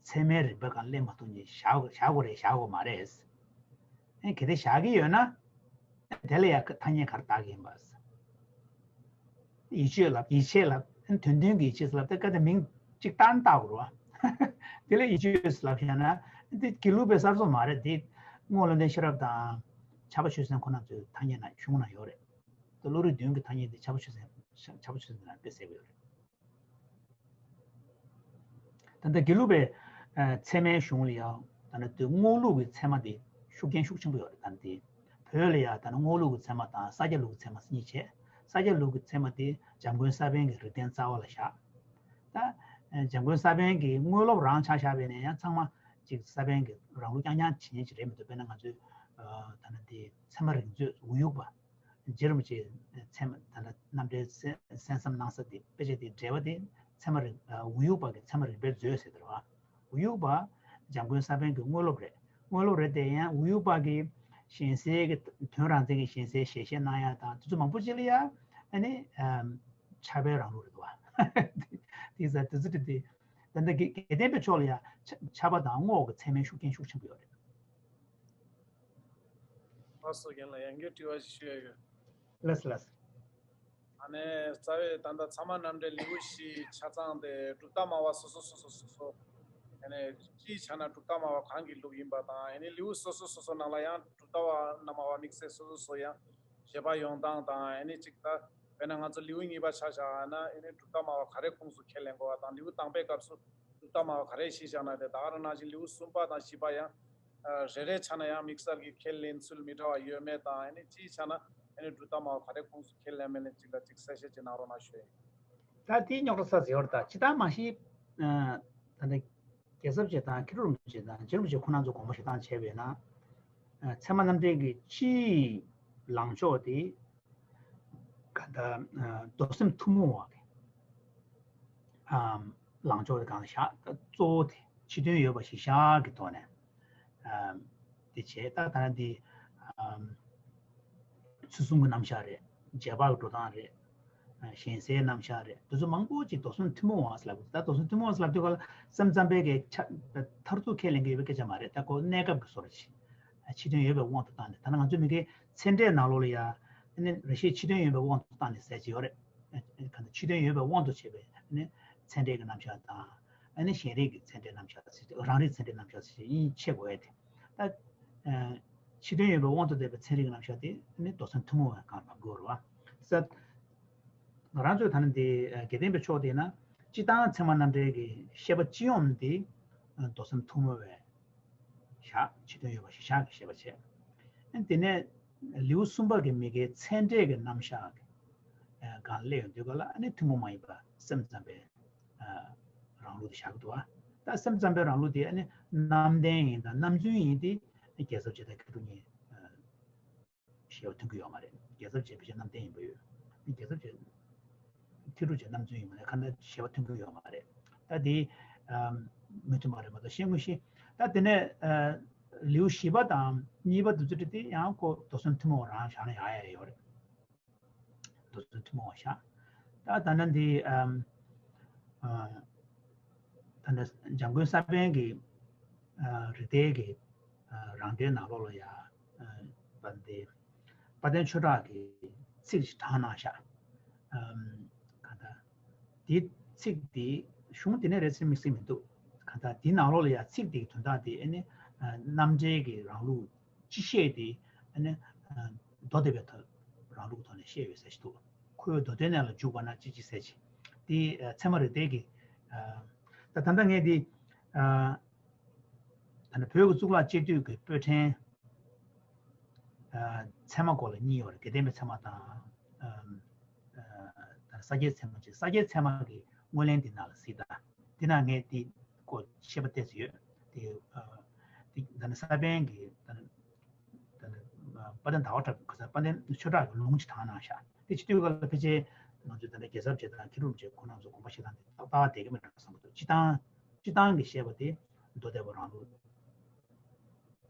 ཚད་མའི་རིགས་པའི་སྒང་སླེབས་མ་ཐུབ་ཉེན་བཞག་བཞག་དགོས་རེད་བཞག་དགོས་མ་རེད། ཨེ་གལ་ཏེ་བཞག་གི་ཡོད་ན། དེ་ལ་ཡང་ཐ་སྙད་ག་རེ་བཏགས་ཀྱི་ཡིན་པ། ཡིད་དཔྱོད་ལབ་ཡིད་ཆེས་ལབ་དོན་མཐུན་གྱི་ཡིད་ཆེས་ལབ་དེ་ག་དེ་མིང་གཅིག་བཏགས་ན་བཏགས་དགོས་རེད་བ། དེ་ལ་ཡིད་དཔྱོད་ལབ་བཞག་ན་དེ་དགེ་ལུགས་པའི་གསར་བཟོ་མ་རེད། དེ་རྔོག་བློ་ལྡན་ཤེས་རབ་དང་ཕྱྭ་པ་ཆོས་སེང་ཁོ་རྣམ་ཚོའི་ཐ་སྙད་ན་གཞུང་ན་ཡོད་རེད། དེ་བློ་རིག་བདུན་གྱི་ཐ་སྙད་དེ་ཕྱྭ་པ་ཆོས་སེང་ཕྱྭ་པ་ཆོས་སེང་དེ་ན་དཔེ་གསལ་པོ་ཡོད་རེད། ད་ལྟ་དགེ་ལུགས་པའི་ཨ་ཚད་མའི་གཞུང་ལ་ཡང་ད་ལྟ་དེ་རྔོག་ལུགས་ཀྱི་ཚད་མ་དེ་ཤུགས་རྐྱེན་ཤུགས་ཆེན་པོ་ཡོད་རེད། ད་ལྟ་དེ་བོད་ལ་ཡང་ད་ལྟ་རྔོག་ལུགས་ཀྱི་ཚད་མ་དང་ས་སྐྱ་ལུགས་ཀྱི་ཚད་མ་གཉིས་བྱས། ས་སྐྱ་ལུགས་ཀྱི་ཚད་མ་དེ་འཇམ་མགོན་ས་པཎ་གྱི་རིགས་ལྡན་རྩ་བ་ལ་བཞག་ད་ཨ་འཇམ་མགོན་ས་པཎ་གྱི་དངོས་སློབ་རང་ཆ་བཞག་པ་ཡིན་ན་ཡང་ཚང་མ་ཅིག་ས་པཎ་གྱི་རང་ལུགས་རྐྱང་རྐྱང་བྱེད་མཁན་ཅིག་རེད་མི་འདུག་དཔེར་ན་ང་ཚོའི་ཨ་ད་ལྟ་དེ་ཚད་མ་རིགས་མཛོད་འུ་ཡུག་པ། རྗེ་རིན་པོ་ཆེའི་ཚད་མ་ད་ལྟ་རྣམ་འགྲེལ་གསན་གསན་བསམ་གནང་ས་དེ་དཔེ་ཆ་དེའི་འགྲེལ་པ་དེ་ཚད་མ་རིག་ཨ་འུ་ཡུག་པ་གི་ཚད་མ་རིག་པའི་མཛོད་ཟེར་དེ་རེད་བ། འུ་ཡུག་པ་འཇམ་མགོན་ས་པཎ་གྱི་དངོས་སློབ་རེད། དངོས་སློབ་རེད་དེ་ཡང་འུ་ཡུག་པ་གི་ཞེན་སའི་གི་དོན་རང་མཚན་གྱི་ཞེན་སའི་ཞལ་བཞེས་གནང་ཡ་དང་དེ་ཚོ་མང་པོ་ཅིག་ལ་ཡ་ཨ་ནི་ཨམ་ཕྱྭ་པའི་རང་ལུགས་རེད་བ། དེ་ས་དེ་ཚོ་དེ་དེ་ད་ལྟ་དགེ་དགེ་ལྡན་པའི་ཕྱོགས་ལ་ཡ་ཕྱྭ་པ་དང་རྔོག་གི་ཚད་མའི་ཤུགས་རྐྱེན་ཤུགས་ཆེན་པོ་ཡོད་རེད། ལགས་སོ། རྒན་ལགས་ཡང་བསྐྱར་དྲི་བ་ཞིག་ཞུ་ཡ་ཡོད། ལགས་སོ་ལགས་སོ། ཨ་ནི་རྩ་བའི་ད་ལྟ་ཚད་མ་རྣམ་འགྲེལ་ལེའུ་བཞི་ཆ་ཚང་དེ་གྲུབ་མཐའ་སྨྲ་བ་སོ་སོ་སོ་སོ་སོ་སོ། ཨ་ནི་སྤྱིའི་ཆ་ན་གྲུབ་མཐའ་སྨྲ་བ་གང་གི་ལུགས་ཡིན་པ་དང་ཨ་ནི་ལེའུ་སོ་སོ་སོ་སོ་ནང་ལ་ཡང་གྲུབ་མཐའ་སྨྲ་བ་དམིགས་བསལ་སོ་སོ་སོ་ཡང་བཞེད་པ་ཡོང་སྟངས་དང་ཨ་ནི་གཅིག་ད་དཔེར་ན་ང་ཚོ་ལེའུ་གཉིས་པ་ཆ་བཞག་ན་ཨ་ནི་གྲུབ་མཐའ་སྨྲ་བ་ག་རེ་ཁུངས་སུ་ཁས་ལེན་དགོས་པ་དང་ལེའུ་དང་པའི་སྐབས་སུ་གྲུབ་མཐའ་སྨྲ་བ་ག་རེ་བཞེད་བཞག་ན་དེ་ད་ག་རང་ནང་བཞིན་ལེའུ་གསུམ་པ་དང་བཞི་པ་ཡང་། རེ་རེའི་ཆ་ན་ཡང་དམིགས་བསལ་གྱི་ཁས་ལེན་ཚུལ་མི་འདྲ་བ་ཡོད་མེད་དང་ཨ་ནི་སྤྱིའི་ཆ་ན་ཨ་ནི་གྲུབ་མཐའ་སྨྲ་བ་ག་རེ་ཁུངས་སུ་ཁས་ལེན་མེད་ལེན་གཅིག་ལ་གཅིག་གསལ་བཤད་ཅིག་གནང་རོགས་གནང་ཞུ་ཡིན། ད་དེའི་རྙོག་དྲ་ས་ཟེར་བར་ད་ཅི་ལྟར་མ་ཤེས། ད་ནི་རྒྱལ་ཚབ་རྗེ་དང་མཁས་གྲུབ་རིན་པོ་ཆེ་དང་རྗེ་རིན་པོ་ཆེ་ཁོ་རང་ཚོ་དགོངས་པ་བཞེས་སྟངས་བྱས་པས་ན། ཚད་མ་རྣམ་འགྲེལ་གྱི་སྤྱིའི་ལངས་ཕྱོགས་དེ། ག་ད་མདོ་སེམས་ཐུན་མོང་བ་གི་ལངས་ཕྱོགས་དེ་གང་བཞག་ད་གཙོ་བོ་དེ་ཕྱི་དོན་ཡོད་པ་ཞིག་བཞག་གི་ཐོག་ནས་དེ་བྱས། ད་ད་འདི་ཚུལ་གསུམ་གྱི་རྣམ་གཞག་རེད། རྗེས་དཔག་གི་འགྲོ་སྟངས་རེད། ཞེན་སའི་རྣམ་གཞག་རེད། དེ་ཚོ་མང་པོ་ཅིག་མདོ་སེམས་ཐུན་མོང་བ་ཟེར་ལབ་ད་མདོ་སེམས་ཐུན་མོང་བ་ཟེར་ལབ་དུས་ག་ལ་སེམས་ཙམ་པའི་གི་ཆ་མཐར་ཐུག་ཁས་ལེན་གི་ཡོད་པའི་སྐད་ཆ་མ་རེད། ད་ཁོ་གནས་སྐབས་ཀྱི་བཟོ་འདྲ་ཅིག་ཕྱི་དོན་ཡོད་པའི་དབང་དུ་བཏང་ནས་ད་ནང་ང་ཚོ་མི་སྐད་ཚད་འབྲས་ནང་ལོགས་ལ་ཡ། ཨ་ནི་རེ་ཞིག་ཕྱི་དོན་ཡོད་པའི་དབང་དུ་བཏང་ནས་ཟེར་གྱི་ཡོད་རེད། ཨ་ནི་ཕྱི་དོན་ཡོད་པའི་དབང་དུ་བྱས་པའི་ཨ་ནི་ཚད་འབྲས་ཀྱི་རྣམ་གཞག་དང་། ཨ་ནི་གཞན་རིག་གི་ཚད་འབྲས་རྣམ་གཞག་ཟེར་རང་རིག་ཚད་འབྲས་རྣམ་གཞག་ཟེར་གཉིས་ཕྱེ་དགོས་ཡ་དེ། ད་ཕྱི་དོན་ཡོད་པའི་དབང་དུ་བསྡུས་པའི་ཚན་རིག་རྣམ་གཞག་དེ་ཨ་ནི་མདོ་སེམས་ཐུན་མོང་བའི་སྒང་ལ་དགོས་རེད་བ། ས། ང་རང་ཚོས་ད་ནི་འདི་དགེ་ལྡན་པའི་ཕྱོགས་དེ་ན་སྤྱི་དང་ཚད་མ་རྣམ་འགྲེལ་གྱི་བཤད་པ་སྤྱི་ཡོངས་འདི་མདོ་སེམས་ཐུན་མོང་བའི་བཞག་ཕྱི་དོན་ཡོད་པ་ཞིག་བཞག་གི་བཤད་པ་བྱས། དེ་ནས་ལེའུ་གསུམ་པ་གི་མི་དགེ་ཚད་འབྲས་ཀྱི་རྣམ་གཞག་གི་སྒང་སླེབས་ཡོང་དུས་ག་ལ་ཨ་ནི་ཐུན་མོང་མ་ཡིན་པ་སེམས་ཙམ་པའི་རང་ལུགས་དེ་བཞག་གི་འདུག་བ། ད་སེམས་ཙམ་པའི་རང་ལུགས་དེ་ཨ་ནི་རྣམ་བདེན་ཡིན་དང་རྣམ་རྫུན་ཡིན་ཏེ་རྒྱལ་ཚབ་རྗེ་དང་མཁས་གྲུབ་གཉིས། ཞེས་པ་མཐུན་གྱི་ཡོད་མ་རེད། རྒྱལ་ཚབ་རྗེ་ཕལ་ཆེར་རྣམ་བདེན་ཡིན་པ་ཡོད། རྒྱལ་ཚབ་རྗེ་མཁས་གྲུབ་རྗེ་རྣམ་རྫུན་ཡིན་པ་ནས་ཁ་ན་ཞེས་པ་མཐུན་གྱི་ཡོད་མ་རེད། ད་དེ་མི་མཐུན་པ་རེད་མ་གཏོགས་ཤེས་དངོས་ཤེས། ད་དེ་ནས་ལེའུ་བཞི་པ་དང་གཉིས་པ་དེ་ཚོ་དེ་ཡང་ཁོ་མདོ་སེམས་ཐུན་མོང་རང་བཞག་ན་ཡག་ཡག་ཡོད་རེད། མདོ་སེམས་ཐུན་མོང་བ་བཞག་ད་ད་ནི་འདི་ཨམ་ཨ་ད་ནི་འཇམ་མགོན་ས་པཎ་གྱི་ཨ་རིགས་གཏེར་གྱི་ཨ་རང་འགྲེལ་ནང་ལོགས་ལ་ཡ་ཨ་བ་འདི་དཔལ་ལྡན་ཆོས་གྲགས་ཀྱི་ཚིག་ཅིག་དྲངས་གནང་བཞག་ཨམ་ག་ད་འདི་ཚིག་འདི་གཞུང་འདི་ནས་རེད་ཟེར་དམིགས་བསལ་མི་འདུག་ག་ད་འདི་ནང་ལོགས་ལ་ཡ་ཚིག་འདི་གི་དོན་དག་འདི་ཨ་ནི་ཨ་རྣམ་འགྲེལ་གྱི་རང་ལུགས། སྤྱི་བཤད་དེ་ཨ་ནི་མདོ་སྡེ་པའི་ཐོག་རང་ལུགས་ཐོག་ནས་བཤད་ཡོད་ཟེར་ཞིག་འདུག་ཁོའི་མདོ་དོན་ནས་ལ་འཇུག་པ་ན་ཅི་ཅི་ཟེར་ཅི། དེ་ཚད་མ་རིགས་གཏེར་གྱི་ད་ད་ལྟ་ངས་དེ་ད་ནི་བོད་ཀྱི་གཙུག་ལག་སྤྱི་འཐུས་ཀྱི་པོད་ཕྲན་ཚད་མ་སྐོར་ལ་གཉིས་ཡོད་རེད། དགེ་ལྡན་པའི་ཚད་མ་དང་། ས་སྐྱའི་ཚད་མ་ཅིག་ས་སྐྱའི་ཚད་མ་གི་དངོས་ལན་འདི་ནང་ལ་གཟིགས་དང་། འདི་ནང་ངས་འདི་སྐོར་བཤད་པ་ཏོག་ཙམ་ཡོད། དེ་ཨ་དེ་ད་ནི་ས་པཎ་གྱི་ད་ནི་ད་ནི་དཔལ་ལྡན་ཟླ་བ་གྲགས་ཁ་སང་དཔལ་ལྡན་ཆོས་གྲགས་ཀྱི་ལུང་ཅིག་དྲངས་གནང་ཤག་དེ་བྱེད་དུས་ག་ལ་ཕལ་ཆེར་ང་ཚོའི་ད་ནི་རྒྱལ་ཚབ་རྗེ་དང་མཁས་གྲུབ་རྗེ་ཁོང་རྣམ་ཚོ་དགོངས་པ་བཞེས་སྟངས་དེ་ཏག་ཏག་བསྡད་ཀྱི་མེད་འགྲོ་བསམ་གྱི་འདུག་སྤྱིར་བཏང་ སྤྱིར་བཏང་གི་བཤད་པ་དེ་མདོ་སྡེ་པ་རང་ལུགས་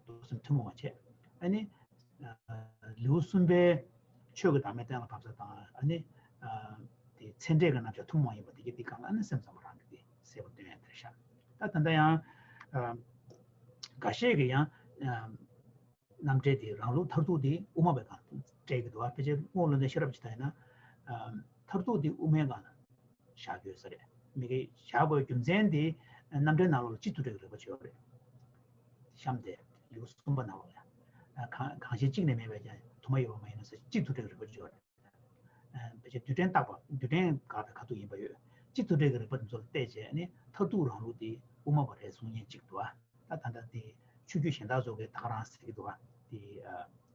མདོ་སེམས་ཐུན་མོང་བ་བྱས། ཨ་ནི། ལེའུ་གསུམ་པའི་ཆོས་ཀྱི་བདག་མེད་གཏན་ལ་ཕབ་ས་དང་ཨ་ནི། དེ་ཚད་འབྲས་ཀྱི་རྣམ་གཞག་ཐུན་མོང་ཡིན་པ་དེ་གི་དེ་གང་ལ་ཨ་ནི་སེམས་ཙམ་པ་རང་གི་དེ་གསལ་པོ་སྟོན་ཡ་དེ་རེད་ཤག་ད་ད་ལྟ་ཡང་། འགའ་ཤས་ཀྱིས་ཡང་། རྣམ་འགྲེལ་དེ་རང་ལུགས་མཐར་ཐུག་དེ་དབུ་མ་པའི་སྒང་སྤྲད་ཀྱི་འདུག་བ། ཕལ་ཆེར་རྨོ་ལུགས་འདི་ཤེས་རབ་ཅིག་ལྟ་ཡིན་ན། མཐར་ཐུག་དེ་དབུ་མའི་སྒང་ལ་བཞག་གི་ཡོད་ས་རེད། མི་གི་བཞག་དགོས་རྒྱུ་མཚན་དེ་རྣམ་འགྲེལ་ནང་ལོགས་ལ་སྤྱི་མཐུན་འབྲེལ་གྱི་རིགས་པ་ཅིག་ཡོད་རེད། གཤམ་དེ་ལེའུ་གསུམ་པ་ནང་ལོགས་ལ། གང་གང་ཞིག་གཅིག་ནས་མེད་པས་ཀྱང་དུ་མ་ཡོད་པ་མ་ཡིན་ནོ་ཟེར་སྤྱི་མཐུན་འབྲེལ་གྱི་རིགས་པ་ཅིག་ཡོད་རེད། ཕལ་ཆེར་རྡུལ་ཕྲན་བརྟག་པ་རྡུལ་ཕྲན་དགག་པའི་ཁ་ཐུག་ཡིན་པ་ཡོད། སྤྱི་མཐུན་འབྲེལ་གྱི་རིགས་པ་འདི་ཚོ་ལ་བལྟས་བྱས་ནས་མཐར་ཐུག་རང་ལུགས་དེ་དབུ་མ་པ་རེད་གསུང་མཁན་གཅིག་འདུག་ཨ། ད་ད་ལྟ་དེ་ཆོས་བརྒྱུད་གཞན་དག་ཚོ་གིས་ད་ག་རང་ཟེར་གྱི་འདུག་ཨ། དེ་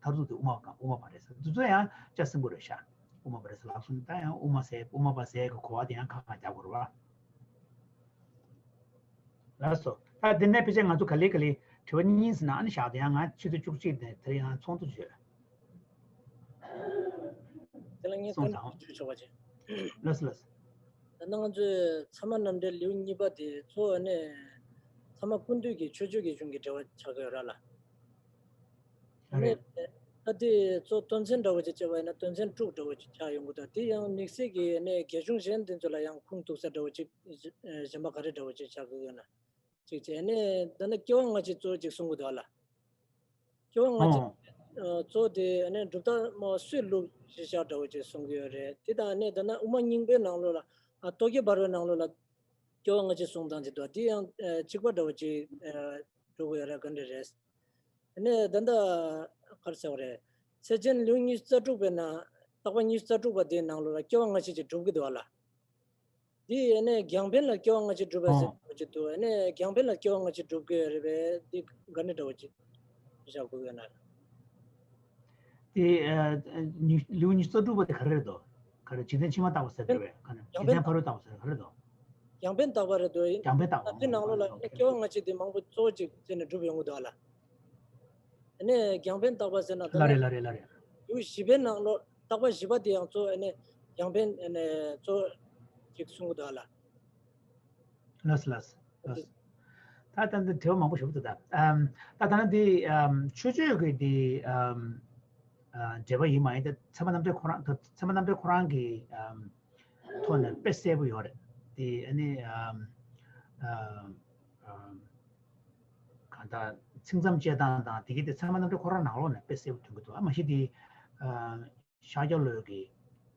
མཐར་ཐུག་དེ་དབུ་མ་པ་དབུ་མ་པ་རེད་ཟེར། འདི་ཚོ་ཡང་ལྕགས་སྲིན་པོ་རེད་ཤག་དབུ་མ་པ་རེད་ཟེར་ལབ་སོང་ད་ཡང་དབུ་མ་ཟེར་དབུ་མ་པ་ཟེར་གྱི་གོ་བ་དེ་ཡང་ཁག་ཁག་རྒྱག་དགོས་རེད་བ། ལགས་སོ། ད་འདི་ནས་ཕལ་ཆེར་ང་ཚོ་ག་ལེ་ག་ལེ་དྲི་བ་གཉིས་ཟིན་ན་ཨ་ནི་བཞག་དེ་ཡང་ང་ཆུ་ཚོད་བཅུ་གཅིག་ནས་དེ་ཡང་ཚོགས་འདུ་བྱོས། དེ་ལ་ངས་གསུངས་བཀའ་དྲིན་ཆེ་ཆོག་པ་བྱེད། ལགས་སོ་ལགས་སོ། ད་ནང་ང་ཚོས་ཚད་མ་རྣམ་འགྲེལ་ལེའུ་གཉིས་པ་དེ་གཙོ་བོ་ནས་ཚད་མ་ཀུན་བཏུས་ཀྱི་ཆོས་སྤྱོད་ཀྱི་གཞུང་གི་འགྲེལ་པ་ཆགས་ཀྱི་ཡོད་ར་ལ། རེད། ད་དེ་གཙོ་དོན་ཚན་འདྲ་བོ་ཅིག་བྱས་པ་ཡིན་ན་དོན་ཚན་དྲུག་འདྲ་བོ་ཅིག་ཆགས་ཡོང་གི་འདུག་དེ་ཡང་དམིགས་བསལ་གྱི་ནས་རྒྱ་གཞུང་གཞན་དེ་ཚོ་ལ་ཡང་ཁུངས་གཏུགས་ས་འདྲ་བོ་ཅིག་གཞན་པ་ག་རེ་འདྲ་བོ་ཅིག་ཆགས་ཀྱི་ཡོད་ན། ཅིག་བྱས་ནས་ད་ནི་སྐྱེ་བ་སྔ་ཕྱི་གཙོ་བོ་ཅིག་གསུང་གི་འདུག་ལ། སྐྱེ་བ་སྔ་ཕྱི་ཨོ། གཙོ་བོ་དེ་ནི་གྲུབ་མཐའ་སྨྲ་བ་སུས་ལུགས་གཞི་བཞག་འདྲ་བོ་ཅིག་གསུང་གི་ཡོད་རེད། དེ་དང་ནི་ད་ནི་དབུ་མ་རྙིང་པའི་ནང་ལོགས་ལ་ཨ་རྟོག་གེ་འབར་བའི་ནང་ལོགས་ལ་སྐྱེ་བ་སྔ་ཕྱི་གསུང་སྟངས་ཅིག་འདུག་དེ་ཡང་ཨ་གཅིག་པ་འདྲ་བོ་ཅིག་ཨ་འགྲོ་གི་ཡོད་རེད། ག་འདྲ་རེད། ནས་ད་ལྟ་ག་རེ་ཟེར་བ་རེད། ཚེ་ཆེན་ལེའུ་ཉི་ཤུ་རྩ་དྲུག་པའི་ནང་བརྟག་པ་ཉི་ཤུ་རྩ་དྲུག་པ་དེའི་ནང་ལོགས་ལ་སྐྱེ་བ་སྔ་ཕྱི་ཅིག་སྒྲུབ་ཀྱི་འདུག་བ་ལ། དེ་ནས་རྒྱང་འཕེན་ལ་སྐྱེ་བ་སྔ་ཕྱི་སྒྲུབ་པ་ཟེར་བ་ཅིག་འདུག་ནས་རྒྱང་འཕེན་ལ་སྐྱེ་བ་སྔ་ཕྱི་སྒྲུབ་ཀྱི་ཡོད་རེད་པས། དེ་ག་འདྲ་འདྲ་བོ་ཅིག་བཞག་དགོས་ཡོད་ན། དེ་ཨ་ཉི་ལེའུ་ཉི་ཤུ་རྩ་དྲུག་པ་དེ་ག་རེ་རེད་དོ། ག་རེ་འཇིག་རྟེན་ཕྱི་མ་བརྟག་པ་ཟེར་རེད་པས། ག་རེ་འཇིག་རྟེན་ཕ་རོལ་བརྟག་པ་ཟེར་ག་རེ་རེད་དོ། རྒྱང་འཕེན་བརྟག་པ་རེད་དོ། རྒྱང་འཕེན་བརྟག་པ། དེ་ནང་ལོགས་ལ་ཨོ་ཁེ། སྐྱེ་བ་སྔ་ཕྱི་དེ་མང་པོ་གཙོ་བོ་ཅིག་བྱས་ནས་སྒྲུབ་ཡོང་གི་འདུག་ཨ་ལ། ནས་རྒྱང་འཕེན་བརྟག་པ་ཟེར་ན་ད་ལ་རེད་ལ་རེད་ལ་རེད། ལེའུ་བཞི་པའི་ནང་ལོགས་བརྟག་པ་བཞི་པ་དེ་ཡང་གཙོ་བོ་ནས་རྒྱང་འཕེན་ནས་གཙོ་བོ་ཅིག་གསུང་གི་འདུག་ཨ་ལ། ལགས་ལགས་ལགས། ད་ལྟ་འདི་དྲི་བ་མང་པོ་ཞིག་འདུག་ད་ཨམ་ད་ད་ལྟ་འདི་ཨམ་ཆོས་སྤྱོད་ཀྱི་འདི་ཨམ་ཨ་འགྲེལ་པ་ཡིན་མ་ཡིན་ད་ཚད་མ་རྣམ་འགྲེལ་ཁོ་རང་ད་ཚད་མ་རྣམ་འགྲེལ་ཁོ་རང་གི་ཨམ་ཐོག་ནས་དཔེ་གསལ་པོ་ཡོད་རེད། དེ་ཨ་ནི་ཨམ་ཨམ་ཨམ་གང་ལྟར་ཚིག་མཚམས་བཅད་སྟངས་དང་དེ་གི་དེ་ཚད་མ་རྣམ་འགྲེལ་ཁོ་རང་ནང་ལོགས་ནས་དཔེ་གསལ་པོ་ཐོན་གྱི་འདུག་ཨ་མ་གཞི་དེ་ཨ། ཤཱཀྱ་བློ་གི་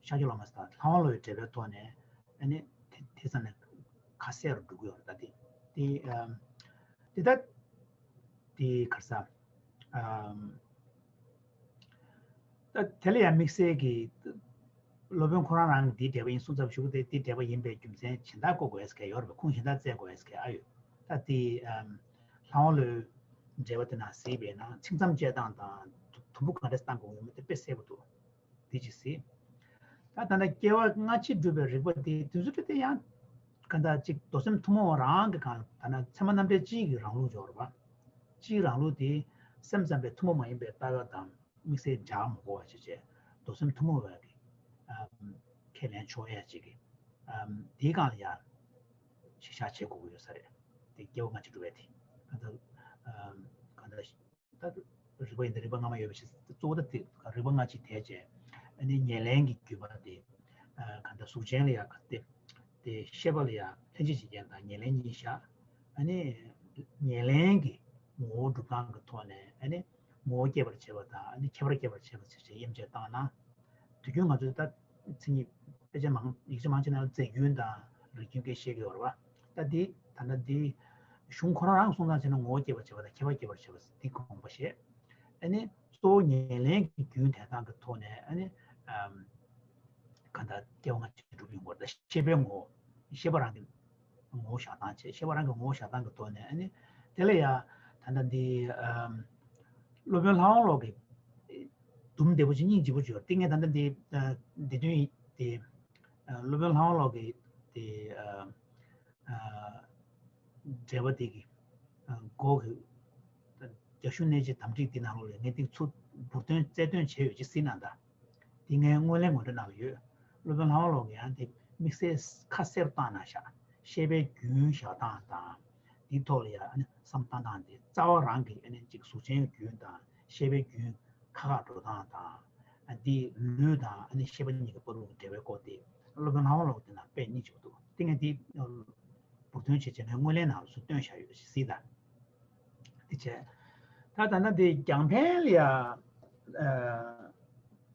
ཤཱཀྱ་བླ་མ་ཟེར་དང་ལྷ་དབང་བློ་ཡི་འགྲེལ་པའི་ཐོག་ནས་ཨ་ནི་དེ་དེ་ཙམ་ནས་ཁ་གསལ་རུ་འགྲོ་གི་ཡོད་རེད། ད་དེ་དེ་ཨམ་དེ་ད་དེ་ག་རེ་ཟེར་ཨམ་ད་དེ་ལ་ཡང་དམིགས་བསལ་གྱི་སློབ་དཔོན་ཁོ་རང་རང་གིས་དེའི་འགྲེལ་པ་ཡིན་གསུངས་ཚར་བ་ཞུ་གི་དེ་དེའི་འགྲེལ་པ་ཡིན་པའི་རྒྱུ་མཚན་གཞན་དག་བཀོད་དགོས་ཡས་གལ་ཡོད་རེད་པ། ཁུངས་གཞན་དག་བཙལ་དགོས་ཡས་གལ་ཨ་ཡོད། ད་དེ་ཨམ་ལྷ་དབང་བློའི་འགྲེལ་པ་དེ་ནང་གཟིགས་པས་ན་ཚིག་མཚམས་བཅད་སྟངས་དང་དུམ་བུ་ག་འདྲ་བཏང་དགོས་ཡོད་མེད་དེ་དཔེ་གསལ་པོ་འདུག་དེ་གཅིག་གཟིགས། ད་ད་ལྟ་སྐྱེ་བ་སྔ་ཕྱི་སྒྲུབ་པའི་རིགས་པ་དེ་དུས་ཚོད་དེ་ཡང་ག་འདྲ་གཅིག་མདོ་སེམས་ཐུན་མོང་བ་རང་གི་སྒང་ལ་ད་ནི་ཚད་མ་རྣམ་འགྲེལ་སྤྱིའི་གི་རང་ལུགས་འཇོག་རེད་པ། སྤྱིའི་རང་ལུགས་དེ་སེམས་ཙམ་པའི་ཐུན་མོང་མ་ཡིན་པའི་ལྟ་བ་དང་དམིགས་བསལ་སྦྱར་མ་དགོས་པ་བྱས་བྱས་མདོ་སེམས་ཐུན་མོང་བའི་གི་ཨམ་ཁས་ལེན་ཆོག་ཡ་ཅིག་གི་ཨམ་དེའི་སྒང་ལ་ཡང་གཞི་བཞག་བྱེད་དགོས་ཀྱི་ཡོད་ས་རེད། དེ་སྐྱེ་བ་སྔ་ཕྱི་སྒྲུབ་པའི་དེ་ག་འདྲ་ཨམ་ག་འདྲ། ད་རིགས་པ་ཡིན་ད་རིགས་པ་སྔ་མ་ཡོད་པ་ཞིག་གཙོ་བོ་ད་དེ་རིགས་པ་སྔ་ཕྱི་དེ་བྱས། ཨ་ནི་ཉེར་ལེན་གྱི་བརྒྱུད་པ་དེ་གང་ལྟར་གཟུགས་ཅན་ལ་ཡང་ག་དེ་དེ་ཤེས་པ་ལ་ཡང་ལྷན་ཅིག་བྱེད་མཁན་དང་ཉེར་ལེན་གཉིས་བཞག་ཨ་ནི་ཉེར་ལེན་གྱི་ངོ་བོ་སྒྲུབ་སྟངས་ཀྱི་ཐོག་ནས་ཨ་ནི་ངོ་བོ་སྐྱེད་པར་བྱེད་པ་དང་ཨ་ནི་ཁྱད་པར་སྐྱེད་པར་བྱེད་པ་ཞེས་དབྱེ་འབྱེད་བཏང་ན། དུས་རྒྱུན་ང་ཚོས་ད་མཚན་ཉིད་དཔེ་ཆ་མང་ཡིག་ཆ་མང་ཆེ་ནང་ལ་རྫས་རྒྱུན་དང་རིགས་རྒྱུན་སྐད་བཤད་ཀྱི་ཡོད་རེད་བ། ད་འདི་ད་ལྟ་འདི་གཞུང་ཁོ་རང་རང་གསུང་སྟངས་བྱས་ན་ངོ་བོ་སྐྱེད་པར་བྱེད་པ་དང་ཁྱད་པར་སྐྱེད་པར་བྱེད་པ་འདི་དགོངས་པ་བཞེས། ཨ་ནི་གཙོ་བོ་ཉེར་ལེན་གྱི་རྒྱུན་དེ་དག་གི་ཐོག་ནས་ཨ་ནི་ཨམ་གང་ལྟར་སྐྱེ་བ་སྔ་ཕྱི་སྒྲུབ་ཡོང་དགོས་རེད། ད་ཤེས་པའི་ངོ་བོ་ཤེས་པ་རང་གི་ངོ་བོ་བཞག་སྟངས་བྱས། ཤེས་པ་རང་གི་ངོ་བོ་བཞག་སྟངས་ཀྱི་ཐོག་ནས་ཨ་ནི་དེ་ལ་ཡང་ད་ལྟ་འདི་ཨམ་སློབ་དཔོན་ལྷ་དབང་བློ་གི་དུམ་བདེ་པོ་ཅིག་སྙིང་རྗེ་པོ་ཅིག་ཡོད་རེད། དེ་ངས་ད་ལྟ་འདི་ཨ་འདི་དོན་དེ་ཨ་སློབ་དཔོན་ལྷ་དབང་བློ་གི་དེ་ཨ་ཨ་འགྲེལ་པ་དེ་གི་ཨ་མགོ་གི་རྒྱ་གཞུང་གནད་བྱེད་དམ་ཁྲིད་འདི་ནང་ལོགས་ལ་ངས་འདི་ཚུར་འབུར་འདོན་རྩལ་འདོན་བྱས་ཡོད་ཅེས་གཟིགས་གནང་ད། འདི་ངའི་སྔོན་གླེང་ངོ་སྤྲོད་ནང་ལ་ཡོད། སློབ་དཔོན་ལྷ་དབང་བློ་གིས་ཡང་དེ་དམིགས་བསལ་ཁ་གསལ་རུ་བཏང་གནང་ཤག་ཤེས་པའི་རྒྱུན་བཞག་སྟངས་དང་ དེའི་ཐོག་ལ་ཡང་ཨ་ནི་བསམ་བློ་བཏང་སྟངས་དེ་རྩ་བ་རང་གི་ཨ་ནི་ཅིག་གཟུགས་ཅན་རྒྱུན་དང་ཤེས་པའི་རྒྱུན་ཁ་ཁ་འགྲོ་སྟངས་དང་། ཨ་འདི་ལུས་དང་ཨ་ནི་ཤེས་པ་གཉིས་ཀྱི་བར་དུ་འབྲེལ་བའི་སྐོར་དེ་སློབ་དཔོན་སྣང་བ་སློབ་དེ་ནང་དཔེ་རྙིང་ཅིག་འདུག་དེ་ངས་འདི་འབུར་ཐོན་བྱས་བྱས་ནས་སྔོན་གླེང་ནང་ལ་ཚུར་བཏོན་བཞག་ཡོད་ཞེས་གཟིགས་དང་། དེ་བྱས། ད་ད་ལྟ་འདི་རྒྱང་འཕེན་ལ་ཡ། ཨ་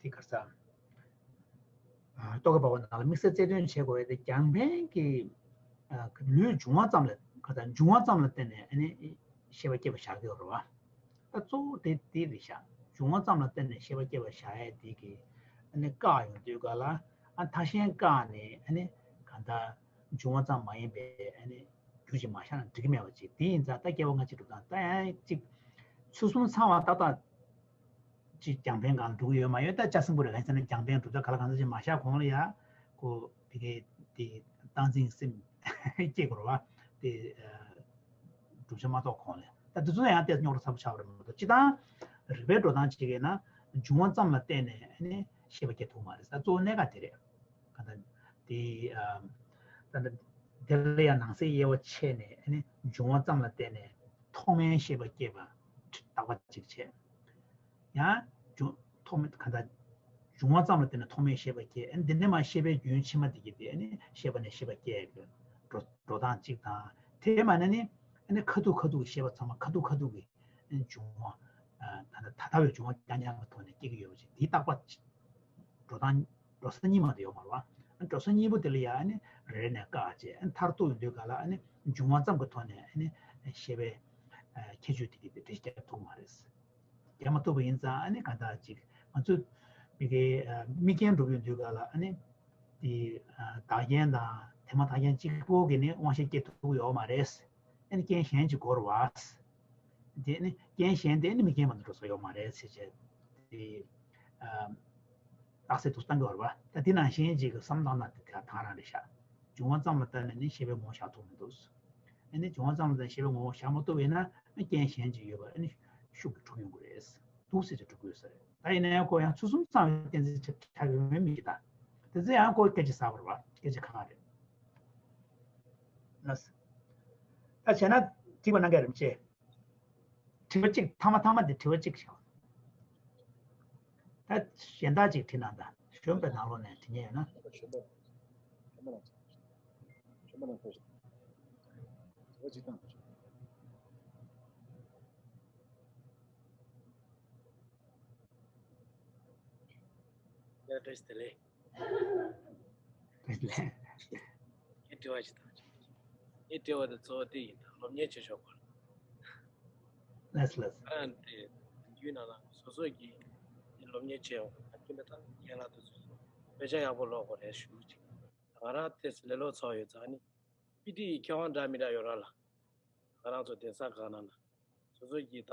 དེ་ག་རེ་ཟ། ཨ་རྟོག་གེ་འབར་བ་ནང་ལ་དམིགས་བསལ་རྩལ་འདོན་བྱེད་དགོས་ཡ་དེ་རྒྱང་འཕེན་གྱི། ཨ་ལུས་འབྱུང་བ་ཙམ་ལ་ག་ད་འབྱུང་བ་ཙམ་ལ་བརྟེན་ནས་ཨ་ནི་ཤེས་པ་སྐྱེ་བ་བཞག་གི་ཡོད་རེད་བ། ད་གཙོ་བོ་དེ་དེ་རེད་ཤག་འབྱུང་བ་ཙམ་ལ་བརྟེན་ནས་ཤེས་པ་སྐྱེ་བ་བཞག་ཡ་དེ་གི་ཨ་ནི་བཀག་ཡོང་དུས་ག་ལ། ཨ་མཐའ་གཞན་བཀག་ནས་ཨ་ནི་ག་ད་འབྱུང་བ་ཙམ་མ་ཡིན་པའི་ཨ་ནི་རྒྱུ་ཞིག་མ་བཞག་ན་འགྲིག་གི་མེད་པ་ཅིག་དེ་ཡིན་ཙང་ད་སྐྱེ་བ་སྔ་ཕྱི་གྲུབ་སྟངས་ད་ཡང་ཅིག་ཚུལ་གསུམ་ཚང་བ་ཏག་ཏག་ཅིག་རྒྱང་འཕེན་སྒང་ལ་འགྲོ་གི་ཡོད་མ་ཡོད་ད་ཆ་ཚང་པོ་རེད། གང་ཡིན་ཟེར་ན་རྒྱང་འཕེན་གྲུབ་ཆ་ག་ལ་གང་འཚམ་ཅིག་མ་བཞག་གོང་ལ་ཡ་ཁོ་དེ་གའི་དེ་སྟངས་འཛིན་སེམས་སྐྱེ་དགོས་རེད་བ། དེ་གྲུབ་ཆ་མ་རྟོགས་གོང་ལ་ད་དེ་ཚོ་ཡང་ཏོག་ཙམ་རྙོག་དྲ་ཚ་པོ་ཆགས་པ་རེད་མ་གཏོགས་སྤྱིར་བཏང་རིག་པའི་འགྲོ་སྟངས་ཅིག་ཡིན་ན་འབྱུང་བ་ཙམ་ལ་བརྟེན་ནས་ནི་ཤེས་པ་སྐྱེ་ཐུབ་མ་རེད། ད་གཙོ་བོ་གནད་འགག་དེ་རེད། གང་ལྟར་དེ་ཨ་ད་ལྟ་དེ་ལ་ཡང་ནང་གསེས་དབྱེ་བ་ཕྱེ་ནས་ནི་འབྱུང་བ་ཙམ་ལ་བརྟེན་ནས་ཐོག་མའི་ཤེས་པ་སྐྱེས་པ་རྟག་པ་གཅིག་བྱས། ཡང་འབྱུང་ཐོག་མའི་གང་ལྟར་འབྱུང་བ་ཙམ་ལ་བརྟེན་ནས་ཐོག་མའི་ཤེས་པ་སྐྱེས། ཨ་ནི་འདི་ནས་མར་ཤེས་པའི་རྒྱུན་ཕྱི་མ་དེ་གྱིས་དེ་ནི་ཤེས་པ་ནས་ཤེས་པ་སྐྱེས་ཀྱི་འགྲོ་འགྲོ་སྟངས་གཅིག་དང་། དེ་མ་ནི་ནི་ཨ་ནི་ཁ་ཐུག་ཁ་ཐུག་གི་ཤེས་པ་ཚང་མ་ཁ་ཐུག་ཁ་ཐུག་གི་འབྱུང་བ། ད་ལྟ་ད་ལྟ་བའི་འབྱུང་བ་རྐྱང་རྐྱང་གི་ཐོག་ནས་སྐྱེ་གི་ཡོད་པ་ཞིག་དེའི་རྟག་པ་འགྲོ་སྟངས་འགྲོ་ས་གཉིས་མ་གཏོགས་ཡོད་མ་རེད་བ། འགྲོ་ས་གཉིས་པོ་དེ་ལ་ཡང་ཨ་ནི་རེ་རེ་ནས་བཀག་བྱས་ཨ་ནི་མཐར་གཏུགས་ཡོང་དུས་ག་ལ་ཨ་ནི་འབྱུང་བ་ཙམ་གྱི་ཐོག་ནས་ཨ་ནི་ཤེས་པའི་ཁྱད་ཆོས་དེ་གི་དེ་འགྲེལ་བཤད་རྒྱག་ཐུབ་མ་རེད། རྒྱག་མ་ཐུབ་པ་ཡིན་ཙང་ཨ་ནི་ག་འདྲ་ཅིག་ང་ཚོ་མི་གི་དམིགས་རྐྱེན་སྒྲུབ་ཡོང་དུས་ག་ལ་ཨ་ནི་དེ་བདག་རྐྱེན་དང་དེ་མ་བདག་རྐྱེན་གཅིག་པོ་གི་ནི་དབང་ཤེས་སྐྱེ་ཐུབ་ཀྱི་ཡོད་མ་རེད། ཨ་ནི་རྐྱེན་གཞན་གཅིག་དགོས་རེད་བ། དེ་ནི་རྐྱེན་གཞན་དེ་ནི་དམིགས་རྐྱེན་མ་གཏོགས་འགྲོ་ས་ཡོད་མ་རེད་ཟེར་བྱས། དེ་རྟགས་གསལ་དུ་བཏང་གི་ཡོད་རེད་བ། ད་དེ་ནང་བཞིན་ཅིག་གི་བསམ་སྟངས་དང་དེ་དང་རང་རེད་ཤག་འབྱུང་བ་ཙམ་ལ་བརྟེན་ནས་ནི་ཤེས་པའི་ངོ་བོ་བཞག་ཐུབ་མི་འདུག་ཨ་ནི་འབྱུང་བ་ཙམ་ལ་བརྟེན་ཤེས་པའི་ངོ་བོ་བཞག་མ་ཐུབ་པ་ཡིན་ན་རྐྱེན་གཞན་ཅིག་ཡོད་པ་ཨ་ནི་ཤུགས་ཀྱིས་གྲུབ་ཡོང་གི་རེད། འདུག་ཟེར་གྱི་འགྲོ་དགོས་ས་རེད། ད་ཡིན་ན་ཡང་ཁོ་ཡང་ཚུལ་གསུམ་ཚང་བའི་གཏན་ཚིགས་ཆགས་ཡོད་མེད་མི་ཤེས་ད། དེ་ཚོ་ཡང་ཁོ་སྐད་ཆ་ཟ་བ་རེད་བ། སྐད་ཆ་ཁག་ཁག་རེད། ལགས། ད་བྱས་ན་དྲི་བ་གནང་གི་རེད་མི་ཤེས། དྲི་བ་གཅིག་ཐ་མ་ཐ་མ་དེ་དྲི་བ་གཅིག་བྱ། ད་གཞན་དག་ཅིག་དྲི་གནང་དང་། གཞོན་པའི་ནང་ལོགས་ནས་དྲི་མཁན་ཡོད་ན། གཞོན་པ་ལ་གཞོན་པ་ལ་ཐོས་ཤིག་དྲི་བ་གཅིག་བཏང་། ཡ་བཀྲ་ཤིས་བདེ་ལེགས། ངས་དྲི་བ་ཞིག་བཏང་བྱུང་། ངའི་དྲི་བ་དེ་གཙོ་བོ་དེ་ཡིན་ད། སློབ་གཉེར་བྱེད་ཕྱོགས་སྐོར། ལགས་སོ་ལགས་སོ། ང་རང་དེ་རྒྱུན་ནང་ལ་སོ་སོ་གིས་སློབ་གཉེར་བྱས་ཡོང་། ང་རྒྱུན་དུ་ད་རྒན་ལགས་དེ་ཚོས་དཔེ་ཆ་ཡག་པོ་ཀློག་དགོས་རེད་ཞུ་ཅིག་ང་རང་དེ་ལས་སློབ་ཚོགས་ཡོད་ཙང་ནི་པི་ཏི་ཡི་མཁས་དབང་འདྲ་མི་འདྲ་ཡོད་ར་ལ། ང་རང་ཚོ་གདན་ས་གང་ན་ན། སོ་སོ་གིས་ད་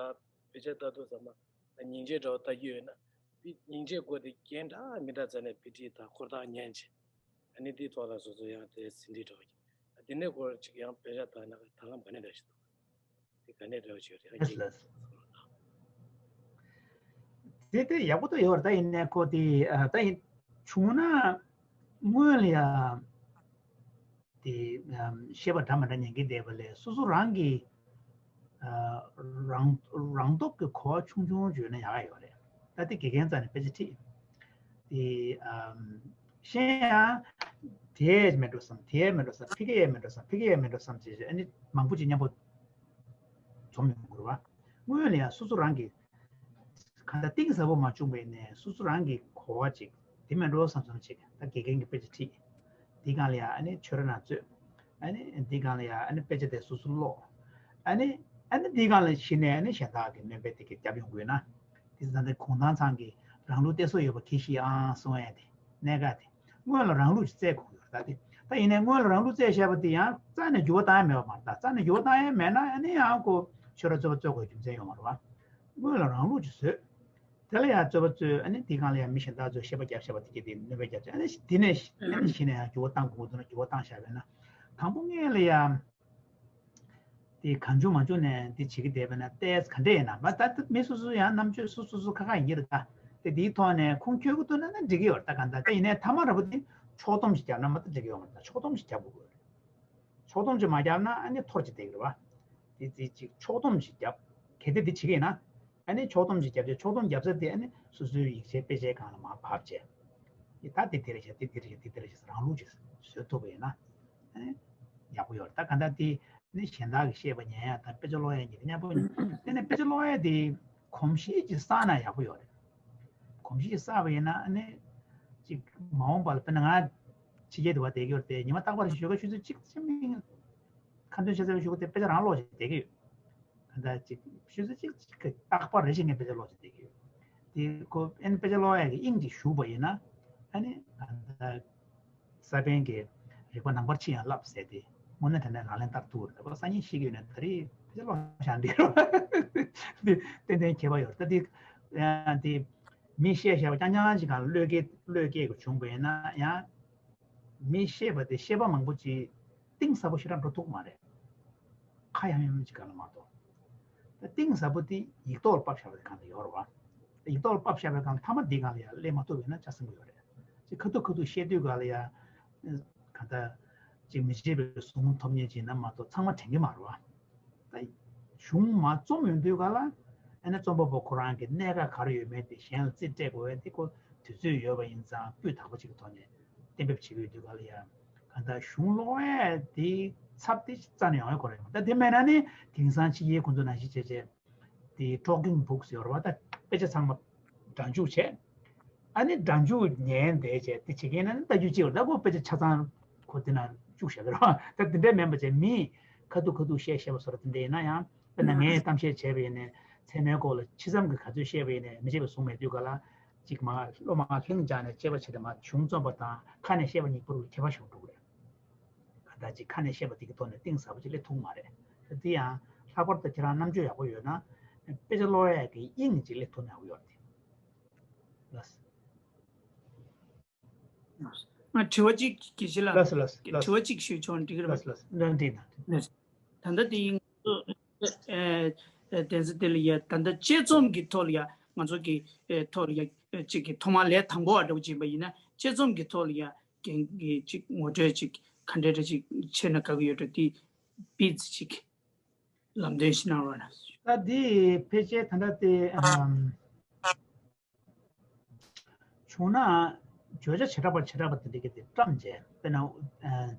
དཔེ་ཆ་ལྟ་དུས་ཙམ་པ་ད་སྙིང་རྗེ་འདྲ་བོ་ལྟ་རྒྱུ་ཡོད་ན། པི་སྙིང་རྗེ་སྐོར་དེ་རྒན་འདྲ་མི་འདྲ་རྩ་ནས་པི་ཏི་དང་ཧུར་ཐག་ཉན་བྱས། ཨ་ནི་དེའི་ཐོག་ལ་སོ་སོ་ཡང་དེ་ཟིན་བྲིས་འདྲ་བོ་ཀྱི། ཨ་དེ་ནས་སྐོར་ཅིག་ཡང་དཔེ་ཆ་ལྟ་ན་ད་ལམ་ག་ནས་འདྲ་ཞིག་འདུག་དེ་ག་ནས་འདྲ་བོ་ཅིག་ཡོད་རེད། ལགས་སོ་ལགས་སོ། དེ་དེ་ཡག་པོ་ད་ཡོད་རེད། ད་ཡིན་ནའི་ཁོ་དེ་ཨ་ད་ཡིན་བྱུང་ན་སྔོན་ལ་ཡ། དེ་ཨམ་བཤད་པ་འདྲ་མི་འདྲ་ཉན་གྱི་བསྡད་པ་ལས་སོ་སོ་རང་གི་ཨ་རང་རང་སྟོབས་ཀྱི་གོ་བ་ཆུང་ཆུང་བརྗོད་ན་ཡག་ཡོད་རེད། ད་དེ་དགེ་རྒན་རྩ་ནས་དཔེ་ཆ་ཁྲིད། དེ་ཨམ་གཞན་ཡང་དེ་མེད་འགྲོ་བསམ། དེ་མེད་འགྲོ་བསམ། ཕ་གི་ཡས་མེད་འགྲོ་བསམ། ཕ་གི་ཡས་མེད་འགྲོ་བསམ་ཅེས་ཨ་ནི་མང་པོ་ཅིག་མཉམ་པོ་འཛོམས་ཡོང་དགོས་རེད་བ། སྔོན་ལ་ཡང་སོ་སོ་རང་གི་གང་ལྟར་གཏིང་ཟབ་པོ་མ་བྱུང་བའི་ནས་སོ་སོ་རང་གི་གོ་བ་ཅིག་དེ་མེད་འགྲོ་བསམ་བསམ་ཅིག་ད་དགེ་རྒན་གྱི་དཔེ་ཆ་ཁྲིད། དེའི་སྒང་ལ་ཡང་ཨ་ནི་ཆོས་ར་ནང་རྩོད། ཨ་ནི་དེའི་སྒང་ལ་ཡང་ཨ་ནི་དཔེ་ཆ་དེ་སོ་སོ་ཀློག་ཨ་ནི་ཨ་ནི་དེའི་སྒང་ལ་གཞི་ནས་ཨ་ནི་གཞན་དག་གི་སྣོན་པ་དེ་གི་རྒྱབ་ཡོང་དགོས་ན། དེ་ཙང་དེ་གུང་ཐང་ཚང་གི་རང་ལུགས་གཏད་སོ་ཡོད་པ་གི་ཤི་ཨང་གསུང་ཡ་དེ་གནད་འགག་དེ། སྔོན་ལ་རང་ལུགས་ཀྱི་རྩལ་གོང་ཡོད་རེད་ད་དེ། ད་ཡིན་ནའི་སྔོན་ལ་རང་ལུགས་རྩལ་བཤད་པ་དེ་ཡང་རྩ་ནས་འགྱུར་བ་བཏང་ཡ་མེད་པ་མ་རེད་ད། རྩ་ནས་འགྱུར་བ་བཏང་ཡ་མེད་ན་ཨ་ནི་ཡང་ཁོ་ཆོས་ར་རྩོད་པ་རྩོད་དགོས་རྒྱུ་མཚན་ཡོད་མ་རེད་བ། སྔོན་ལ་རང་ལུགས་ཀྱི་བཟོས། དེ་ལ་ཡང་རྩོད་པ་རྩོད་ཨ་ནི་དེའི་སྒང་ལ་ཡང་མི་གཞན་དག་ཚོས་བཤད་པ་རྒྱབ་བཤད་པ་དེ་གྱིས་དེ་སྣོན་པ་རྒྱབ་བྱས་ཨ་ནི་དེ་ནས་ཨ་ནི་གཞི་ནས་ཡང་འགྱུར་བ་བཏང་དགོས་འདུག་ན་འགྱུར་བ་བཏང་བཞག་པས་ན། དང་པོ་སྔོན་ལ་ཡང་། དེ་གང་བྱུང་མང་བྱུང་ནས་འདི་བྱེད་ཀྱི་བསྡད་པ་ན་ཏོག་ཙམ་ག་འདྲ་ཡིན་ན་མ་ད་ལྟ་མི་སོ་སོ་ཡང་རྣམ་དཔྱོད་སོ་སོ་སོ་ཁ་ཁ་ཡིན་གྱི་རེད་ད། དེ་དེའི་ཐོག་ནས་ཁུངས་འཁྱོལ་གྱི་འདུག་ན་ན་འགྲིག་གི་ཡོད་རེད་ད། གང་ལྟར་དེ་ཡིན་ནའི་ཐ་མ་ར་བ་དེ་ཕྱོགས་བསྡོམས་ཤིག་བརྒྱབ་ན་མ་ད་འགྲིག་གི་ཡོད་མ་རེད་ད། ཕྱོགས་བསྡོམས་ཤིག་བརྒྱབ་དགོས་ཀྱི་རེད། ཕྱོགས་བསྡོམས་ཤིག་མ་བརྒྱབ་ན་ཨ་ནི་འཐོར་ཅིག་བསྡད་ཀྱི་རེད་བ། དེ་དེ་ཅིག་ཕྱོགས་བསྡོམས་ཤིག་བརྒྱབ། གལ་ཏེ་དེ་བྱེད་ཀྱི་ཡིན་ན། ཨ་ནི་ཕྱོགས་བསྡོམས་ཤིག་བརྒྱབ་རྗེས་ཕྱོགས་བསྡོམས་བརྒྱབ་ས་དེ་ཨ་ནི་སོ་སོའི་ཡིག་ཆའི་དཔེ་ཆའི་སྒང་ལ་མར་ཕབ་བྱས། ཡི་ད་དེ་དེ་རེད་ཤག་དེ་དེ་རེད་ཤག་དེ་དེ་རེད་ཤག་རང་ལུགས་ཅིག་བཟོ་ཐུབ་པ་ཡིན་ན། ཨ་ནི་ཡག་པོ་ཡོད་རེད། ད་ག་འདྲ་དེ་ནི་གཞན་དག་གིས་བཤད་པ་ཉན་ཡ་དང་དཔེ་ཆ་ཀློག་ཡ་གཉིས་ཀ་མཉམ་པོ་ཡིན། དེ་ནས་དཔེ་ཆ་ཀློག་ཡ་དེ་གོམས་གཤིས་ཅིག་བསགས་ན་ཡག་པོ་ཡོད་རེད། གོམས་གཤིས་ཅིག་བསགས་པ་ཡིན་ན་ཨ་ནི་ཅིག་མ་འོངས་པ་ལ། དཔེར་ན་ང་ཕྱི་རྒྱལ་དུ་བ་བསྡད་ཀྱི་ཡོད་རེད་དེ། ཉི་མ་རྟག་པར་ཞོགས་ཀ་ཆུ་ཚོད་གཅིག་ཙམ་ཡིན། ཁ་འདོན་བྱེད་ས་བའི་གཞུག་གུ་དེ་དཔེ་ཆ་རང་ཀློག་བྱས་བསྡད་ཀྱི་ཡོད། གང་ལྟར་ཅིག་ཆུ་ཚོད་གཅིག་གཅིག་གི་རྟག་པར་རེ་བཞིན་ངས་དཔེ་ཆ་ཀློག་བྱས་བསྡད་ཀྱི་ཡོད། དེ་ཁོ་ཨན་དཔེ་ཆ་ཀློག་ཡག་གི་དབྱིངས་ཅིག་ཞུགས་པ་ཡིན་ན། ཨ་ནི་གང་ལྟར་ས་པཎ་གྱི་རིག་པ་ནང་པར་ཕྱིན་ཡང་བསླབ་ཟེར་ཏེ། དངོས་གནས་དྲང་གནས་ལག་ལེན་བསྟར་ཐུབ་པ་རེད། ད་ཁོ་སང་ཉིན་ཤི་གི་ཡོད་ན་ད་རེས་དཔེ་ཆ་ཀློག་བཞག་འདི་རེད། འདི་ཏན་ཏན་ཁྱད་པར་ཡོད་རེད། ད་འདི་ཨ་འདི་མི་བཤད་བཤད་པ་རྐྱང་རྐྱང་ཅིག་གང་བློས་འགེལ་བློས་འགེལ་དགོས་བྱུང་བ་ཡིན་ན་ཡང་། མི་བཤད་པ་དེ་བཤད་པ་མང་པོ་ཅིག་གཏིང་ཟབ་པོ་ཞེ་དྲག་འགྲོ་ཐུབ་མ་རེད། ཁ་ཡང་ཡང་ཅིག་གང་ལ་མ་གཏོགས། ད་གཏིང་ཟབ་པོ་དེ་ཡིག་ཐོག་ལ་ཕབ་བཞག་པ་དེ་གང་ལ་ཡོད་རེད་བ། ཡིག་ཐོག་ལ་ཕབ་བཞག་པའི་སྒང་མཐའ་མ་འདི་སྒང་ལ་ཡང་སླེབས་མ་ཐུབ་པ་ཡིན་ན་ཆ་ཚང་གི་ཡོད་རེད། ཅིག་ཁ་ཐུག་ཁ་ཐུག་བཤད་དུས་སྒང་ལ་ཡང་གང་ལྟར་ཅིག་མི་བརྗེད་པའི་གཟུངས་ཐོབ་མཁན་ཅིག་ཡིན་ན་མ་གཏོགས་ཚང་མ་དྲན་གྱི་མ་རེད་བ། ད་གཞུང་མར་རྩོམ་ཡོང་དུས་སྒང་ལ་ཨ་ནི་རྩོམ་པ་པོ་ཁོ་རང་གི་གནད་འགག་ག་རེ་ཡོད་མེད་དེ་གཞན་ལ་རྩིས་སྤྲད་དགོས་པ་དེ་ཁོ་དུས་ཚོད་ཡོད་པ་ཡིན་ཙང་སྤུས་དག་པོ་ཅིག་གི་ཐོག་ནས་གཏན་འབེབས་བྱེད་ཀྱི་ཡོད་དུས་སྒང་ལ་ཡང་། གང་ལྟར་གཞུང་ཀློག་ཡས་དེའི་ཚབ་དེ་རྩ་ནས་ཡོང་ཡ་ཁོ་རང་ཡིན། ད་དེ་མེད་ན་ནི་དེང་སང་ཕྱི་རྒྱལ་ཁོང་ཚོ་ནང་བཞིན་བྱས་བྱས། དེ་talking books ཡོད་རེད་བ། ད་དཔེ་ཆ་ཚང་མ་སྒྲ་འཇུག་བྱས། ཨ་ནི་སྒྲ་འཇུག་ཉན་བསྡད་བྱས་དེ་བྱེད་མཁན་ན་ནི་ལྟ་རྒྱུ་ཅིག་ཡོད། ད་ཁོ་དཔེ་ཆ་ཆ་ཚང་ཁོ་དེ་ན་བཅུག་བཞག་གི་རེད་བ། ད་དེ་འདྲ་མིན་པ་བྱས་མིས་ཁ་ཐུག་ཁ་ཐུག་བཤད་བཤད་པ་བཟོ་འདྲ་དེ་འདྲ་ཡིན་ན་ཡང་། དཔེར་ན་ངས་གཏམ་བཤད་བྱས་པ་ཡིན་ནའི་ཚད་མའི་སྐོར་ལ་ཕྱི་མཚམས་ཀྱི་ག་ཚོད་བཤད་པ་ཡིན་ནའི་མི་བརྗེད་པའི་གཟུངས་མེད་དུས་སྒང་ལ། ཅིག་མར་སློབ་མར་ལྷིང་འཇགས་ནས་དཔྱད་པ་བྱེད་དུས་མར་གཞུང་རྩོམ་པ་དང་ཁ་ནས་བཤད་པ་གཉིས་པོ་ལ་ཁྱད་པར་ཞིག་འགྲོ་གི་རེད། གང་ལྟར་ཅིག་ཁ་ནས་བཤད་པ་དེ་གི་ཐོག་ནས་གཏིང་ཟབ་པོ་ཅིག་སླེབས་ཐུབ་མ་རེད། དེ་ཡང་ལྷག་པར་དུ་ཁྱེད་རང་རྣམ་དཔྱོད་ཡག་པོ་ཡོད་ན་དཔེ་ཆ་ཀློག་ཡས་ཀྱི་དབྱིངས་ཅིག་སླེབས་ཐུབ་ན་ཡག་པོ་ཡོད་རེད། ལགས། ང་དྲི་བ་གཅིག་དགེ་བཤེས་ལགས། ལགས་སོ་ལགས་སོ་ལགས་སོ། དྲི་བ་གཅིག་ཞུས་ཆོག་འགྲིག་གི་རེད་པ། ལགས་སོ་ལགས་སོ། འདྲ་འདྲིས་ན། ལགས་སོ། ད་ལྟ་དེ་ཡིན། ཨེ་ཨེ་གདན་ས་དེ་ལ་ཡ་ད་ལྟ་དཔྱད་རྩོམ་གྱི་ཐོག་ལ་ཡ་ང་ཚོ་གི་ཨེ་ཐོག་ལ་ཡ་ཨེ་གཅིག་གི་ཐོག་མར་ལས་དང་པོ་བ་འདྲ་བོ་ཅིག་ཡིན་པ་ཡིན་ན་དཔྱད་རྩོམ་གྱི་ཐོག་ལ་ཡ་རྒན་གྱི་གཅིག་ངོ་སྤྲོད་ཅིག་ག་འདྲ་འདྲ་ཅིག་བྱས་ན་དགའ་གི་ཡོད་འགྲོ། དེ་པིས་ཅིག་ལམ་སྟོན་ཞིག་གནང་རོགས་གནང་། ད་འདི་ཕལ་ཆེར་ད་ལྟ་དེ་ཨམ། བྱུང་ན་བརྗོད་བྱ་བྱེ་བྲག་པ་བྱེ་བྲག་པ་དེ་འདྲ་གི་དེ་བཀྲམ་བྱས། དཔེར་ན་ཨ་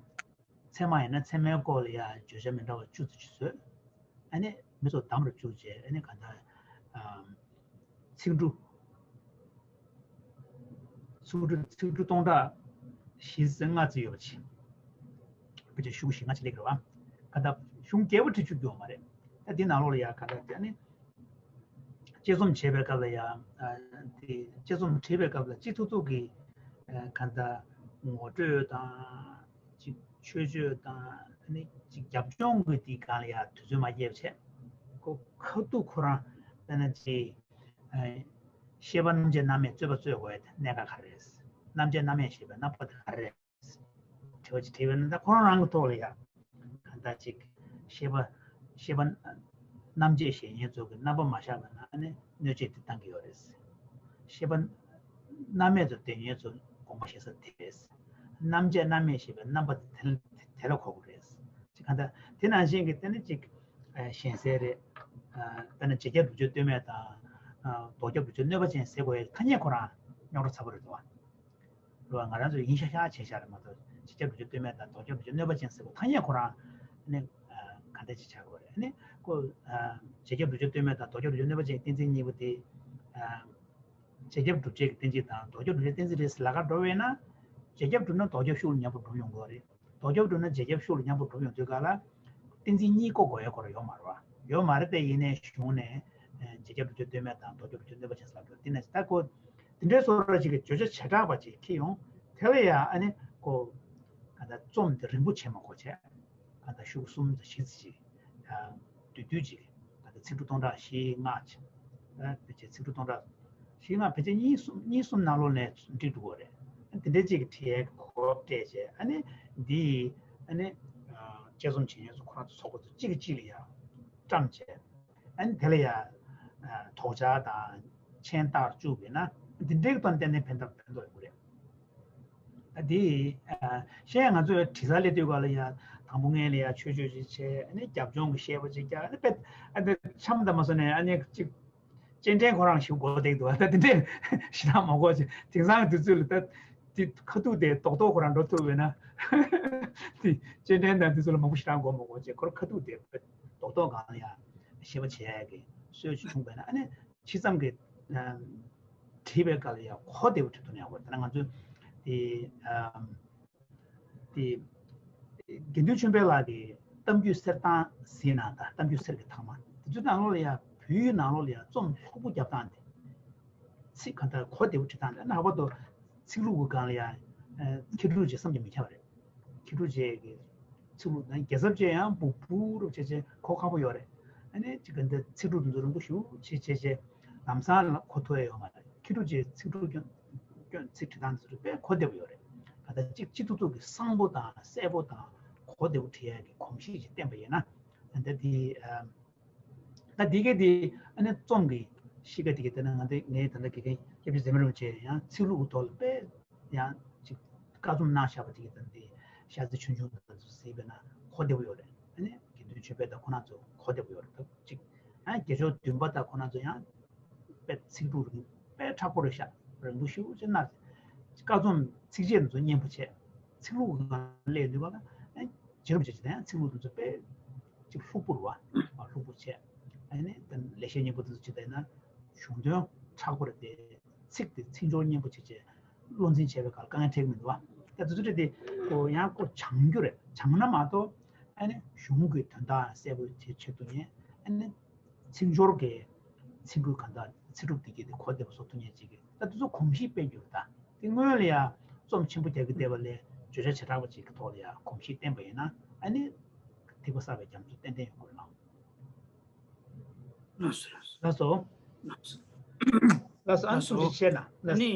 ཚད་མ་ཡིན་ན་ཚད་མའི་སྐོར་ལ་ཡ་བརྗོད་བྱ་མི་འདྲ་བ་བཅུ་ཙམ་ཅིག་བཟོས། ཨ་ནི་མི་ཚོ་འདམ་རུ་བཅུག་བྱས། ཨ་ནི་གང་ལྟར་ཨ་ཚིག་འབྲུ་ཚིག་འབྲུ་ཚིག་འབྲུ་སྟོང་ཕྲག་བཞི་ཙམ་ལྔ་ཙམ་ཡོད་པ་ཅིག་ཕལ་ཆེར་གཞུང་བཞི་ལྔ་ཅིག་སླེབས་ཀྱི་རེད་བ། གང་ལྟར་གཞུང་རྒྱས་པོ་བྲི་བཅུག་རྒྱུ་ཡོད་མ་རེད། ད་འདི་ནང་ལོགས་ལ་ཡ་གང་ལྟར་ཨ་ནི། དཔྱད་རྩོམ་བྱེད་པའི་སྐབས་ལ་ཡང་། ཨ་དེ་དཔྱད་རྩོམ་བྲིས་པའི་སྐབས་ལ་སྤྱི་ཐུབ་ཐུབ་ཀྱི་ཨ་གང་ལྟར་ངོ་སྤྲོད་དང་། ཅིག་མཆོད་བརྗོད་དང་། ཨ་ནི་ཅིག་རྒྱབ་ལྗོངས་ཀྱི་དེའི་སྒང་ལ་ཡང་དུས་ཚོད་མ་རྒྱབ་བྱས། ཁོ་ཁ་ཐུག་ཁོ་རང་དཔེར་ན་ཅིག་ཨ་ཤེས་པ་རྣམ་འབྱེད་རྣམ་དབྱེ་རྩོད་པ་རྩོད་དགོས་ཡ་དེ་གནད་འགག་ག་རེ་རེད། རྣམ་འབྱེད་རྣམ་དབྱེ་ཞེས་པའི་རྣམ་པ་དེ་ག་རེ་རེད། དྲི་བ་ཅིག་དྲིས་པ་ཡིན་ན། ད་ཁོ་རང་རང་གི་ཐོག་ལ་ཡ་གང་ལྟར་ཅིག་ཤེས་པ་ཤེས་པ་རྣམ་འབྱེད་བྱེད་མཁན་ཚོ་གི་རྣམ་པ་མ་བཞག་པ་ན་ནི་གནོད་བྱེད་དེ་བཏང་གི་ཡོད་རེད། ཤེས་པ་རྣམ་དབྱེ་ཚོ་འདོན་མཁན་ཚོ་དགོངས་པ་བཞེས་ས་དེ་རེད། རྣམ་འབྱེད་རྣམ་དབྱེ་ཞེས་པའི་རྣམ་པ་དེ་དེ་ལ་གོ་དགོས་རེད། ཅིག་གང་ལྟར་དེ་ནང་བཞིན་གྱི་དེ་ནི་ཅིག་ཨ་གཞན་སེལ་རེད། ཨ་དཔེར་ན་རྗེས་ཁྱབ་བསྒྲུབ་བྱ་ལྟོས་མེད་དང་། ཨ་ལྡོག་ཁྱབ་བསྒྲུབ་བྱ་གནོད་པ་ཅན་ཟེར་དགོས་ཡ་ཐ་སྙད་ཁོ་རང་རྙོག་དྲ་ཚ་པོ་རེད་འདུག་བ། རེད་བ། ང་རང་ཚོས་ཡིན་ཤག་ཤག་བྱས་བཞག་རེད་མ་གཏོགས། རྗེས་ཁྱབ་བསྒྲུབ་བྱ་ལྟོས་མེད་དང་ལྡོག་ཁྱབ་བསྒྲུབ་བྱ་གནོད་པ་ཅན་ཟེར་བ་ཐ་སྙད་ཁོ་རང་ནི་ཨ་ག་འདྲ་ཅིག་ཆགས་དགོས་རེད། ཨ་ནི་ཁོ་ཨ་རྗེས་ཁྱབ་བསྒྲུབ་བྱ་ལྟོས་མེད་དང་ལྡོག་ཁྱབ་བསྒྲུབ་བྱ་གནོད་པ་ཅན་གྱི་གཏན་ཚིགས་གཉིས་པོ་དེ་ཨ་རྗེས་ཁྱབ་བསྒྲུབ་བྱེད་ཀྱི་གཏན་ཚིགས་དང་ལྡོག་ཁྱབ་བསྒྲུབ་བྱའི་གཏན་ཚིགས་རེད་ཟེར་ལབ་ག་འགྲོ་བས་ན། རྗེས་ཁྱབ་བསྒྲུབས་ན་ལྡོག་ཁྱབ་ཤུགས་ལ་མཉམ་པོ་གྲུབ་ཡོང་གི་རེད། ལྡོག་ཁྱབ་བསྒྲུབས་ན་རྗེས་ཁྱབ་ཤུགས་ལ་མཉམ་པོ་གྲུབ་ཡོང་དུས་ག་ལ། གཏན་ཚིགས་གཉིས་བཀོད་དགོས་ཡ་ཁོ་རང་ཡོད་མ་རེད་བ། ཡོད་མ་རེད་དེ། ཡིན་ནའི་གཞུང་ནས་ཨ་རྗེས་ཁྱབ་བསྒྲུབ་བྱ་ལྟོས་མེད་དང་ལྡོག་ཁྱབ་བསྒྲུབ་བྱ་གནོད་པ་ཅན་ཟེར་ལབ་འདུག་དེ་ནས་ད་ཁོ་དེ་འདྲའི་བཟོ་འདྲ་ཅིག་གི་བརྗོད་བྱ་བྱེ་བྲག་པ་ཅིག་འཁྱེར་ཡོང་། དེ་ལ་ཡ་ཨ་ནི་ཁོ་ག་ད་རྩོམ་དེ་རིང་པོ་བྱེད་མ་དགོས་བྱས། ག་ད་ཤོག་གསུམ་དང་བཞི་ཙམ་ཅིག་ཨ་བསྡུས་བསྡུས་ཅིག་ག་ད་ཚིག་འབྲུ་སྟོང་ཕྲག་བཞི་ལྔ་ཅིག་ཨ་ཕལ་ཆེར་ཚིག་འབྲུ་སྟོང་ཕྲག་བཞི་ལྔ་ཕལ་ཆེར་གཉིས་གསུམ་གཉིས་གསུམ་ནང་ལོགས་ནས་འགྲིག་འགྲོ་གི་རེད། དེ་འདྲའི་ཅིག་གི་བྲིས་ཡས་གོ་སྐབས་སྤྲད་བྱས། ཨ་ནི་འདི་ཨ་ནི་ཨ་དཔྱད་རྩོམ་བྱེད་མཁན་ཚོ་ཁོ་རང་ཚོ་ཚོགས་པ་ཚོ་གཅིག་གིས་གཅིག་ལ་ཡ་བཀྲམ་བྱས། ཨ་ནི་དེ་ལ་ཡ་ཨ་དོགས་འཆར་དང་མཆན་རྟགས་བཅུག་པ་ཡིན་ན་འདི་འདྲའི་གི་ཐོག་ནས་ཏན་ཏན་ཕན་ཐོགས་ཕན་ཐོགས་ཡོང་གི་རེད། ཨ་དེ་ཨ་གཞན་ང་ཚོས་དྲི་ཟ་སླེབས་དུས་ག་ལ་ཡ་དང་པོ་ངས་ལ་ཡ་ཆོས་ཆོས་ཅིག་བྱས། ཨ་ནི་རྒྱབ་ལྗོངས་ཀྱི་བཤད་པ་ཅིག་རྒྱག་ཨ་ནི་དཔེ་ཨ་ནི་འཆམ་དང་མ་སོང་ནས་ཨ་ནི་ཅིག་སྤྱན་འདྲེན་ཁོ་རང་ཞིག་མགོ་བཏེག་འདུག་ད་དེ་འདྲས་ཞེ་དྲག་མ་གོ་ཅིག་དེང་སང་གི་དུས་ཚོད་ལ་ད་དེ་ཁ་ཐུག་དེ་རྡོག་རྡོག་ཁོ་རང་འགྲོ་ཐུབ་པས་ན། དེ་སྤྱན་འདྲེན་དང་དུས་ཚོད་ལ་མང་པོ་ཞེ་དྲག་མགོ་མ་གོ་ཅིག་ཁོ་རང་ཁ་ཐུག་དེ་རྡོག་རྡོག་སྒང་ལ་ཡ་བཤད་པ་བྱེད་ཡ་གི་སྲོལ་ཞིག་བྱུང་བས་ན། ཨ་ནི་ཕྱི་མཚམས་ཀྱི་བྲིས་པའི་སྐབས་ལ་ཡང་གོ་བདེ་པོ་བྲིས་ཐུབ་ན་ཡག་པོ་རེད། ད་ང་ཚོས་དེ་དེ་དགེ་འདུན་ཆོས་འཕེལ་ལགས་ཀྱི་གཏམ་རྒྱུད་གསེར་ཐང་ཟེར་ན་ད་གཏམ་རྒྱུད་གསེར་གྱི་ཐང་མ་དེ་ཚོའི་ནང་ལོགས་ལ་ཡང་བོད་ཡིག་ནང་ལོགས་ལ་ཡང་རྩོམ་ལྷུག་པོ་རྒྱབ་སྟངས་དེ། ཚིག་གང་ལྟར་གོ་བདེ་པོ་བྲིས་སྟངས་དེ་ལྷག་པར་དུ་ཚིག་ལྷུག་གི་སྒང་ལ་ཡང་མཁས་གྲུབ་རྗེ་བསམ་གྱིས་མི་ཁྱབ་པ་རེད། མཁས་གྲུབ་རྗེ་གི་ཚིག་ལྷུག་དང་རྒྱལ་ཚབ་རྗེ་ཡང་སྦུག་སྦུག་རུབ་བྱས་བྱས་གོ་ཁག་པོ་ཡོད་རེད། ཨ་ནི་ཅིག་གི་འདི་ཚིག་གྲུབ་འདི་ཚོ་རིང་པོ་ཞེ་པོ་བྱས་བྱས་བྱས་ལམ་སང་ལ་གོ་ཐུབ་ཡ་ཡོད་མ་རེད། མཁས་གྲུབ་རྗེའི་ཚིག་གྲུབ་སྐྱོན་སྐྱོན་ཚིག་བྲིས་སྟངས་འདི་ཚོ་དཔེ་གོ་བདེ་པོ་ཡོད་རེད། ག་ད་ཅིག་སྤྱི་ཐུབ་ཐུབ་ཀྱི་གསང་པོ་དང་གསལ་པོ་དང་གོ་བདེ་པོ་བྲིས་ཡ་གི་གོམས་གཤིས་ཅིག་བསྟན་པ་ཡིན་ན། ད་འདི་ཨ་ད་འདི་ག་འདི་ཨ་ནི་རྩོམ་གྱི་གཤིས་ཀ་འདི་ག་དེ་ན་ང་འདི་ངའི་ད་ལྟ་དགེ་རྒན་སྐྱབས་རྗེ་ཟེར་མི་རུང་བྱས་ཡང་ཚིག་ལྷུག་གི་ཐོག་ལ་དཔེ་ཡང་ཅིག་བཀའ་རྩོམ་གནང་བཞག་པ་དེ་གི་ད་འདི་ཤ་ཚ་ཆུང་ཆུང་དང་གཟིགས་པས་ན་གོ་བདེ་པོ་ཡོད་རེད། ཨ་ནི་དགེ་འདུན་ཆོས་འཕེལ་དང་ཁོ་རང་ཚོ་གོ་བདེ་པོ་ཡོད་རེད། ད་ཅིག་ཡང་དགེ་སྦྱོར་བདུན་པ་དང་ཁོ་རང་ཚོ་ཡང་དཔེ་ཚིག་གྲུབ་རིང་དཔེ་མཁྲེགས་པོ་རེད་ཤག་རིང་པོ་ཞེ་པོ་ཅིག་གནང་། བཀའ་རྩོམ་ཚིགས་བཅད་ཚོ་སྙན་པོ་བྱས། ཚིག་ལྷུག་གི་སྒང་ལ་སླེབས་དུས་ག་ལ་ཨ་ནི་བརྗེ་རུབ་བྱས་ཅིག་ད་ཡང་ཚིག་ལྷུག་དེ་ཚོ་དཔེ་ཅིག་ལྷུག་པོ་རེད་བ། ལྷུག་པོ་བྱས། ཨ་ནི་ད་ལེགས་བཤད་སྙིང་པོ་དེ་ཚོ་ཅིག་ད་ཡིན་ན་གཞུང་དོན་མཁྲེགས་པོ་རེད་དེ། ཚིག་དེ་ཚིག་སྦྱོར་སྙན་པོ་བྱས་བྱས་བློ་འཛིན་བྱས་པའི་སྐབས་དཀའ་ངལ་འཕྲད་ཀྱི་མི་འདུག་བ། ད་དེ་ཚོ་རེད་དེ། ཁོ་ཡང་ཁོ་སྦྱང་རྒྱུ་རེད། སྦྱངས་ན་མ་གཏོགས་ཨ་ནི་གཞུང་གི་དོན་དག་གསལ་པོ་བྱེད་ཆེད་དུ་ནས་ཨ་ནི་ཚིག་སྦྱོར་གྱི་ཚིག་འགུལ་གང་དག་ཚིག་གྲུབ་དེ་གྱད་དེ་གོ་བདེ་པོ་བཟོ་ཐུབ་མཁན་ཅིག་གི་ད་དེ་ཚོ་གོམས་གཤིས་སྤེལ་རྒྱུ་རེད། ད་དེ་སྔོན་ལ་ཡང་རྩོམ་ཆེན་པོ་རྒྱག་གི་བསྡད་པ་ལས་བརྗོད་བྱ་བྱེ་བྲག་པ་ཅིག་གི་ཐོག་ལ་ཡང་གོམས་གཤིས་བསྟེན་པ་ཡིན་ན་ཨ་ནི་ཐིགས་པ་བསགས་པའི་རྒྱ་མཚོ་ཏན་ཏན་ཡོང་གི་རེད་ལགས། ལགས་སོ། ལགས་སོ། ལགས་སོ། ལགས་སོ། ཨ་ནི་གསུང་བཤད་བྱས་ན་ལགས་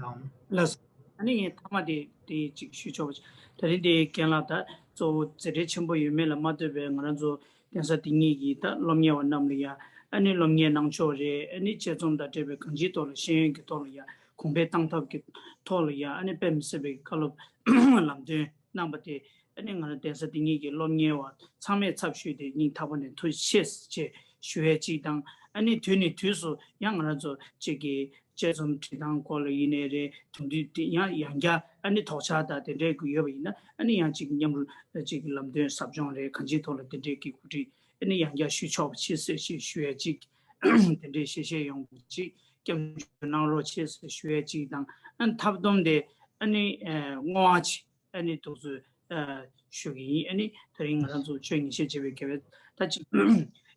སོ། ལགས་སོ། ཨ་ནི་ངས་མཐའ་མ་དེ་དེ་གཅིག་ཞུ་ཆོག་པ་ཅིག་ད་རིང་དེ་རྒན་ལགས་ད་གཙོ་བོ་མཛད་བྲེལ་ཆེན་པོ་ཡོད་མེད་ལ་མ་ལྟོས་པའི་ང་རང་ཚོ་གདན་ས་འདི་ཉིད་ཀྱི་ད་སློབ་གཉེར་བ་རྣམས་ལ་ཡང་ཨ་ནི་སློབ་གཉེར་གནང་ཕྱོགས་རེད། ཨ་ནི་དཔྱད་རྩོམ་དང་འབྲེལ་བའི་གང་ཅིའི་ཐོག་ལ་ཤེས་ཡོན་གྱི་ཐོག་ལ་ཡང་གོང་འཕེལ་བཏང་ཐབས་ཀྱི་ཐོག་ལ་ཡང་ཨ་ནི་དཔེ་མི་སྲིད་པའི་བཀའ་སློབ་ལམ་སྟོན་གནང་པ་དེ་ཨ་ནི་ང་རང་གདན་ས་འདི་ཉིད་ཀྱི་སློབ་གཉེར་བ་ཚང་མས་ཚབ་ཞུས་ཏེ་སྙིང་ཐག་པ་ནས་ཐུགས་རྗེ་ཆེ་ཞེས་ཞུ་ཡས་གཅིག་དང་། ཨ་ནི་དུས་ནས་དུས་སུ་ཡང་ང་རང་ཚོ་གཅིག་གི་དཔྱད་རྩོམ་བྲིས་སྟངས་སྐོར་ལ་ཡིན་ནའི་རེད། དེང་དུས་དེ་ཡང་ཡང་བསྐྱར་ཨ་ནི་དོགས་འཆར་དང་དེ་འདྲའི་ཡོད་པ་ཡིན་ན་ཨ་ནི་ཡང་གཅིག་མཉམ་རུབ་གཅིག་ལམ་སྟོན་ཟབ་སྦྱོང་རེད། གང་ཅིའི་ཐོག་ལ་དེ་འདྲའི་གི་གོ་སྒྲིག་ཨ་ནི་ཡང་བསྐྱར་ཞུ་ཆོག་པ་ཅིག་ཟེར་ཞེས་ཞུ་ཡས་གཅིག་དེ་འདྲའི་ཞལ་བཞེས་ཡོང་གཅིག་སྐྱབས་འཇུག་གནང་རོགས་ཞེས་ཟེར་ཞུ་ཡས་གཅིག་དང་། ཨ་ནི་ཐབས་སྡོམ་དེ་ཨ་ནི་བསྔོ་བ་ཅིག་ཨ་ནི་དུས་ཚོད་ཨ་ཞུ་གི་ཡིན། ཨ་ནི་དེ་རིང་ང་རང་ཚོ་ཆོས་ཉན་བཤད་བྱེད་པའི་དགེ་བའི་ད་ཅིག་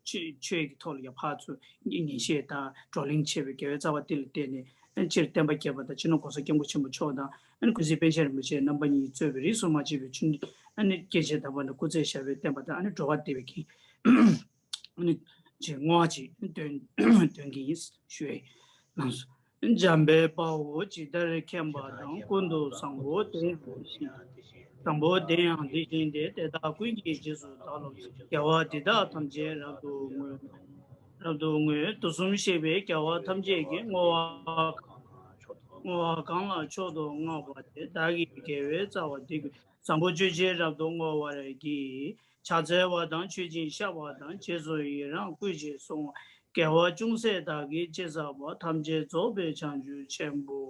ཆོས་ཆོས་ཀྱི་ཐོག་ལ་ཡ་ཕར་ཚུར་ཉན་བཤད་དང་བགྲོ་གླེང་བྱེད་པའི་དགེ་བའི་རྩ་བ་དེ་ལ་བརྟེན་ནས་ཨ་ནི་སྤྱིར་བསྟན་པ་རྒྱས་པ་དང་སྤྱི་ནོར་༸གོང་ས་༸སྐྱབས་མགོན་ཆེན་པོ་མཆོག་དང་ཨ་ནི་ཀུན་གཟིགས་པཎ་ཆེན་རིན་པོ་ཆེ་རྣམ་པ་གཉིས་གཙོས་པའི་རིས་སུ་མ་ཆད་པའི་ཆོས་ཨ་ནི་སྐྱེས་ཆེན་དམ་པ་རྣམས་སྐུ་ཚེ་ཞབས་པད་བརྟན་པ་དང་ཨ་ནི་འགྲོ་བ་བདེ་བའི་ཨ་ནི་ཅེས་བསྔོ་བ་ཅིག་འདོན་འདོན་གྱི་ཡིན་ཞུ་ཡས་ལགས་སོ། འཇམ་དཔལ་དཔའ་བོས་ཇི་ལྟར་མཁྱེན་པ་དང་། ཀུན་ཏུ་བཟང་པོ་དེ་བཞིན་བཟང་པོ་དེ་ཡང་དེ་བཞིན་ཏེ། དེ་དག་ཀུན་གྱི་རྗེས་སུ་བདག་སློབ་ཅིང་། དགེ་བ་འདི་དག་ཐམས་ཅད་རབ་ཏུ་བསྔོ། རབ་ཏུ་བསྔོ། དུས་གསུམ་གཤེགས་པའི་རྒྱལ་བ་ཐམས་ཅད་ཀྱིས། བསྔོ་བ་བསྔོ་བ་གང་ལ་མཆོག་ཏུ་བསྔགས་པ་དེས། བདག་གི་དགེ་བའི་རྩ་བ་འདི་ཀུན། བཟང་པོ་སྤྱོད་ཕྱིར་རབ་ཏུ་བསྔོ་བར་བགྱི། ཕྱག་འཚལ་བ་དང་མཆོད་ཅིང་བཤགས་པ་དང་། རྗེས་སུ་ཡི་རང་བསྐུལ་ཞིང་གསོལ་བ། དགེ་བ་ཅུང་ཟད་བདག་གིས་ཅི་བསགས་པ། ཐམས་ཅད་རྫོགས་པའི་བྱང་ཆུབ་ཆེན་པོར་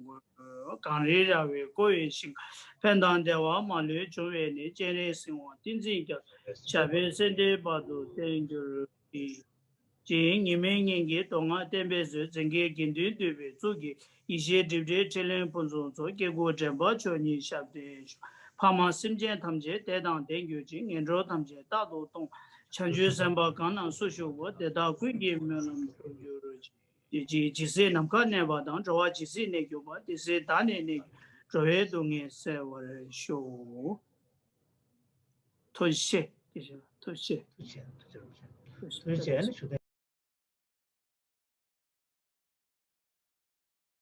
བསྔོ། གངས་རི་ར་བས་བསྐོར་བའི་ཞིང་ཁམས། ཕན་དང་བདེ་བ་མ་ལུས་འབྱུང་བའི་གནས། སྤྱན་རས་གཟིགས་དབང་བསྟན་འཛིན་རྒྱ་མཚོ། ཞབས་པད་སྲིད་མཐའི་བར་དུ་བརྟན་གྱུར་ཅིག་ཅེས་ཉི་མའི་ཉིན་གྱི་མདོ་སྔགས་བསྟན་པའི་མཛོད་འཛིན་མཁན་དགེ་འདུན་འདུས་པའི་གཙུག་གི་ཡེ་ཤེས་སྒྲིབ་བྲལ་ཕྲིན་ལས་ཕུན་སུམ་ཚོགས། སྐྱེ་དགུ་འདྲེན་པ་མཆོག་ཉིད་ཞབས་བརྟན་ཤོག་ཕ་མ་སེམས་ཅན་ཐམས་ཅད་བདེ་དང་ལྡན་གྱུར་ཅིག་ངན་འགྲོ་ཐམས་ཅད་རྟག་ཏུ་སྟོངས། བྱང་ཆུབ་སེམས་དཔའ་གང་ན་སུ་བཞུགས་པ། དེ་དག་ཀུན་གྱི་སྨོན་ལམ་འགྲུབ་གྱུར་ཅིག་ཇི་ཇི་སྲིད་ནམ་མཁའ་གནས་པ་དང་། འགྲོ་བ་ཇི་སྲིད་གནས་གྱུར་པ། དེ་སྲིད་བདག་ནི་གནས་གྱུར། འགྲོ་བའི་སྡུག་བསྔལ་སེལ་བར་ཤོག་ཐུགས་རྗེ་ཆེ། ཐུགས་རྗེ་ཆེ། ཐུགས་རྗེ་ཆེ། ཐུགས་རྗེ་ཆེ། ཐུགས་རྗེ་ཆེ། ཨ་ནི་ཞུ་དོན།